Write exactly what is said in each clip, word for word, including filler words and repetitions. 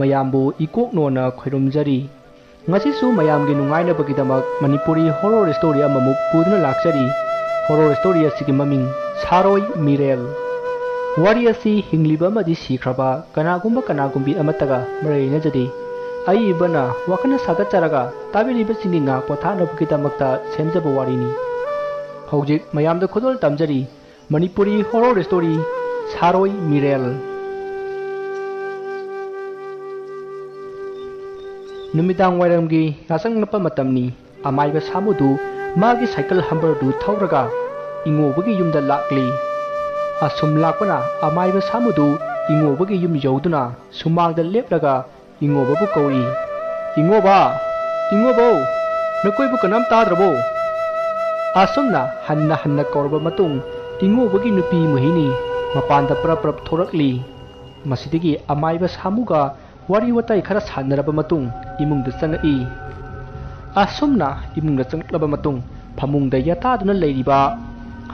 ꯃꯌꯥꯝꯕꯨ ꯏꯀꯣꯛ ꯅꯣꯟꯅ ꯈꯣꯏꯔꯨꯝꯖꯔꯤ꯫ ꯉꯁꯤꯁꯨ ꯃꯌꯥꯝꯒꯤ ꯅꯨꯡꯉꯥꯏꯅꯕꯒꯤꯗꯃꯛ ꯃꯅꯤꯄꯨꯔꯤ horror story ꯑꯃꯃꯨꯛ ꯄꯨꯗꯨꯅ ꯂꯥꯛꯆꯔꯤ꯫ Horror story ꯑꯁꯤꯒꯤ ꯃꯃꯤꯡ ꯁꯥꯔꯣꯏ ꯃꯤꯔꯦꯜ꯫ ꯋꯥꯔꯤ ꯑꯁꯤ ꯍꯤꯡꯂꯤꯕ ꯑꯃꯗꯤ ꯁꯤꯈ꯭ꯔꯕ ꯀꯅꯥꯒꯨꯝꯕ ꯀꯅꯥꯒꯨꯝꯕꯤ ꯑꯃꯠꯇꯒ ꯃꯔꯤ ꯂꯩꯅꯖꯗꯦ꯫ ꯑꯏꯕꯅ ꯋꯥꯈꯜꯅ ꯁꯥꯒꯠꯆꯔꯒ ꯇꯥꯕꯤꯔꯤꯕꯁꯤꯡꯒꯤ ꯉꯥꯏꯍꯥꯛ ꯄꯣꯊꯥꯅꯕꯒꯤꯗꯃꯛꯇ ꯁꯦꯝꯖꯕ ꯋꯥꯔꯤꯅꯤ꯫ ꯍꯧꯖꯤꯛ ꯃꯌꯥꯝꯗ ꯈꯨꯗꯣꯜ ꯇꯝꯖꯔꯤ ꯃꯅꯤꯄꯨꯔꯤ horror story ꯁꯥꯔꯣꯏ ꯃꯤꯔꯦꯜ꯫ ꯅꯨꯃꯤꯗꯥꯡ ꯋꯥꯏꯔꯝꯒꯤ ꯌꯥꯆꯪꯂꯛꯄ ꯃꯇꯝꯅꯤ꯫ ꯑꯃꯥꯏꯕ ꯁꯥꯃꯨꯗꯨ ꯃꯥꯒꯤ ꯁꯥꯏꯀꯜ ꯍꯝꯕꯔꯗꯨ ꯊꯧꯔꯒ ꯏꯉꯣꯕꯒꯤ ꯌꯨꯝꯗ ꯂꯥꯛꯂꯤ꯫ ꯑꯁꯨꯝ ꯂꯥꯛꯄꯅ ꯑꯃꯥꯏꯕ ꯁꯥꯃꯨꯗꯨ ꯏꯉꯣꯕꯒꯤ ꯌꯨꯝ ꯌꯧꯗꯨꯅ ꯁꯨꯃꯥꯡꯗ ꯂꯦꯞꯂꯒ ꯏꯉꯣꯕꯕꯨ ꯀꯧꯏ꯫ "ꯏꯉꯣꯕ! ꯏꯉꯣꯕꯧ! ꯅꯈꯣꯏꯕꯨ ꯀꯅꯥꯝ ꯇꯥꯗ꯭ꯔꯕꯣ?" ꯑꯁꯨꯝꯅ ꯍꯟꯅ ꯍꯟꯅ ꯀꯧꯔꯕ ꯃꯇꯨꯡ ꯏꯉꯣꯕꯒꯤ ꯅꯨꯄꯤ ꯃꯣꯍꯤꯅꯤ ꯃꯄꯥꯟꯗ ꯄ꯭ꯔꯞ ꯄ꯭ꯔꯞ ꯊꯣꯔꯛꯂꯤ꯫ ꯃꯁꯤꯗꯒꯤ ꯑꯃꯥꯏꯕ ꯁꯥꯃꯨꯒ ꯋꯥꯔꯤ ꯋꯥꯇꯥꯏ ꯈꯔ ꯁꯥꯟꯅꯔꯕ ꯃꯇꯨꯡ ꯏꯃꯨꯡꯗ ꯆꯪꯉꯛꯏ꯫ ꯑꯁꯨꯝꯅ ꯏꯃꯨꯡꯗ ꯆꯪꯂꯛꯂꯕ ꯃꯇꯨꯡ ꯐꯃꯨꯡꯗ ꯌꯥꯇꯥꯗꯨꯅ ꯂꯩꯔꯤꯕ,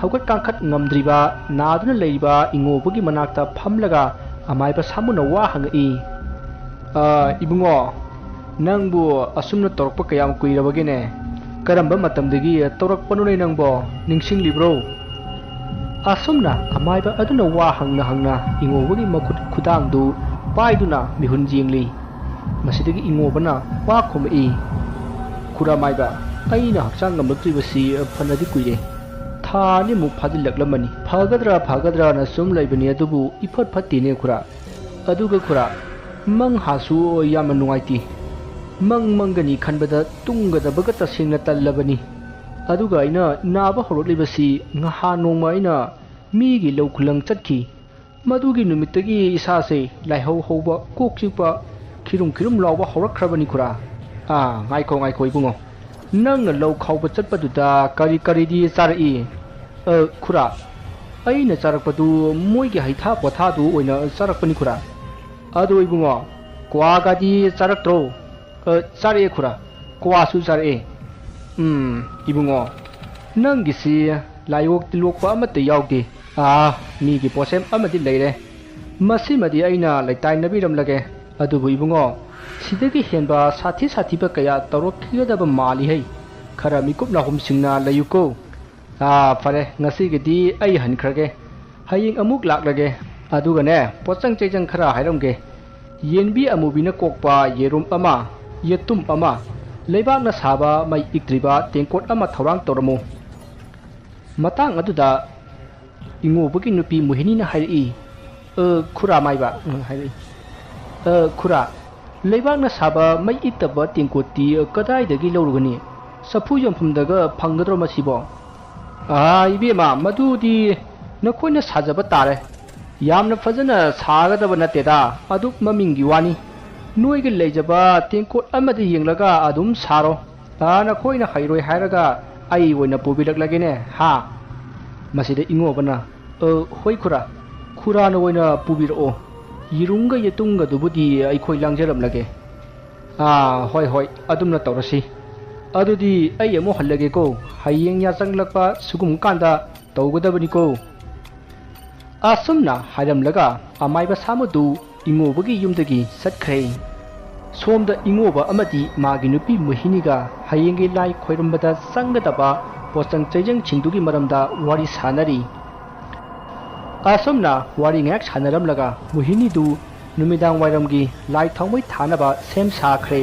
ꯍꯧꯒꯠ ꯀꯥꯡꯈꯠ ꯉꯝꯗ꯭ꯔꯤꯕ, ꯅꯥꯗꯨꯅ ꯂꯩꯔꯤꯕ ꯏꯉꯣꯕꯒꯤ ꯃꯅꯥꯛꯇ ꯐꯝꯂꯒ ꯑꯃꯥꯏꯕ ꯁꯥꯃꯨꯅ ꯋꯥ ꯍꯪꯉꯛꯏ꯫ "ꯑ, ꯏꯕꯨꯡꯉꯣ, ꯅꯪꯕꯨ ꯑꯁꯨꯝꯅ ꯇꯧꯔꯛꯄ ꯀꯌꯥꯝ ꯀꯨꯏꯔꯕꯒꯦꯅꯦ? ꯀꯔꯝꯕ ꯃꯇꯝꯗꯒꯤ ꯇꯧꯔꯛꯄꯅꯣꯅꯦ ꯅꯪꯕꯣ? ꯅꯤꯡꯁꯤꯡꯂꯤꯕ꯭ꯔꯣ?" ꯑꯁꯨꯝꯅ ꯑꯃꯥꯏꯕ ꯑꯗꯨꯅ ꯋꯥ ꯍꯪꯅ ꯍꯪꯅ ꯏꯉꯣꯕꯒꯤ ꯃꯈꯨꯠ ꯈꯨꯗꯥꯡꯗꯨ ꯄꯥꯏꯗꯨꯅ ꯃꯤꯍꯨꯟ ꯌꯦꯡꯂꯤ꯫ ꯃꯁꯤꯗꯒꯤ ꯏꯉꯣꯕꯅ ꯋꯥ ꯈꯨꯝꯃꯛꯏ, "ꯈꯨꯔꯥ ꯃꯥꯏꯕ, ꯑꯩꯅ ꯍꯛꯆꯥꯡ ꯉꯝꯂꯛꯇ꯭ꯔꯤꯕꯁꯤ ꯐꯅꯗꯤ ꯀꯨꯏꯔꯦ꯫ ꯊꯥ ꯑꯅꯤꯃꯨꯛ ꯐꯥꯖꯤꯜꯂꯛꯂꯝꯃꯅꯤ꯫ ꯐꯒꯗ꯭ꯔꯥ ꯐꯒꯗ꯭ꯔꯥꯅ ꯁꯨꯝ ꯂꯩꯕꯅꯤ, ꯑꯗꯨꯕꯨ ꯏꯐꯠ ꯐꯠꯇꯦꯅꯦ ꯈꯨꯔꯥ꯫ ꯑꯗꯨꯒ ꯈꯨꯔꯥ, ꯃꯪ ꯍꯥꯁꯨ ꯌꯥꯝꯅ ꯅꯨꯡꯉꯥꯏꯇꯦ꯫ ꯃꯪ ꯃꯪꯒꯅꯤ ꯈꯟꯕꯗ ꯇꯨꯝꯒꯗꯕꯒ ꯇꯁꯦꯡꯅ ꯇꯜꯂꯕꯅꯤ꯫ ꯑꯗꯨꯒ ꯑꯩꯅ ꯅꯥꯕ ꯍꯧꯔꯛꯂꯤꯕꯁꯤ ꯉꯍꯥꯟ ꯅꯣꯡꯃ ꯑꯩꯅ ꯃꯤꯒꯤ ꯂꯧ ꯈꯨꯂꯪ ꯆꯠꯈꯤ꯫ ꯃꯗꯨꯒꯤ ꯅꯨꯃꯤꯠꯇꯒꯤ ꯏꯁꯥꯁꯦ ꯂꯥꯏꯍꯧ ꯍꯧꯕ, ꯀꯣꯛ ꯆꯤꯛꯄ, ꯈꯤꯔꯨꯝ ꯈꯤꯔꯨꯝ ꯂꯥꯎꯕ ꯍꯧꯔꯛꯈ꯭ꯔꯕꯅꯤ ꯈꯨꯔꯥ꯫" "ꯑꯥ, ꯉꯥꯏꯈꯣ, ꯉꯥꯏꯈꯣ ꯏꯕꯨꯡꯉꯣ꯫ ꯅꯪꯅ ꯂꯧ ꯈꯥꯎꯕ ꯆꯠꯄꯗꯨꯗ ꯀꯔꯤ ꯀꯔꯤꯗꯤ ꯆꯥꯔꯛꯏ?" "ꯑ, ꯈꯨꯔꯥ, ꯑꯩꯅ ꯆꯥꯔꯛꯄꯗꯨ ꯃꯣꯏꯒꯤ ꯍꯩꯊꯥ ꯄꯣꯊꯥꯗꯨ ꯑꯣꯏꯅ ꯆꯥꯔꯛꯄꯅꯤ ꯈꯨꯔꯥ꯫" "ꯑꯗꯨ ꯏꯕꯨꯡꯉꯣ, ꯀ꯭ꯋꯥꯒꯗꯤ ꯆꯥꯔꯛꯇ꯭ꯔꯣ?" "ꯑ, ꯆꯥꯔꯛꯑꯦ ꯈꯨꯔꯥ, ꯀ꯭ꯋꯥꯁꯨ ꯆꯥꯔꯛꯑꯦ꯫" "ꯎꯝ, ꯏꯕꯨꯡꯉꯣ, ꯅꯪꯒꯤꯁꯤ ꯂꯥꯏꯑꯣꯛ ꯇꯤꯜꯂꯣꯛꯄ ꯑꯃꯠꯇ ꯌꯥꯎꯗꯦ꯫ ꯑꯥ, ꯃꯤꯒꯤ ꯄꯣꯠꯁꯦꯝ ꯑꯃꯗꯤ ꯂꯩꯔꯦ꯫ ꯃꯁꯤꯃꯗꯤ ꯑꯩꯅ ꯂꯩꯇꯥꯏꯅꯕꯤꯔꯝꯂꯒꯦ꯫ ꯑꯗꯨꯕꯨ ꯏꯕꯨꯡꯉꯣ, ꯁꯤꯗꯒꯤ ꯍꯦꯟꯕ ꯁꯥꯊꯤ ꯁꯥꯊꯤꯕ ꯀꯌꯥ ꯇꯧꯔꯛꯈꯤꯒꯗꯕ ꯃꯥꯜꯂꯤꯍꯩ꯫ ꯈꯔ ꯃꯤꯀꯨꯞ ꯅꯥꯍꯨꯝꯁꯤꯡꯅ ꯂꯩꯌꯨꯀꯣ꯫ ꯑꯥ, ꯐꯔꯦ, ꯉꯁꯤꯒꯤꯗꯤ ꯑꯩ ꯍꯟꯈ꯭ꯔꯒꯦ꯫ ꯍꯌꯦꯡ ꯑꯃꯨꯛ ꯂꯥꯛꯂꯒꯦ꯫ ꯑꯗꯨꯒꯅꯦ, ꯄꯣꯠꯆꯪ ꯆꯩꯖꯪ ꯈꯔ ꯍꯥꯏꯔꯝꯒꯦ꯫ ꯌꯦꯟꯕꯤ ꯑꯃꯨꯕꯤꯅ ꯀꯣꯛꯄ ꯌꯦꯔꯨꯝ ꯑꯃ, ꯌꯦꯇꯨꯝ ꯑꯃ, ꯂꯩꯕꯥꯛꯅ ꯁꯥꯕ ꯃꯩ ꯏꯛꯇ꯭ꯔꯤꯕ ꯇꯦꯡꯀꯣꯠ ꯑꯃ ꯊꯧꯔꯥꯡ ꯇꯧꯔꯝꯃꯨ꯫ ꯃꯇꯥꯡ ꯑꯗꯨꯗ ꯏꯉꯣꯕꯒꯤ ꯅꯨꯄꯤ ꯃꯣꯍꯤꯅꯤꯅ ꯍꯥꯏꯔꯛꯏ, "ꯑ, ꯈꯨꯔꯥ ꯃꯥꯏꯕ," ꯎꯝ, ꯍꯥꯏꯔꯛꯏ, "ꯑ, ꯈꯨꯔꯥ, ꯂꯩꯕꯥꯛꯅ ꯁꯥꯕ ꯃꯩ ꯏꯠꯇꯕ ꯇꯦꯡꯀꯣꯠꯇꯤ ꯀꯗꯥꯏꯗꯒꯤ ꯂꯧꯔꯨꯒꯅꯤ? ꯆꯐꯨ ꯌꯣꯟꯐꯝꯗꯒ ꯐꯪꯒꯗ꯭ꯔꯣ ꯃꯁꯤꯕꯣ?" "ꯑꯥ, ꯏꯕꯦꯝꯃ, ꯃꯗꯨꯗꯤ ꯅꯈꯣꯏꯅ ꯁꯥꯖꯕ ꯇꯥꯔꯦ꯫ ꯌꯥꯝꯅ ꯐꯖꯅ ꯁꯥꯒꯗꯕ ꯅꯠꯇꯦꯗ, ꯑꯗꯨꯛ ꯃꯃꯤꯡꯒꯤ ꯋꯥꯅꯤ꯫ ꯅꯣꯏꯒꯤ ꯂꯩꯖꯕ ꯇꯦꯡꯀꯣꯠ ꯑꯃꯗ ꯌꯦꯡꯂꯒ ꯑꯗꯨꯝ ꯁꯥꯔꯣ꯫ ꯑꯥ, ꯅꯈꯣꯏꯅ ꯍꯩꯔꯣꯏ ꯍꯥꯏꯔꯒ ꯑꯩ ꯑꯣꯏꯅ ꯄꯨꯕꯤꯔꯛꯂꯒꯦꯅꯦ, ꯍꯥ?" ꯃꯁꯤꯗ ꯏꯉꯣꯕꯅ, "ꯑ, ꯍꯣꯏ ꯈꯨꯔꯥ, ꯈꯨꯔꯥꯅ ꯑꯣꯏꯅ ꯄꯨꯕꯤꯔꯛꯑꯣ꯫ ꯌꯦꯔꯨꯝꯒ ꯌꯦꯇꯨꯝꯒꯗꯨꯕꯨꯗꯤ ꯑꯩꯈꯣꯏ ꯂꯥꯡꯖꯔꯝꯂꯒꯦ꯫" "ꯑꯥ, ꯍꯣꯏ, ꯍꯣꯏ, ꯑꯗꯨꯝꯅ ꯇꯧꯔꯁꯤ꯫ ꯑꯗꯨꯗꯤ ꯑꯩ ꯑꯃꯨꯛ ꯍꯜꯂꯒꯦꯀꯣ, ꯍꯌꯦꯡ ꯌꯥꯆꯪꯂꯛꯄ ꯁꯤꯒꯨꯝ ꯀꯥꯟꯗ ꯇꯧꯒꯗꯕꯅꯤꯀꯣ꯫" ꯑꯁꯨꯝꯅ ꯍꯥꯏꯔꯝꯂꯒ ꯑꯃꯥꯏꯕ ꯁꯥꯃꯨꯗꯨ ꯏꯉꯣꯕꯒꯤ ꯌꯨꯝꯗꯒꯤ ꯆꯠꯈ꯭ꯔꯦ꯫ ꯁꯣꯝꯗ ꯏꯉꯣꯕ ꯑꯃꯗꯤ ꯃꯥꯒꯤ ꯅꯨꯄꯤ ꯃꯣꯍꯤꯅꯤꯒ ꯍꯌꯦꯡꯒꯤ ꯂꯥꯏ ꯈꯣꯏꯔꯝꯕꯗ ꯆꯪꯒꯗꯕ ꯄꯣꯠꯆꯪ ꯆꯩꯖꯪꯁꯤꯡꯗꯨꯒꯤ ꯃꯔꯝꯗ ꯋꯥꯔꯤ ꯁꯥꯟꯅꯔꯤ꯫ ꯑꯁꯨꯝꯅ ꯋꯥꯔꯤ ꯉꯥꯏꯍꯥꯛ ꯁꯥꯟꯅꯔꯝꯂꯒ ꯃꯣꯍꯤꯅꯤꯗꯨ ꯅꯨꯃꯤꯗꯥꯡ ꯋꯥꯏꯔꯝꯒꯤ ꯂꯥꯏ ꯊꯥꯎꯃꯩ ꯊꯥꯅꯕ ꯁꯦꯝ ꯁꯥꯈ꯭ꯔꯦ꯫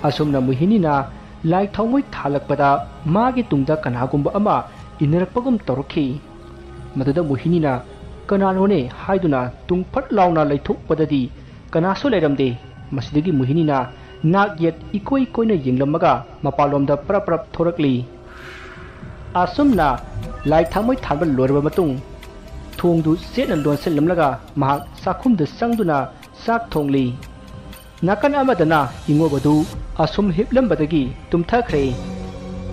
ꯑꯁꯨꯝꯅ ꯃꯣꯍꯤꯅꯤꯅ ꯂꯥꯏ ꯊꯥꯎꯃꯩ ꯊꯥꯜꯂꯛꯄꯗ ꯃꯥꯒꯤ ꯇꯨꯡꯗ ꯀꯅꯥꯒꯨꯝꯕ ꯑꯃ ꯏꯟꯅꯔꯛꯄꯒꯨꯝ ꯇꯧꯔꯛꯈꯤ꯫ ꯃꯗꯨꯗ ꯃꯣꯍꯤꯅꯤꯅ "ꯀꯅꯥꯅꯣꯅꯦ?" ꯍꯥꯏꯗꯨꯅ ꯇꯨꯡ ꯐꯠ ꯂꯥꯎꯅ ꯂꯩꯊꯣꯛꯄꯗꯗꯤ ꯀꯅꯥꯁꯨ ꯂꯩꯔꯝꯗꯦ꯫ ꯃꯁꯤꯗꯒꯤ ꯃꯣꯍꯤꯅꯤꯅ ꯅꯥꯛ ꯌꯦꯠ ꯏꯀꯣꯏ ꯀꯣꯏꯅ ꯌꯦꯡꯂꯝꯃꯒ ꯃꯄꯥꯟꯂꯣꯝꯗ ꯄꯔꯞ ꯄꯔꯞ ꯊꯣꯔꯛꯂꯤ꯫ ꯑꯁꯨꯝꯅ ꯂꯥꯏ ꯊꯥꯎꯃꯩ ꯊꯥꯟꯕ ꯂꯣꯏꯔꯕ ꯃꯇꯨꯡ, ꯊꯣꯡꯗꯨ ꯆꯦꯠꯅ ꯂꯣꯟꯁꯤꯜꯂꯝꯂꯒ ꯃꯍꯥꯛ ꯆꯥꯛꯈꯨꯝꯗ ꯆꯪꯗꯨꯅ ꯆꯥꯛ ꯊꯣꯡꯂꯤ꯫ ꯅꯥꯀꯟ ꯑꯃꯗꯅ ꯏꯉꯣꯕꯗꯨ ꯑꯁꯨꯝ ꯍꯤꯞꯂꯝꯕꯗꯒꯤ ꯇꯨꯝꯊꯈ꯭ꯔꯦ꯫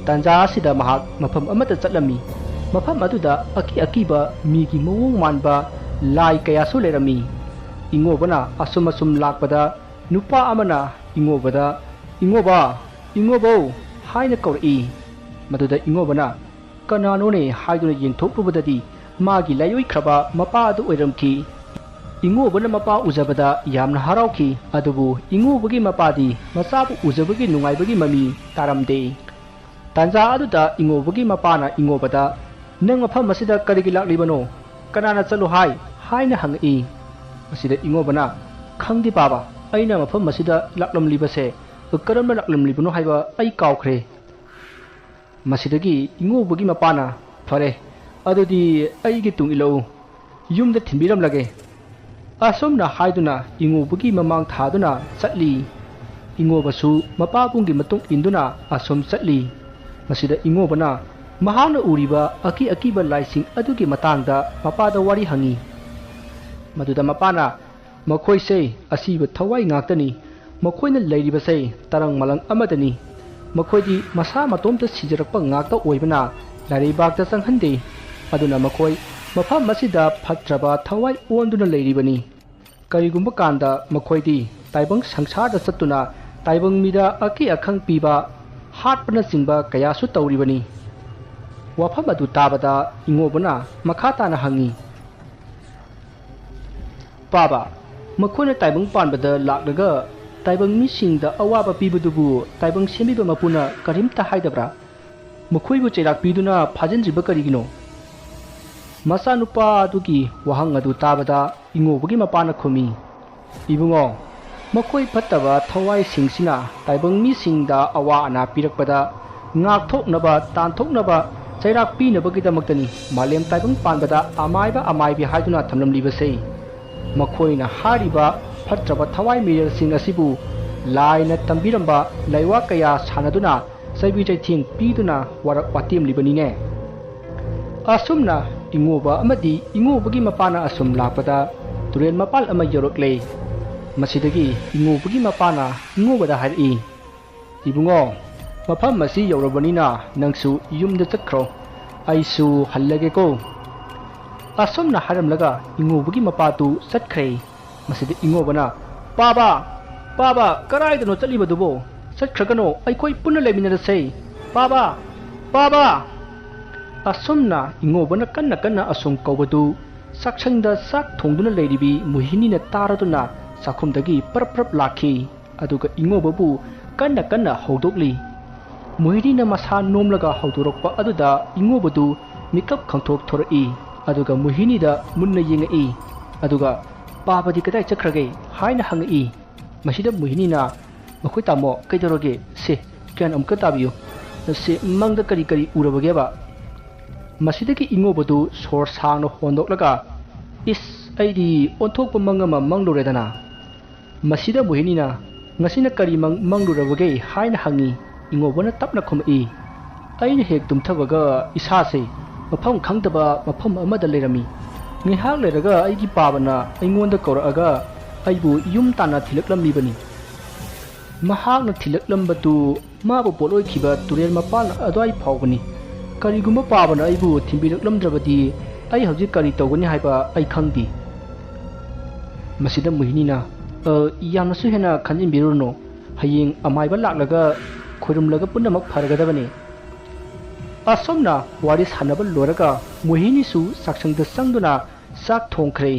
ꯇꯥꯟꯖꯥ ꯑꯁꯤꯗ ꯃꯍꯥꯛ ꯃꯐꯝ ꯑꯃꯗ ꯆꯠꯂꯝꯃꯤ꯫ ꯃꯐꯝ ꯑꯗꯨꯗ ꯑꯀꯤ ꯑꯀꯤꯕ ꯃꯤꯒꯤ ꯃꯑꯣꯡ ꯃꯥꯟꯕ ꯂꯥꯏ ꯀꯌꯥꯁꯨ ꯂꯩꯔꯝꯃꯤ꯫ ꯏꯉꯣꯕꯅ ꯑꯁꯨꯝ ꯑꯁꯨꯝ ꯂꯥꯛꯄꯗ ꯅꯨꯄꯥ ꯑꯃꯅ ꯏꯉꯣꯕꯗ, "ꯏꯉꯣꯕ, ꯏꯉꯣꯕꯧ" ꯍꯥꯏꯅ ꯀꯧꯔꯛꯏ꯫ ꯃꯗꯨꯗ ꯏꯉꯣꯕꯅ "ꯀꯅꯥꯅꯣꯅꯦ?" ꯍꯥꯏꯗꯨꯅ ꯌꯦꯡꯊꯣꯛꯂꯨꯕꯗꯗꯤ ꯃꯥꯒꯤ ꯂꯥꯏꯑꯣꯏꯈ꯭ꯔꯕ ꯃꯄꯥ ꯑꯗꯨ ꯑꯣꯏꯔꯝꯈꯤ꯫ ꯏꯉꯣꯕꯅ ꯃꯄꯥ ꯎꯖꯕꯗ ꯌꯥꯝꯅ ꯍꯔꯥꯎꯈꯤ꯫ ꯑꯗꯨꯕꯨ ꯏꯉꯣꯕꯒꯤ ꯃꯄꯥꯗꯤ ꯃꯆꯥꯕꯨ ꯎꯖꯕꯒꯤ ꯅꯨꯡꯉꯥꯏꯕꯒꯤ ꯃꯃꯤ ꯇꯥꯔꯝꯗꯦ꯫ ꯇꯥꯟꯖꯥ ꯑꯗꯨꯗ ꯏꯉꯣꯕꯒꯤ ꯃꯄꯥꯅ ꯏꯉꯣꯕꯗ, "ꯅꯪ ꯃꯐꯝ ꯑꯁꯤꯗ ꯀꯔꯤꯒꯤ ꯂꯥꯛꯂꯤꯕꯅꯣ? ꯀꯅꯥꯅ ꯆꯠꯂꯨ ꯍꯥꯏ?" ꯍꯥꯏꯅ ꯍꯪꯉꯛꯏ꯫ ꯃꯁꯤꯗ ꯏꯉꯣꯕꯅ, "ꯈꯪꯗꯦ ꯄꯥꯕ, ꯑꯩꯅ ꯃꯐꯝ ꯑꯁꯤꯗ ꯂꯥꯛꯂꯝꯂꯤꯕꯁꯦ ꯀꯔꯝꯅ ꯂꯥꯛꯂꯝꯂꯤꯕꯅꯣ ꯍꯥꯏꯕ ꯑꯩ ꯀꯥꯎꯈ꯭ꯔꯦ꯫" ꯃꯁꯤꯗꯒꯤ ꯏꯉꯣꯕꯒꯤ ꯃꯄꯥꯅ, "ꯐꯔꯦ, ꯑꯗꯨꯗꯤ ꯑꯩꯒꯤ ꯇꯨꯡ ꯏꯜꯂꯛꯎ, ꯌꯨꯝꯗ ꯊꯤꯟꯕꯤꯔꯝꯂꯒꯦ꯫" ꯑꯁꯨꯝꯅ ꯍꯥꯏꯗꯨꯅ ꯏꯉꯣꯕꯒꯤ ꯃꯃꯥꯡ ꯊꯥꯗꯨꯅ ꯆꯠꯂꯤ꯫ ꯏꯉꯣꯕꯁꯨ ꯃꯄꯥꯕꯨꯡꯒꯤ ꯃꯇꯨꯡ ꯏꯟꯗꯨꯅ ꯑꯁꯨꯝ ꯆꯠꯂꯤ꯫ ꯃꯁꯤꯗ ꯏꯉꯣꯕꯅ ꯃꯍꯥꯛꯅ ꯎꯔꯤꯕ ꯑꯀꯤ ꯑꯀꯤꯕ ꯂꯥꯏꯁꯤꯡ ꯑꯗꯨꯒꯤ ꯃꯇꯥꯡꯗ ꯃꯄꯥꯗ ꯋꯥꯔꯤ ꯍꯪꯉꯤ꯫ ꯃꯗꯨꯗ ꯃꯄꯥꯅ, "ꯃꯈꯣꯏꯁꯦ ꯑꯁꯤꯕ ꯊꯋꯥꯏ ꯉꯥꯛꯇꯅꯤ꯫ ꯃꯈꯣꯏꯅ ꯂꯩꯔꯤꯕꯁꯦ ꯇꯔꯪ ꯃꯂꯪ ꯑꯃꯗꯅꯤ꯫ ꯃꯈꯣꯏꯗꯤ ꯃꯁꯥ ꯃꯇꯣꯝꯇ ꯁꯤꯖꯔꯛꯄ ꯉꯥꯛꯇ ꯑꯣꯏꯕꯅ ꯂꯥꯏꯔꯩꯕꯥꯛꯇ ꯆꯪꯍꯟꯗꯦ꯫ ꯑꯗꯨꯅ ꯃꯈꯣꯏ ꯃꯐꯝ ꯑꯁꯤꯗ ꯐꯠꯇ꯭ꯔꯕ ꯊꯋꯥꯏ ꯑꯣꯟꯗꯨꯅ ꯂꯩꯔꯤꯕꯅꯤ꯫ ꯀꯔꯤꯒꯨꯝꯕ ꯀꯥꯟꯗ ꯃꯈꯣꯏꯗꯤ ꯇꯥꯏꯕꯪ ꯁꯪꯁꯥꯔꯗ ꯆꯠꯇꯨꯅ ꯇꯥꯏꯕꯪ ꯃꯤꯗ ꯑꯀꯤ ꯑꯈꯪ ꯄꯤꯕ, ꯍꯥꯠꯄꯅꯆꯤꯡꯕ ꯀꯌꯥꯁꯨ ꯇꯧꯔꯤꯕꯅꯤ꯫" ꯋꯥꯐꯝ ꯑꯗꯨ ꯇꯥꯕꯗ ꯏꯉꯣꯕꯅ ꯃꯈꯥ ꯇꯥꯅ ꯍꯪꯉꯤ, "ꯄꯥꯕ, ꯃꯈꯣꯏꯅ ꯇꯥꯏꯕꯪ ꯄꯥꯟꯕꯗ ꯂꯥꯛꯂꯒ ꯇꯥꯏꯕꯪ ꯃꯤꯁꯤꯡꯗ ꯑꯋꯥꯕ ꯄꯤꯕꯗꯨꯕꯨ ꯇꯥꯏꯕꯪ ꯁꯦꯝꯕꯤꯕ ꯃꯄꯨꯅ ꯀꯔꯤꯝꯇ ꯍꯥꯏꯗꯕ꯭ꯔꯥ? ꯃꯈꯣꯏꯕꯨ ꯆꯩꯔꯥꯛ ꯄꯤꯗꯨꯅ ꯐꯥꯖꯤꯟꯗ꯭ꯔꯤꯕ ꯀꯔꯤꯒꯤꯅꯣ?" ꯃꯆꯥꯅꯨꯄꯥ ꯑꯗꯨꯒꯤ ꯋꯥꯍꯪ ꯑꯗꯨ ꯇꯥꯕꯗ ꯏꯉꯣꯕꯒꯤ ꯃꯄꯥꯅ ꯈꯨꯝꯃꯤ, "ꯏꯕꯨꯡꯉꯣ, ꯃꯈꯣꯏ ꯐꯠꯇꯕ ꯊꯋꯥꯏꯁꯤꯡꯁꯤꯅ ꯇꯥꯏꯕꯪ ꯃꯤꯁꯤꯡꯗ ꯑꯋꯥ ꯑꯅꯥ ꯄꯤꯔꯛꯄꯗ ꯉꯥꯛꯊꯣꯛꯅꯕ, ꯇꯥꯟꯊꯣꯛꯅꯕ, ꯆꯩꯔꯥꯛ ꯄꯤꯅꯕꯒꯤꯗꯃꯛꯇꯅꯤ ꯃꯥꯂꯦꯝ ꯇꯥꯏꯕꯪ ꯄꯥꯟꯕꯗ ꯑꯃꯥꯏꯕ ꯑꯃꯥꯏꯕꯤ ꯍꯥꯏꯗꯨꯅ ꯊꯝꯂꯝꯂꯤꯕꯁꯦ꯫ ꯃꯈꯣꯏꯅ ꯍꯥꯏꯔꯤꯕ ꯐꯠꯇ꯭ꯔꯕ ꯊꯋꯥꯏ ꯃꯤꯔꯦꯜꯁꯤꯡ ꯑꯁꯤꯕꯨ ꯂꯥꯏꯅ ꯇꯝꯕꯤꯔꯝꯕ ꯂꯥꯏꯋꯥ ꯀꯌꯥ ꯁꯥꯟꯅꯗꯨꯅ ꯆꯩꯕꯤ ꯆꯩꯊꯦꯡ ꯄꯤꯗꯨꯅ ꯋꯥꯔꯛ ꯋꯥꯇꯦꯝꯂꯤꯕꯅꯤꯅꯦ꯫" ꯑꯁꯨꯝꯅ ꯏꯉꯣꯕ ꯑꯃꯗꯤ ꯏꯉꯣꯕꯒꯤ ꯃꯄꯥꯅ ꯑꯁꯨꯝ ꯂꯥꯛꯄꯗ ꯇꯨꯔꯦꯜ ꯃꯄꯥꯜ ꯑꯃ ꯌꯧꯔꯛꯂꯦ꯫ ꯃꯁꯤꯗꯒꯤ ꯏꯉꯣꯕꯒꯤ ꯃꯄꯥꯅ ꯏꯉꯣꯕꯗ ꯍꯥꯏꯔꯛꯏ, "ꯏꯕꯨꯡꯉꯣ, ꯃꯐꯝ ꯑꯁꯤ ꯌꯧꯔꯕꯅꯤꯅ ꯅꯪꯁꯨ ꯌꯨꯝꯗ ꯆꯠꯈ꯭ꯔꯣ, ꯑꯩꯁꯨ ꯍꯜꯂꯒꯦꯀꯣ꯫" ꯑꯁꯨꯝꯅ ꯍꯥꯏꯔꯝꯂꯒ ꯏꯉꯣꯕꯒꯤ ꯃꯄꯥꯗꯨ ꯆꯠꯈ꯭ꯔꯦ꯫ ꯃꯁꯤꯗ ꯏꯉꯣꯕꯅ, "ꯄꯥꯕ, ꯄꯥꯕ, ꯀꯗꯥꯏꯗꯅꯣ ꯆꯠꯂꯤꯕꯗꯨꯕꯣ? ꯆꯠꯈ꯭ꯔꯒꯅꯣ, ꯑꯩꯈꯣꯏ ꯄꯨꯟꯅ ꯂꯩꯃꯤꯟꯅꯔꯁꯦ꯫ ꯄꯥꯕ, ꯄꯥꯕ!" ꯑꯁꯨꯝꯅ ꯏꯉꯣꯕꯅ ꯀꯟꯅ ꯀꯟꯅ ꯑꯁꯨꯝ ꯀꯧꯕꯗꯨ ꯆꯥꯛꯁꯪꯗ ꯆꯥꯛ ꯊꯣꯡꯗꯨꯅ ꯂꯩꯔꯤꯕꯤ ꯃꯣꯍꯤꯅꯤꯅ ꯇꯥꯔꯗꯨꯅ ꯆꯥꯛꯈꯨꯝꯗꯒꯤ ꯄꯔꯞ ꯄꯔꯞ ꯂꯥꯛꯈꯤ꯫ ꯑꯗꯨꯒ ꯏꯉꯣꯕꯕꯨ ꯀꯟꯅ ꯀꯟꯅ ꯍꯧꯗꯣꯛꯂꯤ꯫ ꯃꯣꯍꯤꯅꯤꯅ ꯃꯁꯥ ꯅꯣꯝꯂꯒ ꯍꯧꯗꯣꯔꯛꯄ ꯑꯗꯨꯗ ꯏꯉꯣꯕꯗꯨ ꯃꯤꯀꯞ ꯈꯪꯊꯣꯛ ꯊꯣꯔꯛꯏ꯫ ꯑꯗꯨꯒ ꯃꯣꯍꯤꯅꯤꯗ ꯃꯨꯟꯅ ꯌꯦꯡꯉꯛꯏ꯫ ꯑꯗꯨꯒ "ꯄꯥꯕꯗꯤ ꯀꯗꯥꯏ ꯆꯠꯈ꯭ꯔꯒꯦ?" ꯍꯥꯏꯅ ꯍꯪꯉꯛꯏ꯫ ꯃꯁꯤꯗ ꯃꯣꯍꯤꯅꯤꯅ, "ꯃꯈꯣꯏ ꯇꯥꯃꯣ, ꯀꯩꯗꯧꯔꯒꯦ? ꯁꯦ, ꯒ꯭ꯌꯥꯟ ꯑꯃꯨꯛꯀ ꯇꯥꯕꯤꯌꯨ꯫ ꯁꯦ, ꯃꯪꯗ ꯀꯔꯤ ꯀꯔꯤ ꯎꯔꯕꯒꯦꯕ?" ꯃꯁꯤꯗꯒꯤ ꯏꯉꯣꯕꯗꯨ ꯁꯣꯔ ꯁꯥꯡꯅ ꯍꯣꯟꯗꯣꯛꯂꯒ, "ꯏꯁ, ꯑꯩꯗꯤ ꯑꯣꯟꯊꯣꯛꯄ ꯃꯪ ꯑꯃ ꯃꯪꯂꯨꯔꯦꯗꯅ!" ꯃꯁꯤꯗ ꯃꯣꯍꯤꯅꯤꯅ, "ꯉꯁꯤꯅ ꯀꯔꯤ ꯃꯪ ꯃꯪꯂꯨꯔꯕꯒꯦ?" ꯍꯥꯏꯅ ꯍꯪꯉꯤ꯫ ꯏꯉꯣꯕꯅ ꯇꯞꯅ ꯈꯨꯝꯃꯛꯏ, "ꯑꯩꯅ ꯍꯦꯛ ꯇꯨꯝꯊꯕꯒ ꯏꯁꯥꯁꯦ ꯃꯐꯝ ꯈꯪꯗꯕ ꯃꯐꯝ ꯑꯃꯗ ꯂꯩꯔꯝꯃꯤ꯫ ꯉꯥꯏꯍꯥꯛ ꯂꯩꯔꯒ ꯑꯩꯒꯤ ꯄꯥꯕꯅ ꯑꯩꯉꯣꯟꯗ ꯀꯧꯔꯛꯑꯒ ꯑꯩꯕꯨ ꯌꯨꯝ ꯇꯥꯟꯅ ꯊꯤꯜꯂꯛꯂꯝꯂꯤꯕꯅꯤ꯫ ꯃꯍꯥꯛꯅ ꯊꯤꯜꯂꯛꯂꯝꯕꯗꯨ ꯃꯥꯕꯨ ꯄꯣꯠꯂꯣꯏꯈꯤꯕ ꯇꯨꯔꯦꯜ ꯃꯄꯥꯟ ꯑꯗꯨꯋꯥꯏ ꯐꯥꯎꯕꯅꯤ꯫ ꯀꯔꯤꯒꯨꯝꯕ ꯄꯥꯕꯅ ꯑꯩꯕꯨ ꯊꯤꯟꯕꯤꯔꯛꯂꯝꯗ꯭ꯔꯕꯗꯤ ꯑꯩ ꯍꯧꯖꯤꯛ ꯀꯔꯤ ꯇꯧꯒꯅꯤ ꯍꯥꯏꯕ ꯑꯩ ꯈꯪꯗꯦ꯫" ꯃꯁꯤꯗ ꯃꯣꯍꯤꯅꯤꯅ, "ꯑ, ꯌꯥꯝꯅꯁꯨ ꯍꯦꯟꯅ ꯈꯟꯖꯤꯟꯕꯤꯔꯨꯔꯅꯨ꯫ ꯍꯌꯦꯡ ꯑꯃꯥꯏꯕ ꯂꯥꯛꯂꯒ ꯈꯣꯏꯔꯨꯝꯂꯒ ꯄꯨꯝꯅꯃꯛ ꯐꯔꯒꯗꯕꯅꯤ꯫" ꯑꯁꯨꯝꯅ ꯋꯥꯔꯤ ꯁꯥꯟꯅꯕ ꯂꯣꯏꯔꯒ ꯃꯣꯍꯤꯅꯤꯁꯨ ꯆꯥꯛꯁꯪꯗ ꯆꯪꯗꯨꯅ ꯆꯥꯛ ꯊꯣꯡꯈ꯭ꯔꯦ꯫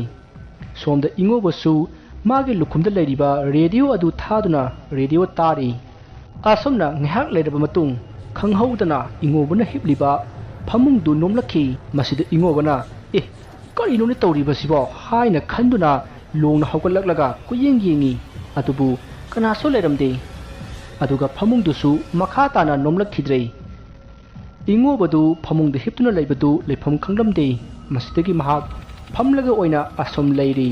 ꯁꯣꯝꯗ ꯏꯉꯣꯕꯁꯨ ꯃꯥꯒꯤ ꯂꯨꯈꯨꯝꯗ ꯂꯩꯔꯤꯕ ꯔꯦꯗꯤꯑꯣ ꯑꯗꯨ ꯊꯥꯗꯨꯅ ꯔꯦꯗꯤꯑꯣ ꯇꯥꯔꯤ꯫ ꯑꯁꯨꯝꯅ ꯉꯥꯏꯍꯥꯛ ꯂꯩꯔꯕ ꯃꯇꯨꯡ, ꯈꯪꯍꯧꯗꯅ ꯏꯉꯣꯕꯅ ꯍꯤꯞꯂꯤꯕ ꯐꯃꯨꯡꯗꯨ ꯅꯣꯝꯂꯛꯈꯤ꯫ ꯃꯁꯤꯗ ꯏꯉꯣꯕꯅ, "ꯑꯦ, ꯀꯔꯤꯅꯣꯅꯦ ꯇꯧꯔꯤꯕꯁꯤꯕꯣ?" ꯍꯥꯏꯅ ꯈꯟꯗꯨꯅ ꯂꯣꯡꯅ ꯍꯧꯒꯠꯂꯛꯂꯒ ꯀꯣꯏꯌꯦꯡ ꯌꯦꯡꯉꯤ꯫ ꯑꯗꯨꯕꯨ ꯀꯅꯥꯁꯨ ꯂꯩꯔꯝꯗꯦ꯫ ꯑꯗꯨꯒ ꯐꯃꯨꯡꯗꯨꯁꯨ ꯃꯈꯥ ꯇꯥꯅ ꯅꯣꯝꯂꯛꯈꯤꯗ꯭ꯔꯦ꯫ ꯏꯉꯣꯕꯗꯨ ꯐꯃꯨꯡꯗ ꯍꯤꯞꯇꯨꯅ ꯂꯩꯕꯗꯨ ꯂꯩꯐꯝ ꯈꯪꯂꯝꯗꯦ꯫ ꯃꯁꯤꯗꯒꯤ ꯃꯍꯥꯛ ꯐꯝꯂꯒ ꯑꯣꯏꯅ ꯑꯁꯨꯝ ꯂꯩꯔꯤ꯫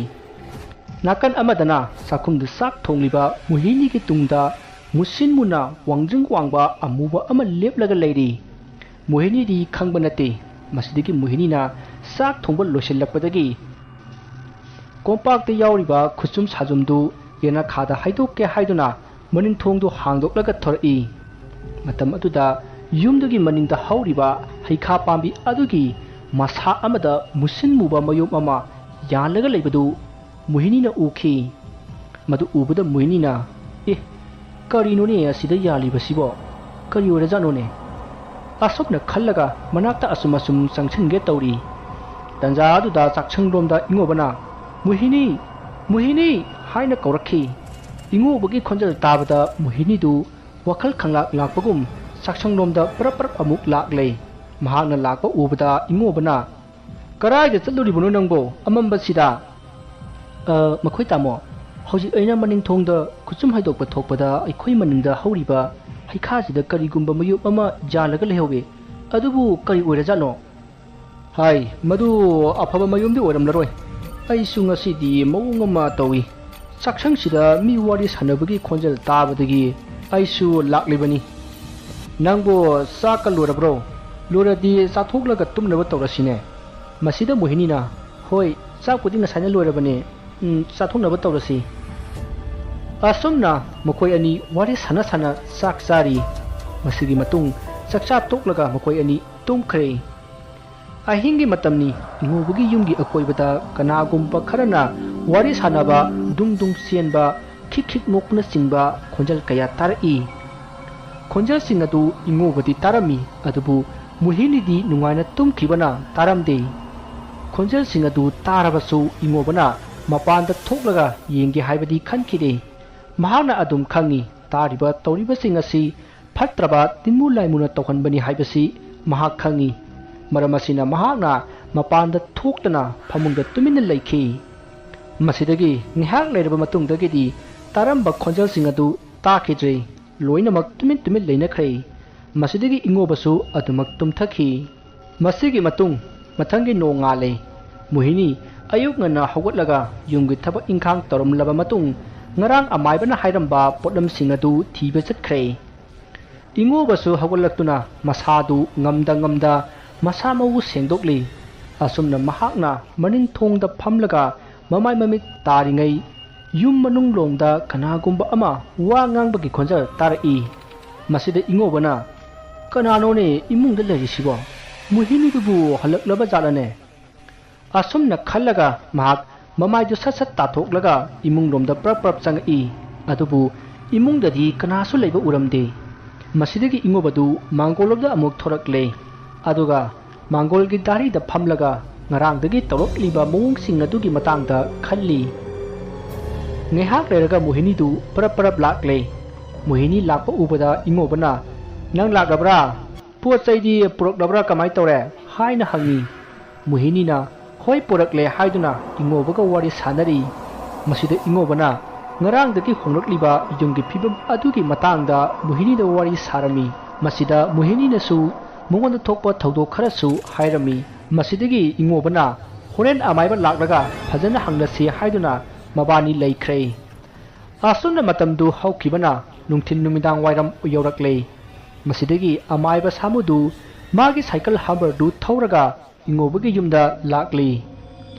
ꯅꯥꯀꯟ ꯑꯃꯗꯅ ꯆꯥꯛꯈꯨꯝꯗ ꯆꯥꯛ ꯊꯣꯡꯂꯤꯕ ꯃꯣꯍꯤꯅꯤꯒꯤ ꯇꯨꯡꯗ ꯃꯨꯁꯤꯟ ꯃꯨꯅ ꯋꯥꯡꯖꯤꯡ ꯋꯥꯡꯕ ꯑꯃꯨꯕ ꯑꯃ ꯂꯦꯞꯂꯒ ꯂꯩꯔꯤ꯫ ꯃꯣꯍꯤꯅꯤꯗꯤ ꯈꯪꯕ ꯅꯠꯇꯦ꯫ ꯃꯁꯤꯗꯒꯤ ꯃꯣꯍꯤꯅꯤꯅ ꯆꯥꯛ ꯊꯣꯡꯕ ꯂꯣꯏꯁꯤꯜꯂꯛꯄꯗꯒꯤ ꯀꯣꯝꯄꯥꯛꯇ ꯌꯥꯎꯔꯤꯕ ꯈꯨꯠꯁꯨꯝ ꯁꯥꯖꯨꯝꯗꯨ ꯌꯦꯅꯈꯥꯗ ꯍꯩꯗꯣꯛꯀꯦ ꯍꯥꯏꯗꯨꯅ ꯃꯅꯤꯡ ꯊꯣꯡꯗꯨ ꯍꯥꯡꯗꯣꯛꯂꯒ ꯊꯣꯔꯛꯏ꯫ ꯃꯇꯝ ꯑꯗꯨꯗ ꯌꯨꯝꯗꯨꯒꯤ ꯃꯅꯤꯡꯗ ꯍꯧꯔꯤꯕ ꯍꯩꯈꯥ ꯄꯥꯝꯕꯤ ꯑꯗꯨꯒꯤ ꯃꯁꯥ ꯑꯃꯗ ꯃꯨꯁꯤꯟ ꯃꯨꯕ ꯃꯌꯣꯝ ꯑꯃ ꯌꯥꯜꯂꯒ ꯂꯩꯕꯗꯨ ꯃꯣꯍꯤꯅꯤꯅ ꯎꯈꯤ꯫ ꯃꯗꯨ ꯎꯕꯗ ꯃꯣꯍꯤꯅꯤꯅ, "ꯑꯦ, ꯀꯔꯤꯅꯣꯅꯦ ꯑꯁꯤꯗ ꯌꯥꯜꯂꯤꯕꯁꯤꯕꯣ? ꯀꯔꯤ ꯑꯣꯏꯔꯖꯥꯠꯅꯣꯅꯦ?" ꯑꯁꯨꯝꯅ ꯈꯜꯂꯒ ꯃꯅꯥꯛꯇ ꯑꯁꯨꯝ ꯑꯁꯨꯝ ꯆꯪꯁꯤꯟꯒꯦ ꯇꯧꯔꯤ꯫ ꯇꯥꯟꯖꯥ ꯑꯗꯨꯗ ꯆꯥꯛꯁꯪꯂꯣꯝꯗ ꯏꯉꯣꯕꯅ, "ꯃꯣꯍꯤꯅꯤ! ꯃꯣꯍꯤꯅꯤ!" ꯍꯥꯏꯅ ꯀꯧꯔꯛꯈꯤ꯫ ꯏꯉꯣꯕꯒꯤ ꯈꯣꯟꯖꯦꯜ ꯇꯥꯕꯗ ꯃꯣꯍꯤꯅꯤꯗꯨ ꯋꯥꯈꯜ ꯈꯪꯂꯥꯛ ꯂꯥꯛꯄꯒꯨꯝ ꯆꯥꯛꯁꯪꯂꯣꯝꯗ ꯄꯔꯞ ꯄꯔꯞ ꯑꯃꯨꯛ ꯂꯥꯛꯂꯦ꯫ ꯃꯍꯥꯛꯅ ꯂꯥꯛꯄ ꯎꯕꯗ ꯏꯉꯣꯕꯅ, "ꯀꯔꯥꯏꯗ ꯆꯠꯂꯨꯔꯤꯕꯅꯣ ꯅꯪꯕꯣ ꯑꯃꯝꯕꯁꯤꯗ?" "ꯑ, ꯃꯈꯣꯏ ꯇꯥꯃꯣ, ꯍꯧꯖꯤꯛ ꯑꯩꯅ ꯃꯅꯤꯡ ꯊꯣꯡꯗ ꯈꯨꯠꯆꯨꯝ ꯍꯩꯗꯣꯛꯄ ꯊꯣꯛꯄꯗ ꯑꯩꯈꯣꯏ ꯃꯅꯤꯡꯗ ꯍꯧꯔꯤꯕ ꯍꯩꯈꯥꯁꯤꯗ ꯀꯔꯤꯒꯨꯝꯕ ꯃꯌꯨꯞ ꯑꯃ ꯌꯥꯜꯂꯒ ꯂꯩꯍꯧꯋꯤ꯫ ꯑꯗꯨꯕꯨ ꯀꯔꯤ ꯑꯣꯏꯔꯖꯥꯠꯅꯣ?" "ꯍꯥꯏ, ꯃꯗꯨ ꯑꯐꯕ ꯃꯌꯨꯝꯗꯤ ꯑꯣꯏꯔꯝꯂꯔꯣꯏ꯫ ꯑꯩꯁꯨ ꯉꯁꯤꯗꯤ ꯃꯑꯣꯡ ꯑꯃ ꯇꯧꯏ꯫ ꯆꯥꯛꯁꯪꯁꯤꯗ ꯃꯤ ꯋꯥꯔꯤ ꯁꯥꯟꯅꯕꯒꯤ ꯈꯣꯟꯖꯦꯜ ꯇꯥꯕꯗꯒꯤ ꯑꯩꯁꯨ ꯂꯥꯛꯂꯤꯕꯅꯤ꯫ ꯅꯪꯕꯨ ꯆꯥꯛꯀ ꯂꯣꯏꯔꯕ꯭ꯔꯣ? ꯂꯣꯏꯔꯗꯤ ꯆꯥꯊꯣꯛꯂꯒ ꯇꯨꯝꯅꯕ ꯇꯧꯔꯁꯤꯅꯦ꯫" ꯃꯁꯤꯗ ꯃꯣꯍꯤꯅꯤꯅ, "ꯍꯣꯏ, ꯆꯥꯛꯄꯨꯗꯤ ꯉꯁꯥꯏꯅ ꯂꯣꯏꯔꯕꯅꯦ꯫ ꯎꯝ, ꯆꯥꯊꯣꯛꯅꯕ ꯇꯧꯔꯁꯤ꯫" ꯑꯁꯨꯝꯅ ꯃꯈꯣꯏ ꯑꯅꯤ ꯋꯥꯔꯤ ꯁꯥꯟꯅ ꯁꯥꯟꯅ ꯆꯥꯛ ꯆꯥꯔꯤ꯫ ꯃꯁꯤꯒꯤ ꯃꯇꯨꯡ ꯆꯥꯛꯆꯥ ꯇꯣꯛꯂꯒ ꯃꯈꯣꯏ ꯑꯅꯤ ꯇꯨꯝꯈ꯭ꯔꯦ꯫ ꯑꯍꯤꯡꯒꯤ ꯃꯇꯝꯅꯤ꯫ ꯏꯉꯣꯕꯒꯤ ꯌꯨꯝꯒꯤ ꯑꯀꯣꯏꯕꯗ ꯀꯅꯥꯒꯨꯝꯕ ꯈꯔꯅ ꯋꯥꯔꯤ ꯁꯥꯟꯅꯕ, ꯗꯨꯡ ꯗꯨꯡ ꯆꯦꯟꯕ, ꯈꯤꯛ ꯈꯤꯛ ꯅꯣꯛꯄꯅꯆꯤꯡꯕ ꯈꯣꯟꯖꯦꯜ ꯀꯌꯥ ꯇꯥꯔꯛꯏ꯫ ꯈꯣꯟꯖꯦꯜꯁꯤꯡ ꯑꯗꯨ ꯏꯉꯣꯕꯗꯤ ꯇꯥꯔꯝꯃꯤ, ꯑꯗꯨꯕꯨ ꯃꯣꯍꯤꯅꯤꯗꯤ ꯅꯨꯡꯉꯥꯏꯅ ꯇꯨꯝꯈꯤꯕꯅ ꯇꯥꯔꯝꯗꯦ꯫ ꯈꯣꯟꯖꯦꯜꯁꯤꯡ ꯑꯗꯨ ꯇꯥꯔꯕꯁꯨ ꯏꯉꯣꯕꯅ ꯃꯄꯥꯟꯗ ꯊꯣꯛꯂꯒ ꯌꯦꯡꯒꯦ ꯍꯥꯏꯕꯗꯤ ꯈꯟꯈꯤꯗꯦ꯫ ꯃꯍꯥꯛꯅ ꯑꯗꯨꯝ ꯈꯪꯏ, ꯇꯥꯔꯤꯕ ꯇꯧꯔꯤꯕꯁꯤꯡ ꯑꯁꯤ ꯐꯠꯇ꯭ꯔꯕ ꯇꯤꯟꯃꯨ ꯂꯥꯏꯃꯨꯅ ꯇꯧꯍꯟꯕꯅꯤ ꯍꯥꯏꯕꯁꯤ ꯃꯍꯥꯛ ꯈꯪꯏ꯫ ꯃꯔꯝ ꯑꯁꯤꯅ ꯃꯍꯥꯛꯅ ꯃꯄꯥꯟꯗ ꯊꯣꯛꯇꯅ ꯐꯃꯨꯡꯗ ꯇꯨꯃꯤꯟꯅ ꯂꯩꯈꯤ꯫ ꯃꯁꯤꯗꯒꯤ ꯉꯥꯏꯍꯥꯛ ꯂꯩꯔꯕ ꯃꯇꯨꯡꯗꯒꯤꯗꯤ ꯇꯥꯔꯝꯕ ꯈꯣꯟꯖꯦꯜꯁꯤꯡ ꯑꯗꯨ ꯇꯥꯈꯤꯗ꯭ꯔꯦ꯫ ꯂꯣꯏꯅꯃꯛ ꯇꯨꯃꯤꯟ ꯇꯨꯃꯤꯟ ꯂꯩꯅꯈ꯭ꯔꯦ꯫ ꯃꯁꯤꯗꯒꯤ ꯏꯉꯣꯕꯁꯨ ꯑꯗꯨꯃꯛ ꯇꯨꯝꯊꯈꯤ꯫ ꯃꯁꯤꯒꯤ ꯃꯇꯨꯡ ꯃꯊꯪꯒꯤ ꯅꯣꯡꯉꯥꯜꯂꯦ꯫ ꯃꯣꯍꯤꯅꯤ ꯑꯌꯨꯛ ꯉꯟꯅ ꯍꯧꯒꯠꯂꯒ ꯌꯨꯝꯒꯤ ꯊꯕꯛ ꯏꯪꯈꯥꯡ ꯇꯧꯔꯝꯂꯕ ꯃꯇꯨꯡ ꯉꯔꯥꯡ ꯑꯃꯥꯏꯕꯅ ꯍꯥꯏꯔꯝꯕ ꯄꯣꯠꯂꯝꯁꯤꯡ ꯑꯗꯨ ꯊꯤꯕ ꯆꯠꯈ꯭ꯔꯦ꯫ ꯏꯉꯣꯕꯁꯨ ꯍꯧꯒꯠꯂꯛꯇꯨꯅ ꯃꯁꯥꯗꯨ ꯉꯝꯗ ꯉꯝꯗ ꯃꯁꯥ ꯃꯎ ꯁꯦꯡꯗꯣꯛꯂꯤ꯫ ꯑꯁꯨꯝꯅ ꯃꯍꯥꯛꯅ ꯃꯅꯤꯡ ꯊꯣꯡꯗ ꯐꯝꯂꯒ ꯃꯃꯥꯏ ꯃꯃꯤꯠ ꯇꯥꯔꯤꯉꯩ ꯌꯨꯝ ꯃꯅꯨꯡ ꯂꯣꯝꯗ ꯀꯅꯥꯒꯨꯝꯕ ꯑꯃ ꯋꯥ ꯉꯥꯡꯕꯒꯤ ꯈꯣꯟꯖꯦꯜ ꯇꯥꯔꯛꯏ꯫ ꯃꯁꯤꯗ ꯏꯉꯣꯕꯅ, "ꯀꯅꯥꯅꯣꯅꯦ ꯏꯃꯨꯡꯗ ꯂꯩꯔꯤꯁꯤꯕꯣ? ꯃꯣꯍꯤꯅꯤꯗꯨꯕꯨ ꯍꯜꯂꯛꯂꯕ ꯖꯥꯠꯂꯅꯦ?" ꯑꯁꯨꯝꯅ ꯈꯜꯂꯒ ꯃꯍꯥꯛ ꯃꯃꯥꯏꯗꯨ ꯁꯠ ꯁꯠ ꯇꯥꯊꯣꯛꯂꯒ ꯏꯃꯨꯡꯂꯣꯝꯗ ꯄ꯭ꯔꯞ ꯄ꯭ꯔꯞ ꯆꯪꯉꯛꯏ꯫ ꯑꯗꯨꯕꯨ ꯏꯃꯨꯡꯗꯗꯤ ꯀꯅꯥꯁꯨ ꯂꯩꯕ ꯎꯔꯝꯗꯦ꯫ ꯃꯁꯤꯗꯒꯤ ꯏꯉꯣꯕꯗꯨ ꯃꯥꯡꯒꯣꯜꯂꯣꯝꯗ ꯑꯃꯨꯛ ꯊꯣꯔꯛꯂꯦ꯫ ꯑꯗꯨꯒ ꯃꯥꯡꯒꯣꯜꯒꯤ ꯗꯥꯔꯤꯗ ꯐꯝꯂꯒ ꯉꯔꯥꯡꯗꯒꯤ ꯇꯧꯔꯛꯂꯤꯕ ꯃꯑꯣꯡꯁꯤꯡ ꯑꯗꯨꯒꯤ ꯃꯇꯥꯡꯗ ꯈꯜꯂꯤ꯫ ꯉꯥꯏꯍꯥꯛ ꯂꯩꯔꯒ ꯃꯣꯍꯤꯅꯤꯗꯨ ꯄꯔꯞ ꯄꯔꯞ ꯂꯥꯛꯂꯦ꯫ ꯃꯣꯍꯤꯅꯤ ꯂꯥꯛꯄ ꯎꯕꯗ ꯏꯉꯣꯕꯅ, "ꯅꯪ ꯂꯥꯛꯂꯕ꯭ꯔꯥ? ꯄꯣꯠ ꯆꯩꯗꯤ ꯄꯨꯔꯛꯂꯕ꯭ꯔꯥ, ꯀꯃꯥꯏ ꯇꯧꯔꯦ?" ꯍꯥꯏꯅ ꯍꯪꯉꯤ꯫ ꯃꯣꯍꯤꯅꯤꯅ, "ꯍꯣꯏ, ꯄꯨꯔꯛꯂꯦ" ꯍꯥꯏꯗꯨꯅ ꯏꯉꯣꯕꯒ ꯋꯥꯔꯤ ꯁꯥꯟꯅꯔꯤ꯫ ꯃꯁꯤꯗ ꯏꯉꯣꯕꯅ ꯉꯔꯥꯡꯗꯒꯤ ꯍꯣꯡꯂꯛꯂꯤꯕ ꯌꯨꯝꯒꯤ ꯐꯤꯕꯝ ꯑꯗꯨꯒꯤ ꯃꯇꯥꯡꯗ ꯃꯣꯍꯤꯅꯤꯗ ꯋꯥꯔꯤ ꯁꯥꯔꯝꯃꯤ꯫ ꯃꯁꯤꯗ ꯃꯣꯍꯤꯅꯤꯅꯁꯨ ꯃꯉꯣꯟꯗ ꯊꯣꯛꯄ ꯊꯧꯗꯣꯛ ꯈꯔꯁꯨ ꯍꯥꯏꯔꯝꯃꯤ꯫ ꯃꯁꯤꯗꯒꯤ ꯏꯉꯣꯕꯅ ꯍꯣꯔꯦꯟ ꯑꯃꯥꯏꯕ ꯂꯥꯛꯂꯒ ꯐꯖꯅ ꯍꯪꯂꯁꯤ ꯍꯥꯏꯗꯨꯅ ꯃꯕꯥꯅꯤ ꯂꯩꯈ꯭ꯔꯦ꯫ ꯑꯁꯨꯝꯅ ꯃꯇꯝꯗꯨ ꯍꯧꯈꯤꯕꯅ ꯅꯨꯡꯊꯤꯜ ꯅꯨꯃꯤꯗꯥꯡ ꯋꯥꯏꯔꯝ ꯌꯧꯔꯛꯂꯦ꯫ ꯃꯁꯤꯗꯒꯤ ꯑꯃꯥꯏꯕ ꯁꯥꯃꯨꯗꯨ ꯃꯥꯒꯤ ꯁꯥꯏꯀꯜ ꯍꯥꯝꯃꯔꯗꯨ ꯊꯧꯔꯒ ꯏꯉꯣꯕꯒꯤ ꯌꯨꯝꯗ ꯂꯥꯛꯂꯤ꯫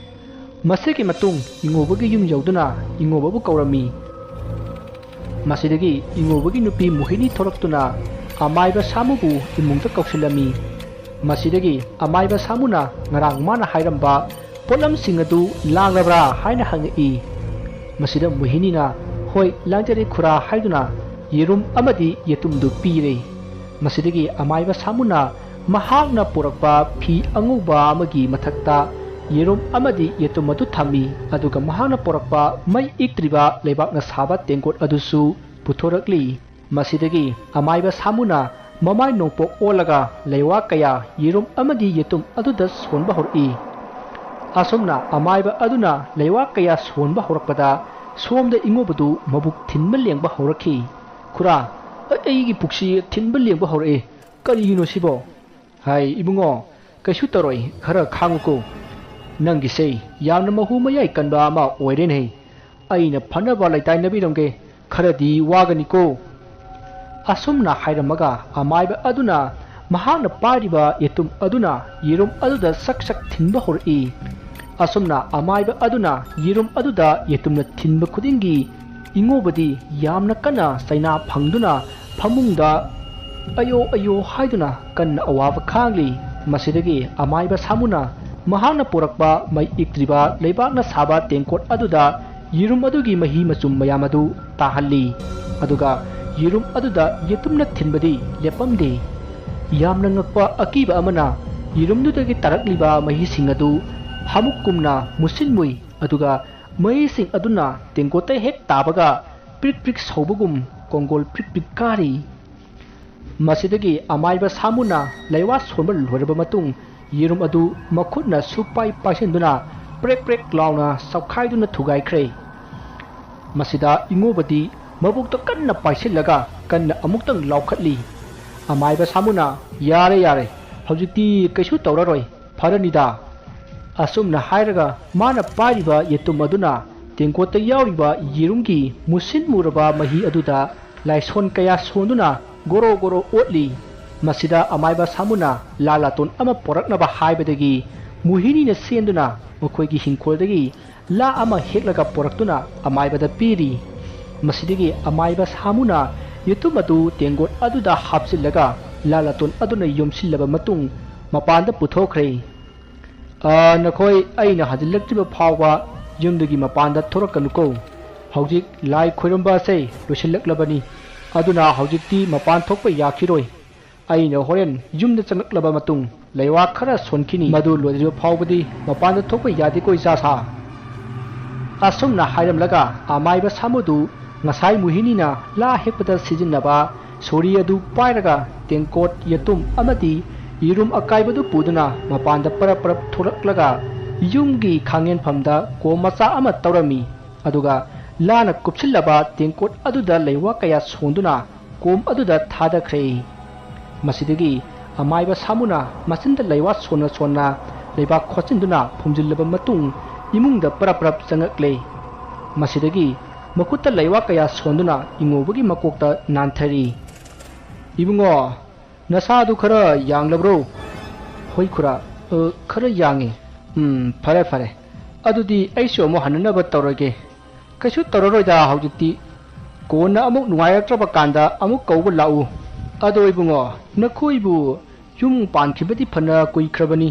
ꯃꯁꯤꯒꯤ ꯃꯇꯨꯡ ꯏꯉꯣꯕꯒꯤ ꯌꯨꯝ ꯌꯧꯗꯨꯅ ꯏꯉꯣꯕꯕꯨ ꯀꯧꯔꯝꯃꯤ꯫ ꯃꯁꯤꯗꯒꯤ ꯏꯉꯣꯕꯒꯤ ꯅꯨꯄꯤ ꯃꯣꯍꯤꯅꯤ ꯊꯣꯔꯛꯇꯨꯅ ꯑꯃꯥꯏꯕ ꯁꯥꯃꯨꯕꯨ ꯏꯃꯨꯡꯗ ꯀꯧꯁꯤꯜꯂꯝꯃꯤ꯫ ꯃꯁꯤꯗꯒꯤ ꯑꯃꯥꯏꯕ ꯁꯥꯃꯨꯅ ꯉꯔꯥꯡ ꯃꯥꯅ ꯍꯥꯏꯔꯝꯕ ꯄꯣꯠꯂꯝꯁꯤꯡ ꯑꯗꯨ ꯂꯥꯡꯂꯕ꯭ꯔꯥ ꯍꯥꯏꯅ ꯍꯪꯉꯛꯏ꯫ ꯃꯁꯤꯗ ꯃꯣꯍꯤꯅꯤꯅ, "ꯍꯣꯏ, ꯂꯥꯡꯖꯔꯦ ꯈꯨꯔꯥ" ꯍꯥꯏꯗꯨꯅ ꯌꯦꯔꯨꯝ ꯑꯃꯗꯤ ꯌꯦꯇꯨꯝꯗꯨ ꯄꯤꯔꯦ꯫ ꯃꯁꯤꯗꯒꯤ ꯑꯃꯥꯏꯕ ꯁꯥꯃꯨꯅ ꯃꯍꯥꯛꯅ ꯄꯨꯔꯛꯄ ꯐꯤ ꯑꯉꯧꯕ ꯑꯃꯒꯤ ꯃꯊꯛꯇ ꯌꯦꯔꯨꯝ ꯑꯃꯗꯤ ꯌꯦꯇꯨꯝ ꯑꯗꯨ ꯊꯝꯃꯤ, ꯑꯗꯨꯒ ꯃꯍꯥꯛꯅ ꯄꯨꯔꯛꯄ ꯃꯩ ꯏꯛꯇ꯭ꯔꯤꯕ ꯂꯩꯕꯥꯛꯅ ꯁꯥꯕ ꯇꯦꯡꯀꯣꯠ ꯑꯗꯨꯁꯨ ꯄꯨꯊꯣꯔꯛꯂꯤ꯫ ꯃꯁꯤꯗꯒꯤ ꯑꯃꯥꯏꯕ ꯁꯥꯃꯨꯅ ꯃꯃꯥꯏ ꯅꯣꯡꯄꯣꯛ ꯑꯣꯜꯂꯒ ꯂꯩꯋꯥ ꯀꯌꯥ ꯌꯦꯔꯨꯝ ꯑꯃꯗꯤ ꯌꯦꯇꯨꯝ ꯑꯗꯨꯗ ꯁꯣꯟꯕ ꯍꯧꯔꯛꯏ꯫ ꯑꯁꯨꯝꯅ ꯑꯃꯥꯏꯕ ꯑꯗꯨꯅ ꯂꯩꯋꯥ ꯀꯌꯥ ꯁꯣꯟꯕ ꯍꯧꯔꯛꯄꯗ ꯁꯣꯝꯗ ꯏꯉꯣꯕꯗꯨ ꯃꯕꯨꯛ ꯊꯤꯟꯕ ꯂꯦꯡꯕ ꯍꯧꯔꯛꯈꯤ꯫ "ꯈꯨꯔꯥ, ꯑꯩ-, ꯑꯩꯒꯤ ꯄꯨꯛꯁꯤ ꯊꯤꯟꯕ ꯂꯦꯡꯕ ꯍꯧꯔꯛꯑꯦ꯫ ꯀꯔꯤꯒꯤꯅꯣ ꯁꯤꯕꯣ?" "ꯍꯥꯏ ꯏꯕꯨꯡꯉꯣ, ꯀꯩꯁꯨ ꯇꯧꯔꯣꯏ, ꯈꯔ ꯈꯥꯡꯉꯨꯀꯣ꯫ ꯅꯪꯒꯤꯁꯦ ꯌꯥꯝꯅ ꯃꯍꯨ ꯃꯌꯥꯏ ꯀꯟꯕ ꯑꯃ ꯑꯣꯏꯔꯦꯅꯦ꯫ ꯑꯩꯅ ꯐꯅꯕ ꯂꯩꯇꯥꯏꯅꯕꯤꯔꯝꯒꯦ, ꯈꯔꯗꯤ ꯋꯥꯒꯅꯤꯀꯣ"꯫ ꯑꯁꯨꯝꯅ ꯍꯥꯏꯔꯝꯃꯒ ꯑꯃꯥꯏꯕ ꯑꯗꯨꯅ ꯃꯍꯥꯛꯅ ꯄꯥꯏꯔꯤꯕ ꯌꯦꯇꯨꯝ ꯑꯗꯨꯅ ꯌꯦꯔꯨꯝ ꯑꯗꯨꯗ ꯁꯛ ꯁꯛ ꯊꯤꯟꯕ ꯍꯧꯔꯛꯏ꯫ ꯑꯁꯨꯝꯅ ꯑꯃꯥꯏꯕ ꯑꯗꯨꯅ ꯌꯦꯔꯨꯝ ꯑꯗꯨꯗ ꯌꯦꯇꯨꯝꯅ ꯊꯤꯟꯕ ꯈꯨꯗꯤꯡꯒꯤ ꯏꯉꯣꯕꯗꯤ ꯌꯥꯝꯅ ꯀꯟꯅ ꯆꯩꯅꯥ ꯐꯪꯗꯨꯅ ꯐꯃꯨꯡꯗ "ꯑꯌꯣ, ꯑꯌꯣ" ꯍꯥꯏꯗꯨꯅ ꯀꯟꯅ ꯑꯋꯥꯕ ꯈꯥꯡꯂꯤ꯫ ꯃꯁꯤꯗꯒꯤ ꯑꯃꯥꯏꯕ ꯁꯥꯃꯨꯅ ꯃꯍꯥꯛꯅ ꯄꯨꯔꯛꯄ ꯃꯩ ꯏꯛꯇ꯭ꯔꯤꯕ ꯂꯩꯕꯥꯛꯅ ꯁꯥꯕ ꯇꯦꯡꯀꯣꯠ ꯑꯗꯨꯗ ꯌꯦꯔꯨꯝ ꯑꯗꯨꯒꯤ ꯃꯍꯤ ꯃꯆꯨꯝ ꯃꯌꯥꯝ ꯑꯗꯨ ꯇꯥꯍꯜꯂꯤ꯫ ꯑꯗꯨꯒ ꯌꯦꯔꯨꯝ ꯑꯗꯨꯗ ꯌꯦꯇꯨꯝꯅ ꯊꯤꯟꯕꯗꯤ ꯂꯦꯞꯄꯝꯗꯦ꯫ ꯌꯥꯝꯅ ꯉꯛꯄ ꯑꯀꯤꯕ ꯑꯃꯅ ꯌꯦꯔꯨꯝꯗꯨꯗꯒꯤ ꯇꯥꯔꯛꯂꯤꯕ ꯃꯍꯤꯁꯤꯡ ꯑꯗꯨ ꯍꯥꯃꯨꯛꯀꯨꯝꯅ ꯃꯨꯁꯤꯟ ꯃꯨꯏ, ꯑꯗꯨꯒ ꯃꯍꯤꯁꯤꯡ ꯑꯗꯨꯅ ꯇꯦꯡꯀꯣꯠꯇ ꯍꯦꯛ ꯇꯥꯕꯒ ꯄ꯭ꯔꯤꯛ ꯄ꯭ꯔꯤꯛ ꯁꯧꯕꯒꯨꯝ ꯀꯣꯡꯒꯣꯜ ꯄ꯭ꯔꯤꯛ ꯄ꯭ꯔꯤꯛ ꯀꯥꯔꯤ꯫ ꯃꯁꯤꯗꯒꯤ ꯑꯃꯥꯏꯕ ꯁꯥꯃꯨꯅ ꯂꯩꯋꯥ ꯁꯣꯟꯕ ꯂꯣꯏꯔꯕ ꯃꯇꯨꯡ, ꯌꯦꯔꯨꯝ ꯑꯗꯨ ꯃꯈꯨꯠꯅ ꯁꯨꯞꯄꯥꯏ ꯄꯥꯏꯁꯤꯟꯗꯨꯅ ꯄ꯭ꯔꯦꯛ ꯄ꯭ꯔꯦꯛ ꯂꯥꯎꯅ ꯆꯞꯈꯥꯏꯗꯨꯅ ꯊꯨꯒꯥꯏꯈ꯭ꯔꯦ꯫ ꯃꯁꯤꯗ ꯏꯉꯣꯕꯗꯤ ꯃꯕꯨꯛꯇ ꯀꯟꯅ ꯄꯥꯏꯁꯤꯜꯂꯒ ꯀꯟꯅ ꯑꯃꯨꯛꯇꯪ ꯂꯥꯎꯈꯠꯂꯤ꯫ ꯑꯃꯥꯏꯕ ꯁꯥꯃꯨꯅ, "ꯌꯥꯔꯦ, ꯌꯥꯔꯦ, ꯍꯧꯖꯤꯛꯇꯤ ꯀꯩꯁꯨ ꯇꯧꯔꯔꯣꯏ, ꯐꯔꯅꯤꯗ"꯫ ꯑꯁꯨꯝꯅ ꯍꯥꯏꯔꯒ ꯃꯥꯅ ꯄꯥꯏꯔꯤꯕ ꯌꯦꯇꯨꯝ ꯑꯗꯨꯅ ꯇꯦꯡꯀꯣꯠꯇ ꯌꯥꯎꯔꯤꯕ ꯌꯦꯔꯨꯝꯒꯤ ꯃꯨꯁꯤꯟ ꯃꯨꯔꯕ ꯃꯍꯤ ꯑꯗꯨꯗ ꯂꯥꯏꯁꯣꯟ ꯀꯌꯥ ꯁꯣꯟꯗꯨꯅ ꯒꯣꯔꯣ ꯒꯣꯔꯣ ꯑꯣꯠꯂꯤ꯫ ꯃꯁꯤꯗ ꯑꯃꯥꯏꯕ ꯁꯥꯃꯨꯅ ꯂꯥ ꯂꯥꯇꯣꯟ ꯑꯃ ꯄꯣꯔꯛꯅꯕ ꯍꯥꯏꯕꯗꯒꯤ ꯃꯣꯍꯤꯅꯤꯅ ꯆꯦꯟꯗꯨꯅ ꯃꯈꯣꯏꯒꯤ ꯍꯤꯡꯈꯣꯜꯗꯒꯤ ꯂꯥ ꯑꯃ ꯍꯦꯛꯂꯒ ꯄꯣꯔꯛꯇꯨꯅ ꯑꯃꯥꯏꯕꯗ ꯄꯤꯔꯤ꯫ ꯃꯁꯤꯗꯒꯤ ꯑꯃꯥꯏꯕ ꯁꯥꯃꯨꯅ ꯌꯦꯇꯨꯝ ꯑꯗꯨ ꯇꯦꯡꯒꯣꯠ ꯑꯗꯨꯗ ꯍꯥꯞꯆꯤꯜꯂꯒ ꯂꯥ ꯂꯥꯇꯣꯟ ꯑꯗꯨꯅ ꯌꯣꯝꯁꯤꯜꯂꯕ ꯃꯇꯨꯡ ꯃꯄꯥꯟꯗ ꯄꯨꯊꯣꯛꯈ꯭ꯔꯦ꯫ "ꯑ, ꯅꯈꯣꯏ ꯑꯩꯅ ꯍꯟꯖꯤꯜꯂꯛꯇ꯭ꯔꯤꯕ ꯐꯥꯎꯕ ꯌꯨꯝꯗꯒꯤ ꯃꯄꯥꯟꯗ ꯊꯣꯔꯛꯀꯅꯨꯀꯣ꯫ ꯍꯧꯖꯤꯛ ꯂꯥꯏ ꯈꯣꯏꯔꯝꯕ ꯑꯁꯦ ꯂꯣꯏꯁꯤꯜꯂꯛꯂꯕꯅꯤ, ꯑꯗꯨꯅ ꯍꯧꯖꯤꯛꯇꯤ ꯃꯄꯥꯟ ꯊꯣꯛꯄ ꯌꯥꯈꯤꯔꯣꯏ꯫ ꯑꯩꯅ ꯍꯣꯔꯦꯟ ꯌꯨꯝꯗ ꯆꯪꯂꯛꯂꯕ ꯃꯇꯨꯡ ꯂꯩꯋꯥ ꯈꯔ ꯁꯣꯟꯈꯤꯅꯤ, ꯃꯗꯨ ꯂꯣꯏꯗ꯭ꯔꯤꯕ ꯐꯥꯎꯕꯗꯤ ꯃꯄꯥꯟꯗ ꯊꯣꯛꯄ ꯌꯥꯗꯦꯀꯣ, ꯏꯆꯥ ꯁꯥ"꯫ ꯑꯁꯨꯝꯅ ꯍꯥꯏꯔꯝꯂꯒ ꯑꯃꯥꯏꯕ ꯁꯥꯃꯨꯗꯨ ꯉꯁꯥꯏ ꯃꯣꯍꯤꯅꯤꯅ ꯂꯥ ꯍꯦꯛꯄꯗ ꯁꯤꯖꯤꯟꯅꯕ ꯁꯣꯔꯤ ꯑꯗꯨ ꯄꯥꯏꯔꯒ ꯇꯦꯡꯀꯣꯠ, ꯌꯦꯇꯨꯝ ꯑꯃꯗꯤ ꯌꯦꯔꯨꯝ ꯑꯀꯥꯏꯕꯗꯨ ꯄꯨꯗꯨꯅ ꯃꯄꯥꯟꯗ ꯄꯔꯞ ꯄꯔꯞ ꯊꯣꯛꯂꯛꯂꯒ ꯌꯨꯝꯒꯤ ꯈꯥꯡꯉꯦꯟꯐꯝꯗ ꯀꯣꯝ ꯃꯆꯥ ꯑꯃ ꯇꯧꯔꯝꯃꯤ꯫ ꯑꯗꯨꯒ ꯂꯥꯅ ꯀꯨꯞꯁꯤꯜꯂꯕ ꯇꯦꯡꯀꯣꯠ ꯑꯗꯨꯗ ꯂꯩꯋꯥ ꯀꯌꯥ ꯁꯣꯟꯗꯨꯅ ꯀꯣꯝ ꯑꯗꯨꯗ ꯊꯥꯗꯈ꯭ꯔꯦ꯫ ꯃꯁꯤꯗꯒꯤ ꯑꯃꯥꯏꯕ ꯁꯥꯃꯨꯅ ꯃꯆꯤꯟꯗ ꯂꯩꯋꯥ ꯁꯣꯟꯅ ꯁꯣꯟꯅ ꯂꯩꯕꯥꯛ ꯈꯣꯠꯆꯤꯟꯗꯨꯅ ꯐꯨꯝꯖꯤꯜꯂꯕ ꯃꯇꯨꯡ ꯏꯃꯨꯡꯗ ꯄꯔꯞ ꯄꯔꯞ ꯆꯪꯉꯛꯂꯦ꯫ ꯃꯁꯤꯗꯒꯤ ꯃꯈꯨꯠꯇ ꯂꯩꯋꯥ ꯀꯌꯥ ꯁꯣꯟꯗꯨꯅ ꯏꯉꯧꯕꯒꯤ ꯃꯀꯣꯛꯇ ꯅꯥꯟꯊꯔꯤ꯫ "ꯏꯕꯨꯡꯉꯣ, ꯅꯁꯥꯗꯨ ꯈꯔ ꯌꯥꯡꯂꯕ꯭ꯔꯣ?" "ꯍꯣꯏ ꯈꯨꯔꯥ, ꯑ, ꯈꯔ ꯌꯥꯡꯉꯤ"꯫ "ꯎꯝ, ꯐꯔꯦ ꯐꯔꯦ, ꯑꯗꯨꯗꯤ ꯑꯩꯁꯨ ꯑꯃꯨꯛ ꯍꯟꯅꯅꯕ ꯇꯧꯔꯒꯦ꯫ ꯀꯩꯁꯨ ꯇꯧꯔꯔꯣꯏꯗ ꯍꯧꯖꯤꯛꯇꯤ꯫ ꯀꯣꯟꯅ ꯑꯃꯨꯛ ꯅꯨꯡꯉꯥꯏꯔꯛꯇ꯭ꯔꯕ ꯀꯥꯟꯗ ꯑꯃꯨꯛ ꯀꯧꯕ ꯂꯥꯛꯎ꯫ ꯑꯗꯣ ꯏꯕꯨꯡꯉꯣ, ꯅꯈꯣꯏꯕꯨ ꯌꯨꯝ ꯄꯥꯟꯈꯤꯕꯗꯤ ꯐꯅ ꯀꯨꯏꯈ꯭ꯔꯕꯅꯤ꯫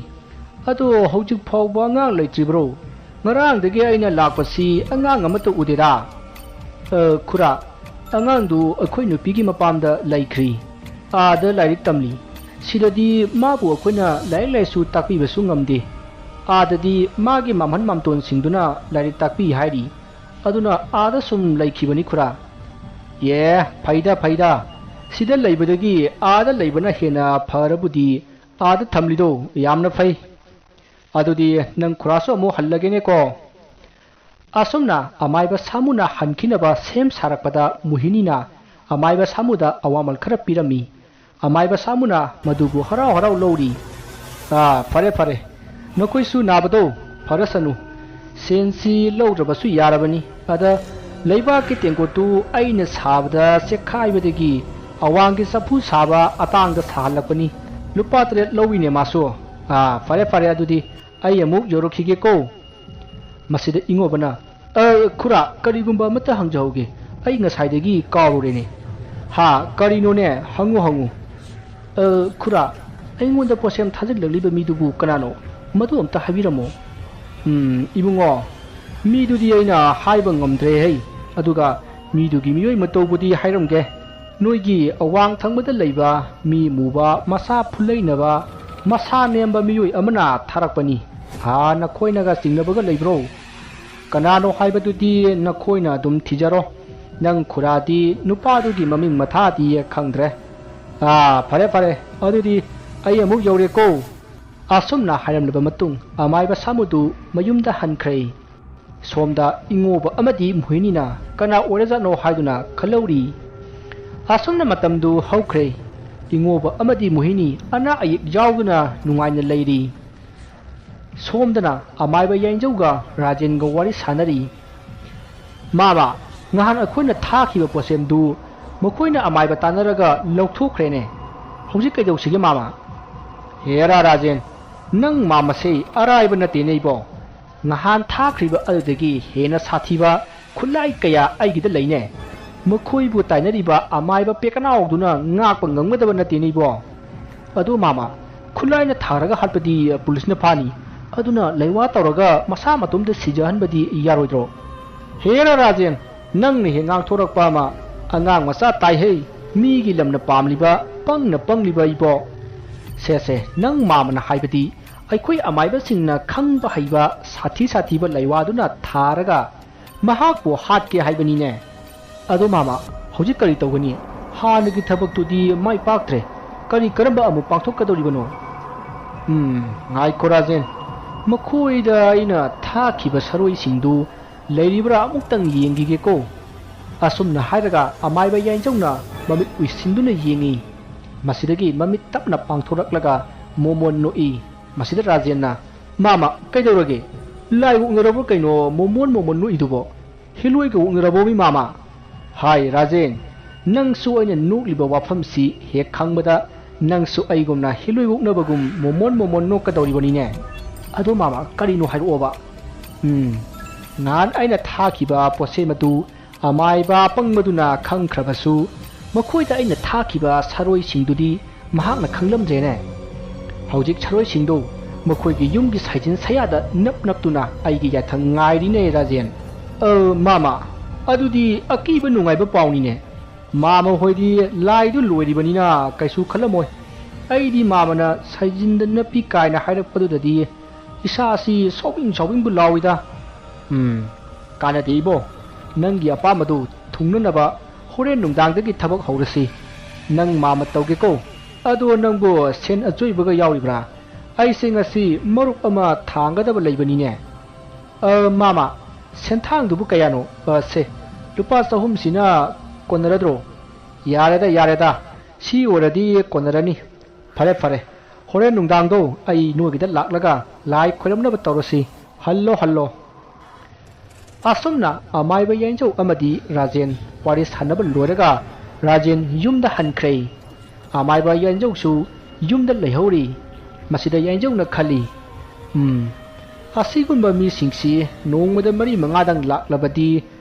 ꯑꯗꯣ ꯍꯧꯖꯤꯛ ꯐꯥꯎꯕ ꯑꯉꯥꯡ ꯂꯩꯇ꯭ꯔꯤꯕ꯭ꯔꯣ? ꯉꯔꯥꯡꯗꯒꯤ ꯑꯩꯅ ꯂꯥꯛꯄꯁꯤ ꯑꯉꯥꯡ ꯑꯃꯠꯇ ꯎꯗꯦꯗ"꯫ "ꯑ, ꯈꯨꯔꯥ, ꯑꯉꯥꯡꯗꯨ ꯑꯩꯈꯣꯏ ꯅꯨꯄꯤꯒꯤ ꯃꯄꯥꯝꯗ ꯂꯩꯈ꯭ꯔꯤ꯫ ꯑꯥꯗ ꯂꯥꯏꯔꯤꯛ ꯇꯝꯂꯤ꯫ ꯁꯤꯗꯗꯤ ꯃꯥꯕꯨ ꯑꯩꯈꯣꯏꯅ ꯂꯥꯏꯔꯤꯛ ꯂꯥꯏꯁꯨ ꯇꯥꯛꯄꯤꯕꯁꯨ ꯉꯝꯗꯦ꯫ ꯑꯥꯗꯗꯤ ꯃꯥꯒꯤ ꯃꯝꯍꯟ ꯃꯝꯇꯣꯟꯁꯤꯡꯗꯨꯅ ꯂꯥꯏꯔꯤꯛ ꯇꯥꯛꯄꯤ ꯍꯥꯏꯔꯤ꯫ ꯑꯗꯨꯅ ꯑꯥꯗ ꯁꯨꯝ ꯂꯩꯈꯤꯕꯅꯤ ꯈꯨꯔꯥ꯫ ꯑꯦ, ꯐꯩꯗ, ꯐꯩꯗ꯫ ꯁꯤꯗ ꯂꯩꯕꯗꯒꯤ ꯑꯥꯗ ꯂꯩꯕꯅ ꯍꯦꯟꯅ ꯐꯔꯕꯨꯗꯤ꯫ ꯑꯥꯗ ꯊꯝꯂꯤꯗꯣ ꯌꯥꯝꯅ ꯐꯩ꯫ ꯑꯗꯨꯗꯤ ꯅꯪ ꯈꯨꯔꯥꯁꯨ ꯑꯃꯨꯛ ꯍꯜꯂꯒꯦꯅꯦꯀꯣ꯫ ꯑꯁꯨꯝꯅ ꯑꯃꯥꯏꯕ ꯁꯥꯃꯨꯅ ꯍꯟꯈꯤꯅꯕ ꯁꯦꯝ ꯁꯥꯔꯛꯄꯗ ꯃꯣꯍꯤꯅꯤꯅ ꯑꯃꯥꯏꯕ ꯁꯥꯃꯨꯗ ꯑꯋꯥꯃꯜ ꯈꯔ ꯄꯤꯔꯝꯃꯤ꯫ ꯑꯃꯥꯏꯕ ꯁꯥꯃꯨꯅ ꯃꯗꯨꯕꯨ ꯍꯔꯥꯎ ꯍꯔꯥꯎ ꯂꯧꯔꯤ꯫ "ꯑꯥ, ꯐꯔꯦ, ꯐꯔꯦ꯫ ꯅꯈꯣꯏꯁꯨ ꯅꯥꯕꯗꯣ ꯐꯔꯁꯅꯨ꯫ ꯁꯦꯟꯁꯤ ꯂꯧꯗ꯭ꯔꯕꯁꯨ ꯌꯥꯔꯕꯅꯤ꯫ ꯑꯗ ꯂꯩꯕꯥꯛꯀꯤ ꯇꯦꯡꯀꯣꯠꯇꯨ ꯑꯩꯅ ꯁꯥꯕꯗ ꯆꯦꯛꯈꯥꯏꯕꯗꯒꯤ ꯑꯋꯥꯡꯒꯤ ꯆꯐꯨ ꯁꯥꯕ ꯑꯇꯥꯡꯗ ꯁꯥꯍꯜꯂꯛꯄꯅꯤ꯫ ꯂꯨꯄꯥ ꯇꯔꯦꯠ ꯂꯧꯏꯅꯦ ꯃꯥꯁꯨ꯫ ꯑꯥ, ꯐꯔꯦ, ꯐꯔꯦ, ꯑꯗꯨꯗꯤ ꯑꯩ ꯑꯃꯨꯛ ꯌꯧꯔꯛꯈꯤꯒꯦꯀꯣ꯫" ꯃꯁꯤꯗ ꯏꯉꯣꯕꯅ, "ꯑ, ꯈꯨꯔꯥ, ꯀꯔꯤꯒꯨꯝꯕ ꯑꯃꯠꯇ ꯍꯪꯖꯍꯧꯒꯦ꯫ ꯑꯩ ꯉꯁꯥꯏꯗꯒꯤ ꯀꯥꯎꯔꯨꯔꯦꯅꯦ꯫" "ꯍꯥ, ꯀꯔꯤꯅꯣꯅꯦ? ꯍꯪꯉꯨ, ꯍꯪꯉꯨ꯫" "ꯑ, ꯈꯨꯔꯥ, ꯑꯩꯉꯣꯟꯗ ꯄꯣꯠꯁꯦꯝ ꯊꯥꯖꯤꯜꯂꯛꯂꯤꯕ ꯃꯤꯗꯨꯕꯨ ꯀꯅꯥꯅꯣ? ꯃꯗꯨ ꯑꯝꯇ ꯍꯥꯏꯕꯤꯔꯝꯃꯣ꯫" "ꯎꯝ, ꯏꯕꯨꯡꯉꯣ, ꯃꯤꯗꯨꯗꯤ ꯑꯩꯅ ꯍꯥꯏꯕ ꯉꯝꯗ꯭ꯔꯦ ꯍꯩ꯫ ꯑꯗꯨꯒ ꯃꯤꯗꯨꯒꯤ ꯃꯤꯑꯣꯏ ꯃꯇꯧꯕꯨꯗꯤ ꯍꯥꯏꯔꯝꯒꯦ꯫ ꯅꯣꯏꯒꯤ ꯑꯋꯥꯡ ꯊꯪꯕꯗ ꯂꯩꯕ ꯃꯤ ꯃꯨꯕ, ꯃꯁꯥ ꯐꯨꯂꯩꯅꯕ, ꯃꯁꯥ ꯅꯦꯝꯕ ꯃꯤꯑꯣꯏ ꯑꯃꯅ ꯊꯥꯔꯛꯄꯅꯤ꯫ ꯍꯥ, ꯅꯈꯣꯏꯅꯒ ꯆꯤꯡꯅꯕꯒ ꯂꯩꯕ꯭ꯔꯣ? ꯀꯅꯥꯅꯣ ꯍꯥꯏꯕꯗꯨꯗꯤ ꯅꯈꯣꯏꯅ ꯑꯗꯨꯝ ꯊꯤꯖꯔꯣ꯫ ꯅꯪ ꯈꯨꯔꯥꯗꯤ ꯅꯨꯄꯥꯗꯨꯒꯤ ꯃꯃꯤꯡ ꯃꯊꯥꯗꯤ ꯈꯪꯗ꯭ꯔꯦ꯫ ꯑꯥ, ꯐꯔꯦ, ꯐꯔꯦ꯫ ꯑꯗꯨꯗꯤ ꯑꯩ ꯑꯃꯨꯛ ꯌꯧꯔꯦꯀꯣ꯫" ꯑꯁꯨꯝꯅ ꯍꯥꯏꯔꯝꯂꯕ ꯃꯇꯨꯡ ꯑꯃꯥꯏꯕ ꯁꯥꯃꯨꯗꯨ ꯃꯌꯨꯝꯗ ꯍꯟꯈ꯭ꯔꯦ꯫ ꯁꯣꯝꯗ ꯏꯉꯣꯕ ꯑꯃꯗꯤ ꯃꯣꯍꯤꯅꯤꯅ ꯀꯅꯥ ꯑꯣꯏꯔꯖꯥꯠꯅꯣ ꯍꯥꯏꯗꯨꯅ ꯈꯜꯍꯧꯔꯤ꯫ ꯑꯁꯨꯝꯅ ꯃꯇꯝꯗꯨ ꯍꯧꯈ꯭ꯔꯦ꯫ ꯏꯉꯣꯕ ꯑꯃꯗꯤ ꯃꯣꯍꯤꯅꯤ ꯑꯅꯥ ꯑꯌꯦꯛ ꯌꯥꯎꯗꯅ ꯅꯨꯡꯉꯥꯏꯅ ꯂꯩꯔꯤ꯫ ꯁꯣꯝꯗꯅ ꯑꯃꯥꯏꯕ ꯌꯥꯏꯟꯖꯧꯒ ꯔꯥꯖꯦꯟꯒ ꯋꯥꯔꯤ ꯁꯥꯟꯅꯔꯤ꯫ "ꯃꯥꯃ, ꯉꯍꯥꯟ ꯑꯩꯈꯣꯏꯅ ꯊꯥꯈꯤꯕ ꯄꯣꯠꯁꯦꯝꯗꯨ ꯃꯈꯣꯏꯅ ꯑꯃꯥꯏꯕ ꯇꯥꯟꯅꯔꯒ ꯂꯧꯊꯣꯛꯈ꯭ꯔꯦꯅꯦ꯫ ꯍꯧꯖꯤꯛ ꯀꯩꯗꯧꯁꯤꯒꯦ ꯃꯥꯃ?" "ꯍꯦꯔꯥ ꯔꯥꯖꯦꯟ, ꯅꯪ ꯃꯥꯃꯁꯦ ꯑꯔꯥꯏꯕ ꯅꯠꯇꯦꯅꯦ ꯏꯕꯣ꯫ ꯉꯍꯥꯟ ꯊꯥꯈ꯭ꯔꯤꯕ ꯑꯗꯨꯗꯒꯤ ꯍꯦꯟꯅ ꯁꯥꯊꯤꯕ ꯈꯨꯠꯂꯥꯏ ꯀꯌꯥ ꯑꯩꯒꯤꯗ ꯂꯩꯅꯦ꯫ ꯃꯈꯣꯏꯕꯨ ꯇꯥꯏꯅꯔꯤꯕ ꯑꯃꯥꯏꯕ ꯄꯦꯀꯅꯥꯎꯗꯨꯅ ꯉꯥꯛꯄ ꯉꯝꯒꯗꯕ ꯅꯠꯇꯦꯅꯦ ꯏꯕꯣ꯫ ꯑꯗꯨ ꯃꯥꯃ, ꯈꯨꯠꯂꯥꯏꯅ ꯊꯥꯔꯒ ꯍꯥꯠꯄꯗꯤ ꯄꯨꯂꯤꯁꯅ ꯐꯥꯅꯤ꯫ ꯑꯗꯨꯅ ꯂꯩꯋꯥ ꯇꯧꯔꯒ ꯃꯁꯥ ꯃꯇꯣꯝꯇ ꯁꯤꯖꯍꯟꯕꯗꯤ ꯌꯥꯔꯣꯏꯗ꯭ꯔꯣ?" "ꯍꯦꯔꯥ ꯔꯥꯖꯦꯟ, ꯅꯪꯅ ꯍꯦꯛ ꯉꯥꯡꯊꯣꯔꯛꯄ ꯑꯃ ꯑꯉꯥꯡ ꯃꯆꯥ ꯇꯥꯏꯍꯩ꯫ ꯃꯤꯒꯤ ꯂꯝꯅ ꯄꯥꯝꯂꯤꯕ ꯄꯪꯅ ꯄꯪꯂꯤꯕ ꯏꯕꯣ꯫ ꯁꯦ ꯁꯦ, ꯅꯪ ꯃꯥꯃꯅ ꯍꯥꯏꯕꯗꯤ ꯑꯩꯈꯣꯏ ꯑꯃꯥꯏꯕꯁꯤꯡꯅ ꯈꯪꯕ ꯍꯩꯕ ꯁꯥꯊꯤ ꯁꯥꯊꯤꯕ ꯂꯩꯋꯥꯗꯨꯅ ꯊꯥꯔꯒ ꯃꯍꯥꯛꯄꯨ ꯍꯥꯠꯀꯦ ꯍꯥꯏꯕꯅꯤꯅꯦ꯫ ꯑꯗꯣ ꯃꯥꯃ, ꯍꯧꯖꯤꯛ ꯀꯔꯤ ꯇꯧꯒꯅꯤ? ꯍꯥꯟꯅꯒꯤ ꯊꯕꯛꯇꯨꯗꯤ ꯃꯥꯏ ꯄꯥꯛꯇ꯭ꯔꯦ꯫ ꯀꯔꯤ ꯀꯔꯝꯕ ꯑꯃꯨꯛ ꯄꯥꯡꯊꯣꯛꯀꯗꯧꯔꯤꯕꯅꯣ? ꯎꯝ, ꯉꯥꯏꯈꯣ ꯔꯥꯖꯦꯟ, ꯃꯈꯣꯏꯗ ꯑꯩꯅ ꯊꯥꯈꯤꯕ ꯁꯔꯣꯏꯁꯤꯡꯗꯨ ꯂꯩꯔꯤꯕ꯭ꯔꯥ ꯑꯃꯨꯛꯇꯪ ꯌꯦꯡꯈꯤꯒꯦꯀꯣ꯫ ꯑꯁꯨꯝꯅ ꯍꯥꯏꯔꯒ ꯑꯃꯥꯏꯕ ꯌꯥꯏꯖꯧꯅ ꯃꯃꯤꯠ ꯎꯏꯁꯤꯟꯗꯨꯅ ꯌꯦꯡꯉꯤ꯫ ꯃꯁꯤꯗꯒꯤ ꯃꯃꯤꯠ ꯇꯞꯅ ꯄꯥꯡꯊꯣꯔꯛꯂꯒ ꯃꯣꯃꯣꯟ ꯅꯣꯛꯏ꯫ ꯃꯁꯤꯗ ꯔꯥꯖꯦꯟꯅ, "ꯃꯥꯃ, ꯀꯩꯗꯧꯔꯒꯦ? ꯂꯥꯏ ꯑꯣꯛꯅꯔꯕ꯭ꯔꯣ ꯀꯩꯅꯣ ꯃꯣꯃꯣꯟ ꯃꯣꯃꯣꯟ ꯅꯣꯛꯏꯗꯨꯕꯣ? ꯍꯤꯂꯣꯏꯒ ꯑꯣꯛꯅꯔꯕꯣ ꯃꯤ ꯃꯥꯃ?" "ꯍꯥꯏ ꯔꯥꯖꯦꯟ, ꯅꯪꯁꯨ ꯑꯩꯅ ꯅꯣꯛꯂꯤꯕ ꯋꯥꯐꯝꯁꯤ ꯍꯦꯛ ꯈꯪꯕꯗ ꯅꯪꯁꯨ ꯑꯩꯒꯨꯝꯅ ꯍꯤꯂꯣꯏ ꯑꯣꯛꯅꯕꯒꯨꯝ ꯃꯣꯃꯣꯟ ꯃꯣꯃꯣꯟ ꯅꯣꯛꯀꯗꯧꯔꯤꯕꯅꯤꯅꯦ꯫ ꯑꯗꯣ ꯃꯥꯃ, ꯀꯔꯤꯅꯣ ꯍꯥꯏꯔꯛꯑꯣꯕ?" "ꯎꯝ, ꯅꯍꯥꯟ ꯑꯩꯅ ꯊꯥꯈꯤꯕ ꯄꯣꯠꯁꯦꯝ ꯑꯗꯨ ꯑꯃꯥꯏꯕ ꯑꯄꯪꯕꯗꯨꯅ ꯈꯪꯈ꯭ꯔꯕꯁꯨ, ꯃꯈꯣꯏꯗ ꯑꯩꯅ ꯊꯥꯈꯤꯕ ꯁꯔꯣꯏꯁꯤꯡꯗꯨꯗꯤ ꯃꯍꯥꯛꯅ ꯈꯪꯂꯝꯗ꯭ꯔꯦꯅꯦ꯫ ꯍꯧꯖꯤꯛ ꯁꯔꯣꯏꯁꯤꯡꯗꯨ ꯃꯈꯣꯏꯒꯤ ꯌꯨꯝꯒꯤ ꯁꯥꯏꯖꯤꯟ ꯁꯌꯥꯗ ꯅꯞ ꯅꯞꯇꯨꯅ ꯑꯩꯒꯤ ꯌꯥꯊꯪ ꯉꯥꯏꯔꯤꯅꯦ ꯔꯥꯖꯦꯟ꯫" "ꯑ, ꯃꯥꯃ, ꯑꯗꯨꯗꯤ ꯑꯀꯤꯕ ꯅꯨꯡꯉꯥꯏꯕ ꯄꯥꯎꯅꯤꯅꯦ꯫ ꯃꯥꯃ ꯍꯣꯏꯗꯤ ꯂꯥꯏꯗꯨ ꯂꯣꯏꯔꯤꯕꯅꯤꯅ ꯀꯩꯁꯨ ꯈꯜꯂꯝꯃꯣꯏ꯫ ꯑꯩꯗꯤ ꯃꯥꯃꯅ ꯁꯥꯏꯖꯤꯟꯗ ꯅꯞꯄꯤ ꯀꯥꯏꯅ ꯍꯥꯏꯔꯛꯄꯗꯨꯗꯗꯤ ꯏꯁꯥꯁꯤ ꯁꯥꯎꯕꯤꯡ ꯁꯥꯎꯕꯤꯡꯕꯨ ꯂꯥꯎꯏꯗ꯫ ꯎꯝ, ꯀꯥꯟꯅꯗꯦ ꯏꯕꯣ꯫ ꯅꯪꯒꯤ ꯑꯄꯥꯝꯕꯗꯨ ꯊꯨꯡꯅꯅꯕ ꯍꯣꯔꯦꯟ ꯅꯨꯡꯗꯥꯡꯗꯒꯤ ꯊꯕꯛ ꯍꯧꯔꯁꯤ꯫ ꯅꯪ ꯃꯥꯃ ꯇꯧꯒꯦꯀꯣ꯫ ꯑꯗꯣ ꯅꯪꯕꯨ ꯁꯦꯟ ꯑꯆꯣꯏꯕꯒ ꯌꯥꯎꯔꯤꯕ꯭ꯔꯥ? ꯑꯩꯁꯦ ꯉꯁꯤ ꯃꯔꯨꯞ ꯑꯃ ꯊꯥꯡꯒꯗꯕ ꯂꯩꯕꯅꯤꯅꯦ꯫" "ꯑ, ꯃꯥꯃ, ꯁꯦꯟꯊꯥꯡꯗꯨꯕꯨ ꯀꯌꯥꯅꯣ? ꯑ, ꯁꯦ, ꯂꯨꯄꯥ ꯆꯍꯨꯝꯁꯤꯅ ꯀꯣꯟꯅꯔꯗ꯭ꯔꯣ?" "ꯌꯥꯔꯦꯗ, ꯌꯥꯔꯦꯗ, ꯁꯤ ꯑꯣꯏꯔꯗꯤ ꯀꯣꯟꯅꯔꯅꯤ꯫ ꯐꯔꯦ, ꯐꯔꯦ, ꯍꯣꯔꯦꯟ ꯅꯨꯡꯗꯥꯡꯗꯣ ꯑꯩ ꯅꯣꯏꯒꯤꯗ ꯂꯥꯛꯂꯒ ꯂꯥꯏ ꯈꯣꯏꯔꯝꯅꯕ ꯇꯧꯔꯁꯤ꯫ Hello, hello." ꯑꯁꯨꯝꯅ ꯑꯃꯥꯏꯕ ꯌꯥꯏꯟꯖꯧ ꯑꯃꯗꯤ ꯔꯥꯖꯦꯟ ꯋꯥꯔꯤ ꯁꯥꯟꯅꯕ ꯂꯣꯏꯔꯒ ꯔꯥꯖꯦꯟ ꯌꯨꯝꯗ ꯍꯟꯈ꯭ꯔꯦ꯫ ꯑꯃꯥꯏꯕ ꯌꯥꯏꯟꯖꯧꯁꯨ ꯌꯨꯝꯗ ꯂꯩꯍꯧꯔꯤ꯫ ꯃꯁꯤꯗ ꯌꯥꯏꯟꯖꯧꯅ ꯈꯜꯂꯤ, "ꯎꯝ, ꯑꯁꯤꯒꯨꯝꯕ ꯃꯤꯁꯤꯡꯁꯤ ꯅꯣꯡꯃꯗ ꯃꯔꯤ ꯃꯉꯥꯗꯪ ꯂꯥꯛꯂꯕꯗꯤ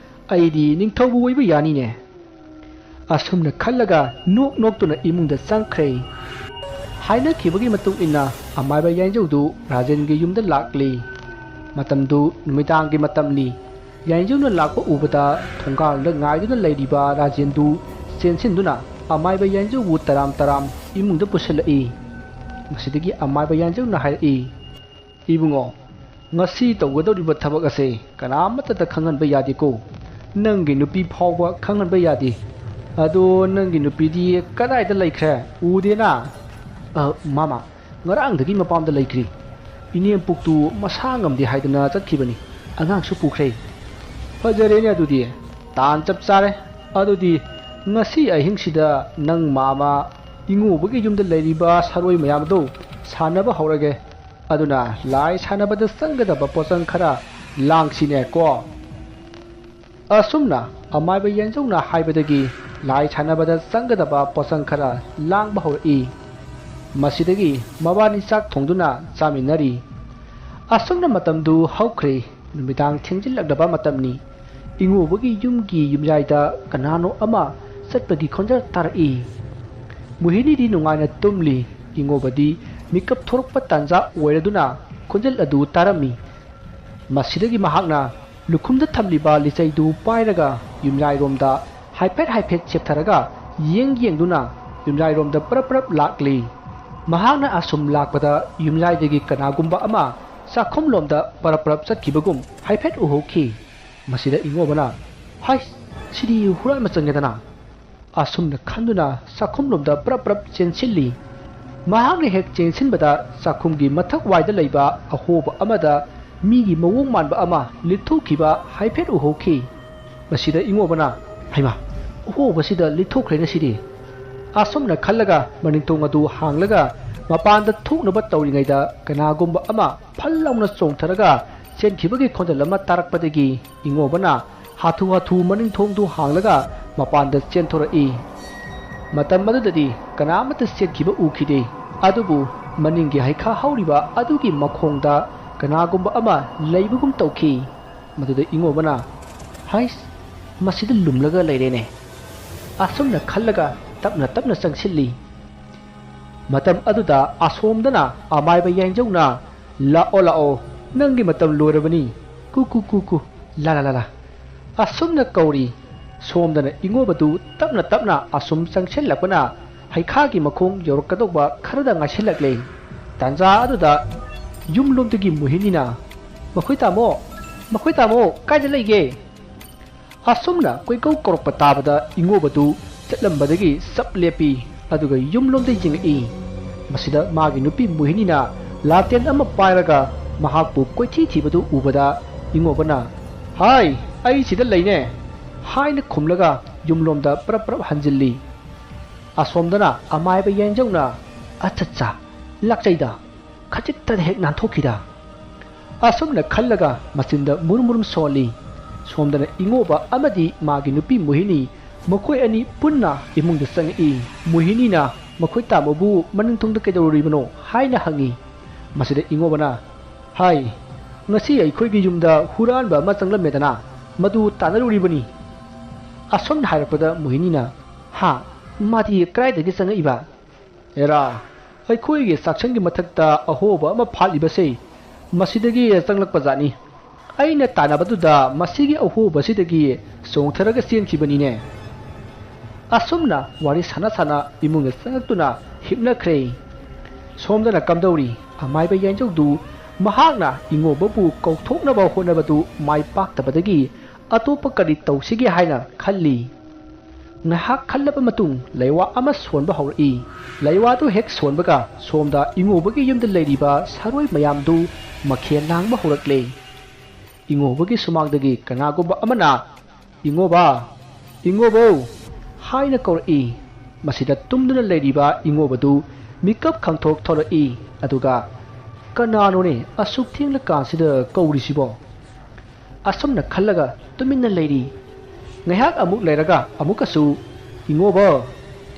ꯑꯩꯗꯤ ꯅꯤꯡꯊꯧꯕꯨ ꯑꯣꯏꯕ ꯌꯥꯅꯤꯅꯦ꯫" ꯑꯁꯨꯝꯅ ꯈꯜꯂꯒ ꯅꯣꯛ ꯅꯣꯛꯇꯨꯅ ꯏꯃꯨꯡꯗ ꯆꯪꯈ꯭ꯔꯦ꯫ ꯍꯥꯏꯅꯈꯤꯕꯒꯤ ꯃꯇꯨꯡ ꯏꯟꯅ ꯑꯃꯥꯏꯕ ꯌꯥꯏꯟꯖꯧꯗꯨ ꯔꯥꯖꯦꯟꯒꯤ ꯌꯨꯝꯗ ꯂꯥꯛꯂꯤ꯫ ꯃꯇꯝꯗꯨ ꯅꯨꯃꯤꯗꯥꯡꯒꯤ ꯃꯇꯝꯅꯤ꯫ ꯌꯥꯏꯟꯖꯧꯅ ꯂꯥꯛꯄ ꯎꯕꯗ ꯊꯣꯡꯒꯥꯜꯗ ꯉꯥꯏꯗꯨꯅ ꯂꯩꯔꯤꯕ ꯔꯥꯖꯦꯟꯗꯨ ꯆꯦꯟꯁꯤꯟꯗꯨꯅ ꯑꯃꯥꯏꯕ ꯌꯥꯏꯟꯖꯧꯕꯨ ꯇꯔꯥꯝ ꯇꯔꯥꯝ ꯏꯃꯨꯡꯗ ꯄꯨꯁꯤꯜꯂꯛꯏ꯫ ꯃꯁꯤꯗꯒꯤ ꯑꯃꯥꯏꯕ ꯌꯥꯏꯅꯖꯧꯅ ꯍꯥꯏꯔꯛꯏ, "ꯏꯕꯨꯡꯉꯣ, ꯉꯁꯤ ꯇꯧꯒꯗꯧꯔꯤꯕ ꯊꯕꯛ ꯑꯁꯦ ꯀꯅꯥꯃꯠꯇꯗ ꯈꯪꯍꯟꯕ ꯌꯥꯗꯦꯀꯣ꯫ ꯅꯪꯒꯤ ꯅꯨꯄꯤ ꯐꯥꯎꯕ ꯈꯪꯍꯟꯕ ꯌꯥꯗꯦ꯫ ꯑꯗꯣ ꯅꯪꯒꯤ ꯅꯨꯄꯤꯗꯤ ꯀꯗꯥꯏꯗ ꯂꯩꯈ꯭ꯔꯦ? ꯎꯗꯦꯅ?" "ꯑ, ꯃꯥꯃ, ꯉꯔꯥꯡꯗꯒꯤ ꯃꯄꯥꯝꯗ ꯂꯩꯈ꯭ꯔꯤ꯫ ꯏꯅꯦꯝꯄꯣꯛꯇꯨ ꯃꯁꯥ ꯉꯝꯗꯦ ꯍꯥꯏꯗꯅ ꯆꯠꯈꯤꯕꯅꯤ꯫ ꯑꯉꯥꯡꯁꯨ ꯄꯨꯈ꯭ꯔꯦ꯫" "ꯐꯖꯔꯦꯅꯦ ꯑꯗꯨꯗꯤ꯫ ꯇꯥꯟ ꯆꯞ ꯆꯥꯔꯦ꯫ ꯑꯗꯨꯗꯤ ꯉꯁꯤ ꯑꯍꯤꯡꯁꯤꯗ ꯅꯪ ꯃꯥꯃ ꯏꯉꯣꯕꯒꯤ ꯌꯨꯝꯗ ꯂꯩꯔꯤꯕ ꯁꯥꯔꯣꯏ ꯃꯌꯥꯝꯗꯨ ꯁꯥꯟꯅꯕ ꯍꯧꯔꯒꯦ꯫ ꯑꯗꯨꯅ ꯂꯥꯏ ꯁꯥꯟꯅꯕꯗ ꯆꯪꯒꯗꯕ ꯄꯣꯠꯆꯪ ꯈꯔ ꯂꯥꯡꯁꯤꯅꯦ ꯀꯣ꯫" ꯑꯁꯨꯝꯅ ꯑꯃꯥꯏꯕ ꯌꯥꯏꯅꯖꯧꯅ ꯍꯥꯏꯕꯗꯒꯤ ꯂꯥꯏ ꯁꯥꯟꯅꯕꯗ ꯆꯪꯒꯗꯕ ꯄꯣꯠꯆꯪ ꯈꯔ ꯂꯥꯡꯕ ꯍꯧꯔꯛꯏ꯫ ꯃꯁꯤꯗꯒꯤ ꯃꯕꯥꯅꯤ ꯆꯥꯛ ꯊꯣꯡꯗꯨꯅ ꯆꯥꯃꯤꯟꯅꯔꯤ꯫ ꯑꯁꯨꯝꯅ ꯃꯇꯝꯗꯨ ꯍꯧꯈ꯭ꯔꯦ꯫ ꯅꯨꯃꯤꯗꯥꯡ ꯊꯦꯡꯖꯤꯜꯂꯛꯂꯕ ꯃꯇꯝꯅꯤ꯫ ꯏꯉꯣꯕꯒꯤ ꯌꯨꯝꯒꯤ ꯌꯨꯝꯌꯥꯏꯗ ꯀꯅꯥꯅꯣ ꯑꯃ ꯆꯠꯄꯒꯤ ꯈꯣꯟꯖꯦꯜ ꯇꯥꯔꯛꯏ꯫ ꯃꯣꯍꯤꯅꯤꯗꯤ ꯅꯨꯡꯉꯥꯏꯅ ꯇꯨꯝꯂꯤ꯫ ꯏꯉꯣꯕꯗꯤ ꯃꯤꯀꯞ ꯊꯣꯔꯛꯄ ꯇꯥꯟꯖꯥ ꯑꯣꯏꯔꯗꯨꯅ ꯈꯣꯟꯖꯦꯜ ꯑꯗꯨ ꯇꯥꯔꯝꯃꯤ꯫ ꯃꯁꯤꯗꯒꯤ ꯃꯍꯥꯛꯅ ꯂꯨꯈꯨꯝꯗ ꯊꯝꯂꯤꯕ ꯂꯤꯆꯩꯗꯨ ꯄꯥꯏꯔꯒ ꯌꯨꯝꯌꯥꯏꯔꯣꯝꯗ ꯍꯥꯏꯐꯦꯠ ꯍꯥꯏꯐꯦꯠ ꯁꯦꯞꯊꯔꯒ ꯌꯦꯡ ꯌꯦꯡꯗꯨꯅ ꯌꯨꯝꯌꯥꯏꯔꯣꯝꯗ ꯄꯔꯞ ꯄꯔꯞ ꯂꯥꯛꯂꯤ꯫ ꯃꯍꯥꯛꯅ ꯑꯁꯨꯝ ꯂꯥꯛꯄꯗ ꯌꯨꯝꯌꯥꯏꯗꯒꯤ ꯀꯅꯥꯒꯨꯝꯕ ꯑꯃ ꯆꯥꯛꯈꯨꯝꯂꯣꯝꯗ ꯄꯔꯞ ꯄꯔꯞ ꯆꯠꯈꯤꯕꯒꯨꯝ ꯍꯥꯏꯐꯦꯠ ꯎꯍꯧꯈꯤ꯫ ꯃꯁꯤꯗ ꯏꯉꯣꯕꯅ, "ꯍꯥꯏ, ꯁꯤꯗꯤ ꯍꯨꯔꯥꯟꯕ ꯆꯪꯉꯦꯗꯅ!" ꯑꯁꯨꯝꯅ ꯈꯟꯗꯨꯅ ꯆꯥꯛꯈꯨꯝꯂꯣꯝꯗ ꯄ꯭ꯔꯞ ꯄ꯭ꯔꯞ ꯆꯦꯟꯁꯤꯜꯂꯤ꯫ ꯃꯍꯥꯛꯅ ꯍꯦꯛ ꯆꯦꯟꯁꯤꯟꯕꯗ ꯆꯥꯛꯈꯨꯝꯒꯤ ꯃꯊꯛ ꯋꯥꯏꯗ ꯂꯩꯕ ꯑꯍꯣꯕ ꯑꯃꯗ ꯃꯤꯒꯤ ꯃꯑꯣꯡ ꯃꯥꯟꯕ ꯑꯃ ꯂꯤꯠꯊꯣꯛꯈꯤꯕ ꯍꯥꯏꯐꯦꯠ ꯎꯍꯧꯈꯤ꯫ ꯃꯁꯤꯗ ꯏꯉꯣꯕꯅ, "ꯍꯩꯃꯥ, ꯑꯍꯣꯕꯁꯤꯗ ꯂꯤꯠꯊꯣꯛꯈ꯭ꯔꯦꯅꯦ ꯁꯤꯗꯤ!" ꯑꯁꯨꯝꯅ ꯈꯜꯂꯒ ꯃꯅꯤꯡꯊꯣꯡ ꯑꯗꯨ ꯍꯥꯡꯂꯒ ꯃꯄꯥꯟꯗ ꯊꯣꯛꯅꯕ ꯇꯧꯔꯤꯉꯩꯗ ꯀꯅꯥꯒꯨꯝꯕ ꯑꯃ ꯐꯜ ꯂꯥꯎꯅ ꯆꯣꯡꯊꯔꯒ ꯆꯦꯟꯈꯤꯕꯒꯤ ꯈꯣꯟꯖꯦꯜ ꯑꯃ ꯇꯥꯔꯛꯄꯗꯒꯤ ꯏꯉꯣꯕꯅ ꯍꯥꯊꯨ ꯍꯥꯊꯨ ꯃꯅꯤꯡ ꯊꯣꯡꯗꯨ ꯍꯥꯡꯂꯒ ꯃꯄꯥꯟꯗ ꯆꯦꯟꯊꯣꯔꯛꯏ꯫ ꯃꯇꯝ ꯑꯗꯨꯗꯗꯤ ꯀꯅꯥꯃꯠꯇ ꯆꯦꯟꯈꯤꯕ ꯎꯈꯤꯗꯦ꯫ ꯑꯗꯨꯕꯨ ꯃꯅꯤꯡꯒꯤ ꯍꯩꯈꯥ ꯍꯧꯔꯤꯕ ꯑꯗꯨꯒꯤ ꯃꯈꯣꯡꯗ ꯀꯅꯥꯒꯨꯝꯕ ꯑꯃ ꯂꯩꯕꯒꯨꯝ ꯇꯧꯈꯤ꯫ ꯃꯗꯨꯗ ꯏꯉꯣꯕꯅ, "ꯍꯩꯁ, ꯃꯁꯤꯗ ꯂꯨꯝꯂꯒ ꯂꯩꯔꯦꯅꯦ!" ꯑꯁꯨꯝꯅ ꯈꯜꯂꯒ ꯇꯞꯅ ꯇꯞꯅ ꯆꯪꯁꯤꯜꯂꯤ꯫ ꯃꯇꯝ ꯑꯗꯨꯗ ꯑꯁꯣꯝꯗꯅ ꯑꯃꯥꯏꯕ ꯌꯥꯏꯅꯖꯧꯅ, "ꯂꯥꯛꯑꯣ, ꯂꯥꯛꯑꯣ, ꯅꯪꯒꯤ ꯃꯇꯝ ꯂꯣꯏꯔꯕꯅꯤ꯫ ꯀꯨ, ꯀꯨ, ꯀꯨ, ꯀꯨ, ꯂꯥ, ꯂꯥ, ꯂꯥ, ꯂꯥ꯫" ꯑꯁꯨꯝꯅ ꯀꯧꯔꯤ꯫ ꯁꯣꯝꯗꯅ ꯏꯉꯣꯕꯗꯨ ꯇꯞꯅ ꯇꯞꯅ ꯑꯁꯨꯝ ꯆꯪꯁꯤꯜꯂꯛꯄꯅ ꯍꯩꯈꯥꯒꯤ ꯃꯈꯣꯡ ꯌꯧꯔꯛꯀꯗꯧꯕ ꯈꯔꯗ ꯉꯥꯏꯁꯤꯜꯂꯛꯂꯦ꯫ ꯇꯥꯟꯖꯥ ꯑꯗꯨꯗ ꯌꯨꯝꯂꯣꯝꯗꯒꯤ ꯃꯣꯍꯤꯅꯤꯅ, "ꯃꯈꯣꯏ ꯇꯥꯃꯣ, ꯃꯈꯣꯏ ꯇꯥꯃꯣ, ꯀꯥꯏꯗ ꯂꯩꯒꯦ?" ꯑꯁꯨꯝꯅ ꯀꯣꯏꯀꯧ ꯀꯧꯔꯛꯄ ꯇꯥꯕꯗ ꯏꯉꯣꯕꯗꯨ ꯆꯠꯂꯝꯕꯗꯒꯤ ꯆꯞ ꯂꯦꯞꯄꯤ, ꯑꯗꯨꯒ ꯌꯨꯝꯂꯣꯝꯗ ꯌꯦꯡꯉꯛꯏ꯫ ꯃꯁꯤꯗ ꯃꯥꯒꯤ ꯅꯨꯄꯤ ꯃꯣꯍꯤꯅꯤꯅ ꯂꯥꯇꯦꯟ ꯑꯃ ꯄꯥꯏꯔꯒ ꯃꯍꯥꯛꯄꯨ ꯀꯣꯏꯊꯤ ꯊꯤꯕꯗꯨ ꯎꯕꯗ ꯏꯉꯣꯕꯅ, "ꯍꯥꯏ, ꯑꯩ ꯁꯤꯗ ꯂꯩꯅꯦ" ꯍꯥꯏꯅ ꯈꯨꯝꯂꯒ ꯌꯨꯝꯂꯣꯝꯗ ꯄ꯭ꯔꯞ ꯄ꯭ꯔꯞ ꯍꯟꯖꯤꯜꯂꯤ꯫ ꯑꯁꯣꯝꯗꯅ ꯑꯃꯥꯏꯕ ꯌꯥꯏꯟꯖꯧꯅ, "ꯑꯠꯆꯥ ꯆꯥ, ꯂꯥꯛꯆꯩꯗ, ꯈꯖꯤꯛꯇꯗ ꯍꯦꯛ ꯅꯥꯟꯊꯣꯛꯈꯤꯗ" ꯑꯁꯨꯝꯅ ꯈꯜꯂꯒ ꯃꯆꯤꯟꯗ ꯃꯨꯔꯨꯝ ꯃꯨꯔꯨꯝ ꯁꯣꯜꯂꯤ꯫ ꯁꯣꯝꯗꯅ ꯏꯉꯣꯕ ꯑꯃꯗꯤ ꯃꯥꯒꯤ ꯅꯨꯄꯤ ꯃꯣꯍꯤꯅꯤ, ꯃꯈꯣꯏ ꯑꯅꯤ ꯄꯨꯟꯅ ꯏꯃꯨꯡꯗ ꯆꯪꯉꯛꯏ꯫ ꯃꯣꯍꯤꯅꯤꯅ, "ꯃꯈꯣꯏ ꯇꯥꯃꯣꯕꯨ ꯃꯅꯤꯡ ꯊꯣꯡꯗ ꯀꯩꯗꯧꯔꯨꯔꯤꯕꯅꯣ?" ꯍꯥꯏꯅ ꯍꯪꯉꯤ꯫ ꯃꯁꯤꯗ ꯏꯉꯣꯕꯅ, "ꯍꯥꯏ, ꯉꯁꯤ ꯑꯩꯈꯣꯏꯒꯤ ꯌꯨꯝꯗ ꯍꯨꯔꯥꯟꯕ ꯑꯃ ꯆꯪꯂꯝꯃꯦꯗꯅ, ꯃꯗꯨ ꯇꯥꯟꯅꯔꯨꯔꯤꯕꯅꯤ" ꯑꯁꯨꯝꯅ ꯍꯥꯏꯔꯛꯄꯗ ꯃꯣꯍꯤꯅꯤꯅ, "ꯍꯥ? ꯃꯥꯗꯤ ꯀꯗꯥꯏꯗꯒꯤ ꯆꯪꯉꯛꯏꯕ?" "ꯑꯦꯔꯥ, ꯑꯩꯈꯣꯏꯒꯤ ꯆꯥꯛꯁꯪꯒꯤ ꯃꯊꯛꯇ ꯑꯍꯣꯕ ꯑꯃ ꯐꯥꯠꯂꯤꯕꯁꯦ, ꯃꯁꯤꯗꯒꯤ ꯆꯪꯂꯛꯄ ꯖꯥꯠꯅꯤ꯫ ꯑꯩꯅ ꯇꯥꯟꯅꯕꯗꯨꯗ ꯃꯁꯤꯒꯤ ꯑꯍꯣꯕꯁꯤꯗꯒꯤ ꯆꯣꯡꯊꯔꯒ ꯆꯦꯟꯈꯤꯕꯅꯤꯅꯦ"꯫ ꯑꯁꯨꯝꯅ ꯋꯥꯔꯤ ꯁꯥꯟꯅ ꯁꯥꯟꯅ ꯏꯃꯨꯡꯗ ꯆꯪꯂꯛꯇꯨꯅ ꯍꯤꯞꯅꯈ꯭ꯔꯦ꯫ ꯁꯣꯝꯗꯅ ꯀꯝꯗꯧꯔꯤ? ꯑꯃꯥꯏꯕ ꯌꯥꯏꯟꯖꯧꯗꯨ ꯃꯍꯥꯛꯅ ꯏꯉꯣꯕꯕꯨ ꯀꯧꯊꯣꯛꯅꯕ ꯍꯣꯠꯅꯕꯗꯨ ꯃꯥꯏ ꯄꯥꯛꯇꯕꯗꯒꯤ ꯑꯇꯣꯞꯄ ꯀꯔꯤ ꯇꯧꯁꯤꯒꯦ ꯍꯥꯏꯅ ꯈꯜꯂꯤ꯫ ꯉꯥꯏꯍꯥꯛ ꯈꯜꯂꯕ ꯃꯇꯨꯡ ꯂꯩꯋꯥ ꯑꯃ ꯁꯣꯟꯕ ꯍꯧꯔꯛꯏ꯫ ꯂꯩꯋꯥꯗꯨ ꯍꯦꯛ ꯁꯣꯟꯕꯒ ꯁꯣꯝꯗ ꯏꯉꯣꯕꯒꯤ ꯌꯨꯝꯗ ꯂꯩꯔꯤꯕ ꯁꯥꯔꯣꯏ ꯃꯌꯥꯝꯗꯨ ꯃꯈꯦꯜ ꯂꯥꯡꯕ ꯍꯧꯔꯛꯂꯦ꯫ ꯏꯉꯣꯕꯒꯤ ꯁꯨꯃꯥꯡꯗꯒꯤ ꯀꯅꯥꯒꯨꯝꯕ ꯑꯃꯅ, "ꯏꯉꯣꯕ, ꯏꯉꯣꯕꯧ" ꯍꯥꯏꯅ ꯀꯧꯔꯛꯏ꯫ ꯃꯁꯤꯗ ꯇꯨꯝꯗꯨꯅ ꯂꯩꯔꯤꯕ ꯏꯉꯣꯕꯗꯨ ꯃꯤꯀꯞ ꯈꯪꯊꯣꯛ ꯊꯣꯔꯛꯏ꯫ ꯑꯗꯨꯒ, "ꯀꯅꯥꯅꯣꯅꯦ ꯑꯁꯨꯛ ꯊꯦꯡꯂꯀꯥꯟꯁꯤꯗ ꯀꯧꯔꯤꯁꯤꯕꯣ?" ꯑꯁꯨꯝꯅ ꯈꯜꯂꯒ ꯇꯨꯃꯤꯟꯅ ꯂꯩꯔꯤ꯫ ꯉꯥꯏꯍꯥꯛ ꯑꯃꯨꯛ ꯂꯩꯔꯒ ꯑꯃꯨꯛꯀꯁꯨ, "ꯏꯉꯣꯕ,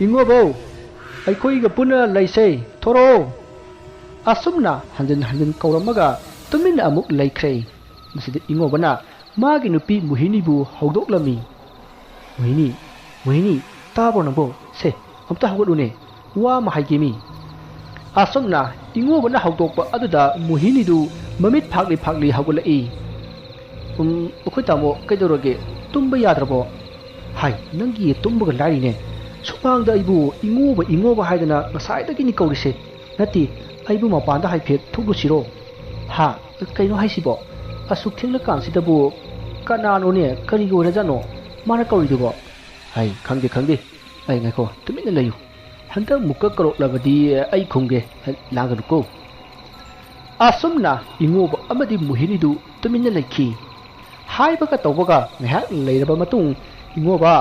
ꯏꯉꯣꯕꯧ, ꯑꯩꯈꯣꯏꯒ ꯄꯨꯟꯅ ꯂꯩꯁꯦ, ꯊꯣꯔꯛꯑꯣ" ꯑꯁꯨꯝꯅ ꯍꯟꯖꯤꯟ ꯍꯟꯖꯤꯟ ꯀꯧꯔꯝꯃꯒ ꯇꯨꯃꯤꯟꯅ ꯑꯃꯨꯛ ꯂꯩꯈ꯭ꯔꯦ꯫ ꯃꯁꯤꯗ ꯏꯉꯣꯕꯅ ꯃꯥꯒꯤ ꯅꯨꯄꯤ ꯃꯣꯍꯤꯅꯤꯕꯨ ꯍꯧꯗꯣꯛꯂꯝꯃꯤ꯫ "ꯃꯣꯍꯤꯅꯤ, ꯃꯣꯍꯤꯅꯤ, ꯇꯥꯕ꯭ꯔꯣ ꯅꯪꯕꯣ? ꯁꯦ, ꯑꯝꯇ ꯍꯧꯒꯠꯂꯨꯅꯦ, ꯋꯥ ꯑꯃ ꯍꯥꯏꯒꯦꯃꯤ" ꯑꯁꯨꯝꯅ ꯏꯉꯣꯕꯅ ꯍꯧꯗꯣꯛꯄ ꯑꯗꯨꯗ ꯃꯣꯍꯤꯅꯤꯗꯨ ꯃꯃꯤꯠ ꯐꯥꯛꯂꯤ ꯐꯥꯛꯂꯤ ꯍꯧꯒꯠꯂꯛꯏ꯫ "ꯎꯝ, ꯑꯩꯈꯣꯏ ꯇꯥꯃꯣ, ꯀꯩꯗꯧꯔꯒꯦ? ꯇꯨꯝꯕ ꯌꯥꯗ꯭ꯔꯕꯣ?" "ꯍꯥꯏ, ꯅꯪꯒꯤ ꯇꯨꯝꯕꯒ ꯂꯥꯏꯔꯤꯅꯦ, ꯁꯨꯃꯥꯡꯗ ꯑꯩꯕꯨ ꯏꯉꯣꯕ, ꯏꯉꯣꯕ ꯍꯥꯏꯗꯅ ꯉꯁꯥꯏꯗꯒꯤꯅꯤ ꯀꯧꯔꯤꯁꯦ꯫ ꯅꯠꯇꯦ, ꯑꯩꯕꯨ ꯃꯄꯥꯟꯗ ꯍꯥꯏꯐꯦꯠ ꯊꯣꯛꯂꯨꯁꯤꯔꯣ? ꯍꯥ? ꯀꯩꯅꯣ ꯍꯥꯏꯁꯤꯕꯣ? ꯑꯁꯨꯛ ꯊꯦꯡꯂꯀꯥꯟꯁꯤꯗꯕꯨ ꯀꯅꯥꯅꯣꯅꯦ? ꯀꯔꯤꯒꯤ ꯑꯣꯏꯔꯖꯥꯠꯅꯣ ꯃꯥꯅ ꯀꯧꯔꯤꯗꯨꯕꯣ? ꯍꯥꯏ, ꯈꯪꯗꯦ, ꯈꯪꯗꯦ꯫ ꯑꯩ, ꯉꯥꯏꯈꯣ, ꯇꯨꯃꯤꯟꯅ ꯂꯩꯌꯨ꯫ ꯍꯟꯗꯛ ꯃꯨꯛꯀ ꯀꯧꯔꯛꯂꯕꯗꯤ ꯑꯩ ꯈꯨꯝꯒꯦ꯫ ꯂꯥꯡꯒꯅꯨꯀꯣ꯫ ꯑꯁꯨꯝꯅ ꯏꯉꯣꯕ ꯑꯃꯗꯤ ꯃꯣꯍꯤꯅꯤꯗꯨ ꯇꯨꯃꯤꯟꯅ ꯂꯩꯈꯤ꯫ ꯍꯥꯏꯕꯒ ꯇꯧꯕꯒ ꯉꯥꯏꯍꯥꯛ ꯂꯩꯔꯕ ꯃꯇꯨꯡ, "ꯏꯉꯣꯕ,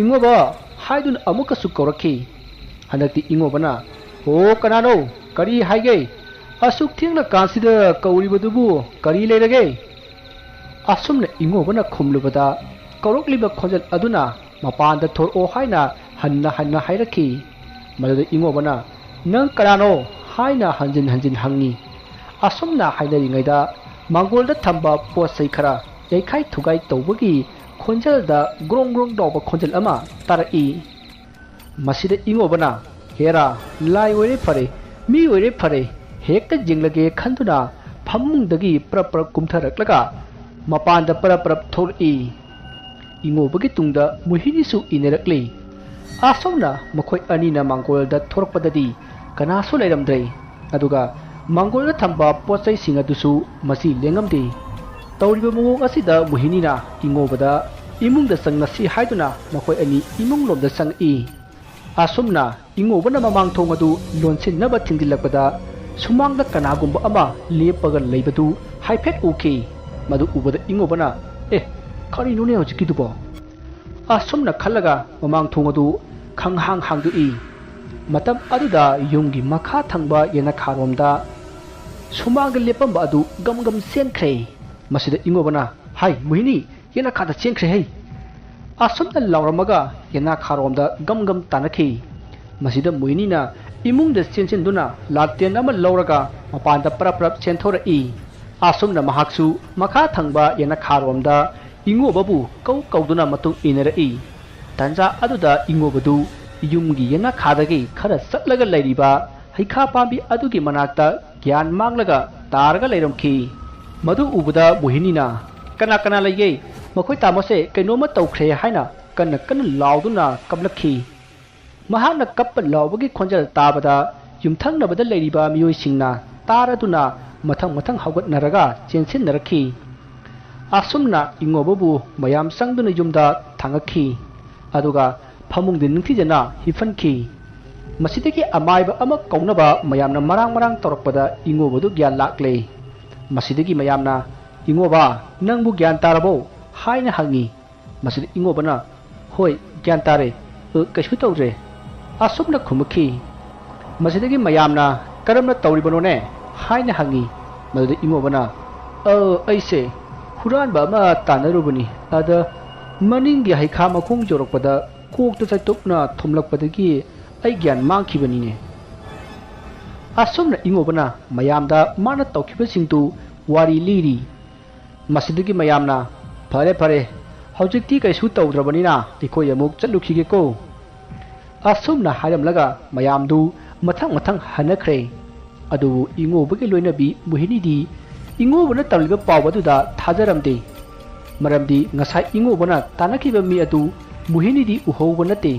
ꯏꯉꯣꯕ" ꯍꯥꯏꯗꯨꯅ ꯑꯃꯨꯛꯀꯁꯨ ꯀꯧꯔꯛꯈꯤ꯫ ꯍꯟꯗꯛꯇꯤ ꯏꯉꯣꯕꯅ, "ꯑꯣ, ꯀꯅꯥꯅꯣ? ꯀꯔꯤ ꯍꯥꯏꯒꯦ? ꯑꯁꯨꯛ ꯊꯦꯡꯂ ꯀꯥꯟꯁꯤꯗ ꯀꯧꯔꯤꯕꯗꯨꯕꯨ ꯀꯔꯤ ꯂꯩꯔꯒꯦ?" ꯑꯁꯨꯝꯅ ꯏꯉꯣꯕꯅ ꯈꯨꯝꯂꯨꯕꯗ, ꯀꯧꯔꯛꯂꯤꯕ ꯈꯣꯟꯖꯦꯜ ꯑꯗꯨꯅ ꯃꯄꯥꯟꯗ ꯊꯣꯔꯛꯑꯣ ꯍꯥꯏꯅ ꯍꯟꯅ ꯍꯟꯅ ꯍꯥꯏꯔꯛꯈꯤ꯫ ꯃꯗꯨꯗ ꯏꯉꯣꯕꯅ, "ꯅꯪ ꯀꯅꯥꯅꯣ?" ꯍꯥꯏꯅ ꯍꯟꯖꯤꯟ ꯍꯟꯖꯤꯟ ꯍꯪꯉꯤ꯫ ꯑꯁꯨꯝꯅ ꯍꯥꯏꯅꯔꯤꯉꯩꯗ, ꯃꯥꯡꯒꯣꯜꯗ ꯊꯝꯕ ꯄꯣꯠ ꯆꯩ ꯈꯔ ꯌꯩꯈꯥꯏ ꯊꯨꯒꯥꯏ ꯇꯧꯕꯒꯤ ꯈꯣꯟꯖꯦꯜꯗ ꯒ꯭ꯔꯣꯡ ꯒ꯭ꯔꯣꯡ ꯂꯥꯎꯕ ꯈꯣꯟꯖꯦꯜ ꯑꯃ ꯇꯥꯔꯛꯏ꯫ ꯃꯁꯤꯗ ꯏꯉꯣꯕꯅ, "ꯍꯦꯔꯥ, ꯂꯥꯏ ꯑꯣꯏꯔꯦ ꯐꯔꯦ, ꯃꯤ ꯑꯣꯏꯔꯦ ꯐꯔꯦ, ꯍꯦꯛꯇ ꯌꯦꯡꯂꯒꯦ" ꯈꯟꯗꯨꯅ ꯐꯃꯨꯡꯗꯒꯤ ꯄ꯭ꯔꯞ ꯄ꯭ꯔꯞ ꯀꯨꯝꯊꯔꯛꯂꯒ ꯃꯄꯥꯟꯗ ꯄ꯭ꯔꯞ ꯄ꯭ꯔꯞ ꯊꯣꯛꯂꯛꯏ꯫ ꯏꯉꯣꯕꯒꯤ ꯇꯨꯡꯗ ꯃꯣꯍꯤꯅꯤꯁꯨ ꯏꯟꯅꯔꯛꯂꯤ꯫ ꯑꯁꯨꯝꯅ ꯃꯈꯣꯏ ꯑꯅꯤꯅ ꯃꯥꯡꯒꯣꯜꯗ ꯊꯣꯔꯛꯄꯗꯗꯤ ꯀꯅꯥꯁꯨ ꯂꯩꯔꯝꯗ꯭ꯔꯦ꯫ ꯑꯗꯨꯒ ꯃꯥꯡꯒꯣꯜꯗ ꯊꯝꯕ ꯄꯣꯠ ꯆꯩꯁꯤꯡ ꯑꯗꯨꯁꯨ ꯃꯆꯤ ꯂꯦꯡꯉꯝꯗꯦ꯫ ꯇꯧꯔꯤꯕ ꯃꯑꯣꯡ ꯑꯁꯤꯗ ꯃꯣꯍꯤꯅꯤꯅ ꯏꯉꯣꯕꯗ ꯏꯃꯨꯡꯗ ꯆꯪꯂꯁꯤ ꯍꯥꯏꯗꯨꯅ ꯃꯈꯣꯏ ꯑꯅꯤ ꯏꯃꯨꯡꯂꯣꯝꯗ ꯆꯪꯉꯛꯏ꯫ ꯑꯁꯨꯝꯅ ꯏꯉꯣꯕꯅ ꯃꯃꯥꯡ ꯊꯣꯡ ꯑꯗꯨ ꯂꯣꯟꯁꯤꯟꯅꯕ ꯊꯤꯡꯖꯤꯜꯂꯛꯄꯗ, ꯁꯨꯃꯥꯡꯗ ꯀꯅꯥꯒꯨꯝꯕ ꯑꯃ ꯂꯦꯞꯄꯒ ꯂꯩꯕꯗꯨ ꯍꯥꯏꯐꯦꯠ ꯎꯈꯤ꯫ ꯃꯗꯨ ꯎꯕꯗ ꯏꯉꯣꯕꯅ, "ꯑꯦ, ꯀꯔꯤꯅꯣꯅꯦ ꯍꯧꯖꯤꯛꯀꯤꯗꯨꯕꯣ?" ꯑꯁꯨꯝꯅ ꯈꯜꯂꯒ ꯃꯃꯥꯡ ꯊꯣꯡ ꯑꯗꯨ ꯈꯪꯍꯥꯡ ꯍꯥꯡꯗꯣꯛꯏ꯫ ꯃꯇꯝ ꯑꯗꯨꯗ ꯌꯨꯝꯒꯤ ꯃꯈꯥ ꯊꯪꯕ ꯌꯦꯅꯈꯥꯔꯣꯝꯗ ꯁꯨꯃꯥꯡꯗ ꯂꯦꯞꯄꯝꯕ ꯑꯗꯨ ꯒꯝ ꯒꯝ ꯆꯦꯟꯈ꯭ꯔꯦ꯫ ꯃꯁꯤꯗ ꯏꯉꯣꯕꯅ, "ꯍꯥꯏ, ꯃꯣꯍꯤꯅꯤ, ꯌꯦꯅꯈꯥꯗ ꯆꯦꯟꯈ꯭ꯔꯦ ꯍꯩ!" ꯑꯁꯨꯝꯅ ꯂꯥꯎꯔꯝꯃꯒ ꯌꯦꯅꯈꯥꯔꯣꯝꯗ ꯒꯝ ꯒꯝ ꯇꯥꯟꯅꯈꯤ꯫ ꯃꯁꯤꯗ ꯃꯣꯍꯤꯅꯤꯅ ꯏꯃꯨꯡꯗ ꯆꯦꯟꯁꯤꯟꯗꯨꯅ ꯂꯥꯇꯦꯟ ꯑꯃ ꯂꯧꯔꯒ ꯃꯄꯥꯟꯗ ꯄꯔꯞ ꯄꯔꯞ ꯆꯦꯟꯊꯣꯔꯛꯏ꯫ ꯑꯁꯨꯝꯅ ꯃꯍꯥꯛꯁꯨ ꯃꯈꯥ ꯊꯪꯕ ꯌꯦꯅꯈꯥꯔꯣꯝꯗ ꯏꯉꯣꯕꯕꯨ ꯀꯧ ꯀꯧꯗꯨꯅ ꯃꯇꯨꯡ ꯏꯟꯅꯔꯛꯏ꯫ ꯇꯟꯖꯥ ꯑꯗꯨꯗ ꯏꯉꯣꯕꯗꯨ ꯌꯨꯝꯒꯤ ꯌꯦꯅꯈꯥꯗꯒꯤ ꯈꯔ ꯆꯠꯂꯒ ꯂꯩꯔꯤꯕ ꯍꯩꯈꯥ ꯄꯥꯝꯕꯤ ꯑꯗꯨꯒꯤ ꯃꯅꯥꯛꯇ ꯒ꯭ꯌꯥꯟ ꯃꯥꯡꯂꯒ ꯇꯥꯔꯒ ꯂꯩꯔꯝꯈꯤ꯫ ꯃꯗꯨ ꯎꯕꯗ ꯃꯣꯍꯤꯅꯤꯅ, "ꯀꯅꯥ ꯀꯅꯥ ꯂꯩꯒꯦ? ꯃꯈꯣꯏ ꯇꯥꯃꯣꯁꯦ ꯀꯩꯅꯣꯝꯃ ꯇꯧꯈ꯭ꯔꯦ" ꯍꯥꯏꯅ ꯀꯟꯅ ꯀꯟꯅ ꯂꯥꯎꯗꯨꯅ ꯀꯞꯂꯛꯈꯤ꯫ ꯃꯍꯥꯛꯅ ꯀꯞꯄ ꯂꯥꯎꯕꯒꯤ ꯈꯣꯟꯖꯦꯜ ꯇꯥꯕꯗ ꯌꯨꯝꯊꯪꯅꯕꯗ ꯂꯩꯔꯤꯕ ꯃꯤꯑꯣꯏꯁꯤꯡꯅ ꯇꯥꯔꯗꯨꯅ ꯃꯊꯪ ꯃꯊꯪ ꯍꯧꯒꯠꯅꯔꯒ ꯆꯦꯟꯁꯤꯟꯅꯔꯛꯈꯤ꯫ ꯑꯁꯨꯝꯅ ꯏꯉꯣꯕꯕꯨ ꯃꯌꯥꯝ ꯆꯪꯗꯨꯅ ꯌꯨꯝꯗ ꯊꯥꯡꯉꯛꯈꯤ꯫ ꯑꯗꯨꯒ ꯐꯃꯨꯡꯗ ꯅꯤꯡꯊꯤꯖꯅ ꯍꯤꯞꯍꯟꯈꯤ꯫ ꯃꯁꯤꯗꯒꯤ ꯑꯃꯥꯏꯕ ꯑꯃ ꯀꯧꯅꯕ ꯃꯌꯥꯝꯅ ꯃꯔꯥꯡ ꯃꯔꯥꯡ ꯇꯧꯔꯛꯄꯗ ꯏꯉꯣꯕꯗꯨ ꯒ꯭ꯌꯥꯟ ꯂꯥꯛꯂꯦ꯫ ꯃꯁꯤꯗꯒꯤ ꯃꯌꯥꯝꯅ, "ꯏꯉꯣꯕ, ꯅꯪꯕꯨ ꯒ꯭ꯌꯥꯟ ꯇꯥꯔꯕꯣ?" ꯍꯥꯏꯅ ꯍꯪꯉꯤ꯫ ꯃꯁꯤꯗ ꯏꯉꯣꯕꯅ, "ꯍꯣꯏ, ꯒ꯭ꯌꯥꯟ ꯇꯥꯔꯦ꯫ ꯑ, ꯀꯩꯁꯨ ꯇꯧꯗ꯭ꯔꯦ," ꯑꯁꯨꯝꯅ ꯈꯨꯝꯃꯛꯈꯤ꯫ ꯃꯁꯤꯗꯒꯤ ꯃꯌꯥꯝꯅ, "ꯀꯔꯝꯅ ꯇꯧꯔꯤꯕꯅꯣꯅꯦ?" ꯍꯥꯏꯅ ꯍꯪꯉꯤ꯫ ꯃꯗꯨꯗ ꯏꯉꯣꯕꯅ, "ꯑ, ꯑꯩꯁꯦ ꯍꯨꯔꯥꯟꯕ ꯑꯃ ꯇꯥꯟꯅꯔꯨꯕꯅꯤ꯫ ꯑꯗ ꯃꯅꯤꯡꯒꯤ ꯍꯩꯈꯥ ꯃꯈꯣꯡ ꯌꯧꯔꯛꯄꯗ ꯀꯣꯛꯇ ꯆꯩꯇꯨꯞꯅ ꯊꯣꯝꯂꯛꯄꯗꯒꯤ ꯑꯩ ꯒ꯭ꯌꯥꯟ ꯃꯥꯡꯈꯤꯕꯅꯤꯅꯦ꯫" ꯑꯁꯨꯝꯅ ꯏꯉꯣꯕꯅ ꯃꯌꯥꯝꯗ ꯃꯥꯅ ꯇꯧꯈꯤꯕꯁꯤꯡꯗꯨ ꯋꯥꯔꯤ ꯂꯤꯔꯤ꯫ ꯃꯁꯤꯗꯒꯤ ꯃꯌꯥꯝꯅ, "ꯐꯔꯦ, ꯐꯔꯦ, ꯍꯧꯖꯤꯛꯇꯤ ꯀꯩꯁꯨ ꯇꯧꯗ꯭ꯔꯕꯅꯤꯅ ꯑꯩꯈꯣꯏ ꯑꯃꯨꯛ ꯆꯠꯂꯨꯈꯤꯒꯦꯀꯣ꯫" ꯑꯁꯨꯝꯅ ꯍꯥꯏꯔꯝꯂꯒ ꯃꯌꯥꯝꯗꯨ ꯃꯊꯪ ꯃꯊꯪ ꯍꯟꯅꯈ꯭ꯔꯦ꯫ ꯑꯗꯨꯕꯨ ꯏꯉꯣꯕꯒꯤ ꯂꯣꯏꯅꯕꯤ ꯃꯣꯍꯤꯅꯤꯗꯤ ꯏꯉꯣꯕꯅ ꯇꯝꯂꯤꯕ ꯄꯥꯎ ꯑꯗꯨꯗ ꯊꯥꯖꯔꯝꯗꯦ꯫ ꯃꯔꯝꯗꯤ ꯉꯁꯥꯏ ꯏꯉꯣꯕꯅ ꯇꯥꯟꯅꯈꯤꯕ ꯃꯤ ꯑꯗꯨ ꯃꯣꯍꯤꯅꯤꯗꯤ ꯎꯍꯧꯕ ꯅꯠꯇꯦ꯫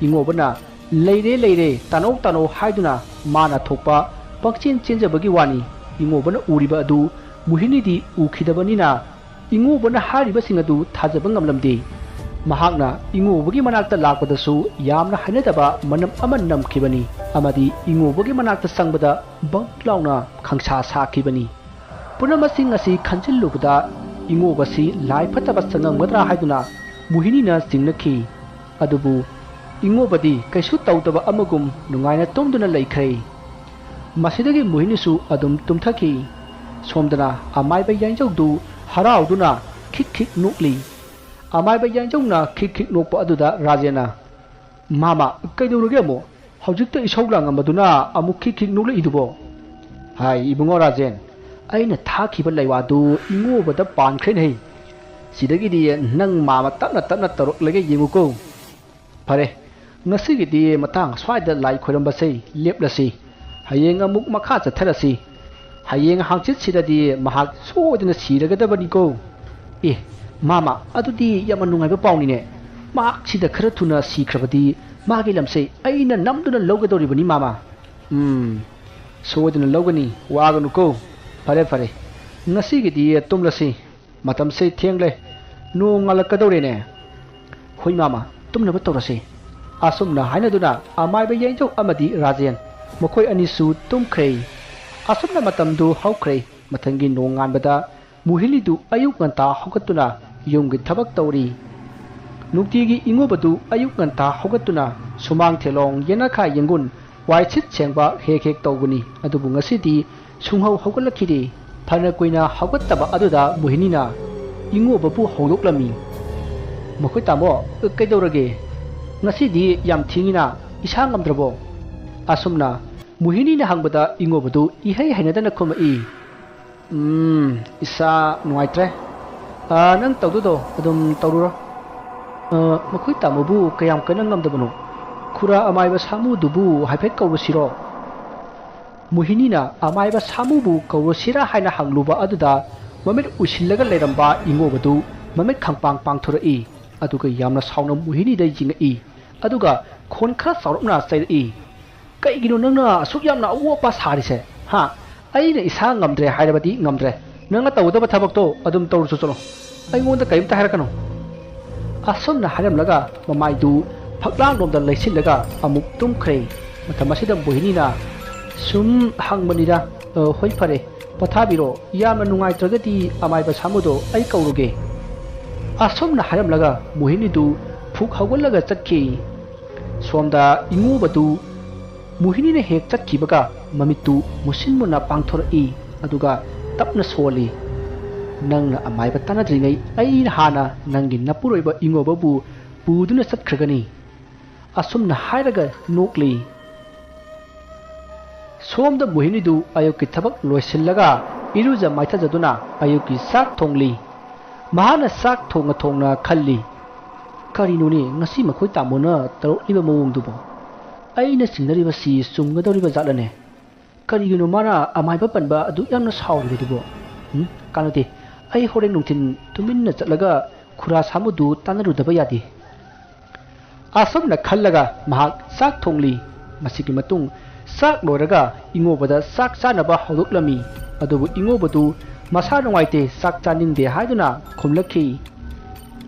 ꯏꯉꯣꯕꯅ "ꯂꯩꯔꯦ, ꯂꯩꯔꯦ, ꯇꯥꯅꯧ, ꯇꯥꯅꯧ" ꯍꯥꯏꯗꯨꯅ ꯃꯥꯅ ꯊꯣꯛꯄ ꯄꯪꯆꯦꯟ ꯆꯦꯟꯖꯕꯒꯤ ꯋꯥꯅꯤ꯫ ꯏꯉꯣꯕꯅ ꯎꯔꯤꯕ ꯑꯗꯨ ꯃꯣꯍꯤꯅꯤꯗꯤ ꯎꯈꯤꯗꯕꯅꯤꯅ ꯏꯉꯣꯕꯅ ꯍꯥꯏꯔꯤꯕꯁꯤꯡ ꯑꯗꯨ ꯊꯥꯖꯕ ꯉꯝꯂꯝꯗꯦ꯫ ꯃꯍꯥꯛꯅ ꯏꯉꯣꯕꯒꯤ ꯃꯅꯥꯛꯇ ꯂꯥꯛꯄꯗꯁꯨ ꯌꯥꯝꯅ ꯍꯩꯅꯗꯕ ꯃꯅꯝ ꯑꯃ ꯅꯝꯈꯤꯕꯅꯤ ꯑꯃꯗꯤ ꯏꯉꯣꯕꯒꯤ ꯃꯅꯥꯛꯇ ꯆꯪꯕꯗ ꯕꯪ ꯂꯥꯎꯅ ꯈꯪꯁꯥ ꯁꯥꯈꯤꯕꯅꯤ꯫ ꯄꯨꯝꯅꯃꯛꯁꯤꯡ ꯑꯁꯤ ꯈꯟꯖꯤꯜꯂꯨꯕꯗ ꯏꯉꯣꯕꯁꯤ ꯂꯥꯏ ꯐꯠꯇꯕ ꯆꯪꯉꯝꯒꯗ꯭ꯔꯥ ꯍꯥꯏꯗꯨꯅ ꯃꯣꯍꯤꯅꯤꯅ ꯆꯤꯡꯅꯈꯤ꯫ ꯑꯗꯨꯕꯨ ꯏꯉꯣꯕꯗꯤ ꯀꯩꯁꯨ ꯇꯧꯗꯕ ꯑꯃꯒꯨꯝ ꯅꯨꯡꯉꯥꯏꯅ ꯇꯨꯝꯗꯨꯅ ꯂꯩꯈ꯭ꯔꯦ꯫ ꯃꯁꯤꯗꯒꯤ ꯃꯣꯍꯤꯅꯤꯁꯨ ꯑꯗꯨꯝ ꯇꯨꯝꯊꯈꯤ꯫ ꯁꯣꯝꯗꯅ ꯑꯃꯥꯏꯕ ꯌꯥꯏꯖꯧꯗꯨ ꯍꯔꯥꯎꯗꯨꯅ ꯈꯤꯛ ꯈꯤꯛ ꯅꯣꯛꯂꯤ꯫ ꯑꯃꯥꯏꯕ ꯌꯥꯏꯖꯧꯅ ꯈꯤꯛ ꯈꯤꯛ ꯅꯣꯛꯄ ꯑꯗꯨꯗ ꯔꯥꯖꯦꯟꯅ, "ꯃꯥꯃ, ꯀꯩꯗꯧꯔꯒꯦ ꯑꯃꯨꯛ? ꯍꯧꯖꯤꯛꯇ ꯏꯁꯧ ꯂꯥꯡꯉꯝꯕꯗꯨꯅ ꯑꯃꯨꯛ ꯈꯤꯛ ꯈꯤꯛ ꯅꯣꯛꯂꯛꯏꯗꯨꯕꯣ?" "ꯍꯥꯏ, ꯏꯕꯨꯡꯉꯣ ꯔꯥꯖꯦꯟ, ꯑꯩꯅ ꯊꯥꯈꯤꯕ ꯂꯩꯋꯥꯗꯨ ꯏꯉꯣꯕꯗ ꯄꯥꯟꯈ꯭ꯔꯦꯅꯦꯍꯦ꯫ ꯁꯤꯗꯒꯤꯗꯤ ꯅꯪ ꯃꯥꯃ ꯇꯞꯅ ꯇꯞꯅ ꯇꯧꯔꯛꯂꯒ ꯌꯦꯡꯉꯨꯀꯣ꯫ ꯐꯔꯦ, ꯉꯁꯤꯒꯤꯗꯤ ꯃꯇꯥꯡ ꯑꯁ꯭ꯋꯥꯏꯗ ꯂꯥꯏ ꯈꯣꯏꯔꯝꯕꯁꯦ ꯂꯦꯞꯂꯁꯤ꯫ ꯍꯌꯦꯡ ꯑꯃꯨꯛ ꯃꯈꯥ ꯆꯠꯊꯔꯁꯤ꯫ ꯍꯌꯦꯡ ꯍꯥꯡꯆꯤꯠꯁꯤꯗꯗꯤ ꯃꯍꯥꯛ ꯁꯣꯏꯗꯅ ꯁꯤꯔꯒꯗꯕꯅꯤꯀꯣ꯫" "ꯑꯦ, ꯃꯥꯃ, ꯑꯗꯨꯗꯤ ꯌꯥꯝꯅ ꯅꯨꯡꯉꯥꯏꯕ ꯄꯥꯎꯅꯤꯅꯦ꯫ ꯃꯍꯥꯛꯁꯤꯗ ꯈꯔ ꯊꯨꯅ ꯁꯤꯈ꯭ꯔꯕꯗꯤ ꯃꯥꯒꯤ ꯂꯝꯁꯦ ꯑꯩꯅ ꯅꯝꯗꯨꯅ ꯂꯧꯒꯗꯧꯔꯤꯕꯅꯤ, ꯃꯥꯃ꯫ ꯎꯝ, ꯁꯣꯏꯗꯅ ꯂꯧꯒꯅꯤ, ꯋꯥꯒꯅꯨꯀꯣ꯫ ꯐꯔꯦ, ꯐꯔꯦ, ꯉꯁꯤꯒꯤꯗꯤ ꯇꯨꯝꯂꯁꯤ꯫ ꯃꯇꯝꯁꯦ ꯊꯦꯡꯂꯦ, ꯅꯣꯡ ꯉꯥꯜꯂꯛꯀꯗꯧꯔꯦꯅꯦ꯫ ꯍꯣꯏ, ꯃꯥꯃ, ꯇꯨꯝꯅꯕ ꯇꯧꯔꯁꯤ꯫ ꯑꯁꯨꯝꯅ ꯍꯥꯏꯅꯗꯨꯅ ꯑꯃꯥꯏꯕ ꯌꯦꯟꯖꯧ ꯑꯃꯗꯤ ꯔꯥꯖꯦꯟ, ꯃꯈꯣꯏ ꯑꯅꯤꯁꯨ ꯇꯨꯝꯈ꯭ꯔꯦ꯫ ꯑꯁꯨꯝꯅ ꯃꯇꯝꯗꯨ ꯍꯧꯈ꯭ꯔꯦ꯫ ꯃꯊꯪꯒꯤ ꯅꯣꯡꯉꯥꯟꯕꯗ ꯃꯣꯍꯤꯅꯤꯗꯨ ꯑꯌꯨꯛ ꯉꯟꯇꯥ ꯍꯧꯒꯠꯇꯨꯅ ꯌꯨꯝꯒꯤ ꯊꯕꯛ ꯇꯧꯔꯤ꯫ ꯅꯨꯡꯇꯤꯒꯤ ꯏꯉꯨꯕꯗꯨ ꯑꯌꯨꯛ ꯉꯟꯇꯥ ꯍꯧꯒꯠꯇꯨꯅ ꯁꯨꯃꯥꯡ ꯊꯦꯂꯣꯡ, ꯌꯦꯅꯈꯥ ꯌꯦꯡꯒꯨꯟ, ꯋꯥꯏ ꯁꯤꯠ ꯁꯦꯡꯕ ꯍꯦꯛ ꯍꯦꯛ ꯇꯧꯕꯅꯤ꯫ ꯑꯗꯨꯕꯨ ꯉꯁꯤꯗꯤ ꯁꯨꯡꯍꯧ ꯍꯧꯒꯠꯂꯛꯈꯤꯗꯦ꯫ ꯐꯅ ꯀꯨꯏꯅ ꯍꯧꯒꯠꯇꯕ ꯑꯗꯨꯗ ꯃꯣꯍꯤꯅꯤꯅ ꯏꯉꯨꯕꯕꯨ ꯍꯧꯗꯣꯛꯂꯝꯃꯤ꯫ "ꯃꯈꯣꯏ ꯇꯥꯃꯣ, ꯀꯩꯗꯧꯔꯒꯦ? ꯉꯁꯤꯗꯤ ꯌꯥꯝ ꯊꯦꯡꯉꯤꯅ, ꯏꯁꯥ ꯉꯝꯗ꯭ꯔꯕꯣ?" ꯑꯁꯨꯝꯅ ꯃꯣꯍꯤꯅꯤꯅ ꯍꯪꯕꯗ ꯏꯉꯨꯕꯗꯨ ꯏꯍꯩ ꯍꯩꯅꯗꯅ ꯈꯨꯝꯃꯛꯏ꯫ "ꯎꯝ, ꯏꯁꯥ ꯅꯨꯡꯉꯥꯏꯇ꯭ꯔꯦ꯫ ꯑꯥ, ꯅꯪ ꯇꯧꯗꯣꯏꯗꯣ ꯑꯗꯨꯝ ꯇꯧꯔꯨꯔꯣ꯫ ꯑꯥ, ꯃꯈꯣꯏ ꯇꯥꯃꯣꯕꯨ ꯀꯌꯥꯝ ꯀꯟꯅ ꯉꯝꯗꯕꯅꯣ? ꯈꯨꯔꯥ ꯑꯃꯥꯏꯕ ꯁꯥꯃꯨꯗꯨꯕꯨ ꯍꯥꯏꯐꯦꯠ ꯀꯧꯔꯨꯁꯤꯔꯣ?" ꯃꯣꯍꯤꯅꯤꯅ ꯑꯃꯥꯏꯕ ꯁꯥꯃꯨꯕꯨ ꯀꯧꯔꯨꯁꯤꯔꯥ ꯍꯥꯏꯅ ꯍꯪꯂꯨꯕ ꯑꯗꯨꯗ ꯃꯃꯤꯠ ꯎꯏꯁꯤꯜꯂꯒ ꯂꯩꯔꯝꯕ ꯏꯉꯣꯕꯗꯨ ꯃꯃꯤꯠ ꯈꯪꯄꯥꯡ ꯄꯥꯡꯊꯣꯔꯛꯏ꯫ ꯑꯗꯨꯒ ꯌꯥꯝꯅ ꯁꯥꯎꯅ ꯃꯣꯍꯤꯅꯤꯗ ꯌꯦꯡꯉꯛꯏ꯫ ꯑꯗꯨꯒ ꯈꯣꯟ ꯈꯔ ꯆꯥꯎꯔꯞꯅ ꯆꯩꯔꯛꯏ꯫ "ꯀꯩꯒꯤꯅꯣ ꯅꯪꯅ ꯑꯁꯨꯛ ꯌꯥꯝꯅ ꯑꯋꯣ ꯑꯄꯥ ꯁꯥꯔꯤꯁꯦ? ꯍꯥ? ꯑꯩꯅ ꯏꯁꯥ ꯉꯝꯗ꯭ꯔꯦ ꯍꯥꯏꯔꯕꯗꯤ ꯉꯝꯗ꯭ꯔꯦ꯫ ꯅꯪꯅ ꯇꯧꯒꯗꯕ ꯊꯕꯛꯇꯣ ꯑꯗꯨꯝ ꯇꯧꯔꯨꯆꯣ ꯆꯠꯂꯣ꯫ ꯑꯩꯉꯣꯟꯗ ꯀꯔꯤꯝꯇ ꯍꯥꯏꯔꯛꯀꯅꯨ꯫" ꯑꯁꯨꯝꯅ ꯍꯥꯏꯔꯝꯂꯒ ꯃꯃꯥꯏꯗꯨ ꯐꯛꯂꯥꯡꯂꯣꯝꯗ ꯂꯩꯁꯤꯜꯂꯒ ꯑꯃꯨꯛ ꯇꯨꯝꯈ꯭ꯔꯦ꯫ ꯃꯇꯝ ꯑꯁꯤꯗ ꯃꯣꯍꯤꯅꯤꯅ, "ꯁꯨꯝ ꯍꯪꯕꯅꯤꯗ꯫ ꯑ, ꯍꯣꯏ, ꯐꯔꯦ, ꯄꯣꯊꯥꯕꯤꯔꯣ꯫ ꯌꯥꯝꯅ ꯅꯨꯡꯉꯥꯏꯇ꯭ꯔꯒꯗꯤ ꯑꯃꯥꯏꯕ ꯁꯥꯃꯨꯗꯣ ꯑꯩ ꯀꯧꯔꯨꯒꯦ꯫" ꯑꯁꯨꯝꯅ ꯍꯥꯏꯔꯝꯂꯒ ꯃꯣꯍꯤꯅꯤꯗꯨ ꯐꯨꯛ ꯍꯧꯒꯠꯂꯒ ꯆꯠꯈꯤ꯫ ꯁꯣꯝꯗ ꯏꯉꯨꯕꯗꯨ ꯃꯣꯍꯤꯅꯤꯅ ꯍꯦꯛ ꯆꯠꯈꯤꯕꯒ ꯃꯃꯤꯠꯇꯨ ꯃꯨꯁꯤꯟ ꯃꯨꯟꯅ ꯄꯥꯡꯊꯣꯔꯛꯏ, ꯑꯗꯨꯒ ꯇꯞꯅ ꯁꯣꯜꯂꯤ꯫ "ꯅꯪꯅ ꯑꯃꯥꯏꯕ ꯇꯥꯟꯅꯗ꯭ꯔꯤꯉꯩ ꯑꯩꯅ ꯍꯥꯟꯅ ꯅꯪꯒꯤ ꯅꯄꯨꯔꯣꯏꯕ ꯏꯉꯣꯕꯕꯨ ꯄꯨꯗꯨꯅ ꯆꯠꯈ꯭ꯔꯒꯅꯤ꯫" ꯑꯁꯨꯝꯅ ꯍꯥꯏꯔꯒ ꯅꯣꯛꯂꯤ꯫ ꯁꯣꯝꯗ ꯃꯣꯍꯤꯅꯤꯗꯨ ꯑꯌꯨꯛꯀꯤ ꯊꯕꯛ ꯂꯣꯏꯁꯤꯜꯂꯒ ꯏꯔꯨꯖ ꯃꯥꯏꯊꯖꯗꯨꯅ ꯑꯌꯨꯛꯀꯤ ꯆꯥꯛ ꯊꯣꯡꯂꯤ꯫ ꯃꯍꯥꯛꯅ ꯆꯥꯛ ꯊꯣꯡꯅ ꯊꯣꯡꯅ ꯈꯜꯂꯤ, "ꯀꯔꯤꯅꯣꯅꯦ ꯉꯁꯤ ꯃꯈꯣꯏ ꯇꯥꯃꯣꯅ ꯇꯧꯔꯛꯂꯤꯕ ꯃꯑꯣꯡꯗꯨꯕꯣ? ꯑꯩꯅ ꯆꯤꯡꯅꯔꯤꯕꯁꯤ ꯆꯨꯝꯒꯗꯧꯔꯤꯕ ꯖꯥꯠꯂꯅꯦ? ꯀꯔꯤꯒꯤꯅꯣ ꯃꯥꯅ ꯑꯃꯥꯏꯕ ꯄꯟꯕ ꯑꯗꯨꯛ ꯌꯥꯝꯅ ꯁꯥꯎꯔꯤꯕꯗꯨꯕꯣ? ꯎꯝ, ꯀꯥꯟꯅꯗꯦ꯫ ꯑꯩ ꯍꯣꯔꯦꯟ ꯅꯨꯡꯊꯤꯜ ꯇꯨꯃꯤꯟꯅ ꯆꯠꯂꯒ ꯈꯨꯔꯥ ꯁꯥꯃꯨꯗꯨ ꯇꯥꯟꯅꯔꯨꯗꯕ ꯌꯥꯗꯦ꯫" ꯑꯁꯨꯝꯅ ꯈꯜꯂꯒ ꯃꯍꯥꯛ ꯆꯥꯛ ꯊꯣꯡꯂꯤ꯫ ꯃꯁꯤꯒꯤ ꯃꯇꯨꯡ ꯆꯥꯛ ꯂꯣꯏꯔꯒ ꯏꯉꯣꯕꯗ ꯆꯥꯛ ꯆꯥꯅꯕ ꯍꯧꯗꯣꯛꯂꯝꯃꯤ꯫ ꯑꯗꯨꯕꯨ ꯏꯉꯣꯕꯗꯨ ꯃꯁꯥ ꯅꯨꯡꯉꯥꯏꯇꯦ, ꯆꯥꯛ ꯆꯥꯅꯤꯡꯗꯦ ꯍꯥꯏꯗꯨꯅ ꯈꯨꯝꯂꯛꯈꯤ꯫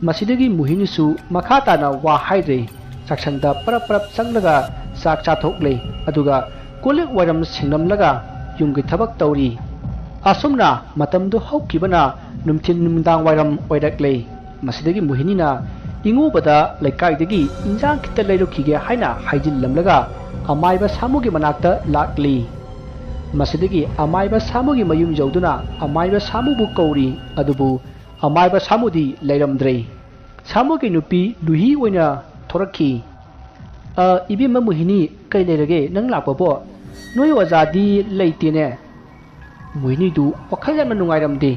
ꯃꯁꯤꯗꯒꯤ ꯃꯣꯍꯤꯅꯤꯁꯨ ꯃꯈꯥ ꯇꯥꯅ ꯋꯥ ꯍꯥꯏꯗ꯭ꯔꯦ꯫ ꯆꯥꯛꯁꯪꯗ ꯄꯔꯞ ꯄꯔꯞ ꯆꯪꯂꯒ ꯆꯥꯛ ꯆꯥꯊꯣꯛꯂꯦ꯫ ꯑꯗꯨꯒ ꯀꯣꯜꯂꯤꯛ ꯋꯥꯏꯔꯝ ꯁꯦꯡꯂꯝꯂꯒ ꯌꯨꯝꯒꯤ ꯊꯕꯛ ꯇꯧꯔꯤ꯫ ꯑꯁꯨꯝꯅ ꯃꯇꯝꯗꯨ ꯍꯧꯈꯤꯕꯅ ꯅꯨꯡꯊꯤꯜ ꯅꯨꯃꯤꯗꯥꯡ ꯋꯥꯏꯔꯝ ꯑꯣꯏꯔꯛꯂꯦ꯫ ꯃꯁꯤꯗꯒꯤ ꯃꯣꯍꯤꯅꯤꯅ ꯏꯉꯣꯕꯗ ꯂꯩꯀꯥꯏꯗꯒꯤ ꯏꯟꯖꯥꯡ ꯈꯤꯇ ꯂꯩꯔꯨꯈꯤꯒꯦ ꯍꯥꯏꯅ ꯍꯥꯏꯖꯤꯜꯂꯝꯂꯒ ꯑꯃꯥꯏꯕ ꯁꯥꯃꯨꯒꯤ ꯃꯅꯥꯛꯇ ꯂꯥꯛꯂꯤ꯫ ꯃꯁꯤꯗꯒꯤ ꯑꯃꯥꯏꯕ ꯁꯥꯃꯨꯒꯤ ꯃꯌꯨꯝ ꯌꯧꯗꯨꯅ ꯑꯃꯥꯏꯕ ꯁꯥꯃꯨꯕꯨ ꯀꯧꯔꯤ꯫ ꯑꯗꯨꯕꯨ ꯑꯃꯥꯏꯕ ꯁꯥꯃꯨꯗꯤ ꯂꯩꯔꯝꯗ꯭ꯔꯦ꯫ ꯁꯥꯃꯨꯒꯤ ꯅꯨꯄꯤ ꯂꯨꯍꯤ ꯑꯣꯏꯅ ꯊꯣꯔꯛꯈꯤ꯫ "ꯑ, ꯏꯕꯦꯝꯃ ꯃꯣꯍꯤꯅꯤ, ꯀꯩ ꯂꯩꯔꯒꯦ? ꯅꯪ ꯂꯥꯛꯄꯕꯣ? ꯅꯣꯏ ꯑꯣꯖꯥꯗꯤ ꯂꯩꯇꯦꯅꯦ?" ꯃꯣꯍꯤꯅꯤꯗꯨ ꯋꯥꯈꯜ ꯌꯥꯝꯅ ꯅꯨꯡꯉꯥꯏꯔꯝꯗꯦ꯫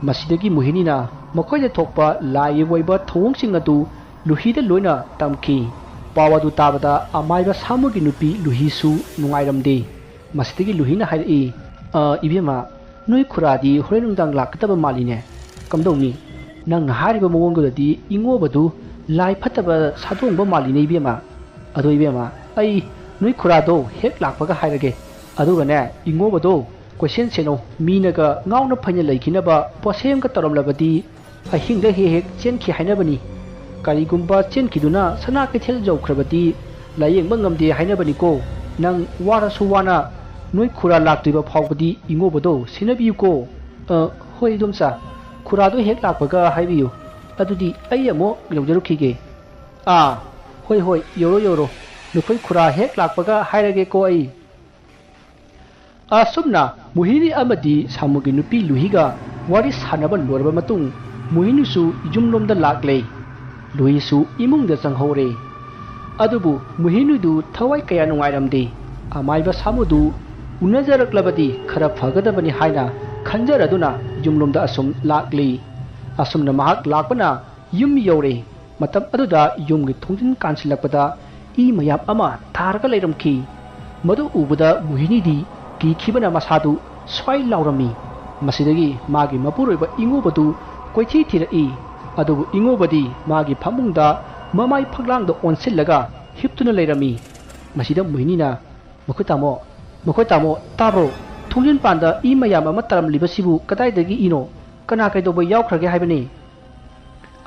ꯃꯁꯤꯗꯒꯤ ꯃꯣꯍꯤꯅꯤꯅ ꯃꯈꯣꯏꯗ ꯊꯣꯛꯄ ꯂꯥꯏꯒꯤ ꯑꯣꯏꯕ ꯊꯧꯑꯣꯡꯁꯤꯡ ꯑꯗꯨ ꯂꯨꯍꯤꯗ ꯂꯣꯏꯅ ꯇꯝꯈꯤ꯫ ꯄꯥꯎ ꯑꯗꯨ ꯇꯥꯕꯗ ꯑꯃꯥꯏꯕ ꯁꯥꯃꯨꯒꯤ ꯅꯨꯄꯤ ꯂꯨꯍꯤꯁꯨ ꯅꯨꯡꯉꯥꯏꯔꯝꯗꯦ꯫ ꯃꯁꯤꯗꯒꯤ ꯂꯨꯍꯤꯅ ꯍꯥꯏꯔꯛꯏ, "ꯑ, ꯏꯕꯦꯝꯃ, ꯅꯣꯏ ꯈꯨꯔꯥꯗꯤ ꯍꯣꯔꯦꯟ ꯅꯨꯡꯗꯥꯡ ꯂꯥꯛꯀꯗꯕ ꯃꯥꯜꯂꯤꯅꯦ꯫ ꯀꯝꯗꯧꯅꯤ? ꯅꯪꯅ ꯍꯥꯏꯔꯤꯕ ꯃꯑꯣꯡꯗꯨꯗꯗꯤ ꯏꯉꯣꯕꯗꯨ ꯂꯥꯏ ꯐꯠꯇꯕ ꯁꯥꯗꯣꯡꯕ ꯃꯥꯜꯂꯤꯅꯦ ꯏꯕꯦꯝꯃ꯫ ꯑꯗꯣ ꯏꯕꯦꯝꯃ, ꯑꯩ ꯅꯣꯏ ꯈꯨꯔꯥꯗꯣ ꯍꯦꯛ ꯂꯥꯛꯄꯒ ꯍꯥꯏꯔꯒꯦ꯫ ꯑꯗꯨꯒꯅꯦ, ꯏꯉꯣꯕꯗꯣ ꯀꯣꯏꯁꯦꯟ ꯁꯦꯟꯅꯧ꯫ ꯃꯤꯅꯒ ꯉꯥꯎꯅ ꯐꯩꯅ ꯂꯩꯈꯤꯅꯕ ꯄꯣꯠꯁꯦꯝꯒ ꯇꯧꯔꯝꯂꯕꯗꯤ ꯑꯍꯤꯡꯗ ꯍꯦꯛ ꯍꯦꯛ ꯆꯦꯟꯈꯤ ꯍꯥꯏꯅꯕꯅꯤ꯫ ꯀꯔꯤꯒꯨꯝꯕ ꯆꯦꯟꯈꯤꯗꯨꯅ ꯁꯅꯥ ꯀꯩꯊꯦꯜ ꯌꯧꯈ꯭ꯔꯕꯗꯤ ꯂꯥꯌꯦꯡꯕ ꯉꯝꯗꯦ ꯍꯥꯏꯅꯕꯅꯤꯀꯣ꯫ ꯅꯪ ꯋꯥꯔꯁꯨ ꯋꯥꯅ ꯅꯣꯏ ꯈꯨꯔꯥ ꯂꯥꯛꯇ꯭ꯔꯤꯕ ꯐꯥꯎꯕꯗꯤ ꯏꯉꯣꯕꯗꯣ ꯁꯦꯟꯅꯕꯤꯌꯨꯀꯣ꯫" "ꯑ, ꯍꯣꯏ ꯏꯗꯣꯝꯆꯥ, ꯈꯨꯔꯥꯗꯣ ꯍꯦꯛ ꯂꯥꯛꯄꯒ ꯍꯥꯏꯕꯤꯌꯨ꯫ ꯑꯗꯨꯗꯤ ꯑꯩ ꯑꯃꯨꯛ ꯌꯧꯖꯔꯨꯈꯤꯒꯦ꯫" "ꯑꯥ, ꯍꯣꯏ ꯍꯣꯏ, ꯌꯧꯔꯣ ꯌꯧꯔꯣ, ꯅꯈꯣꯏ ꯈꯨꯔꯥ ꯍꯦꯛ ꯂꯥꯛꯄꯒ ꯍꯥꯏꯔꯒꯦꯀꯣ ꯑꯩ꯫" ꯑꯁꯨꯝꯅ ꯃꯣꯍꯤꯅꯤ ꯑꯃꯗꯤ ꯁꯥꯃꯨꯒꯤ ꯅꯨꯄꯤ ꯂꯨꯍꯤꯒ ꯋꯥꯔꯤ ꯁꯥꯟꯅꯕ ꯂꯣꯏꯔꯕ ꯃꯇꯨꯡ, ꯃꯣꯍꯤꯅꯤꯁꯨ ꯌꯨꯝꯂꯣꯝꯗ ꯂꯥꯛꯂꯦ꯫ ꯂꯨꯍꯤꯁꯨ ꯏꯃꯨꯡꯗ ꯆꯪꯍꯧꯔꯦ꯫ ꯑꯗꯨꯕꯨ ꯃꯣꯍꯤꯅꯤꯗꯨ ꯊꯋꯥꯏ ꯀꯌꯥ ꯅꯨꯡꯉꯥꯏꯔꯝꯗꯦ꯫ ꯑꯃꯥꯏꯕ ꯁꯥꯃꯨꯗꯨ ꯎꯅꯖꯔꯛꯂꯕꯗꯤ ꯈꯔ ꯐꯒꯗꯕꯅꯤ ꯍꯥꯏꯅ ꯈꯟꯖꯔꯗꯨꯅ ꯌꯨꯝꯂꯣꯝꯗ ꯑꯁꯨꯝ ꯂꯥꯛꯂꯤ꯫ ꯑꯁꯨꯝꯅ ꯃꯍꯥꯛ ꯂꯥꯛꯄꯅ ꯌꯨꯝ ꯌꯧꯔꯦ꯫ ꯃꯇꯝ ꯑꯗꯨꯗ ꯌꯨꯝꯒꯤ ꯊꯣꯡꯖꯤꯟ ꯀꯥꯟꯁꯤꯜꯂꯛꯄꯗ ꯏ ꯃꯌꯥꯝ ꯑꯃ ꯊꯥꯔꯒ ꯂꯩꯔꯝꯈꯤ꯫ ꯃꯗꯨ ꯎꯕꯗ ꯃꯣꯍꯤꯅꯤꯗꯤ ꯀꯤꯈꯤꯕꯅ ꯃꯁꯥꯗꯨ ꯁ꯭ꯋꯥꯏ ꯂꯥꯎꯔꯝꯃꯤ꯫ ꯃꯁꯤꯗꯒꯤ ꯃꯥꯒꯤ ꯃꯄꯨꯔꯣꯏꯕ ꯏꯉꯣꯕꯗꯨ ꯀꯣꯏꯊꯤ ꯊꯤꯔꯛꯏ꯫ ꯑꯗꯨꯕꯨ ꯏꯉꯣꯕꯗꯤ ꯃꯥꯒꯤ ꯐꯃꯨꯡꯗ ꯃꯃꯥꯏ ꯐꯛꯂꯥꯡꯗ ꯑꯣꯟꯁꯤꯜꯂꯒ ꯍꯤꯞꯇꯨꯅ ꯂꯩꯔꯝꯃꯤ꯫ ꯃꯁꯤꯗ ꯃꯣꯍꯤꯅꯤꯅ, "ꯃꯈꯣꯏ ꯇꯥꯃꯣ, ꯃꯈꯣꯏ ꯇꯥꯃꯣ, ꯇꯥꯕ꯭ꯔꯣ? ꯊꯣꯡꯖꯤꯟ ꯄꯥꯟꯗ ꯏ ꯃꯌꯥꯝ ꯑꯃ ꯇꯥꯔꯝꯂꯤꯕꯁꯤꯕꯨ ꯀꯗꯥꯏꯗꯒꯤ ꯏꯅꯣ? ꯀꯅꯥ ꯀꯩꯗꯧꯕ ꯌꯥꯎꯈ꯭ꯔꯒꯦ ꯍꯥꯏꯕꯅꯤ?"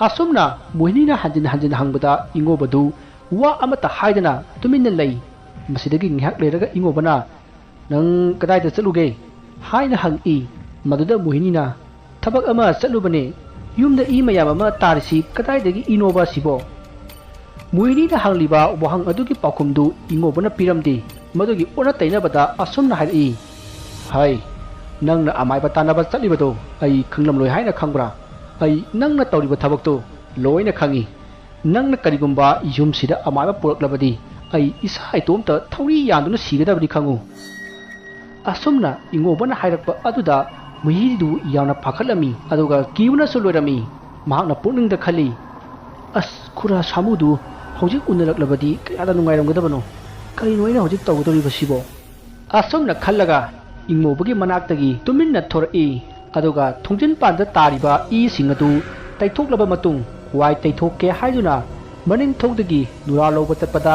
ꯑꯁꯨꯝꯅ ꯃꯣꯍꯤꯅꯤꯅ ꯍꯟꯖꯤꯟ ꯍꯟꯖꯤꯟ ꯍꯪꯕꯗ ꯏꯉꯣꯕꯗꯨ ꯋꯥ ꯑꯃꯠꯇ ꯍꯥꯏꯗꯅ ꯇꯨꯃꯤꯟꯅ ꯂꯩ꯫ ꯃꯁꯤꯗꯒꯤ ꯉꯥꯏꯍꯥꯛ ꯂꯩꯔꯒ ꯏꯉꯣꯕꯅ, "ꯅꯪ ꯀꯗꯥꯏꯗ ꯆꯠꯂꯨꯒꯦ?" ꯍꯥꯏꯅ ꯍꯪꯏ꯫ ꯃꯗꯨꯗ ꯃꯣꯍꯤꯅꯤꯅ, "ꯊꯕꯛ ꯑꯃ ꯆꯠꯂꯨꯕꯅꯦ꯫ ꯌꯨꯝꯗ ꯏ ꯃꯌꯥꯝ ꯑꯃ ꯇꯥꯔꯤꯁꯤ ꯀꯗꯥꯏꯗꯒꯤ ꯏꯅꯣꯕ ꯁꯤꯕꯣ?" ꯃꯣꯍꯤꯅꯤꯅ ꯍꯪꯂꯤꯕ ꯋꯥꯍꯪ ꯑꯗꯨꯒꯤ ꯄꯥꯎꯈꯨꯝꯗꯨ ꯏꯉꯣꯕꯅ ꯄꯤꯔꯝꯗꯦ꯫ ꯃꯗꯨꯒꯤ ꯑꯣꯟꯅ ꯇꯩꯅꯕꯗ ꯑꯁꯨꯝꯅ ꯍꯥꯏꯔꯛꯏ, "ꯍꯩ, ꯅꯪꯅ ꯑꯃꯥꯏꯕ ꯇꯥꯟꯅꯕ ꯆꯠꯂꯤꯕꯗꯣ ꯑꯩ ꯈꯪꯂꯝꯂꯣꯏ ꯍꯥꯏꯅ ꯈꯪꯕ꯭ꯔꯥ? ꯑꯩ ꯅꯪꯅ ꯇꯧꯔꯤꯕ ꯊꯕꯛꯇꯣ ꯂꯣꯏꯅ ꯈꯪꯏ꯫ ꯅꯪꯅ ꯀꯔꯤꯒꯨꯝꯕ ꯌꯨꯝꯁꯤꯗ ꯑꯃꯥꯏꯕ ꯄꯨꯔꯛꯂꯕꯗꯤ ꯑꯩ ꯏꯁꯥ ꯏꯇꯣꯝꯇ ꯊꯧꯔꯤ ꯌꯥꯟꯗꯨꯅ ꯁꯤꯒꯗꯕꯅꯤ ꯈꯪꯉꯨ꯫" ꯑꯁꯨꯝꯅ ꯏꯉꯣꯕꯅ ꯍꯥꯏꯔꯛꯄ ꯑꯗꯨꯗ ꯃꯣꯍꯤꯅꯤꯗꯨ ꯌꯥꯝꯅ ꯄꯥꯈꯠꯂꯝꯃꯤ, ꯑꯗꯨꯒ ꯀꯤꯕꯅꯁꯨ ꯂꯣꯏꯔꯝꯃꯤ꯫ ꯃꯍꯥꯛꯅ ꯄꯨꯛꯅꯤꯡꯗ ꯈꯜꯂꯤ, "ꯑꯁ, ꯈꯨꯔꯥ ꯁꯥꯃꯨꯗꯨ ꯍꯧꯖꯤꯛ ꯎꯅꯔꯛꯂꯕꯗꯤ ꯀꯌꯥꯗ ꯅꯨꯡꯉꯥꯏꯔꯝꯒꯗꯕꯅꯣ? ꯀꯔꯤꯅꯣ ꯑꯩꯅ ꯍꯧꯖꯤꯛ ꯇꯧꯒꯗꯧꯔꯤꯕꯁꯤꯕꯣ?" ꯑꯁꯨꯝꯅ ꯈꯜꯂꯒ ꯏꯉꯣꯕꯒꯤ ꯃꯅꯥꯛꯇꯒꯤ ꯇꯨꯃꯤꯟꯅ ꯊꯣꯔꯛꯏ, ꯑꯗꯨꯒ ꯊꯣꯡꯖꯤꯟ ꯄꯥꯟꯗ ꯇꯥꯔꯤꯕ ꯏꯁꯤꯡ ꯑꯗꯨ ꯇꯩꯊꯣꯛꯂꯕ ꯃꯇꯨꯡ, ꯋꯥꯏ ꯇꯩꯊꯣꯛꯀꯦ ꯍꯥꯏꯗꯨꯅ ꯃꯅꯤꯡꯊꯧꯗꯒꯤ ꯅꯨꯔꯥ ꯂꯧꯕ ꯆꯠꯄꯗ,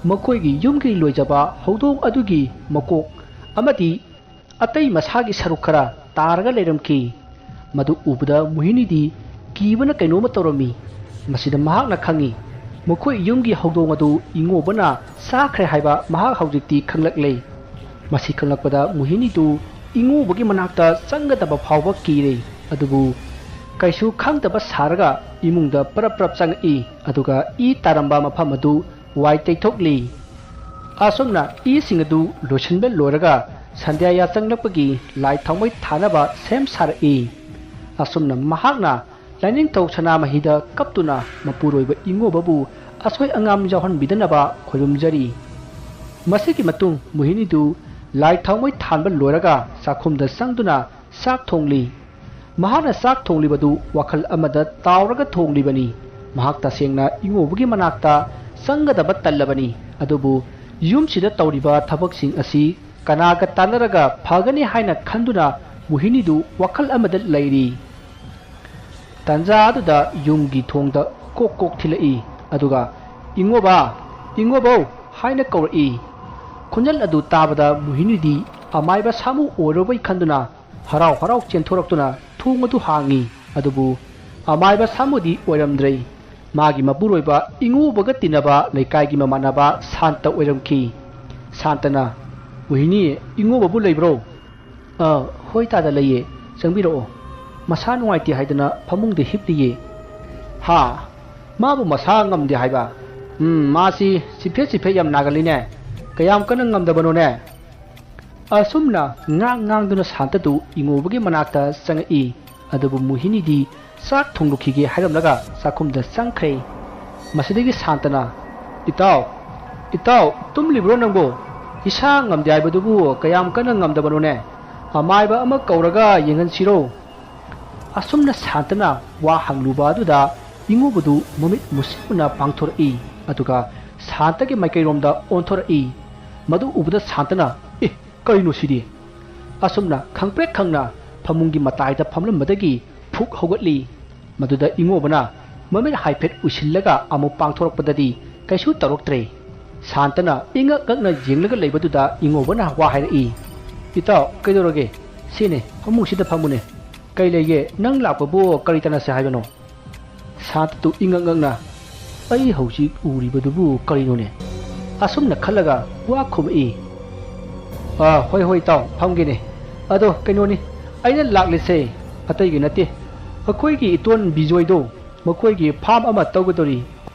ꯃꯈꯣꯏꯒꯤ ꯌꯨꯝꯒꯤ ꯂꯣꯏꯖꯕ ꯍꯧꯗꯣꯡ ꯑꯗꯨꯒꯤ ꯃꯀꯣꯛ ꯑꯃꯗꯤ ꯑꯇꯩ ꯃꯁꯥꯒꯤ ꯁꯔꯨꯛ ꯈꯔ ꯇꯥꯔꯒ ꯂꯩꯔꯝꯈꯤ꯫ ꯃꯗꯨ ꯎꯕꯗ ꯃꯣꯍꯤꯅꯤꯗꯤ ꯀꯤꯕꯅ ꯀꯩꯅꯣꯝꯃ ꯇꯧꯔꯝꯃꯤ꯫ ꯃꯁꯤꯗ ꯃꯍꯥꯛꯅ ꯈꯪꯏ, ꯃꯈꯣꯏ ꯌꯨꯝꯒꯤ ꯍꯧꯗꯣꯡ ꯑꯗꯨ ꯏꯉꯣꯕꯅ ꯆꯥꯈ꯭ꯔꯦ ꯍꯥꯏꯕ ꯃꯍꯥꯛ ꯍꯧꯖꯤꯛꯇꯤ ꯈꯪꯂꯛꯂꯦ꯫ ꯃꯁꯤ ꯈꯪꯂꯛꯄꯗ ꯃꯣꯍꯤꯅꯤꯗꯨ ꯏꯉꯣꯕꯒꯤ ꯃꯅꯥꯛꯇ ꯆꯪꯒꯗꯕ ꯐꯥꯎꯕ ꯀꯤꯔꯦ꯫ ꯑꯗꯨꯕꯨ ꯀꯩꯁꯨ ꯈꯪꯗꯕ ꯁꯥꯔꯒ ꯏꯃꯨꯡꯗ ꯄꯔꯞ ꯄꯔꯞ ꯆꯪꯉꯛꯏ, ꯑꯗꯨꯒ ꯏ ꯇꯥꯔꯝꯕ ꯃꯐꯝ ꯑꯗꯨ ꯋꯥꯏ ꯇꯩꯊꯣꯛꯂꯤ꯫ ꯑꯁꯨꯝꯅ ꯏꯁꯤꯡ ꯑꯗꯨ ꯂꯣꯏꯁꯤꯟꯕ ꯂꯣꯏꯔꯒ ꯁꯟꯙ꯭ꯌꯥ ꯌꯥꯆꯪꯂꯛꯄꯒꯤ ꯂꯥꯏ ꯊꯥꯎꯃꯩ ꯊꯥꯅꯕ ꯁꯦꯝ ꯁꯥꯔꯛꯏ꯫ ꯑꯁꯨꯝꯅ ꯃꯍꯥꯛꯅ ꯂꯥꯏꯅꯤꯡꯊꯧ ꯁꯅꯥꯃꯍꯤꯗ ꯀꯞꯇꯨꯅ ꯃꯄꯨꯔꯣꯏꯕ ꯏꯉꯣꯕꯕꯨ ꯑꯁꯣꯏ ꯑꯉꯥꯝ ꯌꯥꯎꯍꯟꯕꯤꯗꯅꯕ ꯈꯣꯏꯔꯨꯝꯖꯔꯤ꯫ ꯃꯁꯤꯒꯤ ꯃꯇꯨꯡ ꯃꯣꯍꯤꯅꯤꯗꯨ ꯂꯥꯏ ꯊꯥꯎꯃꯩ ꯊꯥꯟꯕ ꯂꯣꯏꯔꯒ ꯆꯥꯛꯈꯨꯝꯗ ꯆꯪꯗꯨꯅ ꯆꯥꯛ ꯊꯣꯡꯂꯤ꯫ ꯃꯍꯥꯛꯅ ꯆꯥꯛ ꯊꯣꯡꯂꯤꯕꯗꯨ ꯋꯥꯈꯜ ꯑꯃꯗ ꯇꯥꯎꯔꯒ ꯊꯣꯡꯂꯤꯕꯅꯤ꯫ ꯃꯍꯥꯛ ꯇꯁꯦꯡꯅ ꯏꯉꯣꯕꯒꯤ ꯃꯅꯥꯛꯇ ꯆꯪꯒꯗꯕ ꯇꯜꯂꯕꯅꯤ꯫ ꯑꯗꯨꯕꯨ ꯌꯨꯝꯁꯤꯗ ꯇꯧꯔꯤꯕ ꯊꯕꯛꯁꯤꯡ ꯑꯁꯤ ꯀꯅꯥꯒ ꯇꯥꯟꯅꯔꯒ ꯐꯒꯅꯤ ꯍꯥꯏꯅ ꯈꯟꯗꯨꯅ ꯃꯣꯍꯤꯅꯤꯗꯨ ꯋꯥꯈꯜ ꯑꯃꯗ ꯂꯩꯔꯤ꯫ ꯇꯥꯟꯖꯥ ꯑꯗꯨꯗ ꯌꯨꯝꯒꯤ ꯊꯣꯡꯗ ꯀꯣꯛ ꯀꯣꯛ ꯊꯤꯜꯂꯛꯏ꯫ ꯑꯗꯨꯒ "ꯏꯉꯣꯕ, ꯏꯉꯣꯕꯧ" ꯍꯥꯏꯅ ꯀꯧꯔꯛꯏ꯫ ꯈꯣꯟꯖꯦꯜ ꯑꯗꯨ ꯇꯥꯕꯗ ꯃꯣꯍꯤꯅꯤꯗꯤ ꯑꯃꯥꯏꯕ ꯁꯥꯃꯨ ꯑꯣꯏꯔꯕꯣꯏ ꯈꯟꯗꯨꯅ ꯍꯔꯥꯎ ꯍꯔꯥꯎ ꯆꯦꯟꯊꯣꯔꯛꯇꯨꯅ ꯊꯣꯡ ꯑꯗꯨ ꯍꯥꯡꯉꯤ꯫ ꯑꯗꯨꯕꯨ ꯑꯃꯥꯏꯕ ꯁꯥꯃꯨꯗꯤ ꯑꯣꯏꯔꯝꯗ꯭ꯔꯦ꯫ ꯃꯥꯒꯤ ꯃꯄꯨꯔꯣꯏꯕ ꯏꯉꯣꯕꯒ ꯇꯤꯟꯅꯕ ꯂꯩꯀꯥꯏꯒꯤ ꯃꯃꯥꯟꯅꯕ ꯁꯥꯟꯇ ꯑꯣꯏꯔꯝꯈꯤ꯫ ꯁꯥꯟꯇꯅ, "ꯃꯣꯍꯤꯅꯤ, ꯏꯉꯣꯕꯕꯨ ꯂꯩꯕ꯭ꯔꯣ?" "ꯑ, ꯍꯣꯏ ꯇꯥꯗ, ꯂꯩꯌꯦ꯫ ꯆꯪꯕꯤꯔꯛꯑꯣ꯫ ꯃꯁꯥ ꯅꯨꯡꯉꯥꯏꯇꯦ ꯍꯥꯏꯗꯅ ꯐꯃꯨꯡꯗ ꯍꯤꯞꯂꯤꯌꯦ"꯫ "ꯍꯥ? ꯃꯥꯕꯨ ꯃꯁꯥ ꯉꯝꯗꯦ ꯍꯥꯏꯕ?" "ꯎꯝ, ꯃꯥꯁꯤ ꯆꯤꯐꯦꯠ ꯆꯤꯐꯦꯠ ꯌꯥꯝ ꯅꯥꯒꯜꯂꯤꯅꯦ꯫ ꯀꯌꯥꯝ ꯀꯟꯅ ꯉꯝꯗꯕꯅꯣꯅꯦ?" ꯑꯁꯨꯝꯅ ꯉꯥꯡ ꯉꯥꯡꯗꯨꯅ ꯁꯥꯟꯇꯗꯨ ꯏꯉꯣꯕꯒꯤ ꯃꯅꯥꯛꯇ ꯆꯪꯉꯛꯏ꯫ ꯑꯗꯨꯕꯨ ꯃꯣꯍꯤꯅꯤꯗꯤ ꯆꯥꯛ ꯊꯣꯡꯂꯨꯈꯤꯒꯦ ꯍꯥꯏꯔꯝꯂꯒ ꯆꯥꯛꯈꯨꯝꯗ ꯆꯪꯈ꯭ꯔꯦ꯫ ꯃꯁꯤꯗꯒꯤ ꯁꯥꯟꯇꯅ, "ꯏꯇꯥꯎ, ꯏꯇꯥꯎ, ꯇꯨꯝꯂꯤꯕ꯭ꯔꯣ ꯅꯪꯕꯨ? ꯏꯁꯥ ꯉꯝꯗꯦ ꯍꯥꯏꯕꯗꯨꯕꯨ ꯀꯌꯥꯝ ꯀꯟꯅ ꯉꯝꯗꯕꯅꯣꯅꯦ? ꯑꯃꯥꯏꯕ ꯑꯃ ꯀꯧꯔꯒ ꯌꯦꯡꯍꯟꯁꯤꯔꯣ?" ꯑꯁꯨꯝꯅ ꯁꯥꯟꯇꯅ ꯋꯥ ꯍꯪꯂꯨꯕ ꯑꯗꯨꯗ ꯏꯉꯣꯕꯗꯨ ꯃꯃꯤꯠ ꯃꯨꯁꯤꯟꯃꯨꯅ ꯄꯥꯡꯊꯣꯔꯛꯏ꯫ ꯑꯗꯨꯒ ꯁꯥꯟꯇꯒꯤ ꯃꯥꯏꯀꯩꯔꯣꯝꯗ ꯑꯣꯟꯊꯣꯔꯛꯏ꯫ ꯃꯗꯨ ꯎꯕꯗ ꯁꯥꯟꯇꯅ, "ꯑꯦ, ꯀꯔꯤꯅꯣ ꯁꯤꯗꯤ?" ꯑꯁꯨꯝꯅ ꯈꯪꯄ꯭ꯔꯦꯛ ꯈꯪꯅ ꯐꯃꯨꯡꯒꯤ ꯃꯇꯥꯏꯗ ꯐꯝꯂꯝꯕꯗꯒꯤ ꯐꯨꯛ ꯍꯧꯒꯠꯂꯤ꯫ ꯃꯗꯨꯗ ꯏꯉꯣꯕꯅ ꯃꯃꯤꯠ ꯍꯥꯏꯐꯦꯠ ꯎꯏꯁꯤꯜꯂꯒ ꯑꯃꯨꯛ ꯄꯥꯡꯊꯣꯔꯛꯄꯗꯗꯤ ꯀꯩꯁꯨ ꯇꯧꯔꯛꯇ꯭ꯔꯦ꯫ ꯁꯥꯟꯇꯅ ꯏꯉꯛ ꯉꯛꯅ ꯌꯦꯡꯂꯒ ꯂꯩꯕꯗꯨꯗ ꯏꯉꯣꯕꯅ ꯋꯥ ꯍꯥꯏꯔꯛꯏ, "ꯏꯇꯥꯎ, ꯀꯩꯗꯧꯔꯒꯦ? ꯁꯤꯅꯦ, ꯐꯃꯨꯡꯁꯤꯗ ꯐꯝꯃꯨꯅꯦ꯫ ꯀꯩ ꯂꯩꯒꯦ? ꯅꯪ ꯂꯥꯛꯄꯕꯨ ꯀꯔꯤ ꯇꯥꯟꯅꯁꯦ ꯍꯥꯏꯕꯅꯣ?" ꯁꯥꯟꯇꯗꯨ ꯏꯉꯛ ꯉꯛꯅ, "ꯑꯩ ꯍꯧꯖꯤꯛ ꯎꯔꯤꯕꯗꯨꯕꯨ ꯀꯔꯤꯅꯣꯅꯦ?" ꯑꯁꯨꯝꯅ ꯈꯜꯂꯒ ꯋꯥ ꯈꯨꯝꯃꯛꯏ꯫ "ꯑꯥ, ꯍꯣꯏ, ꯍꯣꯏ, ꯏꯇꯥꯎ, ꯐꯝꯒꯦꯅꯦ꯫ ꯑꯗꯣ ꯀꯩꯅꯣꯅꯤ, ꯑꯩꯅ ꯂꯥꯛꯂꯤꯁꯦ ꯑꯇꯩꯒꯤ ꯅꯠꯇꯦ꯫ ꯑꯩꯈꯣꯏꯒꯤ ꯏꯇꯣꯟ ꯕꯤꯖꯣꯏꯗꯣ, ꯃꯈꯣꯏꯒꯤ ꯐꯥꯝ ꯑꯃ ꯇꯧꯒꯗꯧꯔꯤ꯫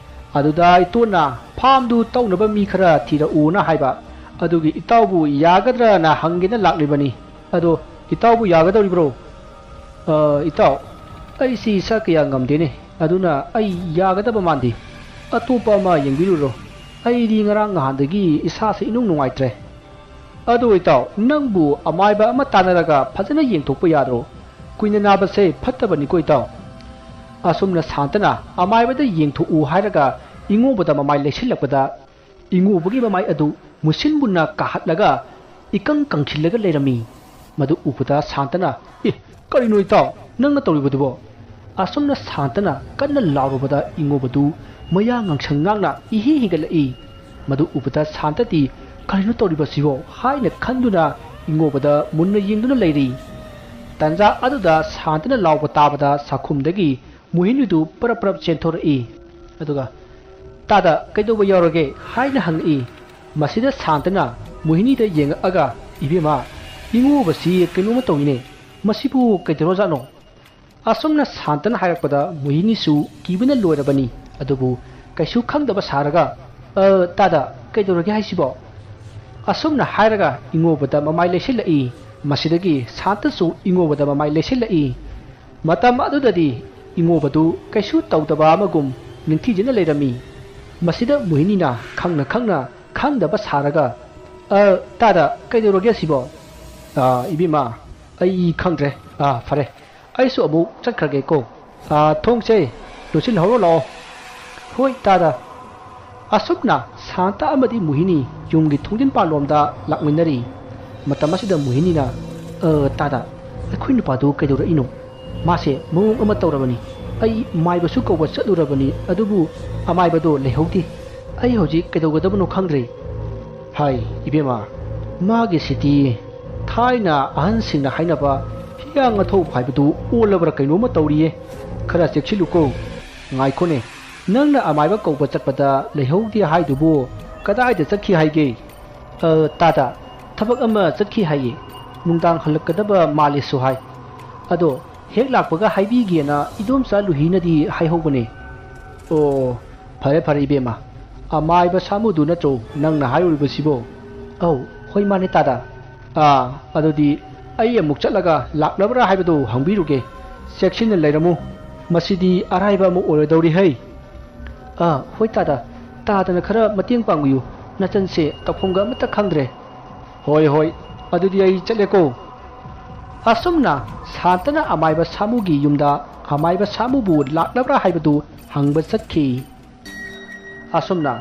ꯑꯗꯨꯗ ꯏꯇꯣꯟꯅ ꯐꯥꯝꯗꯨ ꯇꯧꯅꯕ ꯃꯤ ꯈꯔ ꯊꯤꯔꯛꯎꯅ ꯍꯥꯏꯕ꯫ ꯑꯗꯨꯒꯤ ꯏꯇꯥꯎꯕꯨ ꯌꯥꯒꯗ꯭ꯔꯅ ꯍꯪꯒꯦꯅ ꯂꯥꯛꯂꯤꯕꯅꯤ꯫ ꯑꯗꯣ ꯏꯇꯥꯎꯕꯨ ꯌꯥꯒꯗꯧꯔꯤꯕ꯭ꯔꯣ?" "ꯑ, ꯏꯇꯥꯎ, ꯑꯩꯁꯤ ꯏꯁꯥ ꯀꯌꯥ ꯉꯝꯗꯦꯅꯦ, ꯑꯗꯨꯅ ꯑꯩ ꯌꯥꯒꯗꯕ ꯃꯥꯟꯗꯦ꯫ ꯑꯇꯣꯞꯄ ꯑꯃ ꯌꯦꯡꯕꯤꯔꯨꯔꯣ꯫ ꯑꯩꯗꯤ ꯉꯔꯥꯡ ꯅꯍꯥꯟꯗꯒꯤ ꯏꯁꯥꯁꯦ ꯏꯅꯨꯡ ꯅꯨꯡꯉꯥꯏꯇ꯭ꯔꯦ꯫" "ꯑꯗꯨ ꯏꯇꯥꯎ, ꯅꯪꯕꯨ ꯑꯃꯥꯏꯕ ꯑꯃ ꯇꯥꯟꯅꯔꯒ ꯐꯖꯅ ꯌꯦꯡꯊꯣꯛꯄ ꯌꯥꯗ꯭ꯔꯣ? ꯀꯨꯏꯅ ꯅꯥꯕꯁꯦ ꯐꯠꯇꯕꯅꯤꯀꯣ ꯏꯇꯥꯎ꯫" ꯑꯁꯨꯝꯅ ꯁꯥꯟꯇꯅ ꯑꯃꯥꯏꯕꯗ ꯌꯦꯡꯊꯣꯛꯎ ꯍꯥꯏꯔꯒ ꯏꯉꯣꯕꯗ ꯃꯃꯥꯏ ꯂꯩꯁꯤꯜꯂꯛꯄꯗ, ꯏꯉꯣꯕꯒꯤ ꯃꯃꯥꯏ ꯑꯗꯨ ꯃꯨꯁꯤꯟ ꯃꯨꯟꯅ ꯀꯥꯍꯠꯂꯒ ꯏꯀꯪ ꯀꯪꯁꯤꯜꯂꯒ ꯂꯩꯔꯝꯃꯤ꯫ ꯃꯗꯨ ꯎꯕꯗ ꯁꯥꯟꯇꯅ, "ꯑꯦ, ꯀꯔꯤꯅꯣ ꯏꯇꯥꯎ, ꯅꯪꯅ ꯇꯧꯔꯤꯕꯗꯨꯕꯣ?" ꯑꯁꯨꯝꯅ ꯁꯥꯟꯇꯅ ꯀꯟꯅ ꯂꯥꯎꯔꯨꯕꯗ ꯏꯉꯣꯕꯗꯨ ꯃꯌꯥ ꯉꯥꯡꯁꯪ ꯉꯥꯡꯅ ꯏꯍꯤ ꯍꯤꯒꯠꯂꯛꯏ꯫ ꯃꯗꯨ ꯎꯕꯗ ꯁꯥꯟꯇꯗꯤ "ꯀꯔꯤꯅꯣ ꯇꯧꯔꯤꯕꯁꯤꯕꯣ?" ꯍꯥꯏꯅ ꯈꯟꯗꯨꯅ ꯏꯉꯣꯕꯗ ꯃꯨꯟꯅ ꯌꯦꯡꯗꯨꯅ ꯂꯩꯔꯤ꯫ ꯇꯟꯖꯥ ꯑꯗꯨꯗ ꯁꯥꯟꯇꯅ ꯂꯥꯎꯕ ꯇꯥꯕꯗ ꯆꯥꯛꯈꯨꯝꯗꯒꯤ ꯃꯣꯍꯤꯅꯤꯗꯨ ꯄꯔꯞ ꯄꯔꯞ ꯆꯦꯟꯊꯣꯔꯛꯏ꯫ ꯑꯗꯨꯒ "ꯇꯥꯗ, ꯀꯩꯗꯧꯕ ꯌꯥꯎꯔꯒꯦ?" ꯍꯥꯏꯅ ꯍꯪꯂꯛꯏ꯫ ꯃꯁꯤꯗ ꯁꯥꯟꯇꯅ ꯃꯣꯍꯤꯅꯤꯗ ꯌꯦꯡꯉꯛꯑꯒ, "ꯏꯕꯦꯝꯃ, ꯏꯉꯣꯕꯁꯤ ꯀꯩꯅꯣꯝꯃ ꯇꯧꯏꯅꯦ꯫ ꯃꯁꯤꯕꯨ ꯀꯩꯗꯧꯔꯖꯥꯠꯅꯣ?" ꯑꯁꯨꯝꯅ ꯁꯥꯟꯇꯅ ꯍꯥꯏꯔꯛꯄꯗ ꯃꯣꯍꯤꯅꯤꯁꯨ ꯀꯤꯕꯅ ꯂꯣꯏꯔꯕꯅꯤ꯫ ꯑꯗꯨꯕꯨ ꯀꯩꯁꯨ ꯈꯪꯗꯕ ꯁꯥꯔꯒ, "ꯑ, ꯇꯥꯗ, ꯀꯩꯗꯧꯔꯒꯦ ꯍꯥꯏꯁꯤꯕꯣ?" ꯑꯁꯨꯝꯅ ꯍꯥꯏꯔꯒ ꯏꯉꯣꯕꯗ ꯃꯃꯥꯏ ꯂꯩꯁꯤꯜꯂꯛꯏ꯫ ꯃꯁꯤꯗꯒꯤ ꯁꯥꯟꯇꯁꯨ ꯏꯉꯣꯕꯗ ꯃꯃꯥꯏ ꯂꯩꯁꯤꯜꯂꯛꯏ꯫ ꯃꯇꯝ ꯑꯗꯨꯗꯗꯤ ꯏꯉꯣꯕꯗꯨ ꯀꯩꯁꯨ ꯇꯧꯗꯕ ꯑꯃꯒꯨꯝ ꯅꯤꯡꯊꯤꯖꯅ ꯂꯩꯔꯝꯃꯤ꯫ ꯃꯁꯤꯗ ꯃꯣꯍꯤꯅꯤꯅ ꯈꯪꯅ ꯈꯪꯅ ꯈꯪꯗꯕ ꯁꯥꯔꯒ, "ꯑ, ꯇꯥꯗ, ꯀꯩꯗꯧꯔꯒꯦ ꯑꯁꯤꯕꯣ?" "ꯑ, ꯏꯕꯦꯝꯃ, ꯑꯩ ꯈꯪꯗ꯭ꯔꯦ꯫ ꯑ, ꯐꯔꯦ, ꯑꯩꯁꯨ ꯑꯃꯨꯛ ꯆꯠꯈ꯭ꯔꯒꯦꯀꯣ꯫ ꯑ, ꯊꯣꯡꯁꯦ ꯂꯣꯟꯁꯤꯜꯍꯧꯔꯣ ꯂꯥꯛꯑꯣ꯫" "ꯍꯣꯏ, ꯇꯥꯗ꯫" ꯑꯁꯨꯝꯅ ꯁꯥꯟꯇ ꯑꯃꯗꯤ ꯃꯣꯍꯤꯅꯤ ꯌꯨꯝꯒꯤ ꯊꯣꯡꯖꯤꯟ ꯄꯥꯂꯣꯝꯗ ꯂꯥꯛꯃꯤꯟꯅꯔꯤ꯫ ꯃꯇꯝ ꯑꯁꯤꯗ ꯃꯣꯍꯤꯅꯤꯅ, "ꯑ, ꯇꯥꯗ, ꯑꯩꯈꯣꯏ ꯅꯨꯄꯥꯗꯨ ꯀꯩꯗꯧꯔꯛꯏꯅꯣ? ꯃꯥꯁꯦ ꯃꯑꯣꯡ ꯑꯃ ꯇꯧꯔꯕꯅꯤ꯫ ꯑꯩ ꯃꯥꯏꯕꯁꯨ ꯀꯧꯕ ꯆꯠꯂꯨꯔꯕꯅꯤ, ꯑꯗꯨꯕꯨ ꯑꯃꯥꯏꯕꯗꯣ ꯂꯩꯍꯧꯗꯦ꯫ ꯑꯩ ꯍꯧꯖꯤꯛ ꯀꯩꯗꯧꯒꯗꯕꯅꯣ ꯈꯪꯗ꯭ꯔꯦ꯫" "ꯍꯥꯏ, ꯏꯕꯦꯝꯃ, ꯃꯥꯒꯤꯁꯤꯗꯤ ꯊꯥꯏꯅ ꯑꯍꯟꯁꯤꯡꯅ ꯍꯥꯏꯅꯕ ꯍꯤꯌꯥꯡ ꯑꯊꯧꯕ ꯍꯥꯏꯕꯗꯨ ꯑꯣꯜꯂꯕ꯭ꯔꯥ ꯀꯩꯅꯣꯝꯃ ꯇꯧꯔꯤꯌꯦ꯫ ꯈꯔ ꯆꯦꯛꯁꯤꯜꯂꯨꯀꯣ꯫" "ꯉꯥꯏꯈꯣꯅꯦ, ꯅꯪꯅ ꯑꯃꯥꯏꯕ ꯀꯧꯕ ꯆꯠꯄꯗ ꯂꯩꯍꯧꯗꯦ ꯍꯥꯏꯗꯨꯕꯨ ꯀꯗꯥꯏꯗ ꯆꯠꯈꯤ ꯍꯥꯏꯒꯦ?" "ꯑ, ꯇꯥꯗ, ꯊꯕꯛ ꯑꯃ ꯆꯠꯈꯤ ꯍꯥꯏꯌꯦ꯫ ꯅꯨꯡꯗꯥꯡ ꯍꯜꯂꯛꯀꯗꯕ ꯃꯥꯜꯂꯦꯁꯨ ꯍꯥꯏ꯫ ꯑꯗꯣ ꯍꯦꯛ ꯂꯥꯛꯄꯒ ꯍꯥꯏꯕꯤꯒꯦꯅ ꯏꯗꯣꯝꯆꯥ ꯂꯨꯍꯤꯅꯗꯤ ꯍꯥꯏꯍꯧꯕꯅꯦ꯫" "ꯑꯣ, ꯐꯔꯦ ꯐꯔꯦ ꯏꯕꯦꯝꯃ꯫ ꯑꯃꯥꯏꯕ ꯁꯥꯃꯨꯗꯨ ꯅꯠꯇ꯭ꯔꯣ ꯅꯪꯅ ꯍꯥꯏꯔꯨꯔꯤꯕꯁꯤꯕꯣ?" "ꯑꯧ, ꯍꯣꯏ ꯃꯥꯅꯦ ꯇꯥꯗ꯫" "ꯑꯥ, ꯑꯗꯨꯗꯤ ꯑꯩ ꯑꯃꯨꯛ ꯆꯠꯂꯒ ꯂꯥꯛꯂꯕ꯭ꯔꯥ ꯍꯥꯏꯕꯗꯨ ꯍꯪꯕꯤꯔꯨꯒꯦ꯫ ꯆꯦꯛꯁꯤꯟꯅ ꯂꯩꯔꯝꯃꯨ꯫ ꯃꯁꯤꯗꯤ ꯑꯔꯥꯏꯕ ꯑꯃ ꯑꯣꯏꯔꯣꯏꯗꯧꯔꯤ ꯍꯩ꯫" "ꯑꯥ, ꯍꯣꯏ ꯇꯥꯗ꯫ ꯇꯥꯗꯅ ꯈꯔ ꯃꯇꯦꯡ ꯄꯥꯡꯕꯤꯌꯨ꯫ ꯅꯆꯟꯁꯦ ꯇꯧꯐꯝꯒ ꯑꯃꯠꯇ ꯈꯪꯗ꯭ꯔꯦ꯫" "ꯍꯣꯏ, ꯍꯣꯏ꯫ ꯑꯗꯨꯗꯤ ꯑꯩ ꯆꯠꯂꯦꯀꯣ꯫" ꯑꯁꯨꯝꯅ ꯁꯥꯟꯇꯅ ꯑꯃꯥꯏꯕ ꯁꯥꯃꯨꯒꯤ ꯌꯨꯝꯗ ꯑꯃꯥꯏꯕ ꯁꯥꯃꯨꯕꯨ ꯂꯥꯛꯂꯕ꯭ꯔꯥ ꯍꯥꯏꯕꯗꯨ ꯍꯪꯕ ꯆꯠꯈꯤ꯫ ꯑꯁꯨꯝꯅ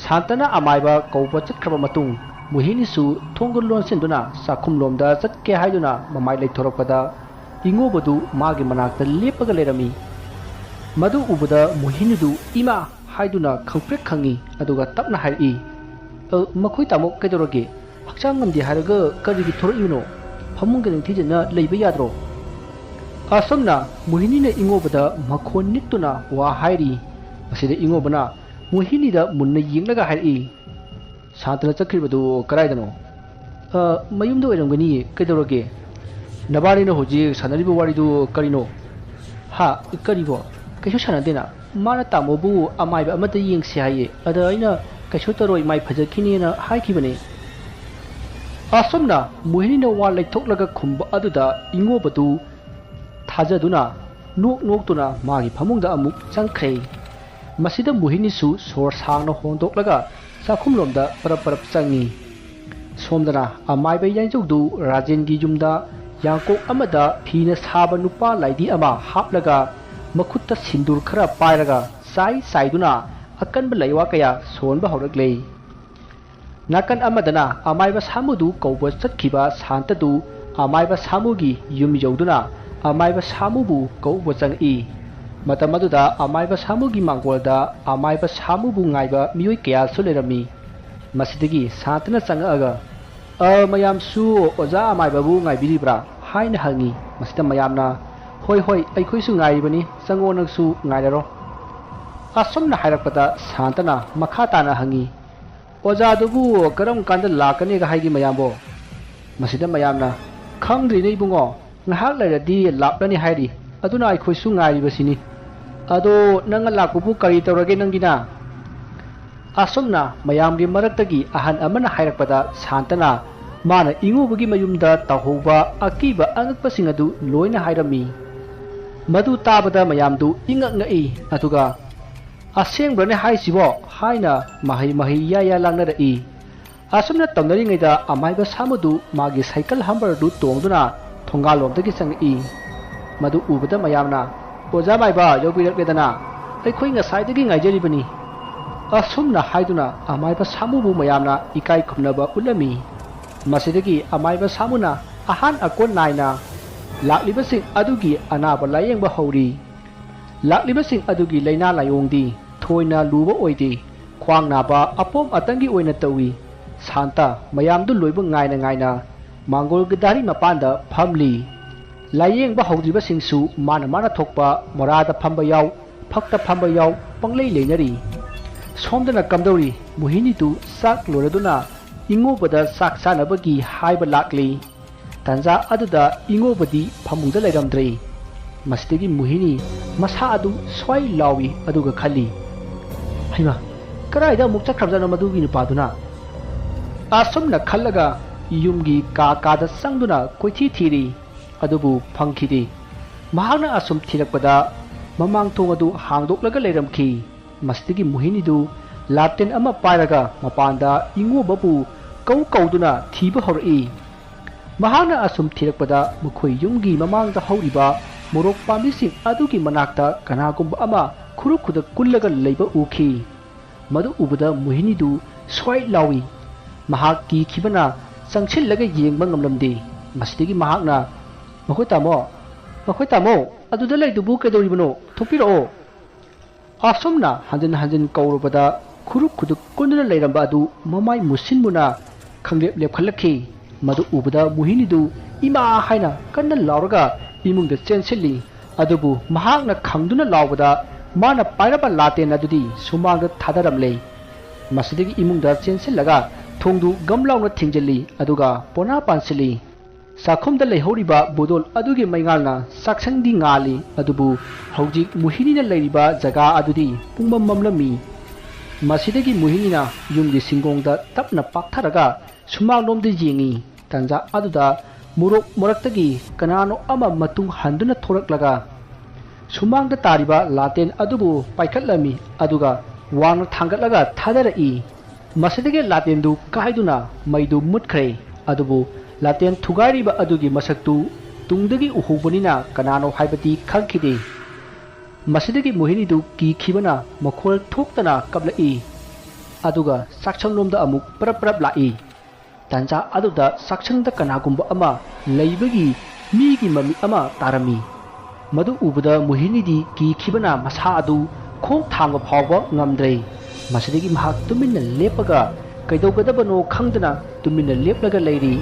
ꯁꯥꯟꯇꯅ ꯑꯃꯥꯏꯕ ꯀꯧꯕ ꯆꯠꯈ꯭ꯔꯕ ꯃꯇꯨꯡ, ꯃꯣꯍꯤꯅꯤꯁꯨ ꯊꯣꯡꯒ ꯂꯣꯟꯁꯤꯟꯗꯨꯅ ꯆꯥꯛꯈꯨꯝꯂꯣꯝꯗ ꯆꯠꯀꯦ ꯍꯥꯏꯗꯨꯅ ꯃꯃꯥꯏ ꯂꯩꯊꯣꯔꯛꯄꯗ, ꯏꯉꯣꯕꯗꯨ ꯃꯥꯒꯤ ꯃꯅꯥꯛꯇ ꯂꯦꯞꯄꯒ ꯂꯩꯔꯝꯃꯤ꯫ ꯃꯗꯨ ꯎꯕꯗ ꯃꯣꯍꯤꯅꯤꯗꯨ "ꯏꯃꯥ!" ꯍꯥꯏꯗꯨꯅ ꯈꯪꯄ꯭ꯔꯦꯛ ꯈꯪꯉꯤ꯫ ꯑꯗꯨꯒ ꯇꯞꯅ ꯍꯥꯏꯔꯛꯏ, "ꯑ, ꯃꯈꯣꯏ ꯇꯥꯃꯣ ꯀꯩꯗꯧꯔꯒꯦ? ꯍꯛꯆꯥꯡ ꯉꯝꯗꯦ ꯍꯥꯏꯔꯒ ꯀꯔꯤꯒꯤ ꯊꯣꯔꯛꯏꯕꯅꯣ? ꯐꯃꯨꯡꯗ ꯅꯤꯡꯊꯤꯖꯅ ꯂꯩꯕ ꯌꯥꯗ꯭ꯔꯣ?" ꯑꯁꯨꯝꯅ ꯃꯣꯍꯤꯅꯤꯅ ꯏꯉꯣꯕꯗ ꯃꯈꯣꯟ ꯅꯤꯛꯇꯨꯅ ꯋꯥ ꯍꯥꯏꯔꯤ꯫ ꯃꯁꯤꯗ ꯏꯉꯣꯕꯅ ꯃꯣꯍꯤꯅꯤꯗ ꯃꯨꯟꯅ ꯌꯦꯡꯂꯒ ꯍꯥꯏꯔꯛꯏ, "ꯁꯥꯟꯇꯅ ꯆꯠꯈ꯭ꯔꯤꯕꯗꯨ ꯀꯗꯥꯏꯗꯅꯣ?" "ꯑ, ꯃꯌꯨꯝꯗ ꯑꯣꯏꯔꯝꯒꯅꯤꯌꯦ, ꯀꯩꯗꯧꯔꯒꯦ? ꯅꯕꯥꯅꯤꯅ ꯍꯧꯖꯤꯛ ꯁꯥꯟꯅꯔꯤꯕ ꯋꯥꯔꯤꯗꯨ ꯀꯔꯤꯅꯣ?" "ꯍꯥ? ꯀꯔꯤꯕꯣ? ꯀꯩꯁꯨ ꯁꯥꯟꯅꯗꯦꯅ꯫ ꯃꯥꯅ ꯇꯥꯃꯣꯕꯨ ꯑꯃꯥꯏꯕ ꯑꯃꯗ ꯌꯦꯡꯁꯤ ꯍꯥꯏꯌꯦ꯫ ꯑꯗ ꯑꯩꯅ ꯀꯩꯁꯨ ꯇꯧꯔꯣꯏ, ꯃꯥꯏ ꯐꯖꯈꯤꯅꯦꯅ ꯍꯥꯏꯈꯤꯕꯅꯦ꯫" ꯑꯁꯨꯝꯅ ꯃꯣꯍꯤꯅꯤꯅ ꯋꯥ ꯂꯩꯊꯣꯛꯂꯒ ꯈꯨꯝꯕ ꯑꯗꯨꯗ ꯏꯉꯣꯕꯗꯨ ꯊꯥꯖꯗꯨꯅ ꯅꯣꯛ ꯅꯣꯛꯇꯨꯅ ꯃꯥꯒꯤ ꯐꯃꯨꯡꯗ ꯑꯃꯨꯛ ꯆꯪꯈ꯭ꯔꯦ꯫ ꯃꯁꯤꯗ ꯃꯣꯍꯤꯅꯤꯁꯨ ꯁꯣꯔ ꯁꯥꯡꯅ ꯍꯣꯟꯗꯣꯛꯂꯒ ꯆꯥꯛꯈꯨꯝꯂꯣꯝꯗ ꯄꯔꯞ ꯄꯔꯞ ꯆꯪꯉꯤ꯫ ꯁꯣꯝꯗꯅ ꯑꯃꯥꯏꯕ ꯌꯥꯏꯖꯧꯗꯨ ꯔꯥꯖꯦꯟꯒꯤ ꯌꯨꯝꯗ ꯌꯥꯡꯀꯣꯛ ꯑꯃꯗ ꯐꯤꯅ ꯁꯥꯕ ꯅꯨꯄꯥ ꯂꯥꯏꯙꯤ ꯑꯃ ꯍꯥꯞꯂꯒ ꯃꯈꯨꯠꯇ ꯁꯤꯟꯗꯨꯔ ꯈꯔ ꯄꯥꯏꯔꯒ ꯆꯥꯏ ꯆꯥꯏꯗꯨꯅ ꯑꯀꯟꯕ ꯂꯩꯋꯥ ꯀꯌꯥ ꯁꯣꯟꯕ ꯍꯧꯔꯛꯂꯦ꯫ ꯅꯥꯀꯟ ꯑꯃꯗꯅ ꯑꯃꯥꯏꯕ ꯁꯥꯃꯨꯗꯨ ꯀꯧꯕ ꯆꯠꯈꯤꯕ ꯁꯥꯟꯇꯗꯨ ꯑꯃꯥꯏꯕ ꯁꯥꯃꯨꯒꯤ ꯌꯨꯝ ꯌꯧꯗꯨꯅ ꯑꯃꯥꯏꯕ ꯁꯥꯃꯨꯕꯨ ꯀꯧꯕ ꯆꯪꯉꯛꯏ꯫ ꯃꯇꯝ ꯑꯗꯨꯗ ꯑꯃꯥꯏꯕ ꯁꯥꯃꯨꯒꯤ ꯃꯥꯡꯒꯣꯜꯗ ꯑꯃꯥꯏꯕ ꯁꯥꯃꯨꯕꯨ ꯉꯥꯏꯕ ꯃꯤꯑꯣꯏ ꯀꯌꯥꯁꯨ ꯂꯩꯔꯝꯃꯤ꯫ ꯃꯁꯤꯗꯒꯤ ꯁꯥꯟꯇꯅ ꯆꯪꯉꯛꯑꯒ, "ꯑ, ꯃꯌꯥꯝꯁꯨ ꯑꯣꯖꯥ ꯑꯃꯥꯏꯕꯕꯨ ꯉꯥꯏꯕꯤꯔꯤꯕ꯭ꯔꯥ?" ꯍꯥꯏꯅ ꯍꯪꯉꯤ꯫ ꯃꯁꯤꯗ ꯃꯌꯥꯝꯅ, "ꯍꯣꯏ, ꯍꯣꯏ, ꯑꯩꯈꯣꯏꯁꯨ ꯉꯥꯏꯔꯤꯕꯅꯤ, ꯆꯪꯉꯣ, ꯅꯪꯁꯨ ꯉꯥꯏꯔꯔꯣ꯫" ꯑꯁꯨꯝꯅ ꯍꯥꯏꯔꯛꯄꯗ ꯁꯥꯟꯇꯅ ꯃꯈꯥ ꯇꯥꯅ ꯍꯪꯉꯤ, "ꯑꯣꯖꯥꯗꯨꯕꯨ ꯀꯔꯝ ꯀꯥꯟꯗ ꯂꯥꯛꯀꯅꯤꯒ ꯍꯥꯏꯒꯦ ꯃꯌꯥꯝꯕꯣ?" ꯃꯁꯤꯗ ꯃꯌꯥꯝꯅ, "ꯈꯪꯗ꯭ꯔꯤꯅꯦ ꯏꯕꯨꯡꯉꯣ, ꯉꯥꯏꯍꯥꯛ ꯂꯩꯔꯗꯤ ꯂꯥꯛꯂꯅꯤ ꯍꯥꯏꯔꯤ, ꯑꯗꯨꯅ ꯑꯩꯈꯣꯏꯁꯨ ꯉꯥꯏꯔꯤꯕꯁꯤꯅꯤ꯫ ꯑꯗꯣ ꯅꯪꯅ ꯂꯥꯛꯄꯕꯨ ꯀꯔꯤ ꯇꯧꯔꯒꯦ ꯅꯪꯒꯤꯅ?" ꯑꯁꯨꯝꯅ ꯃꯌꯥꯝꯒꯤ ꯃꯔꯛꯇꯒꯤ ꯑꯍꯟ ꯑꯃꯅ ꯍꯥꯏꯔꯛꯄꯗ ꯁꯥꯟꯇꯅ ꯃꯥꯅ ꯏꯉꯨꯕꯒꯤ ꯃꯌꯨꯝꯗ ꯇꯧꯍꯧꯕ ꯑꯀꯤꯕ ꯑꯉꯛꯄꯁꯤꯡ ꯑꯗꯨ ꯂꯣꯏꯅ ꯍꯥꯏꯔꯝꯃꯤ꯫ ꯃꯗꯨ ꯇꯥꯕꯗ ꯃꯌꯥꯝꯗꯨ ꯏꯉꯛ ꯉꯛꯏ, ꯑꯗꯨꯒ "ꯑꯁꯦꯡꯕ꯭ꯔꯅꯦ ꯍꯥꯏꯁꯤꯕꯣ?" ꯍꯥꯏꯅ ꯃꯍꯩ ꯃꯍꯩ ꯌꯥ ꯌꯥ ꯂꯥꯡꯅꯔꯛꯏ꯫ ꯑꯁꯨꯝꯅ ꯇꯧꯅꯔꯤꯉꯩꯗ ꯑꯃꯥꯏꯕ ꯁꯥꯃꯨꯗꯨ ꯃꯥꯒꯤ ꯁꯥꯏꯀꯜ ꯍꯝꯕꯔꯗꯨ ꯇꯣꯡꯗꯨꯅ ꯊꯣꯡꯒꯥꯜꯂꯣꯝꯗꯒꯤ ꯆꯪꯉꯛꯏ꯫ ꯃꯗꯨ ꯎꯕꯗ ꯃꯌꯥꯝꯅ, "ꯑꯣꯖꯥ ꯃꯥꯏꯕ ꯌꯧꯕꯤꯔꯛꯂꯦꯗꯅ, ꯑꯩꯈꯣꯏ ꯉꯁꯥꯏꯗꯒꯤ ꯉꯥꯏꯖꯔꯤꯕꯅꯤ꯫" ꯑꯁꯨꯝꯅ ꯍꯥꯏꯗꯨꯅ ꯑꯃꯥꯏꯕ ꯁꯥꯃꯨꯕꯨ ꯃꯌꯥꯝꯅ ꯏꯀꯥꯏ ꯈꯨꯝꯅꯕ ꯎꯠꯂꯝꯃꯤ꯫ ꯃꯁꯤꯗꯒꯤ ꯑꯃꯥꯏꯕ ꯁꯥꯃꯨꯅ ꯑꯍꯥꯟ ꯑꯀꯣꯟ ꯅꯥꯏꯅ ꯂꯥꯛꯂꯤꯕꯁꯤꯡ ꯑꯗꯨꯒꯤ ꯑꯅꯥꯕ ꯂꯥꯌꯦꯡꯕ ꯍꯧꯔꯤ꯫ ꯂꯥꯛꯂꯤꯕꯁꯤꯡ ꯑꯗꯨꯒꯤ ꯂꯥꯏꯅꯥ ꯂꯥꯏꯑꯣꯡꯗꯤ ꯊꯣꯏꯅ ꯂꯨꯕ ꯑꯣꯏꯗꯦ꯫ ꯈ꯭ꯋꯥꯡ ꯅꯥꯕ ꯑꯄꯣꯝ ꯑꯇꯪꯒꯤ ꯑꯣꯏꯅ ꯇꯧꯏ꯫ ꯁꯥꯟꯇ ꯃꯌꯥꯝꯗꯨ ꯂꯣꯏꯕ ꯉꯥꯏꯅ ꯉꯥꯏꯅ ꯃꯥꯡꯒꯣꯜꯒꯤ ꯗꯥꯔꯤ ꯃꯄꯥꯟꯗ ꯐꯝꯂꯤ꯫ ꯂꯥꯏꯌꯦꯡꯕ ꯍꯧꯗ꯭ꯔꯤꯕꯁꯤꯡꯁꯨ ꯃꯥꯅ ꯃꯥꯅ ꯊꯣꯛꯄ ꯃꯣꯔꯥꯗ ꯐꯝꯕ ꯌꯥꯎ, ꯐꯛꯇ ꯐꯝꯕ ꯌꯥꯎ, ꯄꯪꯂꯩ ꯂꯩꯅꯔꯤ꯫ ꯁꯣꯝꯗꯅ ꯀꯝꯗꯧꯔꯤ? ꯃꯣꯍꯤꯅꯤꯗꯨ ꯆꯥꯛ ꯂꯣꯏꯔꯗꯨꯅ ꯏꯉꯣꯕꯗ ꯆꯥꯛ ꯆꯥꯅꯕꯒꯤ ꯍꯥꯏꯕ ꯂꯥꯛꯂꯤ꯫ ꯇꯥꯟꯖꯥ ꯑꯗꯨꯗ ꯏꯉꯣꯕꯗꯤ ꯐꯃꯨꯡꯗ ꯂꯩꯔꯝꯗ꯭ꯔꯦ꯫ ꯃꯁꯤꯗꯒꯤ ꯃꯣꯍꯤꯅꯤ ꯃꯁꯥ ꯑꯗꯨ ꯁ꯭ꯋꯥꯏ ꯂꯥꯎꯏ, ꯑꯗꯨꯒ ꯈꯜꯂꯤ, "ꯍꯩꯃꯥ, ꯀꯗꯥꯏꯗ ꯑꯃꯨꯛ ꯆꯠꯈ꯭ꯔꯕꯖꯥꯠꯅꯣ ꯃꯗꯨꯒꯤ ꯅꯨꯄꯥꯗꯨꯅ?" ꯑꯁꯨꯝꯅ ꯈꯜꯂꯒ ꯌꯨꯝꯒꯤ ꯀꯥ ꯀꯥꯗ ꯆꯪꯗꯨꯅ ꯀꯣꯏꯊꯤ ꯊꯤꯔꯤ, ꯑꯗꯨꯕꯨ ꯐꯪꯈꯤꯗꯦ꯫ ꯃꯍꯥꯛꯅ ꯑꯁꯨꯝ ꯊꯤꯔꯛꯄꯗ ꯃꯃꯥꯡ ꯊꯣꯡ ꯑꯗꯨ ꯍꯥꯡꯗꯣꯛꯂꯒ ꯂꯩꯔꯝꯈꯤ꯫ ꯃꯁꯤꯗꯒꯤ ꯃꯣꯍꯤꯅꯤꯗꯨ ꯂꯥꯇꯦꯟ ꯑꯃ ꯄꯥꯏꯔꯒ ꯃꯄꯥꯟꯗ ꯏꯉꯣꯕꯕꯨ ꯀꯧ ꯀꯧꯗꯨꯅ ꯊꯤꯕ ꯍꯧꯔꯛꯏ꯫ ꯃꯍꯥꯛꯅ ꯑꯁꯨꯝ ꯊꯤꯔꯛꯄꯗ ꯃꯈꯣꯏ ꯌꯨꯝꯒꯤ ꯃꯃꯥꯡꯗ ꯍꯧꯔꯤꯕ ꯃꯣꯔꯣꯛ ꯄꯥꯝꯕꯤꯁꯤꯡ ꯑꯗꯨꯒꯤ ꯃꯅꯥꯛꯇ ꯀꯅꯥꯒꯨꯝꯕ ꯑꯃ ꯈꯨꯔꯨ ꯈꯨꯗꯛ ꯀꯨꯜꯂꯒ ꯂꯩꯕ ꯎꯈꯤ꯫ ꯃꯗꯨ ꯎꯕꯗ ꯃꯣꯍꯤꯅꯤꯗꯨ ꯁ꯭ꯋꯥꯏ ꯂꯥꯎꯏ꯫ ꯃꯍꯥꯛ ꯀꯤꯈꯤꯕꯅ ꯆꯪꯁꯤꯜꯂꯒ ꯌꯦꯡꯕ ꯉꯝꯂꯝꯗꯦ꯫ ꯃꯁꯤꯗꯒꯤ ꯃꯍꯥꯛꯅ, "ꯃꯈꯣꯏ ꯇꯥꯃꯣ, ꯃꯈꯣꯏ ꯇꯥꯃꯣ, ꯑꯗꯨꯗ ꯂꯩꯗꯨꯕꯨ ꯀꯩꯗꯧꯔꯤꯕꯅꯣ? ꯊꯣꯛꯄꯤꯔꯛꯑꯣ!" ꯑꯁꯨꯝꯅ ꯍꯟꯖꯤꯟ ꯍꯟꯖꯤꯟ ꯀꯧꯔꯨꯕꯗ ꯈꯨꯔꯨ ꯈꯨꯗꯨꯛ ꯀꯨꯟꯗꯨꯅ ꯂꯩꯔꯝꯕ ꯑꯗꯨ ꯃꯃꯥꯏ ꯃꯨꯁꯤꯟꯃꯨꯅ ꯈꯪꯂꯦꯞ ꯂꯦꯞꯈꯠꯂꯛꯈꯤ꯫ ꯃꯗꯨ ꯎꯕꯗ ꯃꯣꯍꯤꯅꯤꯗꯨ "ꯏꯃꯥ!" ꯍꯥꯏꯅ ꯀꯟꯅ ꯂꯥꯎꯔꯒ ꯏꯃꯨꯡꯗ ꯆꯦꯟꯁꯤꯜꯂꯤ꯫ ꯑꯗꯨꯕꯨ ꯃꯍꯥꯛꯅ ꯈꯪꯗꯨꯅ ꯂꯥꯎꯕꯗ ꯃꯥꯅ ꯄꯥꯏꯔꯕ ꯂꯥꯇꯦꯟ ꯑꯗꯨꯗꯤ ꯁꯨꯃꯥꯡꯗ ꯊꯥꯗꯔꯝꯂꯦ꯫ ꯃꯁꯤꯗꯒꯤ ꯏꯃꯨꯡꯗ ꯆꯦꯟꯁꯤꯜꯂꯒ ꯊꯣꯡꯗꯨ ꯒꯝ ꯂꯥꯎꯅ ꯊꯤꯡꯖꯤꯜꯂꯤ, ꯑꯗꯨꯒ ꯄꯣꯅꯥ ꯄꯥꯟꯁꯤꯜꯂꯤ꯫ ꯆꯥꯛꯈꯨꯝꯗ ꯂꯩꯍꯧꯔꯤꯕ ꯕꯣꯗꯣꯜ ꯑꯗꯨꯒꯤ ꯃꯩꯉꯥꯜꯅ ꯆꯥꯛꯁꯪꯗꯤ ꯉꯥꯜꯂꯤ, ꯑꯗꯨꯕꯨ ꯍꯧꯖꯤꯛ ꯃꯣꯍꯤꯅꯤꯅ ꯂꯩꯔꯤꯕ ꯖꯒꯥ ꯑꯗꯨꯗꯤ ꯄꯨꯡꯃꯝ ꯃꯝꯂꯝꯃꯤ꯫ ꯃꯁꯤꯗꯒꯤ ꯃꯣꯍꯤꯅꯤꯅ ꯌꯨꯝꯒꯤ ꯁꯤꯡꯒꯣꯡꯗ ꯇꯞꯅ ꯄꯥꯛꯊꯔꯒ ꯁꯨꯃꯥꯡꯂꯣꯝꯗ ꯌꯦꯡꯉꯤ꯫ ꯇꯥꯟꯖꯥ ꯑꯗꯨꯗ ꯃꯣꯔꯣꯛ ꯃꯔꯛꯇꯒꯤ ꯀꯅꯥꯅꯣ ꯑꯃ ꯃꯇꯨꯡ ꯍꯟꯗꯨꯅ ꯊꯣꯔꯛꯂꯒ ꯁꯨꯃꯥꯡꯗ ꯇꯥꯔꯤꯕ ꯂꯥꯇꯦꯟ ꯑꯗꯨꯕꯨ ꯄꯥꯏꯈꯠꯂꯝꯃꯤ, ꯑꯗꯨꯒ ꯋꯥꯡꯅ ꯊꯥꯡꯒꯠꯂꯒ ꯊꯥꯗꯔꯛꯏ꯫ ꯃꯁꯤꯗꯒꯤ ꯂꯥꯇꯦꯟꯗꯨ ꯀꯥꯏꯗꯨꯅ ꯃꯩꯗꯨ ꯃꯨꯠꯈ꯭ꯔꯦ꯫ ꯑꯗꯨꯕꯨ ꯂꯥꯇꯦꯟ ꯊꯨꯒꯥꯏꯔꯤꯕ ꯑꯗꯨꯒꯤ ꯃꯁꯛꯇꯨ ꯇꯨꯡꯗꯒꯤ ꯎꯍꯧꯕꯅꯤꯅ ꯀꯅꯥꯅꯣ ꯍꯥꯏꯕꯗꯤ ꯈꯪꯈꯤꯗꯦ꯫ ꯃꯁꯤꯗꯒꯤ ꯃꯣꯍꯤꯅꯤꯗꯨ ꯀꯤꯈꯤꯕꯅ ꯃꯈꯣꯜ ꯊꯣꯛꯇꯅ ꯀꯞꯂꯛꯏ꯫ ꯑꯗꯨꯒ ꯆꯥꯛꯁꯪꯂꯣꯝꯗ ꯑꯃꯨꯛ ꯄꯔꯞ ꯄꯔꯞ ꯂꯥꯛꯏ꯫ ꯇꯥꯟꯖꯥ ꯑꯗꯨꯗ ꯆꯥꯛꯁꯪꯗ ꯀꯅꯥꯒꯨꯝꯕ ꯑꯃ ꯂꯩꯕꯒꯤ ꯃꯤꯒꯤ ꯃꯃꯤ ꯑꯃ ꯇꯥꯔꯝꯃꯤ꯫ ꯃꯗꯨ ꯎꯕꯗ ꯃꯣꯍꯤꯅꯤꯗꯤ ꯀꯤꯈꯤꯕꯅ ꯃꯁꯥ ꯑꯗꯨ ꯈꯣꯡ ꯊꯥꯡꯕ ꯐꯥꯎꯕ ꯉꯝꯗ꯭ꯔꯦ꯫ ꯃꯁꯤꯗꯒꯤ ꯃꯍꯥꯛ ꯇꯨꯃꯤꯟꯅ ꯂꯦꯞꯄꯒ ꯀꯩꯗꯧꯒꯗꯕꯅꯣ ꯈꯪꯗꯅ ꯇꯨꯃꯤꯟꯅ ꯂꯦꯞꯂꯒ ꯂꯩꯔꯤ꯫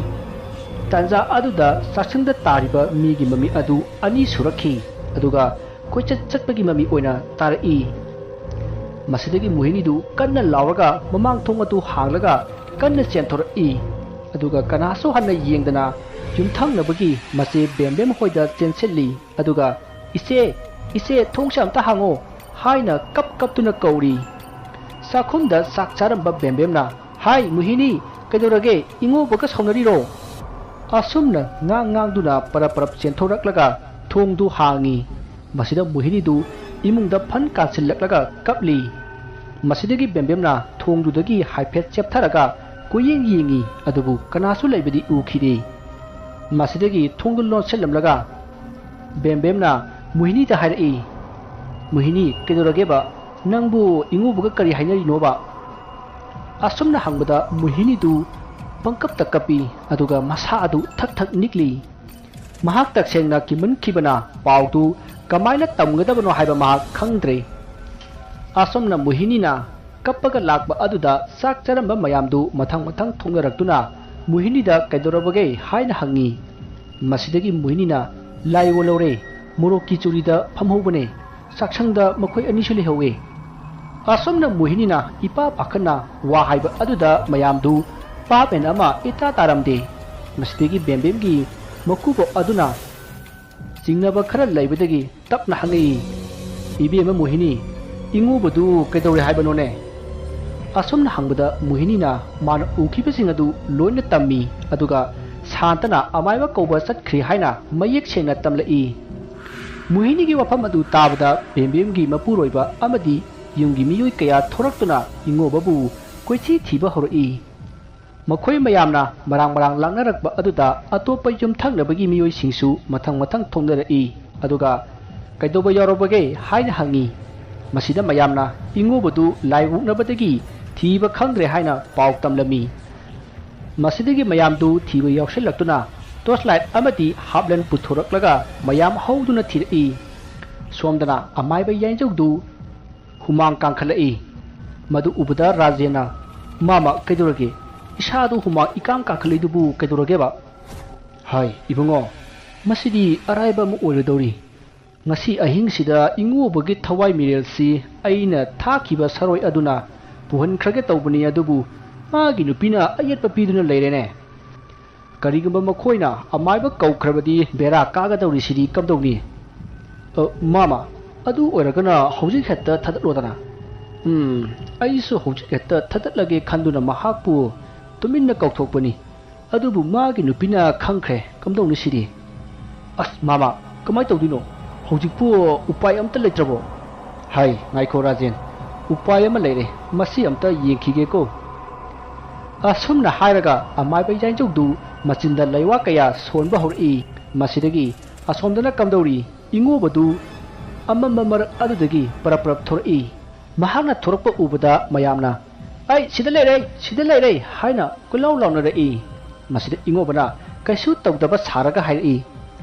ꯇꯥꯟꯖꯥ ꯑꯗꯨꯗ ꯆꯥꯛꯁꯪꯗ ꯇꯥꯔꯤꯕ ꯃꯤꯒꯤ ꯃꯃꯤ ꯑꯗꯨ ꯑꯅꯤ ꯁꯨꯔꯛꯈꯤ, ꯑꯗꯨꯒ ꯀꯣꯏꯆꯠ ꯆꯠꯄꯒꯤ ꯃꯃꯤ ꯑꯣꯏꯅ ꯇꯥꯔꯛꯏ꯫ ꯃꯁꯤꯗꯒꯤ ꯃꯣꯍꯤꯅꯤꯗꯨ ꯀꯟꯅ ꯂꯥꯎꯔꯒ ꯃꯃꯥꯡ ꯊꯣꯡ ꯑꯗꯨ ꯍꯥꯡꯂꯒ ꯀꯟꯅ ꯆꯦꯟꯊꯣꯔꯛꯏ꯫ ꯑꯗꯨꯒ ꯀꯅꯥꯁꯨ ꯍꯟꯅ ꯌꯦꯡꯗꯅ ꯌꯨꯝꯊꯪꯅꯕꯒꯤ ꯃꯆꯦ ꯕꯦꯝꯕꯦꯝ ꯍꯣꯏꯗ ꯆꯦꯟꯁꯤꯜꯂꯤ꯫ ꯑꯗꯨꯒ "ꯏꯆꯦ, ꯏꯆꯦ, ꯊꯣꯡꯁꯦ ꯑꯝꯇ ꯍꯥꯡꯉꯣ" ꯍꯥꯏꯅ ꯀꯞ ꯀꯞꯇꯨꯅ ꯀꯧꯔꯤ꯫ ꯆꯥꯛꯈꯨꯝꯗ ꯆꯥꯛ ꯆꯥꯔꯝꯕ ꯕꯦꯝꯕꯦꯝꯅ, "ꯍꯥꯏ ꯃꯣꯍꯤꯅꯤ, ꯀꯩꯗꯧꯔꯒꯦ? ꯏꯉꯣꯕꯒ ꯁꯥꯎꯅꯔꯤꯔꯣ?" ꯑꯁꯨꯝꯅ ꯉꯥꯡ ꯉꯥꯡꯗꯨꯅ ꯄꯔꯞ ꯄꯔꯞ ꯆꯦꯟꯊꯣꯔꯛꯂꯒ ꯊꯣꯡꯗꯨ ꯍꯥꯡꯉꯤ꯫ ꯃꯁꯤꯗ ꯃꯣꯍꯤꯅꯤꯗꯨ ꯏꯃꯨꯡꯗ ꯐꯟ ꯀꯥꯟꯁꯤꯜꯂꯛꯂꯒ ꯀꯞꯂꯤ꯫ ꯃꯁꯤꯗꯒꯤ ꯕꯦꯝꯕꯦꯝꯅ ꯊꯣꯡꯗꯨꯗꯒꯤ ꯍꯥꯏꯐꯦꯠ ꯆꯦꯞꯊꯔꯒ ꯀꯣꯏꯌꯦꯡ ꯌꯦꯡꯉꯤ, ꯑꯗꯨꯕꯨ ꯀꯅꯥꯁꯨ ꯂꯩꯕꯗꯤ ꯎꯈꯤꯗꯦ꯫ ꯃꯁꯤꯗꯒꯤ ꯊꯣꯡꯗꯨ ꯂꯣꯟꯁꯤꯜꯂꯝꯂꯒ ꯕꯦꯝꯕꯦꯝꯅ ꯃꯣꯍꯤꯅꯤꯗ ꯍꯥꯏꯔꯛꯏ, "ꯃꯣꯍꯤꯅꯤ, ꯀꯩꯗꯧꯔꯒꯦꯕ? ꯅꯪꯕꯨ ꯏꯉꯣꯕꯒ ꯀꯔꯤ ꯍꯥꯏꯅꯔꯤꯅꯣꯕ?" ꯑꯁꯨꯝꯅ ꯍꯪꯕꯗ ꯃꯣꯍꯤꯅꯤꯗꯨ ꯄꯪꯀꯞꯇ ꯀꯞꯄꯤ, ꯑꯗꯨꯒ ꯃꯁꯥ ꯑꯗꯨ ꯊꯛ ꯊꯛ ꯅꯤꯛꯂꯤ꯫ ꯃꯍꯥꯛ ꯇꯁꯦꯡꯅ ꯀꯤꯃꯟꯈꯤꯕꯅ ꯄꯥꯎꯗꯨ ꯀꯃꯥꯏꯅ ꯇꯝꯒꯗꯕꯅꯣ ꯍꯥꯏꯕ ꯃꯍꯥꯛ ꯈꯪꯗ꯭ꯔꯦ꯫ ꯑꯁꯨꯝꯅ ꯃꯣꯍꯤꯅꯤꯅ ꯀꯞꯄꯒ ꯂꯥꯛꯄ ꯑꯗꯨꯗ ꯆꯥꯛ ꯆꯥꯔꯝꯕ ꯃꯌꯥꯝꯗꯨ ꯃꯊꯪ ꯃꯊꯪ ꯊꯣꯛꯅꯔꯛꯇꯨꯅ ꯃꯣꯍꯤꯅꯤꯗ "ꯀꯩꯗꯧꯔꯕꯒꯦ?" ꯍꯥꯏꯅ ꯍꯪꯉꯤ꯫ ꯃꯁꯤꯗꯒꯤ ꯃꯣꯍꯤꯅꯤꯅ, "ꯂꯥꯏ ꯑꯣꯜꯍꯧꯔꯦ, ꯃꯣꯔꯣꯛꯀꯤ ꯆꯨꯔꯤꯗ ꯐꯝꯍꯧꯕꯅꯦ, ꯆꯥꯛꯁꯪꯗ ꯃꯈꯣꯏ ꯑꯅꯤꯁꯨ ꯂꯩꯍꯧꯋꯦ"꯫ ꯑꯁꯨꯝꯅ ꯃꯣꯍꯤꯅꯤꯅ ꯏꯄꯥ ꯄꯥꯈꯠꯅ ꯋꯥ ꯍꯥꯏꯕ ꯑꯗꯨꯗ ꯃꯌꯥꯝꯗꯨ ꯄꯥꯞ ꯑꯦꯟ ꯑꯃ ꯏꯇꯥ ꯇꯥꯔꯝꯗꯦ꯫ ꯃꯁꯤꯗꯒꯤ ꯕꯦꯝꯕꯦꯝꯒꯤ ꯃꯀꯨꯕꯣꯛ ꯑꯗꯨꯅ ꯆꯤꯡꯅꯕ ꯈꯔ ꯂꯩꯕꯗꯒꯤ ꯇꯞꯅ ꯍꯪꯉꯛꯏ, "ꯏꯕꯦꯝꯃ ꯃꯣꯍꯤꯅꯤ, ꯏꯉꯨꯕꯗꯨ ꯀꯩꯗꯧꯔꯦ ꯍꯥꯏꯕꯅꯣꯅꯦ?" ꯑꯁꯨꯝꯅ ꯍꯪꯕꯗ ꯃꯣꯍꯤꯅꯤꯅ ꯃꯥꯅ ꯎꯈꯤꯕꯁꯤꯡ ꯑꯗꯨ ꯂꯣꯏꯅ ꯇꯝꯃꯤ, ꯑꯗꯨꯒ ꯁꯥꯟꯇꯅ ꯑꯃꯥꯏꯕ ꯀꯧꯕ ꯆꯠꯈ꯭ꯔꯤ ꯍꯥꯏꯅ ꯃꯌꯦꯛ ꯁꯦꯡꯅ ꯇꯝꯂꯛꯏ꯫ ꯃꯣꯍꯤꯅꯤꯒꯤ ꯋꯥꯐꯝ ꯑꯗꯨ ꯇꯥꯕꯗ ꯕꯦꯝꯕꯦꯝꯒꯤ ꯃꯄꯨꯔꯣꯏꯕ ꯑꯃꯗꯤ ꯌꯨꯝꯒꯤ ꯃꯤꯑꯣꯏ ꯀꯌꯥ ꯊꯣꯔꯛꯇꯨꯅ ꯏꯉꯣꯕꯕꯨ ꯀꯣꯏꯊꯤ ꯊꯤꯕ ꯍꯧꯔꯛꯏ꯫ ꯃꯈꯣꯏ ꯃꯌꯥꯝꯅ ꯃꯔꯥꯡ ꯃꯔꯥꯡ ꯂꯥꯛꯅꯔꯛꯄ ꯑꯗꯨꯗ ꯑꯇꯣꯞꯄ ꯌꯨꯝꯊꯪꯅꯕꯒꯤ ꯃꯤꯑꯣꯏꯁꯤꯡꯁꯨ ꯃꯊꯪ ꯃꯊꯪ ꯊꯣꯛꯅꯔꯛꯏ, ꯑꯗꯨꯒ "ꯀꯩꯗꯧꯕ ꯌꯥꯎꯔꯕꯒꯦ?" ꯍꯥꯏꯅ ꯍꯪꯉꯤ꯫ ꯃꯁꯤꯗ ꯃꯌꯥꯝꯅ ꯏꯉꯣꯕꯗꯨ ꯂꯥꯏ ꯑꯣꯛꯅꯕꯗꯒꯤ ꯊꯤꯕ ꯈꯪꯗ꯭ꯔꯦ ꯍꯥꯏꯅ ꯄꯥꯎ ꯇꯝꯂꯝꯃꯤ꯫ ꯃꯁꯤꯗꯒꯤ ꯃꯌꯥꯝꯗꯨ ꯊꯤꯕ ꯌꯥꯎꯁꯤꯜꯂꯛꯇꯨꯅ ꯇꯣꯔꯆ ꯂꯥꯏꯠ ꯑꯃꯗꯤ ꯍꯥꯞꯂꯦꯟ ꯄꯨꯊꯣꯔꯛꯂꯒ ꯃꯌꯥꯝ ꯍꯧꯗꯨꯅ ꯊꯤꯔꯛꯏ꯫ ꯁꯣꯝꯗꯅ ꯑꯃꯥꯏꯕ ꯌꯥꯏꯖꯧꯗꯨ ꯍꯨꯃꯥꯡ ꯀꯥꯡꯈꯠꯂꯛꯏ꯫ ꯃꯗꯨ ꯎꯕꯗ ꯔꯥꯖꯦꯟꯅ, "ꯃꯥꯃ, ꯀꯩꯗꯧꯔꯒꯦ? ꯏꯁꯥꯗꯨ ꯍꯨꯃꯥꯡ ꯏꯀꯥꯡ ꯀꯥꯡꯈꯠꯂꯛꯏꯗꯨꯕꯨ ꯀꯩꯗꯧꯔꯒꯦꯕ?" "ꯍꯥꯏ, ꯏꯕꯨꯡꯉꯣ, ꯃꯁꯤꯗꯤ ꯑꯔꯥꯏꯕ ꯑꯃ ꯑꯣꯏꯔꯗꯧꯔꯤ꯫ ꯉꯁꯤ ꯑꯍꯤꯡꯁꯤꯗ ꯏꯉꯣꯕꯒꯤ ꯊꯋꯥꯏ ꯃꯤꯔꯦꯜꯁꯤ ꯑꯩꯅ ꯊꯥꯈꯤꯕ ꯁꯥꯔꯣꯏ ꯑꯗꯨꯅ ꯄꯨꯍꯟꯈ꯭ꯔꯒꯦ ꯇꯧꯕꯅꯤ, ꯑꯗꯨꯕꯨ ꯃꯥꯒꯤ ꯅꯨꯄꯤꯅ ꯑꯌꯦꯠꯄ ꯄꯤꯗꯨꯅ ꯂꯩꯔꯦꯅꯦ꯫ ꯀꯔꯤꯒꯨꯝꯕ ꯃꯈꯣꯏꯅ ꯑꯃꯥꯏꯕ ꯀꯧꯈ꯭ꯔꯕꯗꯤ ꯕꯦꯔꯥ ꯀꯥꯒꯗꯧꯔꯤꯁꯤꯗꯤ ꯀꯝꯗꯧꯅꯤ?" "ꯑ, ꯃꯥꯃ, ꯑꯗꯨ ꯑꯣꯏꯔꯒꯅ ꯍꯧꯖꯤꯛ ꯍꯦꯛꯇ ꯊꯥꯗꯠꯂꯣꯗꯅ?" "ꯎꯝ, ꯑꯩꯁꯨ ꯍꯧꯖꯤꯛ ꯍꯦꯛꯇ ꯊꯥꯗꯠꯂꯒꯦ ꯈꯟꯗꯨꯅ ꯃꯍꯥꯛꯄꯨ ꯇꯨꯃꯤꯟꯅ ꯀꯧꯊꯣꯛꯄꯅꯤ꯫ ꯑꯗꯨꯕꯨ ꯃꯥꯒꯤ ꯅꯨꯄꯤꯅ ꯈꯪꯈ꯭ꯔꯦ꯫ ꯀꯝꯗꯧꯅꯤ ꯁꯤꯗꯤ?" "ꯑꯁ, ꯃꯥꯃ, ꯀꯃꯥꯏꯅ ꯇꯧꯗꯣꯏꯅꯣ? ꯍꯧꯖꯤꯛꯄꯨ ꯎꯄꯥꯏ ꯑꯝꯇ ꯂꯩꯇ꯭ꯔꯕꯣ?" "ꯍꯥꯏ, ꯉꯥꯏꯈꯣ ꯔꯥꯖꯦꯟ, ꯎꯄꯥꯏ ꯑꯃ ꯂꯩꯔꯦ꯫ ꯃꯁꯤ ꯑꯝꯇ ꯌꯦꯡꯈꯤꯒꯦꯀꯣ꯫" ꯑꯁꯨꯝꯅ ꯍꯥꯏꯔꯒ ꯑꯃꯥꯏꯕ ꯌꯥꯏꯖꯧꯗꯨ ꯃꯆꯤꯟꯗ ꯂꯩꯋꯥ ꯀꯌꯥ ꯁꯣꯟꯕ ꯍꯧꯔꯛꯏ꯫ ꯃꯁꯤꯗꯒꯤ ꯑꯁꯣꯝꯗꯅ ꯀꯝꯗꯧꯔꯤ? ꯏꯉꯣꯕꯗꯨ ꯑꯃꯝꯕ ꯃꯔꯛ ꯑꯗꯨꯗꯒꯤ ꯄꯔꯞ ꯄꯔꯞ ꯊꯣꯔꯛꯏ꯫ ꯃꯍꯥꯛꯅ ꯊꯣꯔꯛꯄ ꯎꯕꯗ ꯃꯌꯥꯝꯅ, "ꯑꯩ ꯁꯤꯗ ꯂꯩꯔꯦ, ꯁꯤꯗ ꯂꯩꯔꯦ" ꯍꯥꯏꯅ ꯀꯣꯏꯂꯥꯎ ꯂꯥꯎꯅꯔꯛꯏ꯫ ꯃꯁꯤꯗ ꯏꯉꯣꯕꯅ ꯀꯩꯁꯨ ꯇꯧꯗꯕ ꯁꯥꯔꯒ ꯍꯥꯏꯔꯛꯏ,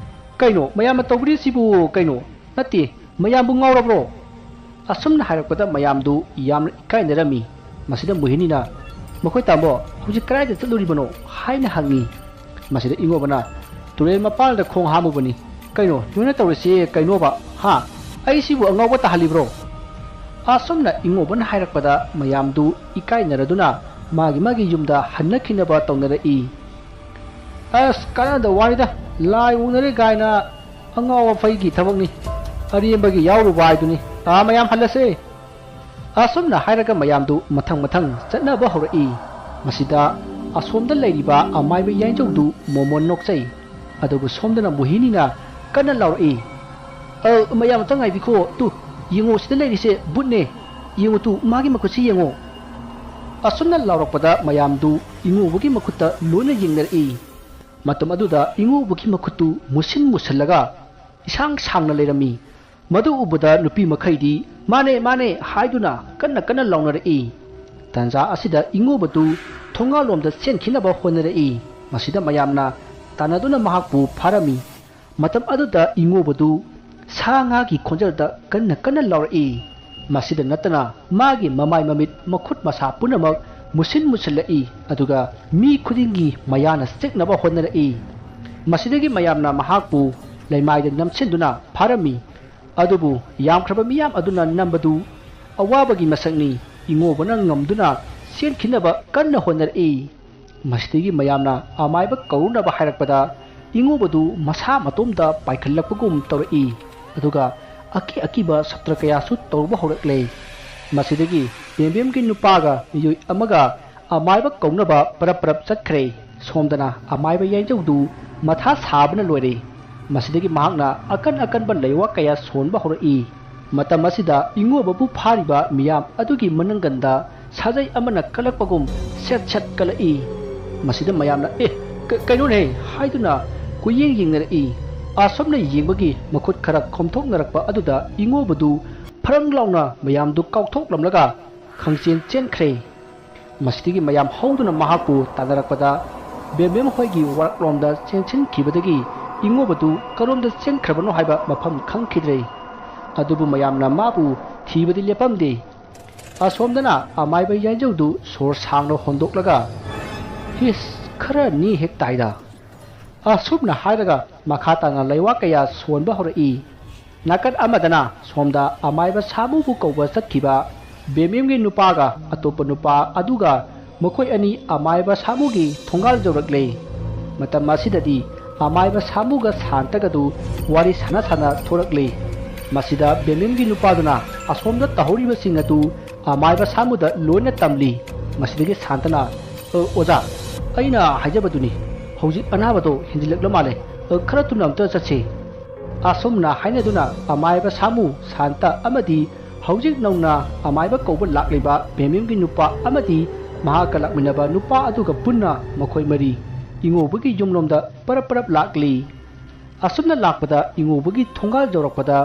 "ꯀꯩꯅꯣ ꯃꯌꯥꯝꯅ ꯇꯧꯕꯤꯔꯤꯁꯤꯕꯨ? ꯀꯩꯅꯣ? ꯅꯠꯇꯦ, ꯃꯌꯥꯝꯕꯨ ꯉꯥꯎꯔꯕ꯭ꯔꯣ?" ꯑꯁꯨꯝꯅ ꯍꯥꯏꯔꯛꯄꯗ ꯃꯌꯥꯝꯗꯨ ꯌꯥꯝꯅ ꯏꯀꯥꯏꯅꯔꯝꯃꯤ꯫ ꯃꯁꯤꯗ ꯃꯣꯍꯤꯅꯤꯅ, "ꯃꯈꯣꯏ ꯇꯥꯃꯣ, ꯍꯧꯖꯤꯛ ꯀꯗꯥꯏꯗ ꯆꯠꯂꯨꯔꯤꯕꯅꯣ?" ꯍꯥꯏꯅ ꯍꯪꯉꯤ꯫ ꯃꯁꯤꯗ ꯏꯉꯣꯕꯅ, "ꯇꯨꯔꯦꯜ ꯃꯄꯥꯜꯗ ꯈꯣꯡ ꯍꯥꯝꯃꯨꯕꯅꯤ꯫" "ꯀꯩꯅꯣ ꯅꯣꯏꯅ ꯇꯧꯔꯤꯁꯤ ꯀꯩꯅꯣꯕ? ꯍꯥ? ꯑꯩꯁꯤꯕꯨ ꯑꯉꯥꯎꯕ ꯇꯥꯍꯜꯂꯤꯕ꯭ꯔꯣ?" ꯑꯁꯨꯝꯅ ꯏꯉꯣꯕꯅ ꯍꯥꯏꯔꯛꯄꯗ ꯃꯌꯥꯝꯗꯨ ꯏꯀꯥꯏꯅꯔꯗꯨꯅ ꯃꯥꯒꯤ ꯃꯥꯒꯤ ꯌꯨꯝꯗ ꯍꯟꯅꯈꯤꯅꯕ ꯇꯧꯅꯔꯛꯏ꯫ "ꯑꯁ, ꯀꯥꯟꯅꯗ ꯋꯥꯅꯤꯗ, ꯂꯥꯏ ꯎꯅꯔꯦ ꯀꯥꯏꯅ ꯑꯉꯥꯎ ꯑꯐꯩꯒꯤ ꯊꯕꯛꯅꯤ꯫ ꯑꯔꯦꯝꯕꯒꯤ ꯌꯥꯎꯔꯨꯕ ꯍꯥꯏꯗꯨꯅꯤ꯫ ꯑꯥ, ꯃꯌꯥꯝ ꯍꯜꯂꯁꯦ꯫" ꯑꯁꯨꯝꯅ ꯍꯥꯏꯔꯒ ꯃꯌꯥꯝꯗꯨ ꯃꯊꯪ ꯃꯊꯪ ꯆꯠꯅꯕ ꯍꯧꯔꯛꯏ꯫ ꯃꯁꯤꯗ ꯑꯁꯣꯝꯗ ꯂꯩꯔꯤꯕ ꯑꯃꯥꯏꯕ ꯌꯥꯏꯖꯧꯗꯨ ꯃꯣꯃꯣꯟ ꯅꯣꯛꯆꯩ꯫ ꯑꯗꯨꯕꯨ ꯁꯣꯝꯗꯅ ꯃꯣꯍꯤꯅꯤꯅ ꯀꯟꯅ ꯂꯥꯎꯔꯛꯏ, "ꯑ, ꯃꯌꯥꯝ ꯑꯝꯇ ꯉꯥꯏꯕꯤꯈꯣ꯫ ꯇꯨ, ꯌꯦꯡꯉꯣ, ꯁꯤꯗ ꯂꯩꯔꯤꯁꯦ ꯕꯨꯠꯅꯦ꯫ ꯌꯦꯡꯉꯨ ꯇꯨ, ꯃꯥꯒꯤ ꯃꯈꯨꯠꯁꯤ ꯌꯦꯡꯉꯣ꯫" ꯑꯁꯨꯝꯅ ꯂꯥꯎꯔꯛꯄꯗ ꯃꯌꯥꯝꯗꯨ ꯏꯉꯣꯕꯒꯤ ꯃꯈꯨꯠꯇ ꯂꯣꯏꯅ ꯌꯦꯡꯅꯔꯛꯏ꯫ ꯃꯇꯝ ꯑꯗꯨꯗ ꯏꯉꯣꯕꯒꯤ ꯃꯈꯨꯠꯇꯨ ꯃꯨꯁꯤꯟ ꯃꯨꯁꯜꯂꯒ ꯏꯁꯥꯡ ꯁꯥꯡꯅ ꯂꯩꯔꯝꯃꯤ꯫ ꯃꯗꯨ ꯎꯕꯗ ꯅꯨꯄꯤ ꯃꯈꯩꯗꯤ, "ꯃꯥꯅꯦ, ꯃꯥꯅꯦ" ꯍꯥꯏꯗꯨꯅ ꯀꯟꯅ ꯀꯟꯅ ꯂꯥꯎꯅꯔꯛꯏ꯫ ꯇꯥꯟꯖꯥ ꯑꯁꯤꯗ ꯏꯉꯣꯕꯗꯨ ꯊꯣꯡꯒꯥꯜꯂꯣꯝꯗ ꯆꯦꯟꯈꯤꯅꯕ ꯍꯣꯠꯅꯔꯛꯏ꯫ ꯃꯁꯤꯗ ꯃꯌꯥꯝꯅ ꯇꯥꯟꯅꯗꯨꯅ ꯃꯍꯥꯛꯄꯨ ꯐꯥꯔꯝꯃꯤ꯫ ꯃꯇꯝ ꯑꯗꯨꯗ ꯏꯉꯣꯕꯗꯨ ꯁꯥ ꯉꯥꯒꯤ ꯈꯣꯟꯖꯦꯜꯗ ꯀꯟꯅ ꯀꯟꯅ ꯂꯥꯎꯔꯛꯏ꯫ ꯃꯁꯤꯗ ꯅꯠꯇꯅ ꯃꯥꯒꯤ ꯃꯃꯥꯏ ꯃꯃꯤꯠ ꯃꯈꯨꯠ ꯃꯁꯥ ꯄꯨꯝꯅꯃꯛ ꯃꯨꯁꯤꯟ ꯃꯨꯁꯤꯜꯂꯛꯏ, ꯑꯗꯨꯒ ꯃꯤ ꯈꯨꯗꯤꯡꯒꯤ ꯃꯌꯥꯅ ꯆꯤꯛꯅꯕ ꯍꯣꯠꯅꯔꯛꯏ꯫ ꯃꯁꯤꯗꯒꯤ ꯃꯌꯥꯝꯅ ꯃꯍꯥꯛꯄꯨ ꯂꯩꯃꯥꯏꯗ ꯅꯝꯁꯤꯟꯗꯨꯅ ꯐꯥꯔꯝꯃꯤ꯫ ꯑꯗꯨꯕꯨ ꯌꯥꯝꯈ꯭ꯔꯕ ꯃꯤꯌꯥꯝ ꯑꯗꯨꯅ ꯅꯝꯕꯗꯨ ꯑꯋꯥꯕꯒꯤ ꯃꯁꯛꯅꯤ꯫ ꯏꯉꯣꯕꯅ ꯉꯝꯗꯨꯅ ꯆꯦꯟꯈꯤꯅꯕ ꯀꯟꯅ ꯍꯣꯠꯅꯔꯛꯏ꯫ ꯃꯁꯤꯗꯒꯤ ꯃꯌꯥꯝꯅ ꯑꯃꯥꯏꯕ ꯀꯧꯔꯨꯅꯕ ꯍꯥꯏꯔꯛꯄꯗ ꯏꯉꯣꯕꯗꯨ ꯃꯁꯥ ꯃꯇꯣꯝꯇ ꯄꯥꯏꯈꯠꯂꯛꯄꯒꯨꯝ ꯇꯧꯔꯛꯏ꯫ ꯑꯗꯨꯒ ꯑꯀꯤ ꯑꯀꯤꯕ ꯁꯞꯇ꯭ꯔ ꯀꯌꯥꯁꯨ ꯇꯧꯕ ꯍꯧꯔꯛꯂꯦ꯫ ꯃꯁꯤꯗꯒꯤ ꯕꯦꯝꯕꯦꯝꯒꯤ ꯅꯨꯄꯥꯒ ꯃꯤꯑꯣꯏ ꯑꯃꯒ ꯑꯃꯥꯏꯕ ꯀꯧꯅꯕ ꯄꯔꯞ ꯄꯔꯞ ꯆꯠꯈ꯭ꯔꯦ꯫ ꯁꯣꯝꯗꯅ ꯑꯃꯥꯏꯕ ꯌꯥꯏꯖꯧꯗꯨ ꯃꯊꯥ ꯁꯥꯕꯅ ꯂꯣꯏꯔꯦ꯫ ꯃꯁꯤꯗꯒꯤ ꯃꯍꯥꯛꯅ ꯑꯀꯟ ꯑꯀꯟꯕ ꯂꯩꯋꯥ ꯀꯌꯥ ꯁꯣꯟꯕ ꯍꯧꯔꯛꯏ꯫ ꯃꯇꯝ ꯑꯁꯤꯗ ꯏꯉꯣꯕꯕꯨ ꯐꯥꯔꯤꯕ ꯃꯤꯌꯥꯝ ꯑꯗꯨꯒꯤ ꯃꯅꯪꯒꯟꯗ ꯁꯥꯖꯩ ꯑꯃꯅ ꯀꯜꯂꯛꯄꯒꯨꯝ ꯁꯦꯠ ꯁꯦꯠ ꯀꯜꯂꯛꯏ꯫ ꯃꯁꯤꯗ ꯃꯌꯥꯝꯅ "ꯑꯦ, ꯀ-, ꯀꯩꯅꯣꯅꯦ?" ꯍꯥꯏꯗꯨꯅ ꯀꯨꯌꯦꯡ ꯌꯦꯡꯅꯔꯛꯏ꯫ ꯑꯁꯨꯝꯅ ꯌꯦꯡꯕꯒꯤ ꯃꯈꯨꯠ ꯈꯔ ꯈꯣꯝꯊꯣꯛꯅꯔꯛꯄ ꯑꯗꯨꯗ ꯏꯉꯣꯕꯗꯨ ꯐ꯭ꯔꯪ ꯂꯥꯎꯅ ꯃꯌꯥꯝꯗꯨ ꯀꯥꯎꯊꯣꯛꯂꯝꯂꯒ ꯈꯪꯆꯦꯟ ꯆꯦꯟꯈ꯭ꯔꯦ꯫ ꯃꯁꯤꯗꯒꯤ ꯃꯌꯥꯝ ꯍꯧꯗꯨꯅ ꯃꯍꯥꯛꯄꯨ ꯇꯥꯟꯅꯔꯛꯄꯗ ꯕꯦꯝꯕꯦꯝ ꯍꯣꯏꯒꯤ ꯋꯥꯔꯛꯂꯣꯝꯗ ꯆꯦꯟꯁꯤꯟꯈꯤꯕꯗꯒꯤ ꯏꯉꯣꯕꯗꯨ ꯀꯔꯣꯝꯗ ꯆꯦꯟꯈ꯭ꯔꯕꯅꯣ ꯍꯥꯏꯕ ꯃꯐꯝ ꯈꯪꯈꯤꯗ꯭ꯔꯦ꯫ ꯑꯗꯨꯕꯨ ꯃꯌꯥꯝꯅ ꯃꯥꯕꯨ ꯊꯤꯕꯗꯤ ꯂꯦꯞꯄꯝꯗꯦ꯫ ꯑꯁꯣꯝꯗꯅ ꯑꯃꯥꯏꯕ ꯌꯥꯏꯖꯧꯗꯨ ꯁꯣꯔ ꯁꯥꯡꯅ ꯍꯣꯟꯗꯣꯛꯂꯒ, "ꯍꯤꯁ, ꯈꯔ ꯅꯤ ꯍꯦꯛ ꯇꯥꯏꯗ"꯫ ꯑꯁꯨꯝꯅ ꯍꯥꯏꯔꯒ ꯃꯈꯥ ꯇꯥꯅ ꯂꯩꯋꯥ ꯀꯌꯥ ꯁꯣꯟꯕ ꯍꯧꯔꯛꯏ꯫ ꯅꯥꯀꯟ ꯑꯃꯗꯅ ꯁꯣꯝꯗ ꯑꯃꯥꯏꯕ ꯁꯥꯃꯨꯕꯨ ꯀꯧꯕ ꯆꯠꯈꯤꯕ ꯕꯦꯃꯦꯝꯒꯤ ꯅꯨꯄꯥꯒ ꯑꯇꯣꯞꯄ ꯅꯨꯄꯥ ꯑꯗꯨꯒ ꯃꯈꯣꯏ ꯑꯅꯤ ꯑꯃꯥꯏꯕ ꯁꯥꯃꯨꯒꯤ ꯊꯣꯡꯒꯥꯜ ꯌꯧꯔꯛꯂꯦ꯫ ꯃꯇꯝ ꯑꯁꯤꯗꯗꯤ ꯑꯃꯥꯏꯕ ꯁꯥꯃꯨꯒ ꯁꯥꯟꯇꯒꯗꯨ ꯋꯥꯔꯤ ꯁꯥꯟꯅ ꯁꯥꯟꯅ ꯊꯣꯔꯛꯂꯦ꯫ ꯃꯁꯤꯗ ꯕꯦꯃꯦꯝꯒꯤ ꯅꯨꯄꯥꯗꯨꯅ ꯑꯁꯣꯝꯗ ꯇꯧꯍꯧꯔꯤꯕꯁꯤꯡ ꯑꯗꯨ ꯑꯃꯥꯏꯕ ꯁꯥꯃꯨꯗ ꯂꯣꯏꯅ ꯇꯝꯂꯤ꯫ ꯃꯁꯤꯗꯒꯤ ꯁꯥꯟꯇꯅ, "ꯑ, ꯑꯣꯖꯥ, ꯑꯩꯅ ꯍꯥꯏꯖꯕꯗꯨꯅꯤ, ꯍꯧꯖꯤꯛ ꯑꯅꯥꯕꯗꯣ ꯍꯦꯟꯖꯤꯜꯂꯛꯂ ꯃꯥꯜꯂꯦ꯫ ꯑ, ꯈꯔ ꯊꯨꯅ ꯑꯝꯇ ꯆꯠꯁꯤ"꯫ ꯑꯁꯨꯝꯅ ꯍꯥꯏꯅꯗꯨꯅ ꯑꯃꯥꯏꯕ ꯁꯥꯃꯨ, ꯁꯥꯟꯇ ꯑꯃꯗꯤ ꯍꯧꯖꯤꯛ ꯅꯧꯅ ꯑꯃꯥꯏꯕ ꯀꯧꯕ ꯂꯥꯛꯂꯤꯕ ꯕꯦꯃꯦꯝꯒꯤ ꯅꯨꯄꯥ ꯑꯃꯗꯤ ꯃꯍꯥꯛꯀ ꯂꯥꯛꯃꯤꯟꯅꯕ ꯅꯨꯄꯥ ꯑꯗꯨꯒ ꯄꯨꯟꯅ ꯃꯈꯣꯏ ꯃꯔꯤ ꯏꯉꯧꯕꯒꯤ ꯌꯨꯝꯂꯣꯝꯗ ꯄꯔꯞ ꯄꯔꯞ ꯂꯥꯛꯂꯤ꯫ ꯑꯁꯨꯝꯅ ꯂꯥꯛꯄꯗ ꯏꯉꯧꯕꯒꯤ ꯊꯣꯡꯒꯥꯜ ꯌꯧꯔꯛꯄꯗ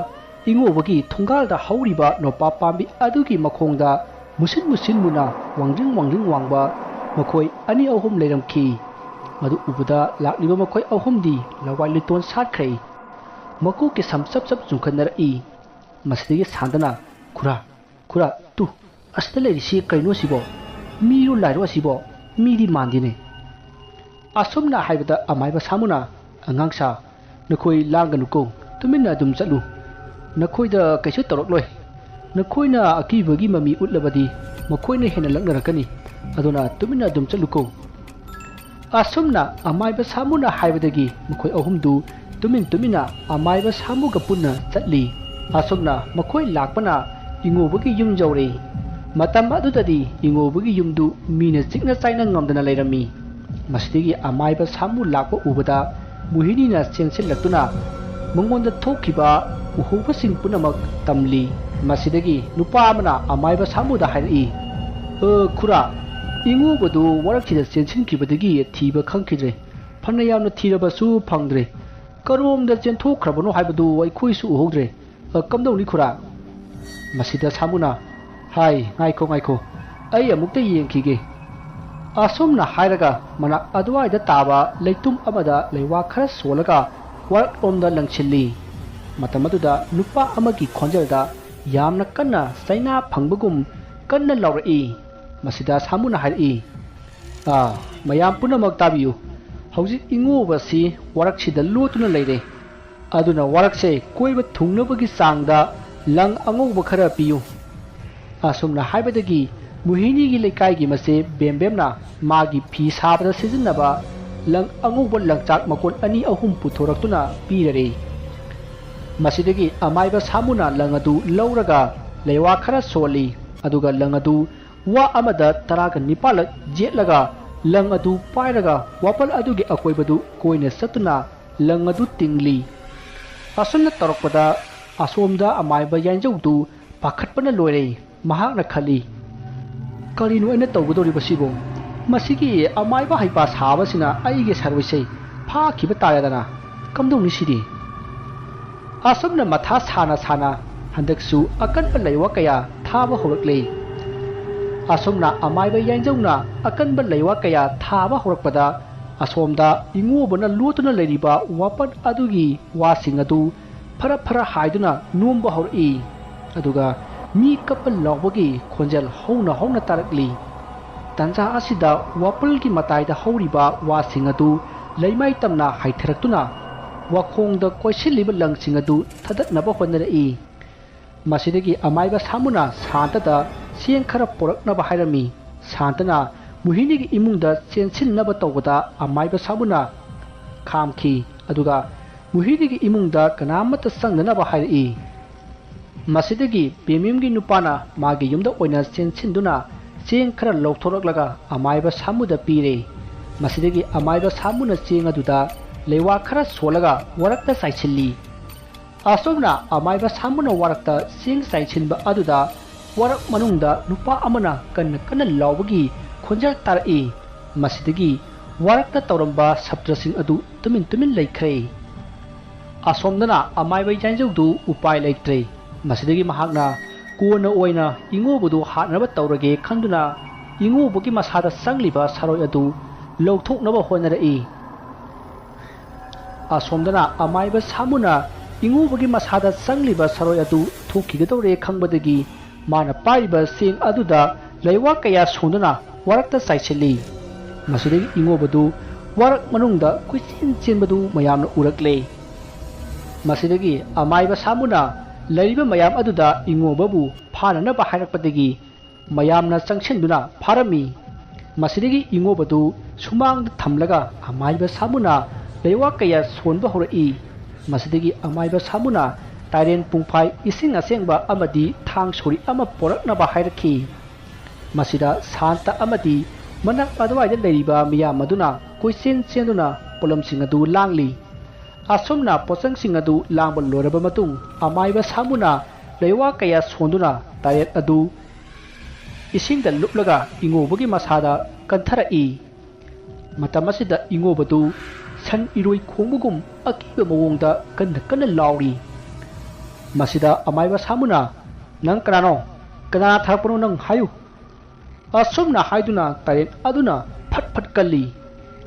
ꯏꯉꯧꯕꯒꯤ ꯊꯣꯡꯒꯥꯜꯗ ꯍꯧꯔꯤꯕ ꯅꯣꯄꯥ ꯄꯥꯝꯕꯤ ꯑꯗꯨꯒꯤ ꯃꯈꯣꯡꯗ ꯃꯨꯁꯤꯟ ꯃꯨꯁꯤꯟ ꯃꯨꯅ ꯋꯥꯡꯖꯤꯡ ꯋꯥꯡꯖꯤꯡ ꯋꯥꯡꯕ ꯃꯈꯣꯏ ꯑꯅꯤ ꯑꯍꯨꯝ ꯂꯩꯔꯝꯈꯤ꯫ ꯃꯗꯨ ꯎꯕꯗ ꯂꯥꯛꯂꯤꯕ ꯃꯈꯣꯏ ꯑꯍꯨꯝꯗꯤ ꯂꯋꯥꯏ ꯂꯤꯇꯣꯟ ꯁꯥꯠꯈ꯭ꯔꯦ꯫ ꯃꯀꯣꯛꯀꯤ ꯁꯝ ꯆꯞ ꯆꯞ ꯆꯨꯡꯈꯠꯅꯔꯛꯏ꯫ ꯃꯁꯤꯗꯒꯤ ꯁꯥꯟꯇꯅ, "ꯈꯨꯔꯥ, ꯈꯨꯔꯥ, ꯇꯨ, ꯑꯁꯤꯗ ꯂꯩꯔꯤꯁꯤ ꯀꯩꯅꯣ ꯁꯤꯕꯣ? ꯃꯤꯔꯣ ꯂꯥꯏꯔꯣ ꯑꯁꯤꯕꯣ? ꯃꯤꯗꯤ ꯃꯥꯟꯗꯦꯅꯦ"꯫ ꯑꯁꯨꯝꯅ ꯍꯥꯏꯕꯗ ꯑꯃꯥꯏꯕ ꯁꯥꯃꯨꯅ, "ꯑꯉꯥꯡ ꯁꯥ, ꯅꯈꯣꯏ ꯂꯥꯡꯒꯅꯨꯀꯣ, ꯇꯨꯃꯤꯟꯅ ꯑꯗꯨꯝ ꯆꯠꯂꯨ꯫ ꯅꯈꯣꯏꯗ ꯀꯩꯁꯨ ꯇꯧꯔꯛꯂꯣꯏ꯫ ꯅꯈꯣꯏꯅ ꯑꯀꯤꯕꯒꯤ ꯃꯃꯤ ꯎꯠꯂꯕꯗꯤ ꯃꯈꯣꯏꯅ ꯍꯦꯟꯅ ꯂꯛꯅꯔꯛꯀꯅꯤ꯫ ꯑꯗꯨꯅ ꯇꯨꯃꯤꯟꯅ ꯑꯗꯨꯝ ꯆꯠꯂꯨꯀꯣ"꯫ ꯑꯁꯨꯝꯅ ꯑꯃꯥꯏꯕ ꯁꯥꯃꯨꯅ ꯍꯥꯏꯕꯗꯒꯤ ꯃꯈꯣꯏ ꯑꯍꯨꯝꯗꯨ ꯇꯨꯃꯤꯟ ꯇꯨꯃꯤꯟꯅ ꯑꯃꯥꯏꯕ ꯁꯥꯃꯨꯒ ꯄꯨꯟꯅ ꯆꯠꯂꯤ꯫ ꯑꯁꯨꯝꯅ ꯃꯈꯣꯏ ꯂꯥꯛꯄꯅ ꯏꯉꯣꯕꯒꯤ ꯌꯨꯝ ꯌꯧꯔꯦ꯫ ꯃꯇꯝ ꯑꯗꯨꯗꯗꯤ ꯏꯉꯣꯕꯒꯤ ꯌꯨꯝꯗꯨ ꯃꯤꯅ ꯆꯤꯛꯅ ꯆꯥꯏꯅ ꯉꯝꯗꯅ ꯂꯩꯔꯝꯃꯤ꯫ ꯃꯁꯤꯗꯒꯤ ꯑꯃꯥꯏꯕ ꯁꯥꯃꯨ ꯂꯥꯛꯄ ꯎꯕꯗ ꯃꯣꯍꯤꯅꯤꯅ ꯆꯦꯟꯁꯤꯜꯂꯛꯇꯨꯅ ꯃꯉꯣꯟꯗ ꯊꯣꯛꯈꯤꯕ ꯎꯍꯧꯕꯁꯤꯡ ꯄꯨꯝꯅꯃꯛ ꯇꯝꯂꯤ꯫ ꯃꯁꯤꯗꯒꯤ ꯅꯨꯄꯥ ꯑꯃꯅ ꯑꯃꯥꯏꯕ ꯁꯥꯃꯨꯗ ꯍꯥꯏꯔꯛꯏ, "ꯑ, ꯈꯨꯔꯥ, ꯏꯉꯨꯕꯗꯨ ꯋꯥꯔꯛꯁꯤꯗ ꯆꯦꯟꯁꯤꯟꯈꯤꯕꯗꯒꯤ ꯊꯤꯕ ꯈꯪꯈꯤꯗ꯭ꯔꯦ꯫ ꯐꯅ ꯌꯥꯝꯅ ꯊꯤꯔꯕꯁꯨ ꯐꯪꯗ꯭ꯔꯦ꯫ ꯀꯔꯣꯝꯗ ꯆꯦꯟꯊꯣꯛꯈ꯭ꯔꯕꯅꯣ ꯍꯥꯏꯕꯗꯨ ꯑꯩꯈꯣꯏꯁꯨ ꯎꯍꯧꯗ꯭ꯔꯦ꯫ ꯑ, ꯀꯝꯗꯧꯅꯤ ꯈꯨꯔꯥ?" ꯃꯁꯤꯗ ꯁꯥꯃꯨꯅ, "ꯍꯥꯏ, ꯉꯥꯏꯈꯣ, ꯉꯥꯏꯈꯣ, ꯑꯩ ꯑꯃꯨꯛꯇ ꯌꯦꯡꯈꯤꯒꯦ"꯫ ꯑꯁꯨꯝꯅ ꯍꯥꯏꯔꯒ ꯃꯅꯥꯛ ꯑꯗꯨꯋꯥꯏꯗ ꯇꯥꯕ ꯂꯩꯇꯨꯝ ꯑꯃꯗ ꯂꯩꯋꯥ ꯈꯔ ꯁꯣꯜꯂꯒ ꯋꯥꯔꯛꯂꯣꯝꯗ ꯂꯪꯁꯤꯜꯂꯤ꯫ ꯃꯇꯝ ꯑꯗꯨꯗ ꯅꯨꯄꯥ ꯑꯃꯒꯤ ꯈꯣꯟꯖꯦꯜꯗ ꯌꯥꯝꯅ ꯀꯟꯅ ꯆꯩꯅꯥ ꯐꯪꯕꯒꯨꯝ ꯀꯟꯅ ꯂꯥꯎꯔꯛꯏ꯫ ꯃꯁꯤꯗ ꯁꯥꯃꯨꯅ ꯍꯥꯏꯔꯛꯏ, "ꯑꯥ, ꯃꯌꯥꯝ ꯄꯨꯝꯅꯃꯛ ꯇꯥꯕꯤꯌꯨ꯫ ꯍꯧꯖꯤꯛ ꯏꯉꯣꯕꯁꯤ ꯋꯥꯔꯛꯁꯤꯗ ꯂꯣꯠꯇꯨꯅ ꯂꯩꯔꯦ꯫ ꯑꯗꯨꯅ ꯋꯥꯔꯛꯁꯦ ꯀꯣꯏꯕ ꯊꯨꯡꯅꯕꯒꯤ ꯆꯥꯡꯗ ꯂꯪ ꯑꯉꯧꯕ ꯈꯔ ꯄꯤꯌꯨ"꯫ ꯑꯁꯨꯝꯅ ꯍꯥꯏꯕꯗꯒꯤ ꯃꯣꯍꯤꯅꯤꯒꯤ ꯂꯩꯀꯥꯏꯒꯤ ꯃꯆꯦ ꯕꯦꯝꯕꯦꯝꯅ ꯃꯥꯒꯤ ꯐꯤ ꯁꯥꯕꯗ ꯁꯤꯖꯤꯟꯅꯕ ꯂꯪ ꯑꯉꯧꯕ ꯂꯪꯆꯥꯛ ꯃꯀꯣꯟ ꯑꯅꯤ ꯑꯍꯨꯝ ꯄꯨꯊꯣꯔꯛꯇꯨꯅ ꯄꯤꯔꯔꯦ꯫ ꯃꯁꯤꯗꯒꯤ ꯑꯃꯥꯏꯕ ꯁꯥꯃꯨꯅ ꯂꯪ ꯑꯗꯨ ꯂꯧꯔꯒ ꯂꯩꯋꯥ ꯈꯔ ꯁꯣꯜꯂꯤ, ꯑꯗꯨꯒ ꯂꯪ ꯑꯗꯨ ꯋꯥ ꯑꯃꯗ ꯇꯔꯥꯒ ꯅꯤꯄꯥꯜꯂꯛ ꯌꯦꯠꯂꯒ ꯂꯪ ꯑꯗꯨ ꯄꯥꯏꯔꯒ ꯋꯥꯄꯜ ꯑꯗꯨꯒꯤ ꯑꯀꯣꯏꯕꯗꯨ ꯀꯣꯏꯅ ꯆꯠꯇꯨꯅ ꯂꯪ ꯑꯗꯨ ꯇꯤꯡꯂꯤ꯫ ꯑꯁꯨꯝꯅ ꯇꯧꯔꯛꯄꯗ ꯑꯁꯣꯝꯗ ꯑꯃꯥꯏꯕ ꯌꯥꯏꯟꯖꯧꯗꯨ ꯄꯥꯈꯠꯄꯅ ꯂꯣꯏꯔꯦ꯫ ꯃꯍꯥꯛꯅ ꯈꯜꯂꯤ, "ꯀꯔꯤꯅꯣ ꯑꯩꯅ ꯇꯧꯒꯗꯧꯔꯤꯕꯁꯤꯕꯨ? ꯃꯁꯤꯒꯤ ꯑꯃꯥꯏꯕ ꯍꯩꯄꯥ ꯁꯥꯕꯁꯤꯅ ꯑꯩꯒꯤ ꯁꯔꯨꯁꯦ ꯐꯥꯈꯤꯕ ꯇꯥꯔꯦꯗꯅ꯫ ꯀꯝꯗꯧꯅꯤ ꯁꯤꯗꯤ?" ꯑꯁꯨꯝꯅ ꯃꯊꯥ ꯁꯥꯅ ꯁꯥꯅ ꯍꯟꯗꯛꯁꯨ ꯑꯀꯟꯕ ꯂꯩꯋꯥ ꯀꯌꯥ ꯊꯥꯕ ꯍꯧꯔꯛꯂꯦ꯫ ꯑꯁꯨꯝꯅ ꯑꯃꯥꯏꯕ ꯌꯥꯏꯟꯖꯧꯅ ꯑꯀꯟꯕ ꯂꯩꯋꯥ ꯀꯌꯥ ꯊꯥꯕ ꯍꯧꯔꯛꯄꯗ, ꯑꯁꯣꯝꯗ ꯏꯉꯣꯕꯅ ꯂꯣꯠꯇꯨꯅ ꯂꯩꯔꯤꯕ ꯋꯥꯄꯟ ꯑꯗꯨꯒꯤ ꯋꯥꯁꯤꯡ ꯑꯗꯨ ꯐꯔ ꯐꯔ ꯍꯥꯏꯗꯨꯅ ꯅꯣꯝꯕ ꯍꯧꯔꯛꯏ꯫ ꯑꯗꯨꯒ ꯃꯤ ꯀꯞꯄ ꯂꯥꯎꯕꯒꯤ ꯈꯣꯟꯖꯦꯜ ꯍꯧꯅ ꯍꯧꯅ ꯇꯥꯔꯛꯂꯤ꯫ ꯇꯟꯖꯥ ꯑꯁꯤꯗ ꯋꯥꯄꯜꯒꯤ ꯃꯇꯥꯏꯗ ꯍꯧꯔꯤꯕ ꯋꯥꯁꯤꯡ ꯑꯗꯨ ꯂꯩꯃꯥꯏ ꯇꯝꯅ ꯍꯥꯏꯊꯔꯛꯇꯨꯅ ꯋꯥꯈꯣꯡꯗ ꯀꯣꯏꯁꯤꯜꯂꯤꯕ ꯂꯪꯁꯤꯡ ꯑꯗꯨ ꯊꯥꯗꯠꯅꯕ ꯍꯣꯠꯅꯔꯛꯏ꯫ ꯃꯁꯤꯗꯒꯤ ꯑꯃꯥꯏꯕ ꯁꯥꯃꯨꯅ ꯁꯥꯟꯇꯗ ꯆꯦꯡ ꯈꯔ ꯄꯣꯔꯛꯅꯕ ꯍꯥꯏꯔꯝꯃꯤ꯫ ꯁꯥꯟꯇꯅ ꯃꯨꯍꯤꯅꯤꯒꯤ ꯏꯃꯨꯡꯗ ꯆꯦꯟꯁꯤꯟꯅꯕ ꯇꯧꯕꯗ ꯑꯃꯥꯏꯕ ꯁꯥꯃꯨꯅ ꯈꯥꯝꯈꯤ, ꯑꯗꯨꯒ ꯃꯨꯍꯤꯅꯤꯒꯤ ꯏꯃꯨꯡꯗ ꯀꯅꯥꯃꯠꯇ ꯆꯪꯗꯅꯕ ꯍꯥꯏꯔꯛꯏ꯫ ꯃꯁꯤꯗꯒꯤ ꯄꯦꯃꯤꯝꯒꯤ ꯅꯨꯄꯥꯅ ꯃꯥꯒꯤ ꯌꯨꯝꯗ ꯑꯣꯏꯅ ꯆꯦꯟꯁꯤꯟꯗꯨꯅ ꯆꯦꯡ ꯈꯔ ꯂꯧꯊꯣꯔꯛꯂꯒ ꯑꯃꯥꯏꯕ ꯁꯥꯃꯨꯗ ꯄꯤꯔꯦ꯫ ꯃꯁꯤꯗꯒꯤ ꯑꯃꯥꯏꯕ ꯁꯥꯃꯨꯅ ꯆꯦꯡ ꯑꯗꯨꯗ ꯂꯩꯋꯥ ꯈꯔ ꯁꯣꯜꯂꯒ ꯋꯥꯔꯛꯇ ꯆꯥꯏꯁꯤꯜꯂꯤ꯫ ꯑꯁꯨꯝꯅ ꯑꯃꯥꯏꯕ ꯁꯥꯃꯨꯅ ꯋꯥꯔꯛꯇ ꯆꯦꯡ ꯆꯥꯏꯁꯤꯟꯕ ꯑꯗꯨꯗ ꯋꯥꯔꯛ ꯃꯅꯨꯡꯗ ꯅꯨꯄꯥ ꯑꯃꯅ ꯀꯟꯅ ꯀꯟꯅ ꯂꯥꯎꯕꯒꯤ ꯈꯣꯟꯖꯦꯜ ꯇꯥꯔꯛꯏ꯫ ꯃꯁꯤꯗꯒꯤ ꯋꯥꯔꯛꯇ ꯇꯧꯔꯝꯕ ꯁꯥꯇ꯭ꯔꯁꯤꯡ ꯑꯗꯨ ꯇꯨꯃꯤꯟ ꯇꯨꯃꯤꯟ ꯂꯩꯈ꯭ꯔꯦ꯫ ꯑꯁꯣꯝꯗꯅ ꯑꯃꯥꯏꯕ ꯌꯥꯏꯖꯧꯗꯨ ꯎꯄꯥꯏ ꯂꯩꯇ꯭ꯔꯦ꯫ ꯃꯁꯤꯗꯒꯤ ꯃꯍꯥꯛꯅ ꯀꯣꯟꯅ ꯑꯣꯏꯅ ꯏꯉꯣꯕꯗꯨ ꯍꯥꯠꯅꯕ ꯇꯧꯔꯒꯦ ꯈꯟꯗꯨꯅ ꯏꯉꯣꯕꯒꯤ ꯃꯁꯥꯗ ꯆꯪꯂꯤꯕ ꯁꯔꯣꯏ ꯑꯗꯨ ꯂꯧꯊꯣꯛꯅꯕ ꯍꯣꯠꯅꯔꯛꯏ꯫ ꯑꯁꯣꯝꯗꯅ ꯑꯃꯥꯏꯕ ꯁꯥꯃꯨꯅ ꯏꯉꯣꯕꯒꯤ ꯃꯁꯥꯗ ꯆꯪꯂꯤꯕ ꯁꯔꯣꯏ ꯑꯗꯨ ꯊꯣꯛꯈꯤꯒꯗꯧꯔꯦ ꯈꯪꯕꯗꯒꯤ ꯃꯥꯅ ꯄꯥꯏꯔꯤꯕ ꯆꯦꯡ ꯑꯗꯨꯗ ꯂꯩꯋꯥ ꯀꯌꯥ ꯁꯣꯟꯗꯨꯅ ꯋꯥꯔꯛꯇ ꯆꯥꯏꯁꯤꯜꯂꯤ꯫ ꯃꯁꯤꯗꯒꯤ ꯏꯉꯣꯕꯗꯨ ꯋꯥꯔꯛ ꯃꯅꯨꯡꯗ ꯀꯣꯏꯆꯦꯟ ꯆꯦꯟꯕꯗꯨ ꯃꯌꯥꯝꯅ ꯎꯔꯛꯂꯦ꯫ ꯃꯁꯤꯗꯒꯤ ꯑꯃꯥꯏꯕ ꯁꯥꯃꯨꯅ ꯂꯩꯔꯤꯕ ꯃꯌꯥꯝ ꯑꯗꯨꯗ ꯏꯉꯣꯕꯕꯨ ꯐꯥꯅꯅꯕ ꯍꯥꯏꯔꯛꯄꯗꯒꯤ ꯃꯌꯥꯝꯅ ꯆꯪꯁꯤꯟꯗꯨꯅ ꯐꯥꯔꯝꯃꯤ꯫ ꯃꯁꯤꯗꯒꯤ ꯏꯉꯣꯕꯗꯨ ꯁꯨꯃꯥꯡꯗ ꯊꯝꯂꯒ ꯑꯃꯥꯏꯕ ꯁꯥꯃꯨꯅ ꯂꯩꯋꯥ ꯀꯌꯥ ꯁꯣꯟꯕ ꯍꯧꯔꯛꯏ꯫ ꯃꯁꯤꯗꯒꯤ ꯑꯃꯥꯏꯕ ꯁꯥꯃꯨꯅ ꯇꯥꯏꯔꯦꯟ ꯄꯨꯡꯐꯥꯏ, ꯏꯁꯤꯡ ꯑꯁꯦꯡꯕ ꯑꯃꯗꯤ ꯊꯥꯡ ꯁꯣꯔꯤ ꯑꯃ ꯄꯣꯔꯛꯅꯕ ꯍꯥꯏꯔꯛꯈꯤ꯫ ꯃꯁꯤꯗ ꯁꯥꯟꯇ ꯑꯃꯗꯤ ꯃꯅꯥꯛ ꯑꯗꯨꯋꯥꯏꯗ ꯂꯩꯔꯤꯕ ꯃꯤꯌꯥꯝ ꯑꯗꯨꯅ ꯀꯣꯏꯆꯦꯟ ꯆꯦꯟꯗꯨꯅ ꯄꯣꯠꯂꯝꯁꯤꯡ ꯑꯗꯨ ꯂꯥꯡꯂꯤ꯫ ꯑꯁꯨꯝꯅ ꯄꯣꯠꯆꯪꯁꯤꯡ ꯑꯗꯨ ꯂꯥꯡꯕ ꯂꯣꯏꯔꯕ ꯃꯇꯨꯡ, ꯑꯃꯥꯏꯕ ꯁꯥꯃꯨꯅ ꯂꯩꯋꯥ ꯀꯌꯥ ꯁꯣꯟꯗꯨꯅ ꯇꯥꯏꯔꯦꯟ ꯑꯗꯨ ꯏꯁꯤꯡꯗ ꯂꯨꯞꯂꯒ ꯏꯉꯣꯕꯒꯤ ꯃꯁꯥꯗ ꯀꯟꯊꯔꯛꯏ꯫ ꯃꯇꯝ ꯑꯁꯤꯗ ꯏꯉꯣꯕꯗꯨ ꯁꯟ ꯏꯔꯣꯏ ꯈꯣꯡꯕꯒꯨꯝ ꯑꯀꯤꯕ ꯃꯑꯣꯡꯗ ꯀꯟꯅ ꯀꯟꯅ ꯂꯥꯎꯔꯤ꯫ ꯃꯁꯤꯗ ꯑꯃꯥꯏꯕ ꯁꯥꯃꯨꯅ, "ꯅꯪ ꯀꯅꯥꯅꯣ? ꯀꯅꯥꯅ ꯊꯥꯔꯛꯄꯅꯣ ꯅꯪ ꯍꯥꯏꯌꯨ?" ꯑꯁꯨꯝꯅ ꯍꯥꯏꯗꯨꯅ ꯇꯥꯏꯔꯦꯟ ꯑꯗꯨꯅ ꯐꯠ ꯐꯠ ꯀꯜꯂꯤ꯫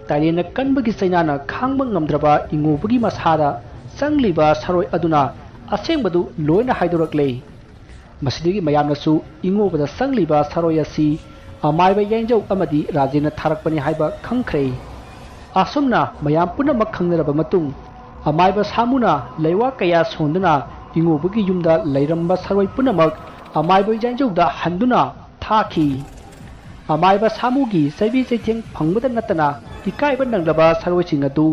ꯇꯥꯏꯔꯦꯟꯅ ꯀꯟꯕꯒꯤ ꯆꯩꯅꯥꯅ ꯈꯥꯡꯕ ꯉꯝꯗ꯭ꯔꯕ ꯏꯉꯣꯕꯒꯤ ꯃꯁꯥꯗ ꯆꯪꯂꯤꯕ ꯁꯔꯣꯏ ꯑꯗꯨꯅ ꯑꯁꯦꯡꯕꯗꯨ ꯂꯣꯏꯅ ꯍꯥꯏꯗꯣꯔꯛꯂꯦ꯫ ꯃꯁꯤꯗꯒꯤ ꯃꯌꯥꯝꯅꯁꯨ ꯏꯉꯣꯕꯗ ꯆꯪꯂꯤꯕ ꯁꯥꯔꯣꯏ ꯑꯁꯤ ꯑꯃꯥꯏꯕ ꯌꯥꯏꯖꯧ ꯑꯃꯗꯤ ꯔꯥꯖꯦꯟꯅ ꯊꯥꯔꯛꯄꯅꯤ ꯍꯥꯏꯕ ꯈꯪꯈ꯭ꯔꯦ꯫ ꯑꯁꯨꯝꯅ ꯃꯌꯥꯝ ꯄꯨꯝꯅꯃꯛ ꯈꯪꯅꯔꯕ ꯃꯇꯨꯡ, ꯑꯃꯥꯏꯕ ꯁꯥꯃꯨꯅ ꯂꯩꯋꯥ ꯀꯌꯥ ꯁꯣꯟꯗꯨꯅ ꯏꯉꯣꯕꯒꯤ ꯌꯨꯝꯗ ꯂꯩꯔꯝꯕ ꯁꯥꯔꯣꯏ ꯄꯨꯝꯅꯃꯛ ꯑꯃꯥꯏꯕ ꯌꯥꯏꯖꯧꯗ ꯍꯟꯗꯨꯅ ꯊꯥꯈꯤ꯫ ꯑꯃꯥꯏꯕ ꯁꯥꯃꯨꯒꯤ ꯆꯩꯕꯤ ꯆꯩꯊꯦꯡ ꯐꯪꯕꯗ ꯅꯠꯇꯅ ꯏꯀꯥꯏꯕ ꯅꯪꯂꯕ ꯁꯥꯔꯣꯏꯁꯤꯡ ꯑꯗꯨ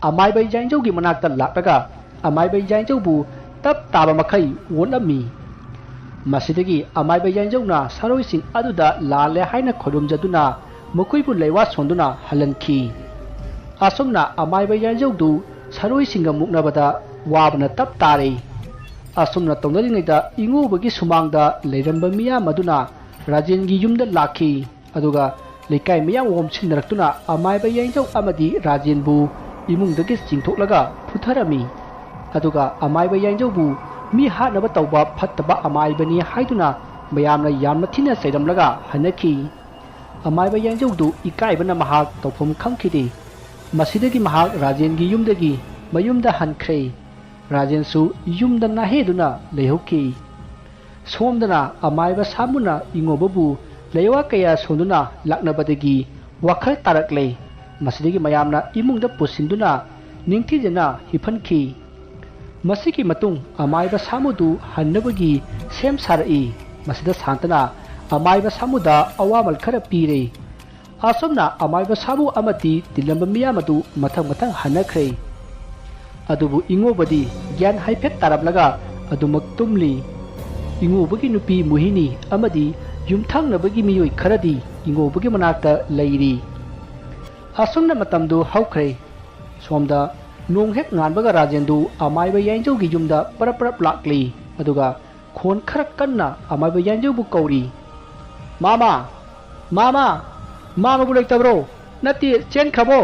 ꯑꯃꯥꯏꯕ ꯌꯥꯏꯖꯧꯒꯤ ꯃꯅꯥꯛꯇ ꯂꯥꯛꯂꯒ ꯑꯃꯥꯏꯕ ꯌꯥꯏꯖꯧꯕꯨ ꯇꯞ ꯇꯥꯕ ꯃꯈꯩ ꯑꯣꯠꯂꯝꯃꯤ꯫ ꯃꯁꯤꯗꯒꯤ ꯑꯃꯥꯏꯕ ꯌꯥꯏꯖꯧꯅ ꯁꯥꯔꯣꯏꯁꯤꯡ ꯑꯗꯨꯗ ꯂꯥꯜꯂꯦ ꯍꯥꯏꯅ ꯈꯣꯏꯔꯨꯝꯖꯗꯨꯅ ꯃꯈꯣꯏꯕꯨ ꯂꯩꯋꯥ ꯁꯣꯟꯗꯨꯅ ꯍꯜꯍꯟꯈꯤ꯫ ꯑꯁꯨꯝꯅ ꯑꯃꯥꯏꯕ ꯌꯥꯏꯖꯧꯗꯨ ꯁꯥꯔꯣꯏꯁꯤꯡꯒ ꯃꯨꯛꯅꯕꯗ ꯋꯥꯕꯅ ꯇꯞ ꯇꯥꯔꯦ꯫ ꯑꯁꯨꯝꯅ ꯇꯧꯅꯔꯤꯉꯩꯗ ꯏꯉꯣꯕꯒꯤ ꯁꯨꯃꯥꯡꯗ ꯂꯩꯔꯝꯕ ꯃꯤꯌꯥꯝ ꯑꯗꯨꯅ ꯔꯥꯖꯦꯟꯒꯤ ꯌꯨꯝꯗ ꯂꯥꯛꯈꯤ꯫ ꯑꯗꯨꯒ ꯂꯩꯀꯥꯏ ꯃꯤꯌꯥꯝ ꯑꯣꯝꯁꯤꯟꯅꯔꯛꯇꯨꯅ ꯑꯃꯥꯏꯕ ꯌꯥꯏꯖꯧ ꯑꯃꯗꯤ ꯔꯥꯖꯦꯟꯕꯨ ꯏꯃꯨꯡꯗꯒꯤ ꯆꯤꯡꯊꯣꯛꯂꯒ ꯐꯨꯊꯔꯝꯃꯤ꯫ ꯑꯗꯨꯒ ꯑꯃꯥꯏꯕ ꯌꯥꯏꯖꯧꯕꯨ ꯃꯤ ꯍꯥꯠꯅꯕ ꯇꯧꯕ ꯐꯠꯇꯕ ꯑꯃꯥꯏꯕꯅꯤ ꯍꯥꯏꯗꯨꯅ ꯃꯌꯥꯝꯅ ꯌꯥꯝꯅ ꯊꯤꯅ ꯆꯩꯔꯝꯂꯒ ꯍꯟꯅꯈꯤ꯫ ꯑꯃꯥꯏꯕ ꯌꯥꯏꯖꯧꯗꯨ ꯏꯀꯥꯏꯕꯅ ꯃꯍꯥꯛ ꯇꯧꯐꯝ ꯈꯪꯈꯤꯗꯦ꯫ ꯃꯁꯤꯗꯒꯤ ꯃꯍꯥꯛ ꯔꯥꯖꯦꯟꯒꯤ ꯌꯨꯝꯗꯒꯤ ꯃꯌꯨꯝꯗ ꯍꯟꯈ꯭ꯔꯦ꯫ ꯔꯥꯖꯦꯟꯁꯨ ꯌꯨꯝꯗ ꯅꯥꯍꯦꯗꯨꯅ ꯂꯩꯍꯧꯈꯤ꯫ ꯁꯣꯝꯗꯅ ꯑꯃꯥꯏꯕ ꯁꯥꯃꯨꯅ ꯏꯉꯣꯕꯕꯨ ꯂꯩꯋꯥ ꯀꯌꯥ ꯁꯣꯟꯗꯨꯅ ꯂꯥꯛꯅꯕꯗꯒꯤ ꯋꯥꯈꯜ ꯇꯥꯔꯛꯂꯦ꯫ ꯃꯁꯤꯗꯒꯤ ꯃꯌꯥꯝꯅ ꯏꯃꯨꯡꯗ ꯄꯨꯁꯤꯟꯗꯨꯅ ꯅꯤꯡꯊꯤꯖꯅ ꯍꯤꯞꯍꯟꯈꯤ꯫ ꯃꯁꯤꯒꯤ ꯃꯇꯨꯡ ꯑꯃꯥꯏꯕ ꯁꯥꯃꯨꯗꯨ ꯍꯟꯅꯕꯒꯤ ꯁꯦꯝ ꯁꯥꯔꯛꯏ꯫ ꯃꯁꯤꯗ ꯁꯥꯟꯇꯅ ꯑꯃꯥꯏꯕ ꯁꯥꯃꯨꯗ ꯑꯋꯥꯃꯜ ꯈꯔ ꯄꯤꯔꯦ꯫ ꯑꯁꯨꯝꯅ ꯑꯃꯥꯏꯕ ꯁꯥꯃꯨ ꯑꯃꯗꯤ ꯇꯤꯜꯂꯝꯕ ꯃꯤꯌꯥꯝ ꯑꯗꯨ ꯃꯊꯪ ꯃꯊꯪ ꯍꯟꯅꯈ꯭ꯔꯦ꯫ ꯑꯗꯨꯕꯨ ꯏꯉꯣꯕꯗꯤ ꯒ꯭ꯌꯥꯟ ꯍꯥꯏꯐꯦꯠ ꯇꯥꯔꯝꯂꯒ ꯑꯗꯨꯃꯛ ꯇꯨꯝꯂꯤ꯫ ꯏꯉꯣꯕꯒꯤ ꯅꯨꯄꯤ ꯃꯣꯍꯤꯅꯤ ꯑꯃꯗꯤ ꯌꯨꯝꯊꯪꯅꯕꯒꯤ ꯃꯤꯑꯣꯏ ꯈꯔꯗꯤ ꯏꯉꯣꯕꯒꯤ ꯃꯅꯥꯛꯇ ꯂꯩꯔꯤ꯫ ꯑꯁꯨꯝꯅ ꯃꯇꯝꯗꯨ ꯍꯧꯈ꯭ꯔꯦ꯫ ꯁꯣꯝꯗ ꯅꯣꯡ ꯍꯦꯛ ꯉꯥꯟꯕꯒ ꯔꯥꯖꯦꯟꯗꯨ ꯑꯃꯥꯏꯕ ꯌꯥꯏꯖꯧꯒꯤ ꯌꯨꯝꯗ ꯄꯔꯞ ꯄꯔꯞ ꯂꯥꯛꯂꯤ꯫ ꯑꯗꯨꯒ ꯈꯣꯟ ꯈꯔ ꯀꯟꯅ ꯑꯃꯥꯏꯕ ꯌꯥꯏꯖꯧꯕꯨ ꯀꯧꯔꯤ꯫ "ꯃꯥꯃ! ꯃꯥꯃ! ꯃꯥꯃꯕꯨ ꯂꯩꯇꯕ꯭ꯔꯣ? ꯅꯠꯇꯦ, ꯆꯦꯟꯈ꯭ꯔꯕꯣ?"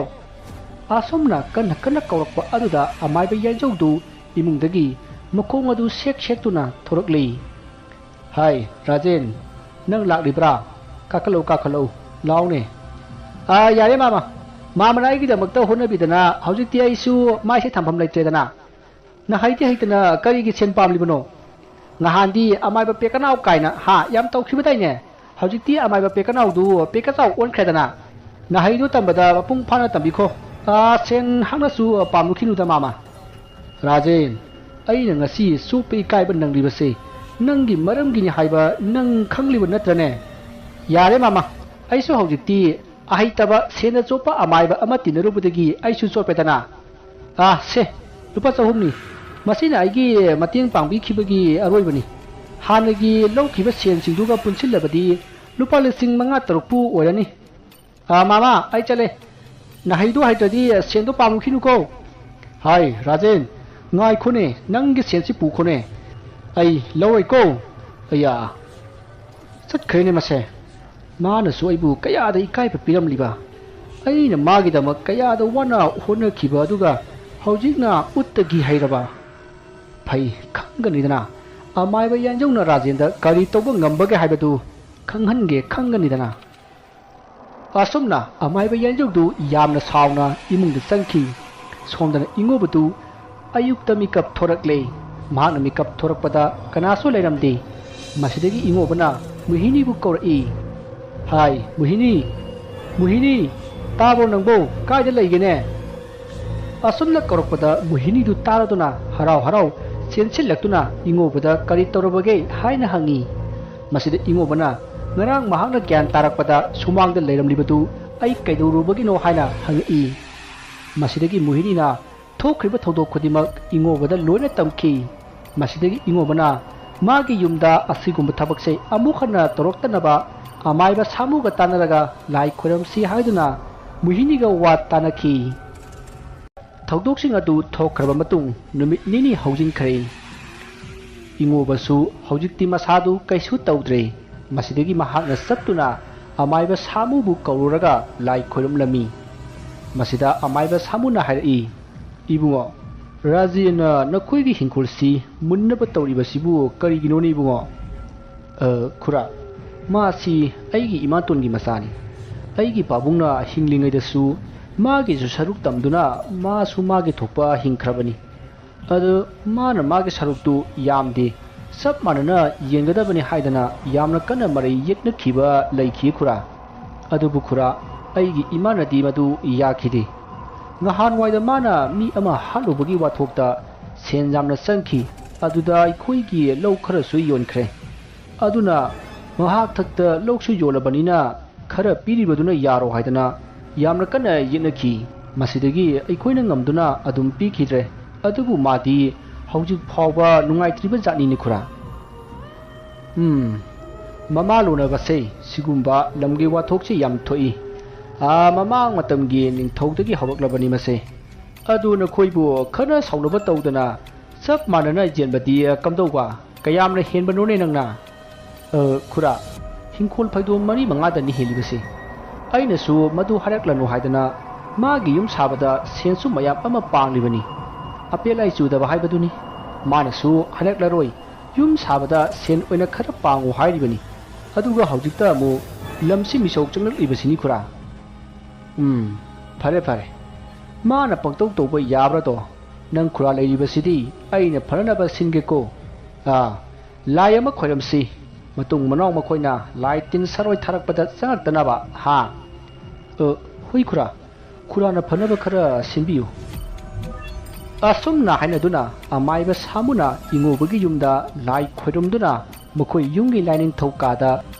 ꯑꯁꯨꯝꯅ ꯀꯟꯅ ꯀꯟꯅ ꯀꯧꯔꯛꯄ ꯑꯗꯨꯗ ꯑꯃꯥꯏꯕ ꯌꯥꯏꯖꯧꯗꯨ ꯏꯃꯨꯡꯗꯒꯤ ꯃꯈꯣꯡ ꯑꯗꯨ ꯁꯦꯛ ꯁꯦꯛꯇꯨꯅ ꯊꯣꯔꯛꯂꯤ꯫ "ꯍꯥꯏ, ꯔꯥꯖꯦꯟ, ꯅꯪ ꯂꯥꯛꯂꯤꯕ꯭ꯔꯥ? ꯀꯥꯈꯠꯂꯛꯎ, ꯀꯥꯈꯠꯂꯛꯎ, ꯂꯥꯎꯅꯦ꯫" "ꯑꯥ, ꯌꯥꯔꯦ ꯃꯥꯃ꯫ ꯃꯥꯃꯅ ꯑꯩꯒꯤꯗꯃꯛꯇ ꯍꯣꯠꯅꯕꯤꯗꯅ ꯍꯧꯖꯤꯛꯇꯤ ꯑꯩꯁꯨ ꯃꯥꯏꯁꯦ ꯊꯝꯐꯝ ꯂꯩꯇ꯭ꯔꯦꯗꯅ꯫ ꯅꯍꯩꯗꯤ ꯍꯩꯇꯅ ꯀꯔꯤꯒꯤ ꯁꯦꯟ ꯄꯥꯝꯂꯤꯕꯅꯣ?" ꯉꯍꯥꯟꯗꯤ ꯑꯃꯥꯏꯕ ꯄꯦꯀꯅꯥꯎ ꯀꯥꯏꯅ ꯍꯥ ꯌꯥꯝ ꯇꯧꯈꯤꯕꯗꯥꯏꯅꯦ? ꯍꯧꯖꯤꯛꯇꯤ ꯑꯃꯥꯏꯕ ꯄꯦꯀꯅꯥꯎꯗꯨ ꯄꯦꯀꯆꯥꯎ ꯑꯣꯟꯈ꯭ꯔꯦꯗꯅ꯫ ꯅꯍꯩꯗꯨ ꯇꯝꯕꯗ ꯃꯄꯨꯡ ꯐꯥꯅ ꯇꯝꯕꯤꯈꯣ꯫ ꯑꯥ, ꯁꯦꯟ ꯍꯥꯡꯅꯁꯨ ꯄꯥꯝꯂꯨꯈꯤꯅꯨꯗ ꯃꯥꯃ꯫ ꯔꯥꯖꯦꯟ, ꯑꯩꯅ ꯉꯁꯤ ꯆꯣꯞꯄ ꯏꯀꯥꯏꯕ ꯅꯪꯂꯤꯕꯁꯦ ꯅꯪꯒꯤ ꯃꯔꯝꯒꯤꯅꯤ ꯍꯥꯏꯕ ꯅꯪ ꯈꯪꯂꯤꯕ ꯅꯠꯇ꯭ꯔꯅꯦ? ꯌꯥꯔꯦ ꯃꯥꯃ, ꯑꯩꯁꯨ ꯍꯧꯖꯤꯛꯇꯤ ꯑꯍꯩꯇꯕ ꯁꯦꯟꯗ ꯆꯣꯞꯄ ꯑꯃꯥꯏꯕ ꯑꯃ ꯇꯤꯟꯅꯔꯨꯕꯗꯒꯤ ꯑꯩꯁꯨ ꯆꯣꯞꯄꯦꯗꯅ꯫ ꯑꯥ, ꯁꯦ, ꯂꯨꯄꯥ ꯆꯍꯨꯝꯅꯤ꯫ ꯃꯁꯤꯅ ꯑꯩꯒꯤ ꯃꯇꯦꯡ ꯄꯥꯡꯕꯤꯈꯤꯕꯒꯤ ꯑꯔꯣꯏꯕꯅꯤ꯫ ꯍꯥꯟꯅꯒꯤ ꯂꯧꯈꯤꯕ ꯁꯦꯟꯁꯤꯡꯗꯨꯒ ꯄꯨꯟꯁꯤꯜꯂꯕꯗꯤ ꯂꯨꯄꯥ ꯂꯤꯁꯤꯡ ꯃꯉꯥ ꯇꯔꯨꯛꯄꯨ ꯑꯣꯏꯔꯅꯤ꯫ ꯑꯥ, ꯃꯥꯃ, ꯑꯩ ꯆꯠꯂꯦ꯫ ꯅꯍꯩꯗꯣ ꯍꯩꯇ꯭ꯔꯗꯤ ꯁꯦꯟꯗꯣ ꯄꯥꯝꯃꯨꯈꯤꯅꯨꯀꯣ꯫ ꯍꯥꯏ, ꯔꯥꯖꯦꯟ, ꯉꯥꯏꯈꯣꯅꯦ, ꯅꯪꯒꯤ ꯁꯦꯟꯁꯤ ꯄꯨꯈꯣꯅꯦ꯫ ꯑꯩ ꯂꯧꯔꯣꯏꯀꯣ꯫ ꯑꯌꯥ, ꯆꯠꯈ꯭ꯔꯦꯅꯦ ꯃꯁꯦ꯫ ꯃꯥꯅꯁꯨ ꯑꯩꯕꯨ ꯀꯌꯥꯗ ꯏꯀꯥꯏꯕ ꯄꯤꯔꯝꯂꯤꯕ꯫ ꯑꯩꯅ ꯃꯥꯒꯤꯗꯃꯛ ꯀꯌꯥꯗ ꯋꯥꯅ ꯍꯣꯠꯅꯈꯤꯕ ꯑꯗꯨꯒ ꯍꯧꯖꯤꯛꯅ ꯎꯠꯇꯒꯤ ꯍꯩꯔꯕ꯫ ꯐꯩ, ꯈꯪꯒꯅꯤꯗꯅ꯫ ꯑꯃꯥꯏꯕ ꯌꯥꯟꯖꯧꯅ ꯔꯥꯖꯦꯟꯗ ꯀꯔꯤ ꯇꯧꯕ ꯉꯝꯕꯒꯦ ꯍꯥꯏꯕꯗꯨ ꯈꯪꯍꯟꯒꯦ ꯈꯪꯒꯅꯤꯗꯅ꯫ ꯑꯁꯨꯝꯅ ꯑꯃꯥꯏꯕ ꯌꯥꯟꯖꯧꯗꯨ ꯌꯥꯝꯅ ꯁꯥꯎꯅ ꯏꯃꯨꯡꯗ ꯆꯪꯈꯤ꯫ ꯁꯣꯝꯗꯅ ꯏꯉꯣꯕꯗꯨ ꯑꯌꯨꯛꯇ ꯃꯤꯀꯞ ꯊꯣꯔꯛꯂꯦ꯫ ꯃꯍꯥꯛꯅ ꯃꯤꯀꯞ ꯊꯣꯔꯛꯄꯗ ꯀꯅꯥꯁꯨ ꯂꯩꯔꯝꯗꯦ꯫ ꯃꯁꯤꯗꯒꯤ ꯏꯉꯣꯕꯅ ꯃꯣꯍꯤꯅꯤꯕꯨ ꯀꯧꯔꯛꯏ꯫ "ꯍꯥꯏ, ꯃꯣꯍꯤꯅꯤ! ꯃꯣꯍꯤꯅꯤ! ꯇꯥꯕ꯭ꯔꯣ ꯅꯪꯕꯣ? ꯀꯥꯏꯗ ꯂꯩꯒꯦꯅꯦ?" ꯑꯁꯨꯝꯅ ꯀꯧꯔꯛꯄꯗ ꯃꯣꯍꯤꯅꯤꯗꯨ ꯇꯥꯔꯗꯨꯅ ꯍꯔꯥꯎ ꯍꯔꯥꯎ ꯆꯦꯟꯁꯤꯜꯂꯛꯇꯨꯅ ꯏꯉꯣꯕꯗ "ꯀꯔꯤ ꯇꯧꯔꯕꯒꯦ?" ꯍꯥꯏꯅ ꯍꯪꯉꯤ꯫ ꯃꯁꯤꯗ ꯏꯉꯣꯕꯅ ꯉꯔꯥꯡ ꯃꯍꯥꯛꯅ ꯒ꯭ꯌꯥꯟ ꯇꯥꯔꯛꯄꯗ ꯁꯨꯃꯥꯡꯗ ꯂꯩꯔꯝꯂꯤꯕꯗꯨ ꯑꯩ ꯀꯩꯗꯧꯔꯨꯕꯒꯤꯅꯣ ꯍꯥꯏꯅ ꯍꯪꯉꯛꯏ꯫ ꯃꯁꯤꯗꯒꯤ ꯃꯣꯍꯤꯅꯤꯅ ꯊꯣꯛꯈ꯭ꯔꯤꯕ ꯊꯧꯗꯣꯛ ꯈꯨꯗꯤꯡꯃꯛ ꯏꯉꯣꯕꯗ ꯂꯣꯏꯅ ꯇꯝꯈꯤ꯫ ꯃꯁꯤꯗꯒꯤ ꯏꯉꯣꯕꯅ ꯃꯥꯒꯤ ꯌꯨꯝꯗ ꯑꯁꯤꯒꯨꯝꯕ ꯊꯕꯛꯁꯦ ꯑꯃꯨꯛ ꯍꯟꯅ ꯇꯧꯔꯛꯇꯅꯕ ꯑꯃꯥꯏꯕ ꯁꯥꯃꯨꯒ ꯇꯥꯟꯅꯔꯒ ꯂꯥꯏ ꯈꯣꯏꯔꯝꯁꯤ ꯍꯥꯏꯗꯨꯅ ꯃꯣꯍꯤꯅꯤꯒ ꯋꯥ ꯇꯥꯅꯈꯤ꯫ ꯊꯧꯗꯣꯛꯁꯤꯡ ꯑꯗꯨ ꯊꯣꯛꯈ꯭ꯔꯕ ꯃꯇꯨꯡ ꯅꯨꯃꯤꯠ ꯅꯤꯅꯤ ꯍꯧꯖꯤꯟꯈ꯭ꯔꯦ꯫ ꯏꯉꯣꯕꯁꯨ ꯍꯧꯖꯤꯛꯇꯤ ꯃꯁꯥꯗꯨ ꯀꯩꯁꯨ ꯇꯧꯗ꯭ꯔꯦ꯫ ꯃꯁꯤꯗꯒꯤ ꯃꯍꯥꯛꯅ ꯆꯠꯇꯨꯅ ꯑꯃꯥꯏꯕ ꯁꯥꯃꯨꯕꯨ ꯀꯧꯔꯨꯔꯒ ꯂꯥꯏ ꯈꯣꯏꯔꯝꯂꯝꯃꯤ꯫ ꯃꯁꯤꯗ ꯑꯃꯥꯏꯕ ꯁꯥꯃꯨꯅ ꯍꯥꯏꯔꯛꯏ, "ꯏꯕꯨꯡꯉꯣ, ꯔꯥꯖꯦꯟꯅ ꯅꯈꯣꯏꯒꯤ ꯍꯤꯡꯈꯣꯜꯁꯤ ꯃꯨꯟꯅꯕ ꯇꯧꯔꯤꯕꯁꯤꯕꯨ ꯀꯔꯤꯒꯤꯅꯣꯅꯦ ꯏꯕꯨꯡꯉꯣ?" "ꯑ, ꯈꯨꯔꯥ, ꯃꯥꯁꯤ ꯑꯩꯒꯤ ꯏꯃꯥꯇꯣꯟꯒꯤ ꯃꯆꯥꯅꯤ꯫ ꯑꯩꯒꯤ ꯄꯥꯕꯨꯡꯅ ꯍꯤꯡꯂꯤꯉꯩꯗꯁꯨ ꯃꯥꯒꯤꯁꯨ ꯁꯔꯨꯛ ꯇꯝꯗꯨꯅ ꯃꯥꯁꯨ ꯃꯥꯒꯤ ꯊꯣꯛꯄ ꯍꯤꯡꯈ꯭ꯔꯕꯅꯤ꯫ ꯑꯗꯨ ꯃꯥꯅ ꯃꯥꯒꯤ ꯁꯔꯨꯛꯇꯨ ꯌꯥꯝꯗꯦ꯫ ꯆꯞ ꯃꯥꯟꯅꯅ ꯌꯦꯡꯒꯗꯕꯅꯤ ꯍꯥꯏꯗꯅ ꯌꯥꯝꯅ ꯀꯟꯅ ꯃꯔꯩ ꯌꯦꯠꯅꯈꯤꯕ ꯂꯩꯈꯤ ꯈꯨꯔꯥ꯫ ꯑꯗꯨꯕꯨ ꯈꯨꯔꯥ, ꯑꯩꯒꯤ ꯏꯃꯥꯅꯗꯤ ꯃꯗꯨ ꯌꯥꯈꯤꯗꯦ꯫ ꯉꯍꯥꯟꯋꯥꯏꯗ ꯃꯥꯅ ꯃꯤ ꯑꯃ ꯍꯥꯠꯂꯨꯕꯒꯤ ꯋꯥꯊꯣꯛꯇ ꯁꯦꯟ ꯌꯥꯝꯅ ꯆꯪꯈꯤ꯫ ꯑꯗꯨꯗ ꯑꯩꯈꯣꯏꯒꯤ ꯂꯧ ꯈꯔꯁꯨ ꯌꯣꯟꯈ꯭ꯔꯦ꯫ ꯑꯗꯨꯅ ꯃꯍꯥꯛ ꯊꯛꯇ ꯂꯧꯁꯨ ꯌꯣꯜꯂꯕꯅꯤꯅ ꯈꯔ ꯄꯤꯔꯤꯕꯗꯨꯅ ꯌꯥꯔꯣ ꯍꯥꯏꯗꯅ ꯌꯥꯝꯅ ꯀꯟꯅ ꯌꯦꯠꯅꯈꯤ꯫ ꯃꯁꯤꯗꯒꯤ ꯑꯩꯈꯣꯏꯅ ꯉꯝꯗꯨꯅ ꯑꯗꯨꯝ ꯄꯤꯈꯤꯗ꯭ꯔꯦ꯫ ꯑꯗꯨꯕꯨ ꯃꯥꯗꯤ ꯍꯧꯖꯤꯛ ꯐꯥꯎꯕ ꯅꯨꯡꯉꯥꯏꯇ꯭ꯔꯤꯕ ꯖꯥꯠꯅꯤꯅꯦ ꯈꯨꯔꯥ꯫ ꯎꯝ, ꯃꯃꯥ ꯂꯣꯟꯅꯕꯁꯦ ꯁꯤꯒꯨꯝꯕ ꯂꯝꯒꯤ ꯋꯥꯊꯣꯛꯁꯤ ꯌꯥꯝ ꯊꯣꯛꯏ꯫ ꯑꯥ, ꯃꯃꯥꯡ ꯃꯇꯝꯒꯤ ꯅꯤꯡꯊꯧꯗꯒꯤ ꯍꯧꯔꯛꯂꯕꯅꯤ ꯃꯁꯦ꯫ ꯑꯗꯨ ꯅꯈꯣꯏꯕꯨ ꯈꯔ ꯁꯥꯎꯅꯕ ꯇꯧꯗꯅ ꯆꯞ ꯃꯥꯟꯅꯅ ꯌꯦꯟꯕꯗꯤ ꯀꯝꯗꯧꯕ? ꯀꯌꯥꯝꯅ ꯍꯦꯟꯕꯅꯣꯅꯦ ꯅꯪꯅ? ꯑ, ꯈꯨꯔꯥ, ꯍꯤꯡꯈꯣꯜ ꯐꯩꯗꯣꯝ ꯃꯔꯤ ꯃꯉꯥꯗꯅꯤ ꯍꯦꯜꯂꯤꯕꯁꯦ꯫ ꯑꯩꯅꯁꯨ ꯃꯗꯨ ꯍꯥꯏꯔꯛꯂꯅꯨ ꯍꯥꯏꯗꯅ ꯃꯥꯒꯤ ꯌꯨꯝ ꯁꯥꯕꯗ ꯁꯦꯟꯁꯨ ꯃꯌꯥꯝ ꯑꯃ ꯄꯥꯡꯂꯤꯕꯅꯤ꯫ ꯑꯄꯦꯜ ꯑꯩ ꯆꯨꯗꯕ ꯍꯥꯏꯕꯗꯨꯅꯤ꯫ ꯃꯥꯅꯁꯨ ꯍꯥꯏꯔꯛꯂꯔꯣꯏ, ꯌꯨꯝ ꯁꯥꯕꯗ ꯁꯦꯟ ꯑꯣꯏꯅ ꯈꯔ ꯄꯥꯡꯉꯨ ꯍꯥꯏꯔꯤꯕꯅꯤ꯫ ꯑꯗꯨꯒ ꯍꯧꯖꯤꯛꯇ ꯑꯃꯨꯛ ꯂꯝꯁꯤ ꯃꯤꯁꯧ ꯆꯪꯂꯛꯂꯤꯕꯁꯤꯅꯤ ꯈꯨꯔꯥ꯫ ꯎꯝ, ꯐꯔꯦ ꯐꯔꯦ, ꯃꯥꯅ ꯄꯪꯇꯧ ꯇꯧꯕ ꯌꯥꯕ꯭ꯔꯥꯗꯣ? ꯅꯪ ꯈꯨꯔꯥ ꯂꯩꯔꯤꯕꯁꯤꯗꯤ ꯑꯩꯅ ꯐꯅꯅꯕ ꯁꯤꯟꯒꯦꯀꯣ꯫ ꯑꯥ, ꯂꯥꯏ ꯑꯃ ꯈꯣꯏꯔꯝꯁꯤ꯫ ꯃꯇꯨꯡ ꯃꯅꯥꯎ ꯃꯈꯣꯏꯅ ꯂꯥꯏ ꯇꯤꯟ ꯁꯔꯣꯏ ꯊꯥꯔꯛꯄꯗ ꯆꯪꯉꯛꯇꯅꯕ, ꯍꯥ? ꯑ, ꯍꯣꯏ ꯈꯨꯔꯥ, ꯈꯨꯔꯥꯅ ꯐꯅꯕ ꯈꯔ ꯁꯤꯟꯕꯤꯌꯨ꯫ ꯑꯁꯨꯝꯅ ꯍꯥꯏꯅꯗꯨꯅ ꯑꯃꯥꯏꯕ ꯁꯥꯃꯨꯅ ꯏꯉꯣꯕꯒꯤ ꯌꯨꯝꯗ ꯂꯥꯏ ꯈꯣꯏꯔꯝꯗꯨꯅ ꯃꯈꯣꯏ ꯌꯨꯝꯒꯤ ꯂꯥꯏꯅꯤꯡꯊꯧ ꯀꯥꯗ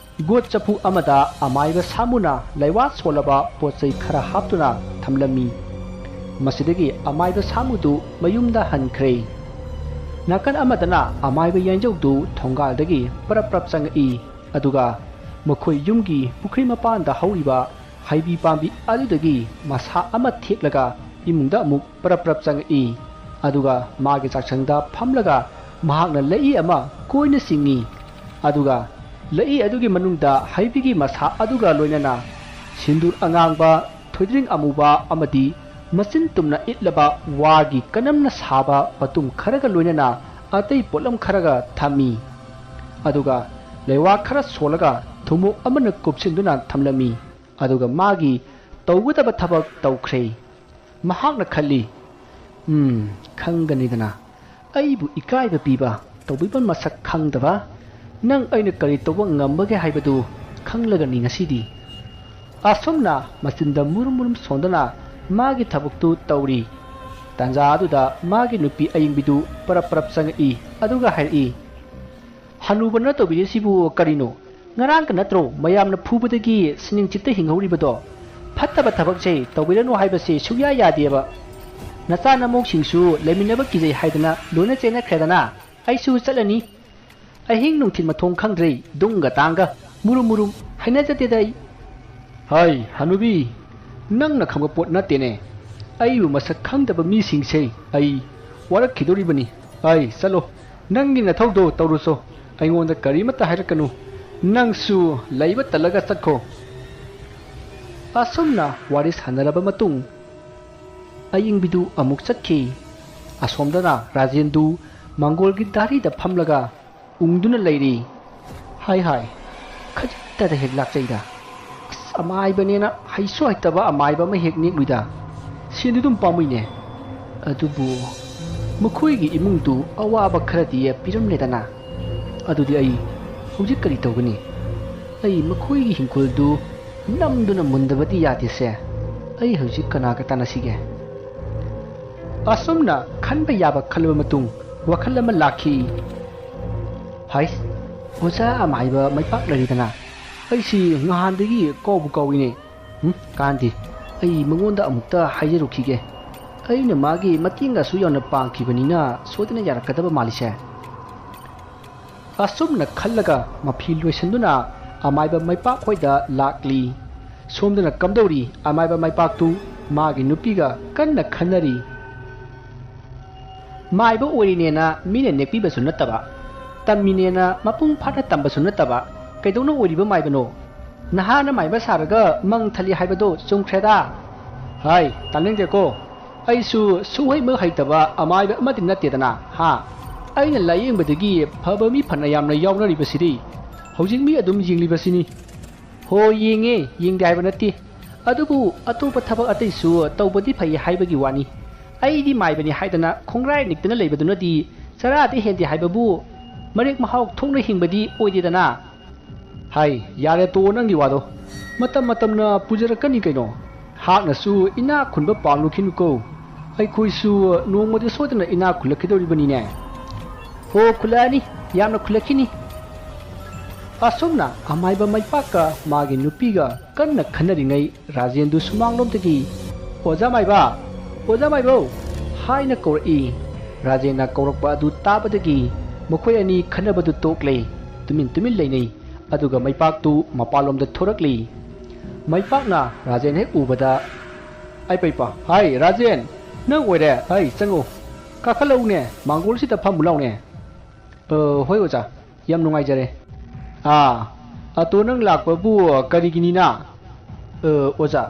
ꯒꯣꯠ ꯆꯐꯨ ꯑꯃꯗ ꯑꯃꯥꯏꯕ ꯁꯥꯃꯨꯅ ꯂꯩꯋꯥ ꯁꯣꯜꯂꯕ ꯄꯣꯠ ꯆꯩ ꯈꯔ ꯍꯥꯞꯇꯨꯅ ꯊꯝꯂꯝꯃꯤ꯫ ꯃꯁꯤꯗꯒꯤ ꯑꯃꯥꯏꯕ ꯁꯥꯃꯨꯗꯨ ꯃꯌꯨꯝꯗ ꯍꯟꯈ꯭ꯔꯦ꯫ ꯅꯥꯀꯟ ꯑꯃꯗꯅ ꯑꯃꯥꯏꯕ ꯌꯥꯏꯖꯧꯗꯨ ꯊꯣꯡꯒꯥꯜꯗꯒꯤ ꯄꯔꯞ ꯄꯔꯞ ꯆꯪꯉꯛꯏ꯫ ꯑꯗꯨꯒ ꯃꯈꯣꯏ ꯌꯨꯝꯒꯤ ꯄꯨꯈ꯭ꯔꯤ ꯃꯄꯥꯟꯗ ꯍꯧꯔꯤꯕ ꯍꯩꯕꯤ ꯄꯥꯝꯕꯤ ꯑꯗꯨꯗꯒꯤ ꯃꯁꯥ ꯑꯃ ꯊꯦꯛꯂꯒ ꯏꯃꯨꯡꯗ ꯑꯃꯨꯛ ꯄꯔꯞ ꯄꯔꯞ ꯆꯪꯉꯛꯏ꯫ ꯑꯗꯨꯒ ꯃꯥꯒꯤ ꯆꯥꯛꯁꯪꯗ ꯐꯝꯂꯒ ꯃꯍꯥꯛꯅ ꯂꯩꯏ ꯑꯃ ꯀꯣꯏꯅ ꯆꯤꯡꯏ꯫ ꯑꯗꯨꯒ ꯂꯩꯏ ꯑꯗꯨꯒꯤ ꯃꯅꯨꯡꯗ ꯍꯩꯕꯤꯒꯤ ꯃꯁꯥ ꯑꯗꯨꯒ ꯂꯣꯏꯅꯅ ꯁꯤꯟꯗꯨꯔ ꯑꯉꯥꯡꯕ, ꯊꯣꯏꯗ꯭ꯔꯤꯡ ꯑꯃꯨꯕ ꯑꯃꯗꯤ ꯃꯆꯤꯟ ꯇꯨꯝꯅ ꯏꯠꯂꯕ ꯋꯥꯒꯤ ꯀꯅꯝꯅ ꯁꯥꯕ ꯄꯇꯨꯝ ꯈꯔꯒ ꯂꯣꯏꯅꯅ ꯑꯇꯩ ꯄꯣꯠꯂꯝ ꯈꯔꯒ ꯊꯝꯃꯤ꯫ ꯑꯗꯨꯒ ꯂꯩꯋꯥ ꯈꯔ ꯁꯣꯜꯂꯒ ꯊꯨꯝꯃꯣꯛ ꯑꯃꯅ ꯀꯨꯞꯁꯤꯟꯗꯨꯅ ꯊꯝꯂꯝꯃꯤ꯫ ꯑꯗꯨꯒ ꯃꯥꯒꯤ ꯇꯧꯒꯗꯕ ꯊꯕꯛ ꯇꯧꯈ꯭ꯔꯦ꯫ ꯃꯍꯥꯛꯅ ꯈꯜꯂꯤ, "ꯎꯝ, ꯈꯪꯒꯅꯤꯗꯅ, ꯑꯩꯕꯨ ꯏꯀꯥꯏꯕ ꯄꯤꯕ ꯇꯧꯕꯤꯕ ꯃꯁꯛ ꯈꯪꯗꯕ ꯅꯪ ꯑꯩꯅ ꯀꯔꯤ ꯇꯧꯕ ꯉꯝꯕꯒꯦ ꯍꯥꯏꯕꯗꯨ ꯈꯪꯂꯒꯅꯤ ꯉꯁꯤꯗꯤ꯫ ꯑꯁꯨꯝꯅ ꯃꯆꯤꯟꯗ ꯃꯨꯔꯨꯝ ꯃꯨꯔꯨꯝ ꯁꯣꯟꯗꯅ ꯃꯥꯒꯤ ꯊꯕꯛꯇꯨ ꯇꯧꯔꯤ꯫ ꯇꯥꯟꯖꯥ ꯑꯗꯨꯗ ꯃꯥꯒꯤ ꯅꯨꯄꯤ ꯑꯌꯤꯡꯕꯤꯗꯨ ꯄꯔꯞ ꯄꯔꯞ ꯆꯪꯉꯛꯏ꯫ ꯑꯗꯨꯒ ꯍꯥꯏꯔꯛꯏ, "ꯍꯅꯨꯕꯅ ꯇꯧꯕꯤꯔꯤꯁꯤꯕꯨ ꯀꯔꯤꯅꯣ? ꯉꯔꯥꯡꯒ ꯅꯠꯇ꯭ꯔꯣ ꯃꯌꯥꯝꯅ ꯐꯨꯕꯗꯒꯤ ꯁꯤꯅꯤꯡ ꯆꯤꯠꯇ ꯍꯤꯡꯍꯧꯔꯤꯕꯗꯣ? ꯐꯠꯇꯕ ꯊꯕꯛꯁꯦ ꯇꯧꯕꯤꯔꯅꯨ ꯍꯥꯏꯕꯁꯦ ꯁꯨꯛꯌꯥ ꯌꯥꯗꯦꯕ꯫ ꯅꯆꯥ ꯅꯃꯧꯁꯤꯡꯁꯨ ꯂꯩꯃꯤꯟꯅꯕ ꯀꯤꯖꯩ ꯍꯥꯏꯗꯅ ꯂꯣꯏꯅ ꯆꯦꯟꯅꯈ꯭ꯔꯦꯗꯅ꯫ ꯑꯩꯁꯨ ꯆꯠꯂꯅꯤ꯫ ꯑꯍꯤꯡ ꯅꯨꯡꯊꯤꯜ ꯃꯊꯣꯡ ꯈꯪꯗ꯭ꯔꯦ, ꯗꯨꯡꯒ ꯇꯥꯡꯒ, ꯃꯨꯔꯨꯝ ꯃꯨꯔꯨꯝ, ꯍꯩꯅꯖꯗꯦꯗ ꯑꯩ꯫" "ꯍꯥꯏ, ꯍꯅꯨꯕꯤ, ꯅꯪꯅ ꯈꯪꯕ ꯄꯣꯠ ꯅꯠꯇꯦꯅꯦ꯫ ꯑꯩꯕꯨ ꯃꯁꯛ ꯈꯪꯗꯕ ꯃꯤꯁꯤꯡꯁꯦ ꯑꯩ ꯋꯥꯔꯛꯈꯤꯗꯧꯔꯤꯕꯅꯤ꯫ ꯑꯩ ꯆꯠꯂꯣ, ꯅꯪꯒꯤ ꯅꯊꯧꯗꯣ ꯇꯧꯔꯨꯆꯣ꯫ ꯑꯩꯉꯣꯟꯗ ꯀꯔꯤꯃꯠꯇ ꯍꯥꯏꯔꯛꯀꯅꯨ꯫ ꯅꯪꯁꯨ ꯂꯩꯕ ꯇꯜꯂꯒ ꯆꯠꯈꯣ꯫" ꯑꯁꯨꯝꯅ ꯋꯥꯔꯤ ꯁꯥꯟꯅꯔꯕ ꯃꯇꯨꯡ, ꯑꯌꯤꯡꯕꯤꯗꯨ ꯑꯃꯨꯛ ꯆꯠꯈꯤ꯫ ꯑꯁꯣꯝꯗꯅ ꯔꯥꯖꯦꯟꯗꯨ ꯃꯪꯒꯣꯜꯒꯤ ꯗꯥꯔꯤꯗ ꯐꯝꯂꯒ ꯎꯪꯗꯨꯅ ꯂꯩꯔꯤ꯫ "ꯍꯥꯏ ꯍꯥꯏ, ꯈꯖꯤꯛꯇꯗ ꯍꯦꯛ ꯂꯥꯛꯆꯩꯗ꯫ ꯑꯁ, ꯑꯃꯥꯏꯕꯅꯦꯅ ꯍꯩꯁꯨ ꯍꯩꯇꯕ ꯑꯃꯥꯏꯕ ꯑꯃ ꯍꯦꯛ ꯅꯦꯛꯂꯨꯏꯗ꯫ ꯁꯦꯟꯗꯤ ꯑꯗꯨꯝ ꯄꯥꯝꯃꯨꯏꯅꯦ꯫ ꯑꯗꯨꯕꯨ ꯃꯈꯣꯏꯒꯤ ꯏꯃꯨꯡꯗꯨ ꯑꯋꯥꯕ ꯈꯔꯗꯤ ꯄꯤꯔꯝꯂꯦꯗꯅ꯫ ꯑꯗꯨꯗꯤ ꯑꯩ ꯍꯧꯖꯤꯛ ꯀꯔꯤ ꯇꯧꯒꯅꯤ? ꯑꯩ ꯃꯈꯣꯏꯒꯤ ꯍꯤꯡꯈꯣꯜꯗꯨ ꯅꯝꯗꯨꯅ ꯃꯨꯟꯗꯕꯗꯤ ꯌꯥꯗꯦꯁꯦ꯫ ꯑꯩ ꯍꯧꯖꯤꯛ ꯀꯅꯥꯒ ꯇꯥꯟꯅꯁꯤꯒꯦ?" ꯑꯁꯨꯝꯅ ꯈꯟꯕ ꯌꯥꯕ ꯈꯜꯂꯕ ꯃꯇꯨꯡ ꯋꯥꯈꯜ ꯑꯃ ꯂꯥꯛꯈꯤ꯫ "ꯍꯥꯏꯁ, ꯑꯣꯖꯥ ꯑꯃꯥꯏꯕ ꯃꯥꯏꯄꯥꯛꯅꯔꯤꯗꯅ꯫ ꯑꯩꯁꯤ ꯅꯍꯥꯟꯗꯒꯤ ꯀꯥꯎꯕꯨ ꯀꯥꯎꯏꯅꯦ꯫ ꯎꯝ, ꯀꯥꯟꯗꯦ, ꯑꯩ ꯃꯉꯣꯟꯗ ꯑꯃꯨꯛꯇ ꯍꯥꯏꯖꯔꯨꯈꯤꯒꯦ꯫ ꯑꯩꯅ ꯃꯥꯒꯤ ꯃꯇꯦꯡꯒꯁꯨ ꯌꯥꯝꯅ ꯄꯥꯡꯈꯤꯕꯅꯤꯅ ꯁꯣꯏꯗꯅ ꯌꯥꯔꯛꯀꯗꯕ ꯃꯥꯜꯂꯤꯁꯦ꯫" ꯑꯁꯨꯝꯅ ꯈꯜꯂꯒ ꯃꯐꯤ ꯂꯣꯏꯁꯤꯟꯗꯨꯅ ꯑꯃꯥꯏꯕ ꯃꯩꯄꯥꯛ ꯍꯣꯏꯗ ꯂꯥꯛꯂꯤ꯫ ꯁꯣꯝꯗꯅ ꯀꯝꯗꯧꯔꯤ? ꯑꯃꯥꯏꯕ ꯃꯩꯄꯥꯛꯇꯨ ꯃꯥꯒꯤ ꯅꯨꯄꯤꯒ ꯀꯟꯅ ꯈꯟꯅꯔꯤ꯫ "ꯃꯥꯏꯕ ꯑꯣꯏꯔꯤꯅꯦꯅ ꯃꯤꯅ ꯅꯦꯛꯄꯤꯕꯁꯨ ꯅꯠꯇꯕ, ꯇꯝꯃꯤꯅꯦꯅ ꯃꯄꯨꯡ ꯐꯥꯅ ꯇꯝꯕꯁꯨ ꯅꯠꯇꯕ, ꯀꯩꯗꯧꯅ ꯑꯣꯏꯔꯤꯕ ꯃꯥꯏꯕꯅꯣ? ꯅꯍꯥꯅ ꯃꯥꯏꯕ ꯁꯥꯔꯒ ꯃꯪ ꯊꯜꯂꯤ ꯍꯥꯏꯕꯗꯣ ꯆꯨꯝꯈ꯭ꯔꯦꯗ꯫" "ꯍꯥꯏ, ꯇꯥꯅꯤꯡꯗꯦꯀꯣ꯫ ꯑꯩꯁꯨ ꯁꯨꯛꯍꯩꯃꯛ ꯍꯩꯇꯕ ꯑꯃꯥꯏꯕ ꯑꯃꯗꯤ ꯅꯠꯇꯦꯗꯅ, ꯍꯥ? ꯑꯩꯅ ꯂꯥꯌꯦꯡꯕꯗꯒꯤ ꯐꯕ ꯃꯤ ꯐꯅ ꯌꯥꯝꯅ ꯌꯥꯎꯅꯔꯤꯕꯁꯤꯗꯤ꯫ ꯍꯧꯖꯤꯛ ꯃꯤ ꯑꯗꯨꯝ ꯌꯦꯡꯂꯤꯕꯁꯤꯅꯤ꯫" "ꯍꯣ, ꯌꯦꯡꯉꯦ, ꯌꯦꯡꯗꯦ ꯍꯥꯏꯕ ꯅꯠꯇꯦ꯫ ꯑꯗꯨꯕꯨ ꯑꯇꯣꯞꯄ ꯊꯕꯛ ꯑꯇꯩꯁꯨ ꯇꯧꯕꯗꯤ ꯐꯩ ꯍꯥꯏꯕꯒꯤ ꯋꯥꯅꯤ꯫ ꯑꯩꯗꯤ ꯃꯥꯏꯕꯅꯤ ꯍꯥꯏꯗꯅ ꯈꯣꯡꯒ꯭ꯔꯥꯏ ꯅꯤꯛꯇꯅ ꯂꯩꯕꯗꯨꯅꯗꯤ ꯆꯔꯥꯗꯤ ꯍꯦꯟꯗꯦ ꯍꯥꯏꯕꯕꯨ ꯃꯔꯦꯛ ꯃꯍꯥꯎ ꯊꯣꯛꯅ ꯍꯤꯡꯕꯗꯤ ꯑꯣꯏꯗꯦꯗꯅ꯫ ꯍꯥꯏ, ꯌꯥꯔꯦ, ꯇꯣꯛꯑꯣ ꯅꯪꯒꯤ ꯋꯥꯗꯣ꯫ ꯃꯇꯝ ꯃꯇꯝꯅ ꯄꯨꯖꯔꯛꯀꯅꯤ ꯀꯩꯅꯣ꯫ ꯍꯥꯛꯅꯁꯨ ꯏꯅꯥꯛ ꯈꯨꯟꯕ ꯄꯥꯝꯂꯨꯈꯤꯅꯨꯀꯣ꯫ ꯑꯩꯈꯣꯏꯁꯨ ꯅꯣꯡꯃꯗꯤ ꯁꯣꯏꯗꯅ ꯏꯅꯥꯛ ꯈꯨꯜꯂꯛꯀꯗꯧꯔꯤꯕꯅꯤꯅꯦ꯫ ꯍꯣ, ꯈꯨꯜꯂꯛꯑꯅꯤ, ꯌꯥꯝꯅ ꯈꯨꯜꯂꯛꯈꯤꯅꯤ꯫ ꯑꯁꯨꯝꯅ ꯑꯃꯥꯏꯕ ꯃꯩꯄꯥꯛꯀ ꯃꯥꯒꯤ ꯅꯨꯄꯤꯒ ꯀꯟꯅ ꯈꯟꯅꯔꯤꯉꯩ ꯔꯥꯖꯦꯟꯗꯨ ꯁꯨꯃꯥꯡꯂꯣꯝꯗꯒꯤ "ꯑꯣꯖꯥ ꯃꯥꯏꯕ! ꯑꯣꯖꯥ ꯃꯥꯏꯕꯧ!" ꯍꯥꯏꯅ ꯀꯧꯔꯛꯏ꯫ ꯔꯥꯖꯦꯟꯅ ꯀꯧꯔꯛꯄ ꯑꯗꯨ ꯇꯥꯕꯗꯒꯤ ꯃꯈꯣꯏ ꯑꯅꯤ ꯈꯟꯅꯕꯗꯨ ꯇꯣꯛꯂꯦ꯫ ꯇꯨꯃꯤꯟ ꯇꯨꯃꯤꯟ ꯂꯩꯅꯩ꯫ ꯑꯗꯨꯒ ꯃꯩꯄꯥꯛꯇꯨ ꯃꯄꯥꯟꯂꯣꯝꯗ ꯊꯣꯔꯛꯂꯤ꯫ ꯃꯩꯄꯥꯛꯅ ꯔꯥꯖꯦꯟ ꯍꯦꯛ ꯎꯕꯗ, "ꯑꯩ ꯄꯩꯄ, ꯍꯥꯏ ꯔꯥꯖꯦꯟ, ꯅꯪ ꯑꯣꯏꯔꯦ? ꯑꯩ ꯆꯪꯉꯨ, ꯀꯥꯈꯠꯂꯛꯎꯅꯦ, ꯃꯥꯡꯒꯣꯜꯁꯤꯗ ꯐꯝꯃꯨ ꯂꯥꯎꯅꯦ꯫" "ꯑ, ꯍꯣꯏ ꯑꯣꯖꯥ, ꯌꯥꯝ ꯅꯨꯡꯉꯥꯏꯖꯔꯦ꯫" "ꯑꯥ, ꯑꯗꯣ ꯅꯪ ꯂꯥꯛꯄꯕꯨ ꯀꯔꯤꯒꯤꯅꯤꯅ?" "ꯑ, ꯑꯣꯖꯥ,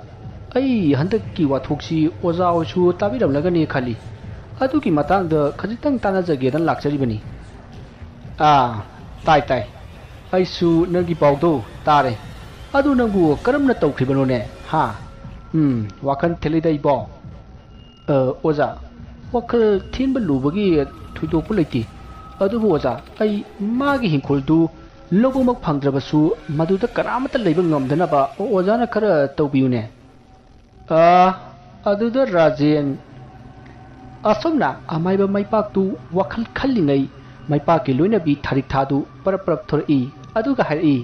ꯑꯩ ꯍꯟꯗꯛꯀꯤ ꯋꯥꯊꯣꯛꯁꯤ ꯑꯣꯖꯥ ꯍꯣꯏꯁꯨ ꯇꯥꯕꯤꯔꯝꯂꯒꯅꯤ ꯈꯜꯂꯤ꯫ ꯑꯗꯨꯒꯤ ꯃꯇꯥꯡꯗ ꯈꯖꯤꯛꯇꯪ ꯇꯥꯟꯅꯖꯒꯦꯅ ꯂꯥꯛꯆꯔꯤꯕꯅꯤ꯫" "ꯑꯥ, ꯇꯥꯏ, ꯇꯥꯏ꯫ ꯑꯩꯁꯨ ꯅꯪꯒꯤ ꯄꯥꯎꯗꯣ ꯇꯥꯔꯦ꯫ ꯑꯗꯨ ꯅꯪꯕꯨ ꯀꯔꯝꯅ ꯇꯧꯈ꯭ꯔꯤꯕꯅꯣꯅꯦ? ꯍꯥ? ꯎꯝ, ꯋꯥꯈꯜ ꯊꯦꯜꯂꯤꯗ ꯏꯕꯣ꯫" "ꯑ, ꯑꯣꯖꯥ, ꯋꯥꯈꯜ ꯊꯤꯟꯕ ꯂꯨꯕꯒꯤ ꯊꯣꯏꯗꯣꯛꯄ ꯂꯩꯇꯦ꯫ ꯑꯗꯨꯕꯨ ꯑꯣꯖꯥ, ꯑꯩ ꯃꯥꯒꯤ ꯍꯤꯡꯈꯣꯜꯗꯨ ꯂꯧꯕꯃꯛ ꯐꯪꯗ꯭ꯔꯕꯁꯨ ꯃꯗꯨꯗ ꯀꯅꯥꯃꯠꯇ ꯂꯩꯕ ꯉꯝꯗꯅꯕ ꯑꯣꯖꯥꯅ ꯈꯔ ꯇꯧꯕꯤꯌꯨꯅꯦ꯫" ꯑ, ꯑꯗꯨꯗ ꯔꯥꯖꯦꯟ꯫ ꯑꯁꯨꯝꯅ ꯑꯃꯥꯏꯕ ꯃꯩꯄꯥꯛꯇꯨ ꯋꯥꯈꯜ ꯈꯜꯂꯤꯉꯩ ꯃꯩꯄꯥꯛꯀꯤ ꯂꯣꯏꯅꯕꯤ ꯊꯥꯔꯤꯛꯊꯥꯗꯨ ꯄꯔꯞ ꯄꯔꯞ ꯊꯣꯔꯛꯏ꯫ ꯑꯗꯨꯒ ꯍꯥꯏꯔꯛꯏ,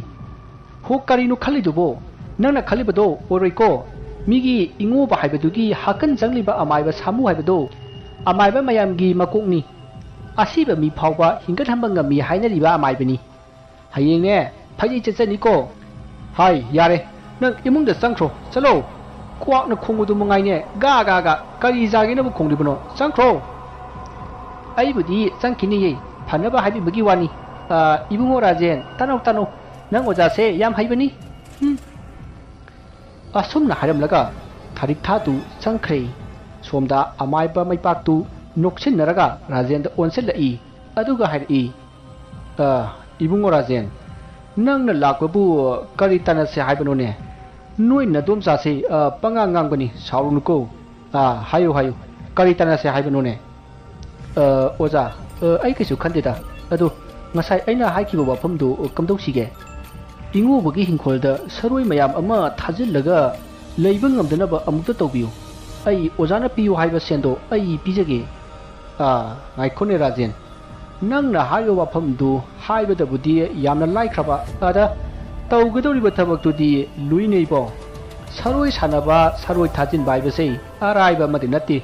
"ꯍꯣ, ꯀꯔꯤꯅꯣ ꯈꯜꯂꯤꯗꯨꯕꯣ? ꯅꯪꯅ ꯈꯜꯂꯤꯕꯗꯣ ꯑꯣꯏꯔꯣꯏꯀꯣ꯫ ꯃꯤꯒꯤ ꯏꯉꯣꯕ ꯍꯥꯏꯕꯗꯨꯒꯤ ꯍꯥꯀꯟ ꯆꯪꯂꯤꯕ ꯑꯃꯥꯏꯕ ꯁꯥꯃꯨ ꯍꯥꯏꯕꯗꯣ ꯑꯃꯥꯏꯕ ꯃꯌꯥꯝꯒꯤ ꯃꯀꯣꯛꯅꯤ꯫ ꯑꯁꯤꯕ ꯃꯤ ꯐꯥꯎꯕ ꯍꯤꯡꯒꯠꯍꯟꯕ ꯉꯝꯃꯤ ꯍꯥꯏꯅꯔꯤꯕ ꯑꯃꯥꯏꯕꯅꯤ꯫ ꯍꯌꯦꯡꯅꯦ, ꯐꯩꯖꯩ ꯆꯠꯆꯅꯤꯀꯣ꯫" "ꯍꯥꯏ, ꯌꯥꯔꯦ, ꯅꯪ ꯏꯃꯨꯡꯗ ꯆꯪꯈ꯭ꯔꯣ, ꯆꯠꯂꯣ꯫ ꯀ꯭ꯋꯥꯛꯅ ꯈꯣꯡꯕꯗꯨ ꯃꯉꯥꯏꯅꯦ, ꯒꯥ ꯒꯥ ꯒꯥ, ꯀꯔꯤ ꯆꯥꯒꯦꯅꯕꯨ ꯈꯣꯡꯂꯤꯕꯅꯣ? ꯆꯪꯈ꯭ꯔꯣ꯫" "ꯑꯩꯕꯨꯗꯤ ꯆꯪꯈꯤꯅꯤꯌꯦ, ꯐꯅꯕ ꯍꯥꯏꯕꯤꯕꯒꯤ ꯋꯥꯅꯤ꯫" "ꯑ, ꯏꯕꯨꯡꯉꯣ ꯔꯥꯖꯦꯟ, ꯇꯥꯅꯧ, ꯇꯥꯅꯧ, ꯅꯪ ꯑꯣꯖꯥꯁꯦ ꯌꯥꯝ ꯍꯩꯕꯅꯤ꯫ ꯍꯨꯝ꯫" ꯑꯁꯨꯝꯅ ꯍꯥꯏꯔꯝꯂꯒ ꯊꯥꯔꯤꯛꯊꯥꯗꯨ ꯆꯪꯈ꯭ꯔꯦ꯫ ꯁꯣꯝꯗ ꯑꯃꯥꯏꯕ ꯃꯩꯄꯥꯛꯇꯨ ꯅꯣꯛꯁꯤꯟꯅꯔꯒ ꯔꯥꯖꯦꯟꯗ ꯑꯣꯟꯁꯤꯜꯂꯛꯏ꯫ ꯑꯗꯨꯒ ꯍꯥꯏꯔꯛꯏ, "ꯑ, ꯏꯕꯨꯡꯉꯣ ꯔꯥꯖꯦꯟ, ꯅꯪꯅ ꯂꯥꯛꯄꯕꯨ ꯀꯔꯤ ꯇꯥꯟꯅꯁꯦ ꯍꯥꯏꯕꯅꯣꯅꯦ? ꯅꯣꯏ ꯅꯗꯣꯝꯆꯥꯁꯦ, ꯑ, ꯄꯉꯥꯡ ꯉꯥꯡꯕꯅꯤ, ꯁꯥꯎꯔꯨꯅꯨꯀꯣ꯫ ꯑ, ꯍꯥꯏꯌꯨ, ꯍꯥꯏꯌꯨ, ꯀꯔꯤ ꯇꯥꯟꯅꯁꯦ ꯍꯥꯏꯕꯅꯣꯅꯦ?" "ꯑ, ꯑꯣꯖꯥ, ꯑ, ꯑꯩ ꯀꯩꯁꯨ ꯈꯟꯗꯦꯗ꯫ ꯑꯗꯣ ꯉꯁꯥꯏ ꯑꯩꯅ ꯍꯥꯏꯈꯤꯕ ꯋꯥꯐꯝꯗꯨ, ꯑ, ꯀꯝꯗꯧꯁꯤꯒꯦ? ꯏꯉꯣꯕꯒꯤ ꯍꯤꯡꯈꯣꯜꯗ ꯁꯔꯣꯏ ꯃꯌꯥꯝ ꯑꯃ ꯊꯥꯖꯤꯜꯂꯒ ꯂꯩꯕ ꯉꯝꯗꯅꯕ ꯑꯃꯨꯛꯇ ꯇꯧꯕꯤꯌꯨ꯫ ꯑꯩ ꯑꯣꯖꯥꯅ ꯄꯤꯌꯨ ꯍꯥꯏꯕ ꯁꯦꯟꯗꯣ ꯑꯩ ꯄꯤꯖꯒꯦ꯫ ꯑꯥ, ꯉꯥꯏꯈꯣꯅꯦ ꯔꯥꯖꯦꯟ, ꯅꯪꯅ ꯍꯥꯏꯔꯤꯕ ꯋꯥꯐꯝꯗꯨ ꯍꯥꯏꯕꯗꯕꯨꯗꯤ ꯌꯥꯝꯅ ꯂꯥꯏꯈ꯭ꯔꯕ, ꯑꯗ ꯇꯧꯒꯗꯧꯔꯤꯕ ꯊꯕꯛꯇꯨꯗꯤ ꯂꯨꯏꯅꯩꯕꯣ꯫ ꯁꯔꯣꯏ ꯁꯥꯟꯅꯕ, ꯁꯔꯣꯏ ꯊꯥꯖꯤꯟꯕ ꯍꯥꯏꯕꯁꯦ ꯑꯔꯥꯏꯕ ꯑꯃꯗꯤ ꯅꯠꯇꯦ꯫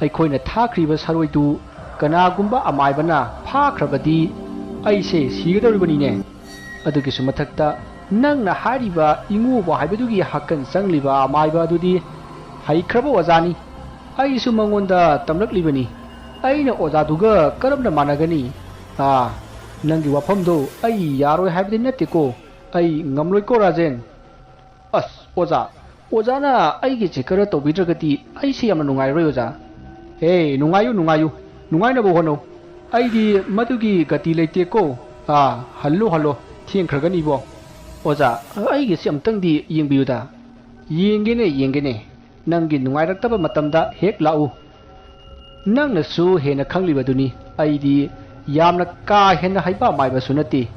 ꯑꯩꯈꯣꯏꯅ ꯊꯥꯈ꯭ꯔꯤꯕ ꯁꯔꯣꯏꯗꯨ ꯀꯅꯥꯒꯨꯝꯕ ꯑꯃꯥꯏꯕꯅ ꯐꯥꯈ꯭ꯔꯕꯗꯤ ꯑꯩꯁꯦ ꯁꯤꯒꯗꯧꯔꯤꯕꯅꯤꯅꯦ꯫ ꯑꯗꯨꯒꯤꯁꯨ ꯃꯊꯛꯇ ꯅꯪꯅ ꯍꯥꯏꯔꯤꯕ ꯏꯉꯣꯕ ꯍꯥꯏꯕꯗꯨꯒꯤ ꯍꯀꯟ ꯆꯪꯂꯤꯕ ꯑꯃꯥꯏꯕ ꯑꯗꯨꯗꯤ ꯍꯩꯈ꯭ꯔꯕ ꯑꯣꯖꯥꯅꯤ꯫ ꯑꯩꯁꯨ ꯃꯉꯣꯟꯗ ꯇꯝꯂꯛꯂꯤꯕꯅꯤ꯫ ꯑꯩꯅ ꯑꯣꯖꯥꯗꯨꯒ ꯀꯔꯝꯅ ꯃꯥꯟꯅꯒꯅꯤ? ꯑꯥ, ꯅꯪꯒꯤ ꯋꯥꯐꯝꯗꯣ ꯑꯩ ꯌꯥꯔꯣꯏ ꯍꯥꯏꯕꯗꯤ ꯅꯠꯇꯦꯀꯣ꯫ ꯑꯩ ꯉꯝꯂꯣꯏꯀꯣ ꯔꯥꯖꯦꯟ꯫ ꯑꯁ, ꯑꯣꯖꯥ, ꯑꯣꯖꯥꯅ ꯑꯩꯒꯤꯁꯦ ꯈꯔ ꯇꯧꯕꯤꯗ꯭ꯔꯒꯗꯤ ꯑꯩꯁꯦ ꯌꯥꯝꯅ ꯅꯨꯡꯉꯥꯏꯔꯣꯏ, ꯑꯣꯖꯥ꯫ ꯍꯦ, ꯅꯨꯡꯉꯥꯏꯌꯨ, ꯅꯨꯡꯉꯥꯏꯌꯨ, ꯅꯨꯡꯉꯥꯏꯅꯕ ꯍꯣꯠꯅꯧ꯫ ꯑꯩꯗꯤ ꯃꯗꯨꯒꯤ ꯒꯇꯤ ꯂꯩꯇꯦꯀꯣ꯫ ꯑꯥ, ꯍꯜꯂꯣ, ꯍꯜꯂꯣ, ꯊꯦꯡꯈ꯭ꯔꯒꯅꯤꯕꯣ꯫ ꯑꯣꯖꯥ, ꯑꯩꯒꯤꯁꯦ ꯑꯝꯇꯪꯗꯤ ꯌꯦꯡꯕꯤꯌꯨꯗ꯫ ꯌꯦꯡꯒꯦꯅꯦ, ꯌꯦꯡꯒꯦꯅꯦ꯫ ꯅꯪꯒꯤ ꯅꯨꯡꯉꯥꯏꯔꯛꯇꯕ ꯃꯇꯝꯗ ꯍꯦꯛ ꯂꯥꯛꯎ꯫ ꯅꯪꯅꯁꯨ ꯍꯦꯟꯅ ꯈꯪꯂꯤꯕꯗꯨꯅꯤ, ꯑꯩꯗꯤ ꯌꯥꯝꯅ ꯀꯥ ꯍꯦꯟꯅ ꯍꯩꯕ ꯃꯥꯏꯕꯁꯨ ꯅꯠꯇꯦ꯫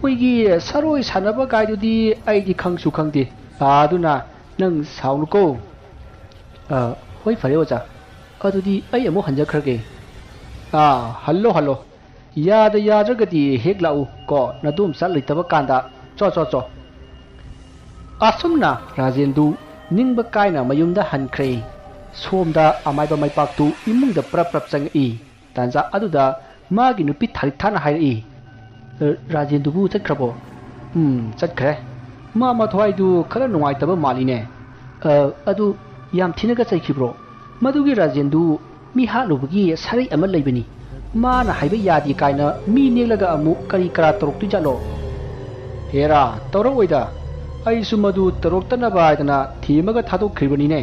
ꯃꯣꯏꯒꯤ ꯁꯔꯣꯏ ꯁꯥꯟꯅꯕ ꯀꯥꯏꯗꯨꯗꯤ ꯑꯩꯗꯤ ꯈꯪꯁꯨ ꯈꯪꯗꯦ꯫ ꯑꯗꯨꯅ ꯅꯪ ꯁꯥꯎꯅꯨꯀꯣ꯫ ꯑ, ꯍꯣꯏ, ꯐꯔꯦ ꯑꯣꯖꯥ, ꯑꯗꯨꯗꯤ ꯑꯩ ꯑꯃꯨꯛ ꯍꯟꯖꯈ꯭ꯔꯒꯦ꯫ ꯑꯥ, ꯍꯜꯂꯣ, ꯍꯜꯂꯣ꯫ ꯌꯥꯗ ꯌꯥꯗ꯭ꯔꯒꯗꯤ ꯍꯦꯛ ꯂꯥꯛꯎ ꯀꯣ, ꯅꯗꯣꯝꯆꯥ ꯂꯩꯇꯕ ꯀꯥꯟꯗ꯫ ꯆꯣ, ꯆꯣ, ꯆꯣ꯫ ꯑꯁꯨꯝꯅ ꯔꯥꯖꯦꯟꯗꯨ ꯅꯤꯡꯕ ꯀꯥꯏꯅ ꯃꯌꯨꯝꯗ ꯍꯟꯈ꯭ꯔꯦ꯫ ꯁꯣꯝꯗ ꯑꯃꯥꯏꯕ ꯃꯥꯏꯄꯥꯛꯇꯨ ꯏꯃꯨꯡꯗ ꯄ꯭ꯔꯞ ꯄ꯭ꯔꯞ ꯆꯪꯉꯛꯏ꯫ ꯇꯥꯟꯖꯥ ꯑꯗꯨꯗ ꯃꯥꯒꯤ ꯅꯨꯄꯤ ꯊꯥꯔꯤꯛꯊꯥꯅ ꯍꯥꯏꯔꯛꯏ, "ꯑ, ꯔꯥꯖꯦꯟꯗꯨꯕꯨ ꯆꯠꯈ꯭ꯔꯕꯣ?" "ꯎꯝ, ꯆꯠꯈ꯭ꯔꯦ꯫ ꯃꯥ ꯃꯊ꯭ꯋꯥꯏꯗꯨ ꯈꯔ ꯅꯨꯡꯉꯥꯏꯇꯕ ꯃꯥꯜꯂꯤꯅꯦ꯫" "ꯑ, ꯑꯗꯨ ꯌꯥꯝ ꯊꯤꯅꯒ ꯆꯩꯈꯤꯕ꯭ꯔꯣ?" "ꯃꯗꯨꯒꯤ ꯔꯥꯖꯦꯟꯗꯨ ꯃꯤ ꯍꯥꯠꯂꯨꯕꯒꯤ ꯁꯔꯩ ꯑꯃ ꯂꯩꯕꯅꯤ꯫ ꯃꯥꯅ ꯍꯥꯏꯕ ꯌꯥꯗꯦ ꯀꯥꯏꯅ ꯃꯤ ꯅꯦꯛꯂꯒ ꯑꯃꯨꯛ ꯀꯔꯤ ꯀꯔꯥ ꯇꯧꯔꯛꯇꯣꯏꯖꯥꯠꯂꯣ?" "ꯍꯦꯔꯥ, ꯇꯧꯔꯛꯑꯣꯏꯗ꯫ ꯑꯩꯁꯨ ꯃꯗꯨ ꯇꯧꯔꯛꯇꯅꯕ ꯍꯥꯏꯗꯅ ꯊꯦꯝꯃꯒ ꯊꯥꯗꯣꯛꯈ꯭ꯔꯤꯕꯅꯤꯅꯦ꯫"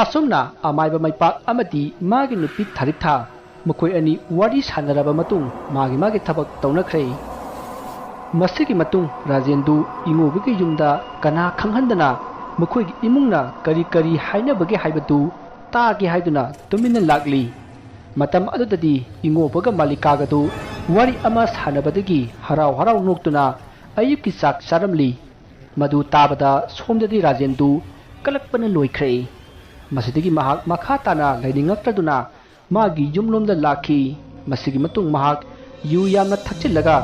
ꯑꯁꯨꯝꯅ ꯑꯃꯥꯏꯕ ꯃꯥꯏꯄꯥꯛ ꯑꯃꯗꯤ ꯃꯥꯒꯤ ꯅꯨꯄꯤ ꯊꯥꯔꯤꯛꯊꯥ, ꯃꯈꯣꯏ ꯑꯅꯤ ꯋꯥꯔꯤ ꯁꯥꯟꯅꯔꯕ ꯃꯇꯨꯡ ꯃꯥꯒꯤ ꯃꯥꯒꯤ ꯊꯕꯛ ꯇꯧꯅꯈ꯭ꯔꯦ꯫ ꯃꯁꯤꯒꯤ ꯃꯇꯨꯡ ꯔꯥꯖꯦꯟꯗꯨ ꯏꯉꯣꯕꯒꯤ ꯌꯨꯝꯗ ꯀꯅꯥ ꯈꯪꯍꯟꯗꯅ ꯃꯈꯣꯏꯒꯤ ꯏꯃꯨꯡꯅ ꯀꯔꯤ ꯀꯔꯤ ꯍꯥꯏꯅꯕꯒꯦ ꯍꯥꯏꯕꯗꯨ ꯇꯥꯒꯦ ꯍꯥꯏꯗꯨꯅ ꯇꯨꯃꯤꯟꯅ ꯂꯥꯛꯂꯤ꯫ ꯃꯇꯝ ꯑꯗꯨꯗꯗꯤ ꯏꯉꯣꯕꯒ ꯃꯥꯂꯤꯀꯥꯒꯗꯨ ꯋꯥꯔꯤ ꯑꯃ ꯁꯥꯟꯅꯕꯗꯒꯤ ꯍꯔꯥꯎ ꯍꯔꯥꯎ ꯅꯣꯛꯇꯨꯅ ꯑꯌꯨꯛꯀꯤ ꯆꯥꯛ ꯆꯥꯔꯝꯂꯤ꯫ ꯃꯗꯨ ꯇꯥꯕꯗ ꯁꯣꯝꯗꯗꯤ ꯔꯥꯖꯦꯟꯗꯨ ꯀꯂꯛꯄꯅ ꯂꯣꯏꯈ꯭ꯔꯦ꯫ ꯃꯁꯤꯗꯒꯤ ꯃꯍꯥꯛ ꯃꯈꯥ ꯇꯥꯅ ꯂꯩꯅꯤꯡꯉꯛꯇꯗꯨꯅ ꯃꯥꯒꯤ ꯌꯨꯝꯂꯣꯝꯗ ꯂꯥꯛꯈꯤ꯫ ꯃꯁꯤꯒꯤ ꯃꯇꯨꯡ ꯃꯍꯥꯛ ꯌꯨ ꯌꯥꯝꯅ ꯊꯛꯆꯤꯜꯂꯒ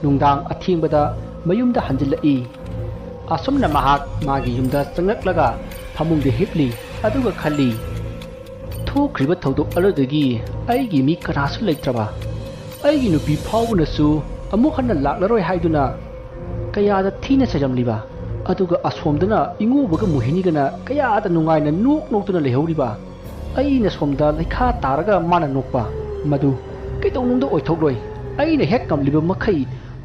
ꯅꯨꯡꯗꯥꯡ ꯑꯊꯦꯡꯕꯗ ꯃꯌꯨꯝꯗ ꯍꯟꯖꯤꯜꯂꯛꯏ꯫ ꯑꯁꯨꯝꯅ ꯃꯍꯥꯛ ꯃꯥꯒꯤ ꯌꯨꯝꯗ ꯆꯪꯂꯛꯂꯒ ꯐꯃꯨꯡꯗ ꯍꯤꯞꯂꯤ꯫ ꯑꯗꯨꯒ ꯈꯜꯂꯤ, "ꯊꯣꯛꯈ꯭ꯔꯤꯕ ꯊꯧꯗꯣꯛ ꯑꯗꯨꯗꯒꯤ ꯑꯩꯒꯤ ꯃꯤ ꯀꯅꯥꯁꯨ ꯂꯩꯇ꯭ꯔꯕ, ꯑꯩꯒꯤ ꯅꯨꯄꯤ ꯐꯥꯎꯕꯅꯁꯨ ꯑꯃꯨꯛ ꯍꯟꯅ ꯂꯥꯛꯂꯔꯣꯏ ꯍꯥꯏꯗꯨꯅ ꯀꯌꯥꯗ ꯊꯤꯅ ꯆꯩꯔꯝꯂꯤꯕ, ꯑꯗꯨꯒ ꯑꯁꯣꯝꯗꯅ ꯏꯉꯣꯕꯒ ꯃꯣꯍꯤꯅꯤꯒꯅ ꯀꯌꯥꯗ ꯅꯨꯡꯉꯥꯏꯅ ꯅꯣꯛ ꯅꯣꯛꯇꯨꯅ ꯂꯩꯍꯧꯔꯤꯕ, ꯑꯩꯅ ꯁꯣꯝꯗ ꯂꯩꯈꯥ ꯇꯥꯔꯒ ꯃꯥꯅ ꯅꯣꯛꯄ, ꯃꯗꯨ ꯀꯩꯗꯧꯅꯨꯡꯗ ꯑꯣꯏꯊꯣꯛꯂꯣꯏ꯫ ꯑꯩꯅ ꯍꯦꯛ ꯉꯝꯂꯤꯕ ꯃꯈꯩ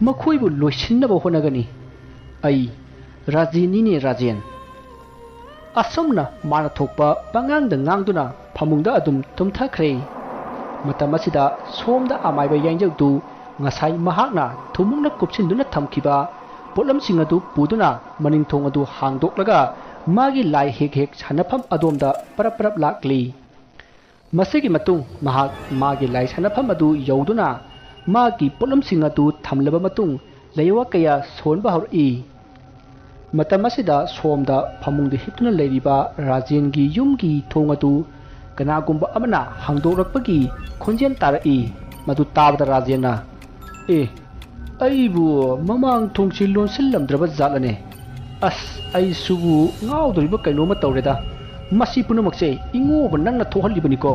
ꯃꯈꯣꯏꯕꯨ ꯂꯣꯏꯁꯤꯟꯅꯕ ꯍꯣꯠꯅꯒꯅꯤ꯫ ꯑꯩ ꯔꯥꯖꯦꯟꯅꯤꯅꯦ, ꯔꯥꯖꯦꯟ꯫" ꯑꯁꯨꯝꯅ ꯃꯥꯅ ꯊꯣꯛꯄ ꯄꯉꯥꯡꯗ ꯉꯥꯡꯗꯨꯅ ꯐꯃꯨꯡꯗ ꯑꯗꯨꯝ ꯇꯨꯝꯊꯈ꯭ꯔꯦ꯫ ꯃꯇꯝ ꯑꯁꯤꯗ ꯁꯣꯝꯗ ꯑꯃꯥꯏꯕ ꯌꯥꯏꯟꯖꯧꯗꯨ ꯉꯁꯥꯏ ꯃꯍꯥꯛꯅ ꯊꯨꯝꯃꯨꯛꯅ ꯀꯨꯞꯁꯤꯟꯗꯨꯅ ꯊꯝꯈꯤꯕ ꯄꯣꯠꯂꯝꯁꯤꯡ ꯑꯗꯨ ꯄꯨꯗꯨꯅ ꯃꯅꯤꯡ ꯊꯣꯡ ꯑꯗꯨ ꯍꯥꯡꯗꯣꯛꯂꯒ ꯃꯥꯒꯤ ꯂꯥꯏ ꯍꯦꯛ ꯍꯦꯛ ꯁꯥꯟꯅꯐꯝ ꯑꯗꯣꯝꯗ ꯄꯔꯞ ꯄꯔꯞ ꯂꯥꯛꯂꯤ꯫ ꯃꯁꯤꯒꯤ ꯃꯇꯨꯡ ꯃꯍꯥꯛ ꯃꯥꯒꯤ ꯂꯥꯏ ꯁꯥꯟꯅꯐꯝ ꯑꯗꯨ ꯌꯧꯗꯨꯅ ꯃꯥꯒꯤ ꯄꯣꯠꯂꯝꯁꯤꯡ ꯑꯗꯨ ꯊꯝꯂꯕ ꯃꯇꯨꯡ ꯂꯥꯏꯋꯥ ꯀꯌꯥ ꯁꯣꯟꯕ ꯍꯧꯔꯛꯏ꯫ ꯃꯇꯝ ꯑꯁꯤꯗ ꯁꯣꯝꯗ ꯐꯃꯨꯡꯗ ꯍꯤꯞꯇꯨꯅ ꯂꯩꯔꯤꯕ ꯔꯥꯖꯦꯟꯒꯤ ꯌꯨꯝꯒꯤ ꯊꯣꯡ ꯑꯗꯨ ꯀꯅꯥꯒꯨꯝꯕ ꯑꯃꯅ ꯍꯥꯡꯗꯣꯛꯂꯛꯄꯒꯤ ꯈꯣꯟꯖꯦꯜ ꯇꯥꯔꯛꯏ꯫ ꯃꯗꯨ ꯇꯥꯕꯗ ꯔꯥꯖꯦꯟꯅ, "ꯑꯦ, ꯑꯩꯕꯨ ꯃꯃꯥꯡ ꯊꯣꯡꯁꯤ ꯂꯣꯟꯁꯤꯜꯂꯝꯗ꯭ꯔꯕ ꯖꯥꯠꯂꯅꯦ? ꯑꯁ, ꯑꯩꯁꯨꯕꯨ ꯉꯥꯎꯗꯣꯔꯤꯕ ꯀꯩꯅꯣꯝꯃ ꯇꯧꯔꯦꯗ꯫ ꯃꯁꯤ ꯄꯨꯝꯅꯃꯛꯁꯦ ꯏꯉꯣꯕ ꯅꯪꯅ ꯊꯣꯛꯍꯜꯂꯤꯕꯅꯤꯀꯣ?"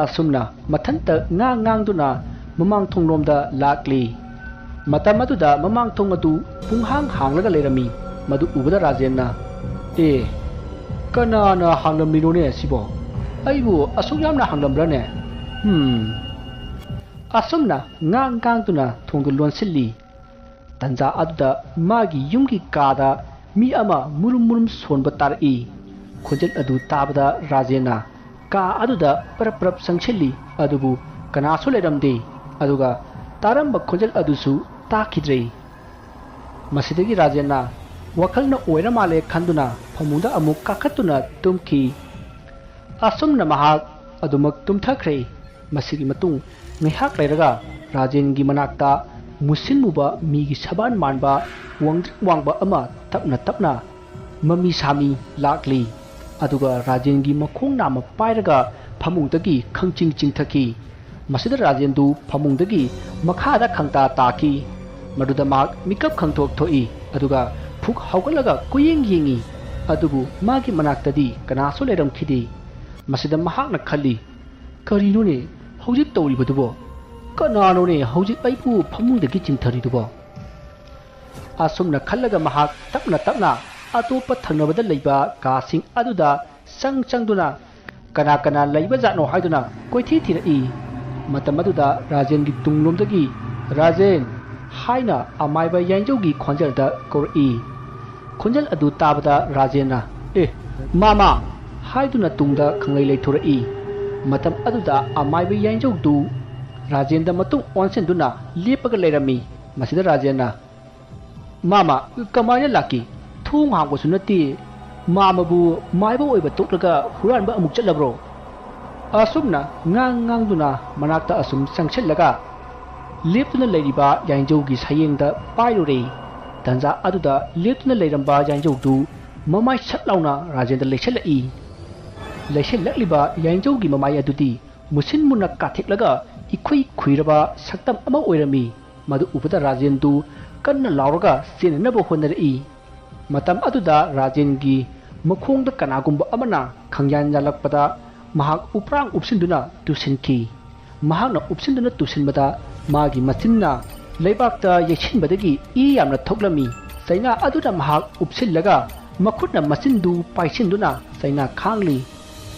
ꯑꯁꯨꯝꯅ ꯃꯊꯟꯇ ꯉꯥꯡ ꯉꯥꯡꯗꯨꯅ ꯃꯃꯥꯡ ꯊꯣꯡꯂꯣꯝꯗ ꯂꯥꯛꯂꯤ꯫ ꯃꯇꯝ ꯑꯗꯨꯗ ꯃꯃꯥꯡ ꯊꯣꯡ ꯑꯗꯨ ꯄꯨꯡꯍꯥꯡ ꯍꯥꯡꯂꯒ ꯂꯩꯔꯝꯃꯤ꯫ ꯃꯗꯨ ꯎꯕꯗ ꯔꯥꯖꯦꯟꯅ, "ꯑꯦ, ꯀꯅꯥꯅ ꯍꯥꯡꯂꯝꯂꯤꯅꯣꯅꯦ ꯑꯁꯤꯕꯣ? ꯑꯩꯕꯨ ꯑꯁꯨꯛ ꯌꯥꯝꯅ ꯍꯥꯡꯂꯝꯕ꯭ꯔꯥꯅꯦ? ꯍꯝ꯫" ꯑꯁꯨꯝꯅ ꯉꯥꯡ ꯉꯥꯡꯗꯨꯅ ꯊꯣꯡꯗꯨ ꯂꯣꯟꯁꯤꯜꯂꯤ꯫ ꯇꯟꯖꯥ ꯑꯗꯨꯗ ꯃꯥꯒꯤ ꯌꯨꯝꯒꯤ ꯀꯥꯗ ꯃꯤ ꯑꯃ ꯃꯨꯔꯨꯝ ꯃꯨꯔꯨꯝ ꯁꯣꯟꯕ ꯇꯥꯔꯛꯏ꯫ ꯈꯣꯟꯖꯦꯜ ꯑꯗꯨ ꯇꯥꯕꯗ ꯔꯥꯖꯦꯟꯅ ꯀꯥ ꯑꯗꯨꯗ ꯄꯔꯞ ꯄꯔꯞ ꯆꯪꯁꯤꯜꯂꯤ, ꯑꯗꯨꯕꯨ ꯀꯅꯥꯁꯨ ꯂꯩꯔꯝꯗꯦ꯫ ꯑꯗꯨꯒ ꯇꯥꯔꯝꯕ ꯈꯣꯟꯖꯦꯜ ꯑꯗꯨꯁꯨ ꯇꯥꯈꯤꯗ꯭ꯔꯦ꯫ ꯃꯁꯤꯗꯒꯤ ꯔꯥꯖꯦꯟꯅ ꯋꯥꯈꯜꯅ ꯑꯣꯏꯔ ꯃꯥꯜꯂꯦ ꯈꯟꯗꯨꯅ ꯐꯃꯨꯡꯗ ꯑꯃꯨꯛ ꯀꯥꯈꯠꯇꯨꯅ ꯇꯨꯝꯈꯤ꯫ ꯑꯁꯨꯝꯅ ꯃꯍꯥꯛ ꯑꯗꯨꯃꯛ ꯇꯨꯝꯊꯈ꯭ꯔꯦ꯫ ꯃꯁꯤꯒꯤ ꯃꯇꯨꯡ ꯉꯥꯏꯍꯥꯛ ꯂꯩꯔꯒ ꯔꯥꯖꯦꯟꯒꯤ ꯃꯅꯥꯛꯇ ꯃꯨꯁꯤꯟ ꯃꯨꯕ ꯃꯤꯒꯤ ꯁꯕꯥꯟ ꯃꯥꯟꯕ ꯋꯥꯡꯗ꯭ꯔꯤꯛ ꯋꯥꯡꯕ ꯑꯃ ꯇꯞꯅ ꯇꯞꯅ ꯃꯃꯤ ꯁꯥꯃꯤ ꯂꯥꯛꯂꯤ꯫ ꯑꯗꯨꯒ ꯔꯥꯖꯦꯟꯒꯤ ꯃꯈꯣꯡ ꯅꯥꯝꯃ ꯄꯥꯏꯔꯒ ꯐꯃꯨꯡꯗꯒꯤ ꯈꯪꯆꯤꯡ ꯆꯤꯡꯊꯈꯤ꯫ ꯃꯁꯤꯗ ꯔꯥꯖꯦꯟꯗꯨ ꯐꯃꯨꯡꯗꯒꯤ ꯃꯈꯥꯗ ꯈꯪꯇꯥ ꯇꯥꯈꯤ꯫ ꯃꯗꯨꯗ ꯃꯍꯥꯛ ꯃꯤꯀꯞ ꯈꯪꯊꯣꯛ ꯊꯣꯛꯏ꯫ ꯑꯗꯨꯒ ꯐꯨꯛ ꯍꯧꯒꯠꯂꯒ ꯀꯣꯏꯌꯦꯡ ꯌꯦꯡꯏ꯫ ꯑꯗꯨꯕꯨ ꯃꯥꯒꯤ ꯃꯅꯥꯛꯇꯗꯤ ꯀꯅꯥꯁꯨ ꯂꯩꯔꯝꯈꯤꯗꯦ꯫ ꯃꯁꯤꯗ ꯃꯍꯥꯛꯅ ꯈꯜꯂꯤ, "ꯀꯔꯤꯅꯣꯅꯦ ꯍꯧꯖꯤꯛ ꯇꯧꯔꯤꯕꯗꯨꯕꯣ? ꯀꯅꯥꯅꯣꯅꯦ ꯍꯧꯖꯤꯛ ꯑꯩꯕꯨ ꯐꯃꯨꯡꯗꯒꯤ ꯆꯤꯡꯊꯔꯤꯗꯨꯕꯣ?" ꯑꯁꯨꯝꯅ ꯈꯜꯂꯒ ꯃꯍꯥꯛ ꯇꯞꯅ ꯇꯞꯅ ꯑꯇꯣꯞꯄ ꯊꯪꯅꯕꯗ ꯂꯩꯕ ꯀꯥꯁꯤꯡ ꯑꯗꯨꯗ ꯆꯪ ꯆꯪꯗꯨꯅ ꯀꯅꯥ ꯀꯅꯥ ꯂꯩꯕ ꯖꯥꯠꯅꯣ ꯍꯥꯏꯗꯨꯅ ꯀꯣꯏꯊꯤ ꯊꯤꯔꯛꯏ꯫ ꯃꯇꯝ ꯑꯗꯨꯗ ꯔꯥꯖꯦꯟꯒꯤ ꯇꯨꯡꯂꯣꯝꯗꯒꯤ, "ꯔꯥꯖꯦꯟ" ꯍꯥꯏꯅ ꯑꯃꯥꯏꯕ ꯌꯥꯏꯖꯧꯒꯤ ꯈꯣꯟꯖꯦꯜꯗ ꯀꯧꯔꯛꯏ꯫ ꯈꯣꯟꯖꯦꯜ ꯑꯗꯨ ꯇꯥꯕꯗ ꯔꯥꯖꯦꯟꯅ, "ꯑꯦ, ꯃꯥꯃ" ꯍꯥꯏꯗꯨꯅ ꯇꯨꯡꯗ ꯈꯪꯂꯩ ꯂꯩꯊꯣꯔꯛꯏ꯫ ꯃꯇꯝ ꯑꯗꯨꯗ ꯑꯃꯥꯏꯕ ꯌꯥꯏꯖꯧꯗꯨ ꯔꯥꯖꯦꯟꯗ ꯃꯇꯨꯡ ꯑꯣꯟꯁꯤꯟꯗꯨꯅ ꯂꯦꯞꯄꯒ ꯂꯩꯔꯝꯃꯤ꯫ ꯃꯁꯤꯗ ꯔꯥꯖꯦꯟꯅ, "ꯃꯥꯃ, ꯀꯃꯥꯏꯅ ꯂꯥꯛꯀꯦ? ꯊꯣꯡ ꯍꯥꯡꯕꯁꯨ ꯅꯠꯇꯦ꯫ ꯃꯥꯃꯕꯨ ꯃꯥꯏꯕ ꯑꯣꯏꯕ ꯇꯣꯛꯂꯒ ꯍꯨꯔꯥꯟꯕ ꯑꯃꯨꯛ ꯆꯠꯂꯕ꯭ꯔꯣ?" ꯑꯁꯨꯝꯅ ꯉꯥꯡ ꯉꯥꯡꯗꯨꯅ ꯃꯅꯥꯛꯇ ꯑꯁꯨꯝ ꯆꯪꯁꯤꯜꯂꯒ ꯂꯦꯞꯇꯨꯅ ꯂꯩꯔꯤꯕ ꯌꯥꯏꯖꯧꯒꯤ ꯁꯌꯦꯡꯗ ꯄꯥꯏꯔꯨꯔꯦ꯫ ꯇꯟꯖꯥ ꯑꯗꯨꯗ ꯂꯦꯞꯇꯨꯅ ꯂꯩꯔꯝꯕ ꯌꯥꯏꯖꯧꯗꯨ ꯃꯃꯥꯏ ꯁꯠ ꯂꯥꯎꯅ ꯔꯥꯖꯦꯟꯗ ꯂꯩꯁꯤꯜꯂꯛꯏ꯫ ꯂꯩꯁꯤꯜꯂꯛꯂꯤꯕ ꯌꯥꯏꯖꯧꯒꯤ ꯃꯃꯥꯏ ꯑꯗꯨꯗꯤ ꯃꯨꯁꯤꯟ ꯃꯨꯅ ꯀꯥꯊꯦꯛꯂꯒ ꯏꯈꯨꯏ ꯈꯨꯏꯔꯕ ꯁꯛꯇꯝ ꯑꯃ ꯑꯣꯏꯔꯝꯃꯤ꯫ ꯃꯗꯨ ꯎꯕꯗ ꯔꯥꯖꯦꯟꯗꯨ ꯀꯟꯅ ꯂꯥꯎꯔꯒ ꯆꯦꯟꯅꯅꯕ ꯍꯣꯠꯅꯔꯛꯏ꯫ ꯃꯇꯝ ꯑꯗꯨꯗ ꯔꯥꯖꯦꯟꯒꯤ ꯃꯈꯣꯡꯗ ꯀꯅꯥꯒꯨꯝꯕ ꯑꯃꯅ ꯈꯪꯌꯥꯟ ꯌꯥꯜꯂꯛꯄꯗ ꯃꯍꯥꯛ ꯎꯄ꯭ꯔꯥꯡ ꯎꯞꯁꯤꯟꯗꯨꯅ ꯇꯨꯁꯤꯟꯈꯤ꯫ ꯃꯍꯥꯛꯅ ꯎꯞꯁꯤꯟꯗꯨꯅ ꯇꯨꯁꯤꯟꯕꯗ ꯃꯥꯒꯤ ꯃꯆꯤꯟꯅ ꯂꯩꯕꯥꯛꯇ ꯌꯩꯁꯤꯟꯕꯗꯒꯤ ꯏ ꯌꯥꯝꯅ ꯊꯣꯛꯂꯝꯃꯤ꯫ ꯆꯩꯅꯥ ꯑꯗꯨꯅ ꯃꯍꯥꯛ ꯎꯞꯁꯤꯜꯂꯒ ꯃꯈꯨꯠꯅ ꯃꯆꯤꯟꯗꯨ ꯄꯥꯏꯁꯤꯟꯗꯨꯅ ꯆꯩꯅꯥ ꯈꯥꯡꯂꯤ꯫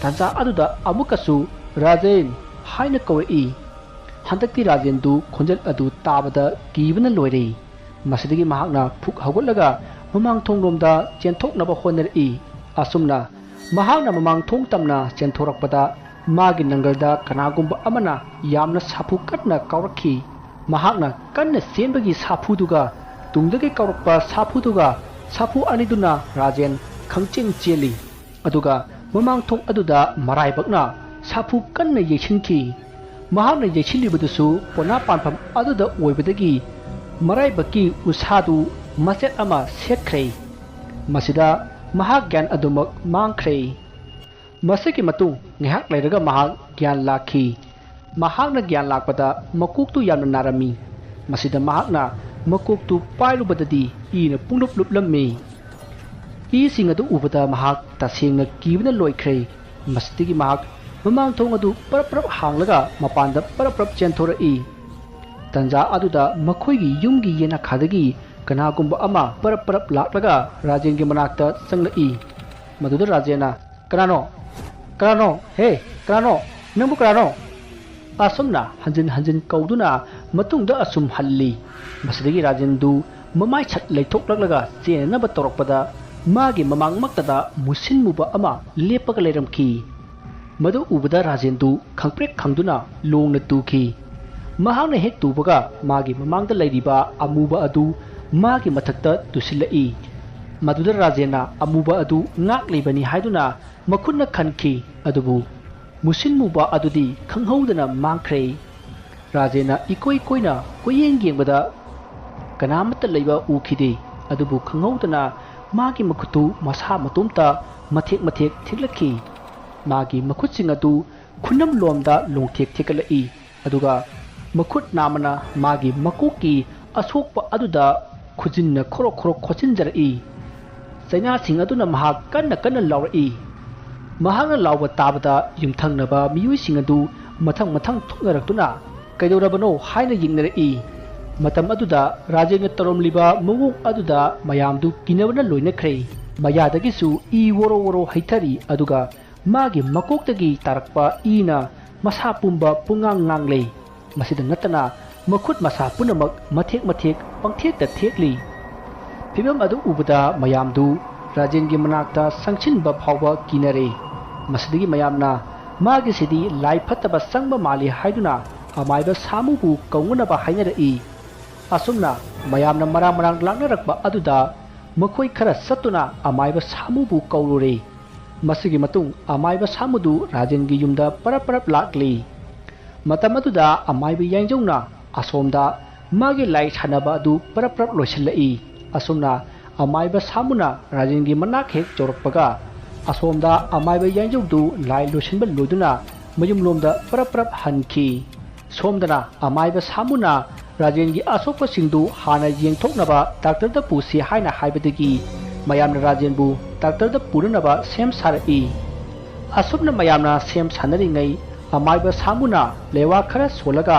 ꯇꯥꯟꯖꯥ ꯑꯗꯨꯗ ꯑꯃꯨꯛꯀꯁꯨ "ꯔꯥꯖꯦꯟ" ꯍꯥꯏꯅ ꯀꯧꯔꯛꯏ꯫ ꯍꯟꯗꯛꯇꯤ ꯔꯥꯖꯦꯟꯗꯨ ꯈꯣꯟꯖꯦꯜ ꯑꯗꯨ ꯇꯥꯕꯗ ꯀꯤꯕꯅ ꯂꯣꯏꯔꯦ꯫ ꯃꯁꯤꯗꯒꯤ ꯃꯍꯥꯛꯅ ꯐꯨꯛ ꯍꯧꯒꯠꯂꯒ ꯃꯃꯥꯡ ꯊꯣꯡꯂꯣꯝꯗ ꯆꯦꯟꯊꯣꯛꯅꯕ ꯍꯣꯠꯅꯔꯛꯏ꯫ ꯑꯁꯨꯝꯅ ꯃꯍꯥꯛꯅ ꯃꯃꯥꯡ ꯊꯣꯡ ꯇꯝꯅ ꯆꯦꯟꯊꯣꯔꯛꯄꯗ ꯃꯥꯒꯤ ꯅꯪꯒꯜꯗ ꯀꯅꯥꯒꯨꯝꯕ ꯑꯃꯅ ꯌꯥꯝꯅ ꯁꯥꯐꯨ ꯀꯟꯅ ꯀꯥꯎꯔꯛꯈꯤ꯫ ꯃꯍꯥꯛꯅ ꯀꯟꯅ ꯆꯦꯟꯕꯒꯤ ꯁꯥꯐꯨꯗꯨꯒ ꯇꯨꯡꯗꯒꯤ ꯀꯥꯎꯔꯛꯄ ꯁꯥꯐꯨꯗꯨꯒ, ꯁꯥꯐꯨ ꯑꯅꯤꯗꯨꯅ ꯔꯥꯖꯦꯟ ꯈꯪꯆꯦꯟ ꯆꯦꯜꯂꯤ꯫ ꯑꯗꯨꯒ ꯃꯃꯥꯡ ꯊꯣꯡ ꯑꯗꯨꯗ ꯃꯔꯥꯏꯕꯛꯅ ꯁꯥꯐꯨ ꯀꯟꯅ ꯌꯩꯁꯤꯟꯈꯤ꯫ ꯃꯍꯥꯛꯅ ꯌꯩꯁꯤꯜꯂꯤꯕꯗꯨꯁꯨ ꯄꯣꯅꯥ ꯄꯥꯟꯐꯝ ꯑꯗꯨꯗ ꯑꯣꯏꯕꯗꯒꯤ ꯃꯔꯥꯏꯕꯛꯀꯤ ꯎꯁꯥꯗꯨ ꯃꯆꯦꯠ ꯑꯃ ꯁꯦꯠꯈ꯭ꯔꯦ꯫ ꯃꯁꯤꯗ ꯃꯍꯥꯛ ꯒ꯭ꯌꯥꯟ ꯑꯗꯨꯃꯛ ꯃꯥꯡꯈ꯭ꯔꯦ꯫ ꯃꯁꯤꯒꯤ ꯃꯇꯨꯡ ꯉꯥꯏꯍꯥꯛ ꯂꯩꯔꯒ ꯃꯍꯥꯛ ꯒ꯭ꯌꯥꯟ ꯂꯥꯛꯈꯤ꯫ ꯃꯍꯥꯛꯅ ꯒ꯭ꯌꯥꯟ ꯂꯥꯛꯄꯗ ꯃꯀꯣꯛꯇꯨ ꯌꯥꯝꯅ ꯅꯥꯔꯝꯃꯤ꯫ ꯃꯁꯤꯗ ꯃꯍꯥꯛꯅ ꯃꯀꯣꯛꯇꯨ ꯄꯥꯏꯔꯨꯕꯗꯗꯤ ꯏꯅ ꯄꯨꯡꯂꯨꯞ ꯂꯨꯞꯂꯝꯃꯤ꯫ ꯏꯁꯤꯡ ꯑꯗꯨ ꯎꯕꯗ ꯃꯍꯥꯛ ꯇꯁꯦꯡꯅ ꯀꯤꯕꯅ ꯂꯣꯏꯈ꯭ꯔꯦ꯫ ꯃꯁꯤꯗꯒꯤ ꯃꯍꯥꯛ ꯃꯃꯥꯡ ꯊꯣꯡ ꯑꯗꯨ ꯄꯔꯞ ꯄꯔꯞ ꯍꯥꯡꯂꯒ ꯃꯄꯥꯟꯗ ꯄꯔꯞ ꯄꯔꯞ ꯆꯦꯟꯊꯣꯔꯛꯏ꯫ ꯇꯟꯖꯥ ꯑꯗꯨꯗ ꯃꯈꯣꯏꯒꯤ ꯌꯨꯝꯒꯤ ꯌꯦꯅꯈꯥꯗꯒꯤ ꯀꯅꯥꯒꯨꯝꯕ ꯑꯃ ꯄꯔꯞ ꯄꯔꯞ ꯂꯥꯛꯂꯒ ꯔꯥꯖꯦꯟꯒꯤ ꯃꯅꯥꯛꯇ ꯆꯪꯂꯛꯏ꯫ ꯃꯗꯨꯗ ꯔꯥꯖꯦꯟꯅ, "ꯀꯅꯥꯅꯣ? ꯀꯅꯥꯅꯣ? ꯍꯦ, ꯀꯅꯥꯅꯣ? ꯅꯪꯕꯨ ꯀꯅꯥꯅꯣ?" ꯑꯁꯨꯝꯅ ꯍꯟꯖꯤꯟ ꯍꯟꯖꯤꯟ ꯀꯧꯗꯨꯅ ꯃꯇꯨꯡꯗ ꯑꯁꯨꯝ ꯍꯜꯂꯤ꯫ ꯃꯁꯤꯗꯒꯤ ꯔꯥꯖꯦꯟꯗꯨ ꯃꯃꯥꯏ ꯁꯠ ꯂꯩꯊꯣꯛꯂꯛꯂꯒ ꯆꯦꯟꯅꯅꯕ ꯇꯧꯔꯛꯄꯗ ꯃꯥꯒꯤ ꯃꯃꯥꯡꯃꯛꯇꯗ ꯃꯨꯁꯤꯟ ꯃꯨꯕ ꯑꯃ ꯂꯦꯞꯄꯒ ꯂꯩꯔꯝꯈꯤ꯫ ꯃꯗꯨ ꯎꯕꯗ ꯔꯥꯖꯦꯟꯗꯨ ꯈꯪꯄ꯭ꯔꯦꯛ ꯈꯪꯗꯨꯅ ꯂꯣꯡꯅ ꯇꯨꯈꯤ꯫ ꯃꯍꯥꯛꯅ ꯍꯦꯛ ꯇꯨꯕꯒ ꯃꯥꯒꯤ ꯃꯃꯥꯡꯗ ꯂꯩꯔꯤꯕ ꯑꯃꯨꯕ ꯑꯗꯨ ꯃꯥꯒꯤ ꯃꯊꯛꯇ ꯇꯨꯁꯤꯜꯂꯛꯏ꯫ ꯃꯗꯨꯗ ꯔꯥꯖꯦꯟꯅ ꯑꯃꯨꯕ ꯑꯗꯨ ꯉꯥꯛꯂꯤꯕꯅꯤ ꯍꯥꯏꯗꯨꯅ ꯃꯈꯨꯠꯅ ꯈꯟꯈꯤ, ꯑꯗꯨꯕꯨ ꯃꯨꯁꯤꯟ ꯃꯨꯕ ꯑꯗꯨꯗꯤ ꯈꯪꯍꯧꯗꯅ ꯃꯥꯡꯈ꯭ꯔꯦ꯫ ꯔꯥꯖꯦꯟꯅ ꯏꯀꯣꯏ ꯀꯣꯏꯅ ꯀꯣꯏꯌꯦꯡ ꯌꯦꯡꯕꯗ ꯀꯅꯥꯃꯠꯇ ꯂꯩꯕ ꯎꯈꯤꯗꯦ꯫ ꯑꯗꯨꯕꯨ ꯈꯪꯍꯧꯗꯅ ꯃꯥꯒꯤ ꯃꯈꯨꯠꯇꯨ ꯃꯁꯥ ꯃꯇꯣꯝꯇ ꯃꯊꯦꯛ ꯃꯊꯦꯛ ꯊꯦꯛꯂꯛꯈꯤ꯫ ꯃꯥꯒꯤ ꯃꯈꯨꯠꯁꯤꯡ ꯑꯗꯨ ꯈꯨꯅꯝ ꯂꯣꯝꯗ ꯂꯣꯡꯊꯦꯛ ꯊꯦꯛꯀꯠꯂꯛꯏ꯫ ꯑꯗꯨꯒ ꯃꯈꯨꯠ ꯅꯥꯝꯃꯅ ꯃꯥꯒꯤ ꯃꯀꯣꯛꯀꯤ ꯑꯁꯣꯛꯄ ꯑꯗꯨꯗ ꯈꯨꯖꯤꯟꯅ ꯈꯣꯔꯣꯛ ꯈꯣꯔꯣꯛ ꯈꯣꯠꯆꯤꯟꯖꯔꯛꯏ꯫ ꯆꯩꯅꯥꯁꯤꯡ ꯑꯗꯨꯅ ꯃꯍꯥꯛ ꯀꯟꯅ ꯀꯟꯅ ꯂꯥꯎꯔꯛꯏ꯫ ꯃꯍꯥꯛꯅ ꯂꯥꯎꯕ ꯇꯥꯕꯗ ꯌꯨꯝꯊꯪꯅꯕ ꯃꯤꯑꯣꯏꯁꯤꯡ ꯑꯗꯨ ꯃꯊꯪ ꯃꯊꯪ ꯊꯣꯛꯅꯔꯛꯇꯨꯅ "ꯀꯩꯗꯧꯔꯕꯅꯣ?" ꯍꯥꯏꯅ ꯌꯦꯡꯅꯔꯛꯏ꯫ ꯃꯇꯝ ꯑꯗꯨꯗ ꯔꯥꯖꯦꯟꯅ ꯇꯧꯔꯝꯂꯤꯕ ꯃꯑꯣꯡ ꯑꯗꯨꯗ ꯃꯌꯥꯝꯗꯨ ꯀꯤꯅꯕꯅ ꯂꯣꯏꯅꯈ꯭ꯔꯦ꯫ ꯃꯌꯥꯗꯒꯤꯁꯨ ꯏ ꯋꯣꯔꯣ ꯋꯣꯔꯣ ꯍꯩꯊꯔꯤ, ꯑꯗꯨꯒ ꯃꯥꯒꯤ ꯃꯀꯣꯛꯇꯒꯤ ꯇꯥꯔꯛꯄ ꯏꯅ ꯃꯁꯥ ꯄꯨꯝꯕ ꯄꯨꯡꯉꯥꯡ ꯉꯥꯡꯂꯦ꯫ ꯃꯁꯤꯗ ꯅꯠꯇꯅ ꯃꯈꯨꯠ ꯃꯁꯥ ꯄꯨꯝꯅꯃꯛ ꯃꯊꯦꯛ ꯃꯊꯦꯛ ꯄꯪꯊꯦꯛꯇ ꯊꯦꯛꯂꯤ꯫ ꯐꯤꯚꯝ ꯑꯗꯨ ꯎꯕꯗ ꯃꯌꯥꯝꯗꯨ ꯔꯥꯖꯦꯟꯒꯤ ꯃꯅꯥꯛꯇ ꯆꯪꯁꯤꯟꯕ ꯐꯥꯎꯕ ꯀꯤꯅꯔꯦ꯫ ꯃꯁꯤꯗꯒꯤ ꯃꯌꯥꯝꯅ ꯃꯥꯒꯤꯁꯤꯗꯤ ꯂꯥꯏ ꯐꯠꯇꯕ ꯆꯪꯕ ꯃꯥꯜꯂꯤ ꯍꯥꯏꯗꯨꯅ ꯑꯃꯥꯏꯕ ꯁꯥꯃꯨꯕꯨ ꯀꯧꯅꯅꯕ ꯍꯥꯏꯅꯔꯛꯏ꯫ ꯑꯁꯨꯝꯅ ꯃꯌꯥꯝꯅ ꯃꯔꯥꯡ ꯃꯔꯥꯡ ꯂꯥꯛꯅꯔꯛꯄ ꯑꯗꯨꯗ ꯃꯈꯣꯏ ꯈꯔ ꯆꯠꯇꯨꯅ ꯑꯃꯥꯏꯕ ꯁꯥꯃꯨꯕꯨ ꯀꯧꯔꯨꯔꯦ꯫ ꯃꯁꯤꯒꯤ ꯃꯇꯨꯡ ꯑꯃꯥꯏꯕ ꯁꯥꯃꯨꯗꯨ ꯔꯥꯖꯦꯟꯒꯤ ꯌꯨꯝꯗ ꯄꯔꯞ ꯄꯔꯞ ꯂꯥꯛꯂꯤ꯫ ꯃꯇꯝ ꯑꯗꯨꯗ ꯑꯃꯥꯏꯕ ꯌꯥꯏꯖꯧꯅ ꯑꯁꯣꯝꯗ ꯃꯥꯒꯤ ꯂꯥꯏ ꯁꯥꯟꯅꯕ ꯑꯗꯨ ꯄꯔꯞ ꯄꯔꯞ ꯂꯣꯏꯁꯤꯜꯂꯛꯏ꯫ ꯑꯁꯨꯝꯅ ꯑꯃꯥꯏꯕ ꯁꯥꯃꯨꯅ ꯔꯥꯖꯦꯟꯒꯤ ꯃꯅꯥꯛ ꯍꯦꯛ ꯌꯧꯔꯛꯄꯒ ꯑꯁꯣꯝꯗ ꯑꯃꯥꯏꯕ ꯌꯥꯏꯖꯧꯗꯨ ꯂꯥꯏ ꯂꯣꯏꯁꯤꯟꯕ ꯂꯣꯏꯗꯨꯅ ꯃꯌꯨꯝꯂꯣꯝꯗ ꯄꯔꯞ ꯄꯔꯞ ꯍꯟꯈꯤ꯫ ꯁꯣꯝꯗꯅ ꯑꯃꯥꯏꯕ ꯁꯥꯃꯨꯅ ꯔꯥꯖꯦꯟꯒꯤ ꯑꯁꯣꯛꯄꯁꯤꯡꯗꯨ ꯍꯥꯟꯅ ꯌꯦꯡꯊꯣꯛꯅꯕ ꯗꯥꯛꯇꯔꯗ ꯄꯨꯁꯤ ꯍꯥꯏꯅ ꯍꯥꯏꯕꯗꯒꯤ ꯃꯌꯥꯝꯅ ꯔꯥꯖꯦꯟꯕꯨ ꯗꯥꯛꯇꯔꯗ ꯄꯨꯅꯅꯕ ꯁꯦꯝ ꯁꯥꯔꯛꯏ꯫ ꯑꯁꯨꯝꯅ ꯃꯌꯥꯝꯅ ꯁꯦꯝ ꯁꯥꯟꯅꯔꯤꯉꯩ ꯑꯃꯥꯏꯕ ꯁꯥꯃꯨꯅ ꯂꯩꯋꯥ ꯈꯔ ꯁꯣꯜꯂꯒ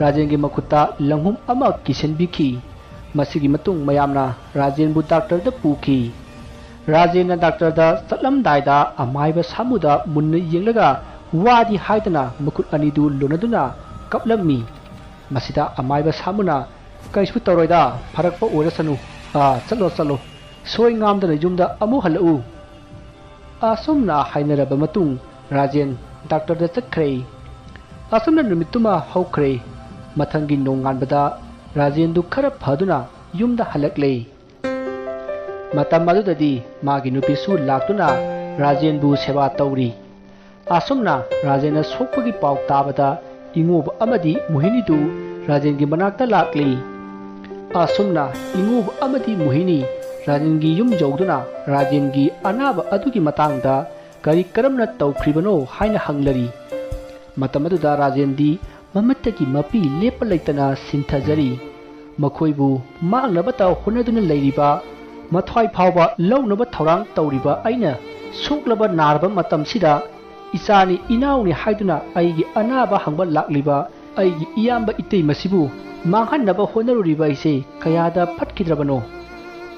ꯔꯥꯖꯦꯟꯒꯤ ꯃꯈꯨꯠꯇ ꯂꯪꯍꯨꯝ ꯑꯃ ꯀꯤꯁꯤꯟꯕꯤꯈꯤ꯫ ꯃꯁꯤꯒꯤ ꯃꯇꯨꯡ ꯃꯌꯥꯝꯅ ꯔꯥꯖꯦꯟꯕꯨ ꯗꯥꯛꯇꯔꯗ ꯄꯨꯈꯤ꯫ ꯔꯥꯖꯦꯟꯅ ꯗꯥꯛꯇꯔꯗ ꯆꯠꯂꯝꯗꯥꯏꯗ ꯑꯃꯥꯏꯕ ꯁꯥꯃꯨꯗ ꯃꯨꯟꯅ ꯌꯦꯡꯂꯒ ꯋꯥꯗꯤ ꯍꯥꯏꯗꯅ ꯃꯈꯨꯠ ꯑꯅꯤꯗꯨ ꯂꯣꯟꯅꯗꯨꯅ ꯀꯞꯂꯝꯃꯤ꯫ ꯃꯁꯤꯗ ꯑꯃꯥꯏꯕ ꯁꯥꯃꯨꯅ, "ꯀꯩꯁꯨ ꯇꯧꯔꯣꯏꯗ, ꯐꯔꯛꯄ ꯑꯣꯏꯔꯁꯅꯨ꯫ ꯑꯥ, ꯆꯠꯂꯣ, ꯆꯠꯂꯣ꯫ ꯁꯣꯏ ꯉꯥꯝꯗꯅ ꯌꯨꯝꯗ ꯑꯃꯨꯛ ꯍꯜꯂꯛꯎ꯫" ꯑꯁꯨꯝꯅ ꯍꯥꯏꯅꯔꯕ ꯃꯇꯨꯡ ꯔꯥꯖꯦꯟ ꯗꯥꯛꯇꯔꯗ ꯆꯠꯈ꯭ꯔꯦ꯫ ꯑꯁꯨꯝꯅ ꯅꯨꯃꯤꯠꯇꯨꯃ ꯍꯧꯈ꯭ꯔꯦ꯫ ꯃꯊꯪꯒꯤ ꯅꯣꯡꯉꯥꯟꯕꯗ ꯔꯥꯖꯦꯟꯗꯨ ꯈꯔ ꯐꯗꯨꯅ ꯌꯨꯝꯗ ꯍꯜꯂꯛꯂꯦ꯫ ꯃꯇꯝ ꯑꯗꯨꯗꯗꯤ ꯃꯥꯒꯤ ꯅꯨꯄꯤꯁꯨ ꯂꯥꯛꯇꯨꯅ ꯔꯥꯖꯦꯟꯕꯨ ꯁꯦꯕꯥ ꯇꯧꯔꯤ꯫ ꯑꯁꯨꯝꯅ ꯔꯥꯖꯦꯟꯅ ꯁꯣꯛꯄꯒꯤ ꯄꯥꯎ ꯇꯥꯕꯗ ꯏꯉꯣꯕ ꯑꯃꯗꯤ ꯃꯣꯍꯤꯅꯤꯗꯨ ꯔꯥꯖꯦꯟꯒꯤ ꯃꯅꯥꯛꯇ ꯂꯥꯛꯂꯤ꯫ ꯑꯁꯨꯝꯅ ꯏꯉꯣꯕ ꯑꯃꯗꯤ ꯃꯣꯍꯤꯅꯤ ꯔꯥꯖꯦꯟꯒꯤ ꯌꯨꯝ ꯌꯧꯗꯨꯅ ꯔꯥꯖꯦꯟꯒꯤ ꯑꯅꯥꯕ ꯑꯗꯨꯒꯤ ꯃꯇꯥꯡꯗ ꯀꯔꯤ ꯀꯔꯝꯅ ꯇꯧꯈ꯭ꯔꯤꯕꯅꯣ ꯍꯥꯏꯅ ꯍꯪꯂꯔꯤ꯫ ꯃꯇꯝ ꯑꯗꯨꯗ ꯔꯥꯖꯦꯟꯗꯤ ꯃꯃꯤꯠꯇꯒꯤ ꯃꯄꯤ ꯂꯦꯞꯄ ꯂꯩꯇꯅ ꯁꯤꯟꯊꯖꯔꯤ꯫ ꯃꯈꯣꯏꯕꯨ ꯃꯥꯡꯅꯕꯇ ꯍꯣꯠꯅꯗꯨꯅ ꯂꯩꯔꯤꯕ, ꯃꯊ꯭ꯋꯥꯏ ꯐꯥꯎꯕ ꯂꯧꯅꯕ ꯊꯧꯔꯥꯡ ꯇꯧꯔꯤꯕ ꯑꯩꯅ ꯁꯣꯛꯂꯕ ꯅꯥꯔꯕ ꯃꯇꯝꯁꯤꯗ ꯏꯆꯥꯅꯤ ꯏꯅꯥꯎꯅꯤ ꯍꯥꯏꯗꯨꯅ ꯑꯩꯒꯤ ꯑꯅꯥꯕ ꯍꯪꯕ ꯂꯥꯛꯂꯤꯕ ꯑꯩꯒꯤ ꯏꯌꯥꯝꯕ ꯏꯇꯩꯃꯁꯤꯕꯨ ꯃꯥꯡꯍꯟꯅꯕ ꯍꯣꯠꯅꯔꯨꯔꯤꯕ ꯑꯩꯁꯦ ꯀꯌꯥꯗ ꯐꯠꯈꯤꯗ꯭ꯔꯕꯅꯣ?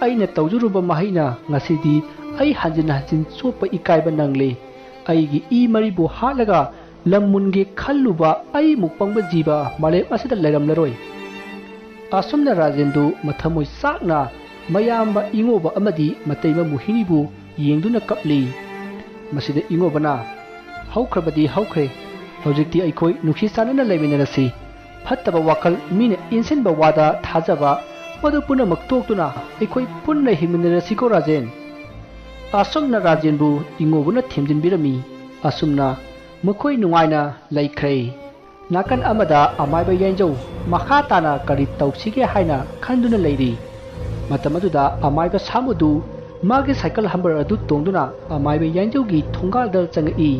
ꯑꯩꯅ ꯇꯧꯖꯔꯨꯕ ꯃꯍꯩꯅ ꯉꯁꯤꯗꯤ ꯑꯩ ꯍꯟꯖꯤꯟ ꯍꯟꯖꯤꯟ ꯆꯣꯞꯄ ꯏꯀꯥꯏꯕ ꯅꯪꯂꯦ꯫ ꯑꯩꯒꯤ ꯏ ꯃꯔꯤꯕꯨ ꯍꯥꯠꯂꯒ ꯂꯝ ꯃꯨꯟꯒꯦ ꯈꯜꯂꯨꯕ ꯑꯩꯃꯨꯛ ꯄꯪꯕ ꯖꯤꯕ ꯃꯥꯂꯦꯝ ꯑꯁꯤꯗ ꯂꯩꯔꯝꯂꯔꯣꯏ꯫ ꯑꯁꯨꯝꯅ ꯔꯥꯖꯦꯟꯗꯨ ꯃꯊꯃꯣꯏ ꯆꯥꯛꯅ ꯃꯌꯥꯝꯕ ꯏꯉꯣꯕ ꯑꯃꯗꯤ ꯃꯇꯩꯃ ꯃꯣꯍꯤꯅꯤꯕꯨ ꯌꯦꯡꯗꯨꯅ ꯀꯞꯂꯤ꯫ ꯃꯁꯤꯗ ꯏꯉꯣꯕꯅ, "ꯍꯧꯈ꯭ꯔꯕꯗꯤ ꯍꯧꯈ꯭ꯔꯦ, ꯍꯧꯖꯤꯛꯇꯤ ꯑꯩꯈꯣꯏ ꯅꯨꯡꯁꯤ ꯆꯥꯟꯅꯅ ꯂꯩꯃꯤꯟꯅꯔꯁꯤ꯫ ꯐꯠꯇꯕ ꯋꯥꯈꯜ, ꯃꯤꯅ ꯏꯟꯁꯤꯟꯕ ꯋꯥꯗ ꯊꯥꯖꯕ, ꯃꯗꯨ ꯄꯨꯝꯅꯃꯛ ꯇꯣꯛꯇꯨꯅ ꯑꯩꯈꯣꯏ ꯄꯨꯟꯅ ꯍꯤꯡꯃꯤꯟꯅꯔꯁꯤꯀꯣ ꯔꯥꯖꯦꯟ꯫" ꯑꯁꯨꯝꯅ ꯔꯥꯖꯦꯟꯕꯨ ꯏꯉꯧꯕꯅ ꯊꯦꯝꯖꯤꯟꯕꯤꯔꯝꯃꯤ꯫ ꯑꯁꯨꯝꯅ ꯃꯈꯣꯏ ꯅꯨꯡꯉꯥꯏꯅ ꯂꯩꯈ꯭ꯔꯦ꯫ ꯅꯥꯀꯟ ꯑꯃꯗ ꯑꯃꯥꯏꯕ ꯌꯥꯏꯟꯖꯧ ꯃꯈꯥ ꯇꯥꯅ ꯀꯔꯤ ꯇꯧꯁꯤꯒꯦ ꯍꯥꯏꯅ ꯈꯟꯗꯨꯅ ꯂꯩꯔꯤ꯫ ꯃꯇꯝ ꯑꯗꯨꯗ ꯑꯃꯥꯏꯕ ꯁꯥꯃꯨꯗꯨ ꯃꯥꯒꯤ ꯁꯥꯏꯀꯜ ꯍꯝꯕꯔ ꯑꯗꯨ ꯇꯣꯡꯗꯨꯅ ꯑꯃꯥꯏꯕ ꯌꯥꯏꯟꯖꯧꯒꯤ ꯊꯣꯡꯒꯥꯜꯗ ꯆꯪꯉꯛꯏ꯫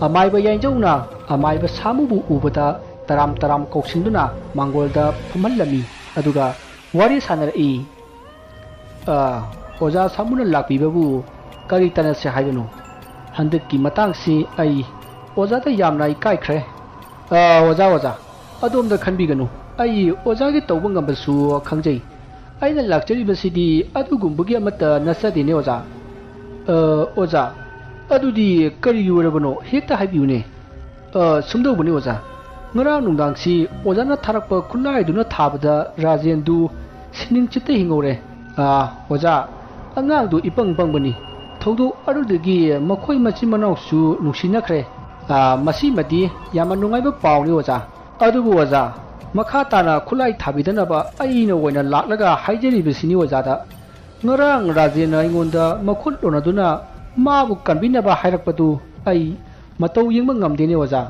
ꯑꯃꯥꯏꯕ ꯌꯥꯏꯟꯖꯧꯅ ꯑꯃꯥꯏꯕ ꯁꯥꯃꯨꯕꯨ ꯎꯕꯗ ꯇꯔꯥꯝ ꯇꯔꯥꯝ ꯀꯧꯁꯤꯟꯗꯨꯅ ꯃꯥꯡꯒꯣꯜꯗ ꯐꯝꯍꯜꯂꯝꯃꯤ꯫ ꯑꯗꯨꯒ ꯋꯥꯔꯤ ꯁꯥꯟꯅꯔꯛꯏ꯫ "ꯑ, ꯑꯣꯖꯥ ꯁꯥꯃꯨꯅ ꯂꯥꯛꯄꯤꯕꯕꯨ ꯀꯔꯤ ꯇꯥꯟꯅꯁꯦ ꯍꯥꯏꯕꯅꯣ? ꯍꯟꯗꯛꯀꯤ ꯃꯇꯥꯡꯁꯤ ꯑꯩ ꯑꯣꯖꯥꯗ ꯌꯥꯝꯅ ꯏꯀꯥꯏꯈ꯭ꯔꯦ꯫" "ꯑ, ꯑꯣꯖꯥ, ꯑꯣꯖꯥ, ꯑꯗꯣꯝꯗ ꯈꯟꯕꯤꯒꯅꯨ꯫ ꯑꯩ ꯑꯣꯖꯥꯒꯤ ꯇꯧꯕ ꯉꯝꯕꯁꯨ ꯈꯪꯖꯩ꯫ ꯑꯩꯅ ꯂꯥꯛꯆꯔꯤꯕꯁꯤꯗꯤ ꯑꯗꯨꯒꯨꯝꯕꯒꯤ ꯑꯃꯠꯇ ꯅꯠꯆꯗꯦꯅꯦ ꯑꯣꯖꯥ꯫" "ꯑ, ꯑꯣꯖꯥ, ꯑꯗꯨꯗꯤ ꯀꯔꯤꯒꯤ ꯑꯣꯏꯔꯕꯅꯣ? ꯍꯦꯛꯇ ꯍꯥꯏꯕꯤꯌꯨꯅꯦ꯫" "ꯑ, ꯁꯨꯝꯗꯧꯕꯅꯤ ꯑꯣꯖꯥ, ꯉꯔꯥꯡ ꯅꯨꯡꯗꯥꯡꯁꯤ ꯑꯣꯖꯥꯅ ꯊꯥꯔꯛꯄ ꯈꯨꯠꯂꯥꯏꯗꯨꯅ ꯊꯥꯕꯗ ꯔꯥꯖꯦꯟꯗꯨ ꯁꯤꯅꯤꯡ ꯆꯤꯠꯇ ꯍꯤꯡꯍꯧꯔꯦ꯫ ꯑ, ꯑꯣꯖꯥ, ꯑꯉꯥꯡꯗꯨ ꯏꯄꯪ ꯄꯪꯕꯅꯤ꯫ ꯊꯧꯗꯣꯛ ꯑꯗꯨꯗꯒꯤ ꯃꯈꯣꯏ ꯃꯆꯤꯟ ꯃꯅꯥꯎꯁꯨ ꯅꯨꯡꯁꯤꯅꯈ꯭ꯔꯦ꯫ ꯑ, ꯃꯁꯤꯃꯗꯤ ꯌꯥꯝꯅ ꯅꯨꯡꯉꯥꯏꯕ ꯄꯥꯎꯅꯤ ꯑꯣꯖꯥ꯫ ꯑꯗꯨꯕꯨ ꯑꯣꯖꯥ, ꯃꯈꯥ ꯇꯥꯅ ꯈꯨꯠꯂꯥꯏ ꯊꯥꯕꯤꯗꯅꯕ ꯑꯩꯅ ꯑꯣꯏꯅ ꯂꯥꯛꯂꯒ ꯍꯥꯏꯖꯔꯤꯕꯁꯤꯅꯤ ꯑꯣꯖꯥꯗ꯫ ꯉꯔꯥꯡ ꯔꯥꯖꯦꯟꯅ ꯑꯩꯉꯣꯟꯗ ꯃꯈꯨꯠ ꯂꯣꯟꯅꯗꯨꯅ ꯃꯥꯕꯨ ꯀꯟꯕꯤꯅꯕ ꯍꯥꯏꯔꯛꯄꯗꯨ ꯑꯩ ꯃꯇꯧ ꯌꯦꯡꯕ ꯉꯝꯗꯦꯅꯦ ꯑꯣꯖꯥ꯫"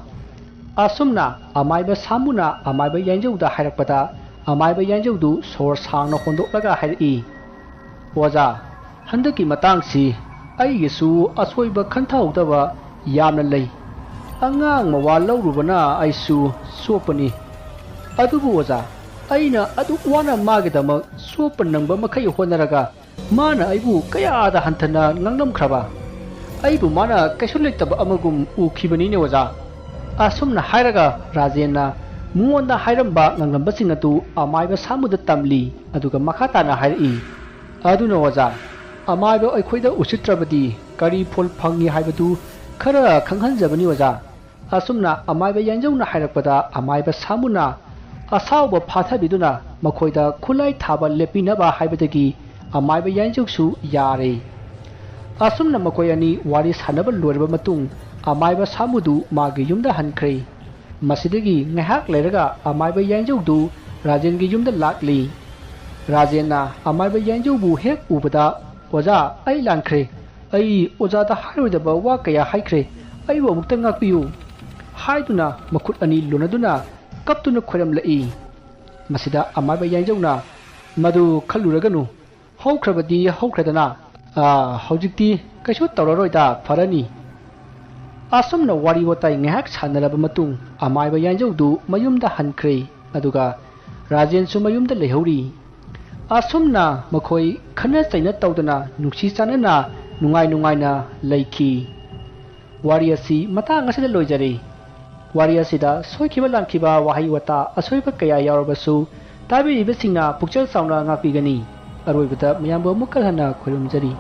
ꯑꯁꯨꯝꯅ ꯑꯃꯥꯏꯕ ꯁꯥꯃꯨꯅ ꯑꯃꯥꯏꯕ ꯌꯥꯏꯟꯖꯧꯗ ꯍꯥꯏꯔꯛꯄꯗ, ꯑꯃꯥꯏꯕ ꯌꯥꯏꯟꯖꯧꯗꯨ ꯁꯣꯔ ꯁꯥꯡꯅ ꯍꯣꯟꯗꯣꯛꯂꯒ ꯍꯥꯏꯔꯛꯏ, "ꯑꯣꯖꯥ, ꯍꯟꯗꯛꯀꯤ ꯃꯇꯥꯡꯁꯤ ꯑꯩꯒꯤꯁꯨ ꯑꯁꯣꯏꯕ ꯈꯟꯊꯍꯧꯗꯕ ꯌꯥꯝꯅ ꯂꯩ꯫ ꯑꯉꯥꯡ ꯃꯋꯥ ꯂꯧꯔꯨꯕꯅ ꯑꯩꯁꯨ ꯆꯣꯞꯄꯅꯤ꯫ ꯑꯗꯨꯕꯨ ꯑꯣꯖꯥ, ꯑꯩꯅ ꯑꯗꯨꯛ ꯋꯥꯅ ꯃꯥꯒꯤꯗꯃꯛ ꯆꯣꯞꯄ ꯅꯪꯕ ꯃꯈꯩ ꯍꯣꯠꯅꯔꯒ ꯃꯥꯅ ꯑꯩꯕꯨ ꯀꯌꯥꯗ ꯍꯟꯊꯅ ꯉꯥꯡꯂꯝꯈ꯭ꯔꯕ? ꯑꯩꯕꯨ ꯃꯥꯅ ꯀꯩꯁꯨ ꯂꯩꯇꯕ ꯑꯃꯒꯨꯝ ꯎꯈꯤꯕꯅꯤꯅꯦ ꯑꯣꯖꯥ꯫" ꯑꯁꯨꯝꯅ ꯍꯥꯏꯔꯒ ꯔꯥꯖꯦꯟꯅ ꯃꯉꯣꯟꯗ ꯍꯥꯏꯔꯝꯕ ꯉꯥꯡꯂꯝꯕꯁꯤꯡ ꯑꯗꯨ ꯑꯃꯥꯏꯕ ꯁꯥꯃꯨꯗ ꯇꯝꯂꯤ꯫ ꯑꯗꯨꯒ ꯃꯈꯥ ꯇꯥꯅ ꯍꯥꯏꯔꯛꯏ, "ꯑꯗꯨꯅ ꯑꯣꯖꯥ, ꯑꯃꯥꯏꯕ ꯑꯩꯈꯣꯏꯗ ꯎꯁꯤꯠꯇ꯭ꯔꯕꯗꯤ ꯀꯔꯤ ꯐꯣꯜ ꯐꯪꯏ ꯍꯥꯏꯕꯗꯨ ꯈꯔ ꯈꯪꯍꯟꯖꯕꯅꯤ ꯑꯣꯖꯥ꯫" ꯑꯁꯨꯝꯅ ꯑꯃꯥꯏꯕ ꯌꯥꯏꯟꯖꯧꯅ ꯍꯥꯏꯔꯛꯄꯗ ꯑꯃꯥꯏꯕ ꯁꯥꯃꯨꯅ ꯑꯁꯥꯎꯕ ꯐꯥꯊꯕꯤꯗꯨꯅ ꯃꯈꯣꯏꯗ ꯈꯨꯠꯂꯥꯏ ꯊꯥꯕ ꯂꯦꯞꯄꯤꯅꯕ ꯍꯥꯏꯕꯗꯒꯤ ꯑꯃꯥꯏꯕ ꯌꯥꯏꯟꯖꯧꯁꯨ ꯌꯥꯔꯦ꯫ ꯑꯁꯨꯝꯅ ꯃꯈꯣꯏ ꯑꯅꯤ ꯋꯥꯔꯤ ꯁꯥꯟꯅꯕ ꯂꯣꯏꯔꯕ ꯃꯇꯨꯡ ꯑꯃꯥꯏꯕ ꯁꯥꯃꯨꯗꯨ ꯃꯥꯒꯤ ꯌꯨꯝꯗ ꯍꯟꯈ꯭ꯔꯦ꯫ ꯃꯁꯤꯗꯒꯤ ꯉꯥꯏꯍꯥꯛ ꯂꯩꯔꯒ ꯑꯃꯥꯏꯕ ꯌꯥꯏꯟꯖꯧꯗꯨ ꯔꯥꯖꯦꯟꯒꯤ ꯌꯨꯝꯗ ꯂꯥꯛꯂꯤ꯫ ꯔꯥꯖꯦꯟꯅ ꯑꯃꯥꯏꯕ ꯌꯥꯏꯟꯖꯧꯕꯨ ꯍꯦꯛ ꯎꯕꯗ "ꯑꯣꯖꯥ, ꯑꯩ ꯂꯥꯟꯈ꯭ꯔꯦ꯫ ꯑꯩ ꯑꯣꯖꯥꯗ ꯍꯥꯏꯔꯣꯏꯗꯕ ꯋꯥ ꯀꯌꯥ ꯍꯥꯏꯈ꯭ꯔꯦ꯫ ꯑꯩꯕꯨ ꯑꯃꯨꯛꯇ ꯉꯥꯛꯄꯤꯌꯨ" ꯍꯥꯏꯗꯨꯅ ꯃꯈꯨꯠ ꯑꯅꯤ ꯂꯣꯟꯅꯗꯨꯅ ꯀꯞꯇꯨꯅ ꯈꯣꯏꯔꯝꯂꯛꯏ꯫ ꯃꯁꯤꯗ ꯑꯃꯥꯏꯕ ꯌꯥꯏꯖꯧꯅ, "ꯃꯗꯨ ꯈꯜꯂꯨꯔꯒꯅꯨ, ꯍꯧꯈ꯭ꯔꯕꯗꯤ ꯍꯧꯈ꯭ꯔꯦꯗꯅ꯫ ꯑꯥ, ꯍꯧꯖꯤꯛꯇꯤ ꯀꯩꯁꯨ ꯇꯧꯔꯔꯣꯏꯗ, ꯐꯔꯅꯤ"꯫ ꯑꯁꯨꯝꯅ ꯋꯥꯔꯤ ꯋꯥꯇꯥꯏ ꯉꯥꯏꯍꯥꯛ ꯁꯥꯟꯅꯔꯕ ꯃꯇꯨꯡ ꯑꯃꯥꯏꯕ ꯌꯥꯏꯖꯧꯗꯨ ꯃꯌꯨꯝꯗ ꯍꯟꯈ꯭ꯔꯦ꯫ ꯑꯗꯨꯒ ꯔꯥꯖꯦꯟꯁꯨ ꯃꯌꯨꯝꯗ ꯂꯩꯍꯧꯔꯤ꯫ ꯑꯁꯨꯝꯅ ꯃꯈꯣꯏ ꯈꯠꯅ ꯆꯩꯅ ꯇꯧꯗꯅ ꯅꯨꯡꯁꯤ ꯆꯥꯟꯅꯅ ꯅꯨꯡꯉꯥꯏ ꯅꯨꯡꯉꯥꯏꯅ ꯂꯩꯈꯤ꯫ ꯋꯥꯔꯤ ꯑꯁꯤ ꯃꯇꯥꯡ ꯑꯁꯤꯗ ꯂꯣꯏꯖꯔꯦ꯫ ꯋꯥꯔꯤ ꯑꯁꯤꯗ ꯁꯣꯏꯈꯤꯕ ꯂꯥꯟꯈꯤꯕ ꯋꯥꯍꯩ ꯋꯥꯇꯥ ꯑꯁꯣꯏꯕ ꯀꯌꯥ ꯌꯥꯎꯔꯕꯁꯨ ꯇꯥꯕꯤꯔꯤꯕꯁꯤꯡꯅ ꯄꯨꯛꯆꯦꯜ ꯆꯥꯎꯅ ꯉꯥꯛꯄꯤꯒꯅꯤ꯫ ꯑꯔꯣꯏꯕꯗ ꯃꯌꯥꯝꯕꯨ ꯑꯃꯨꯛꯀ ꯍꯟꯅ ꯈꯣꯏꯔꯨꯝꯖꯔꯤ꯫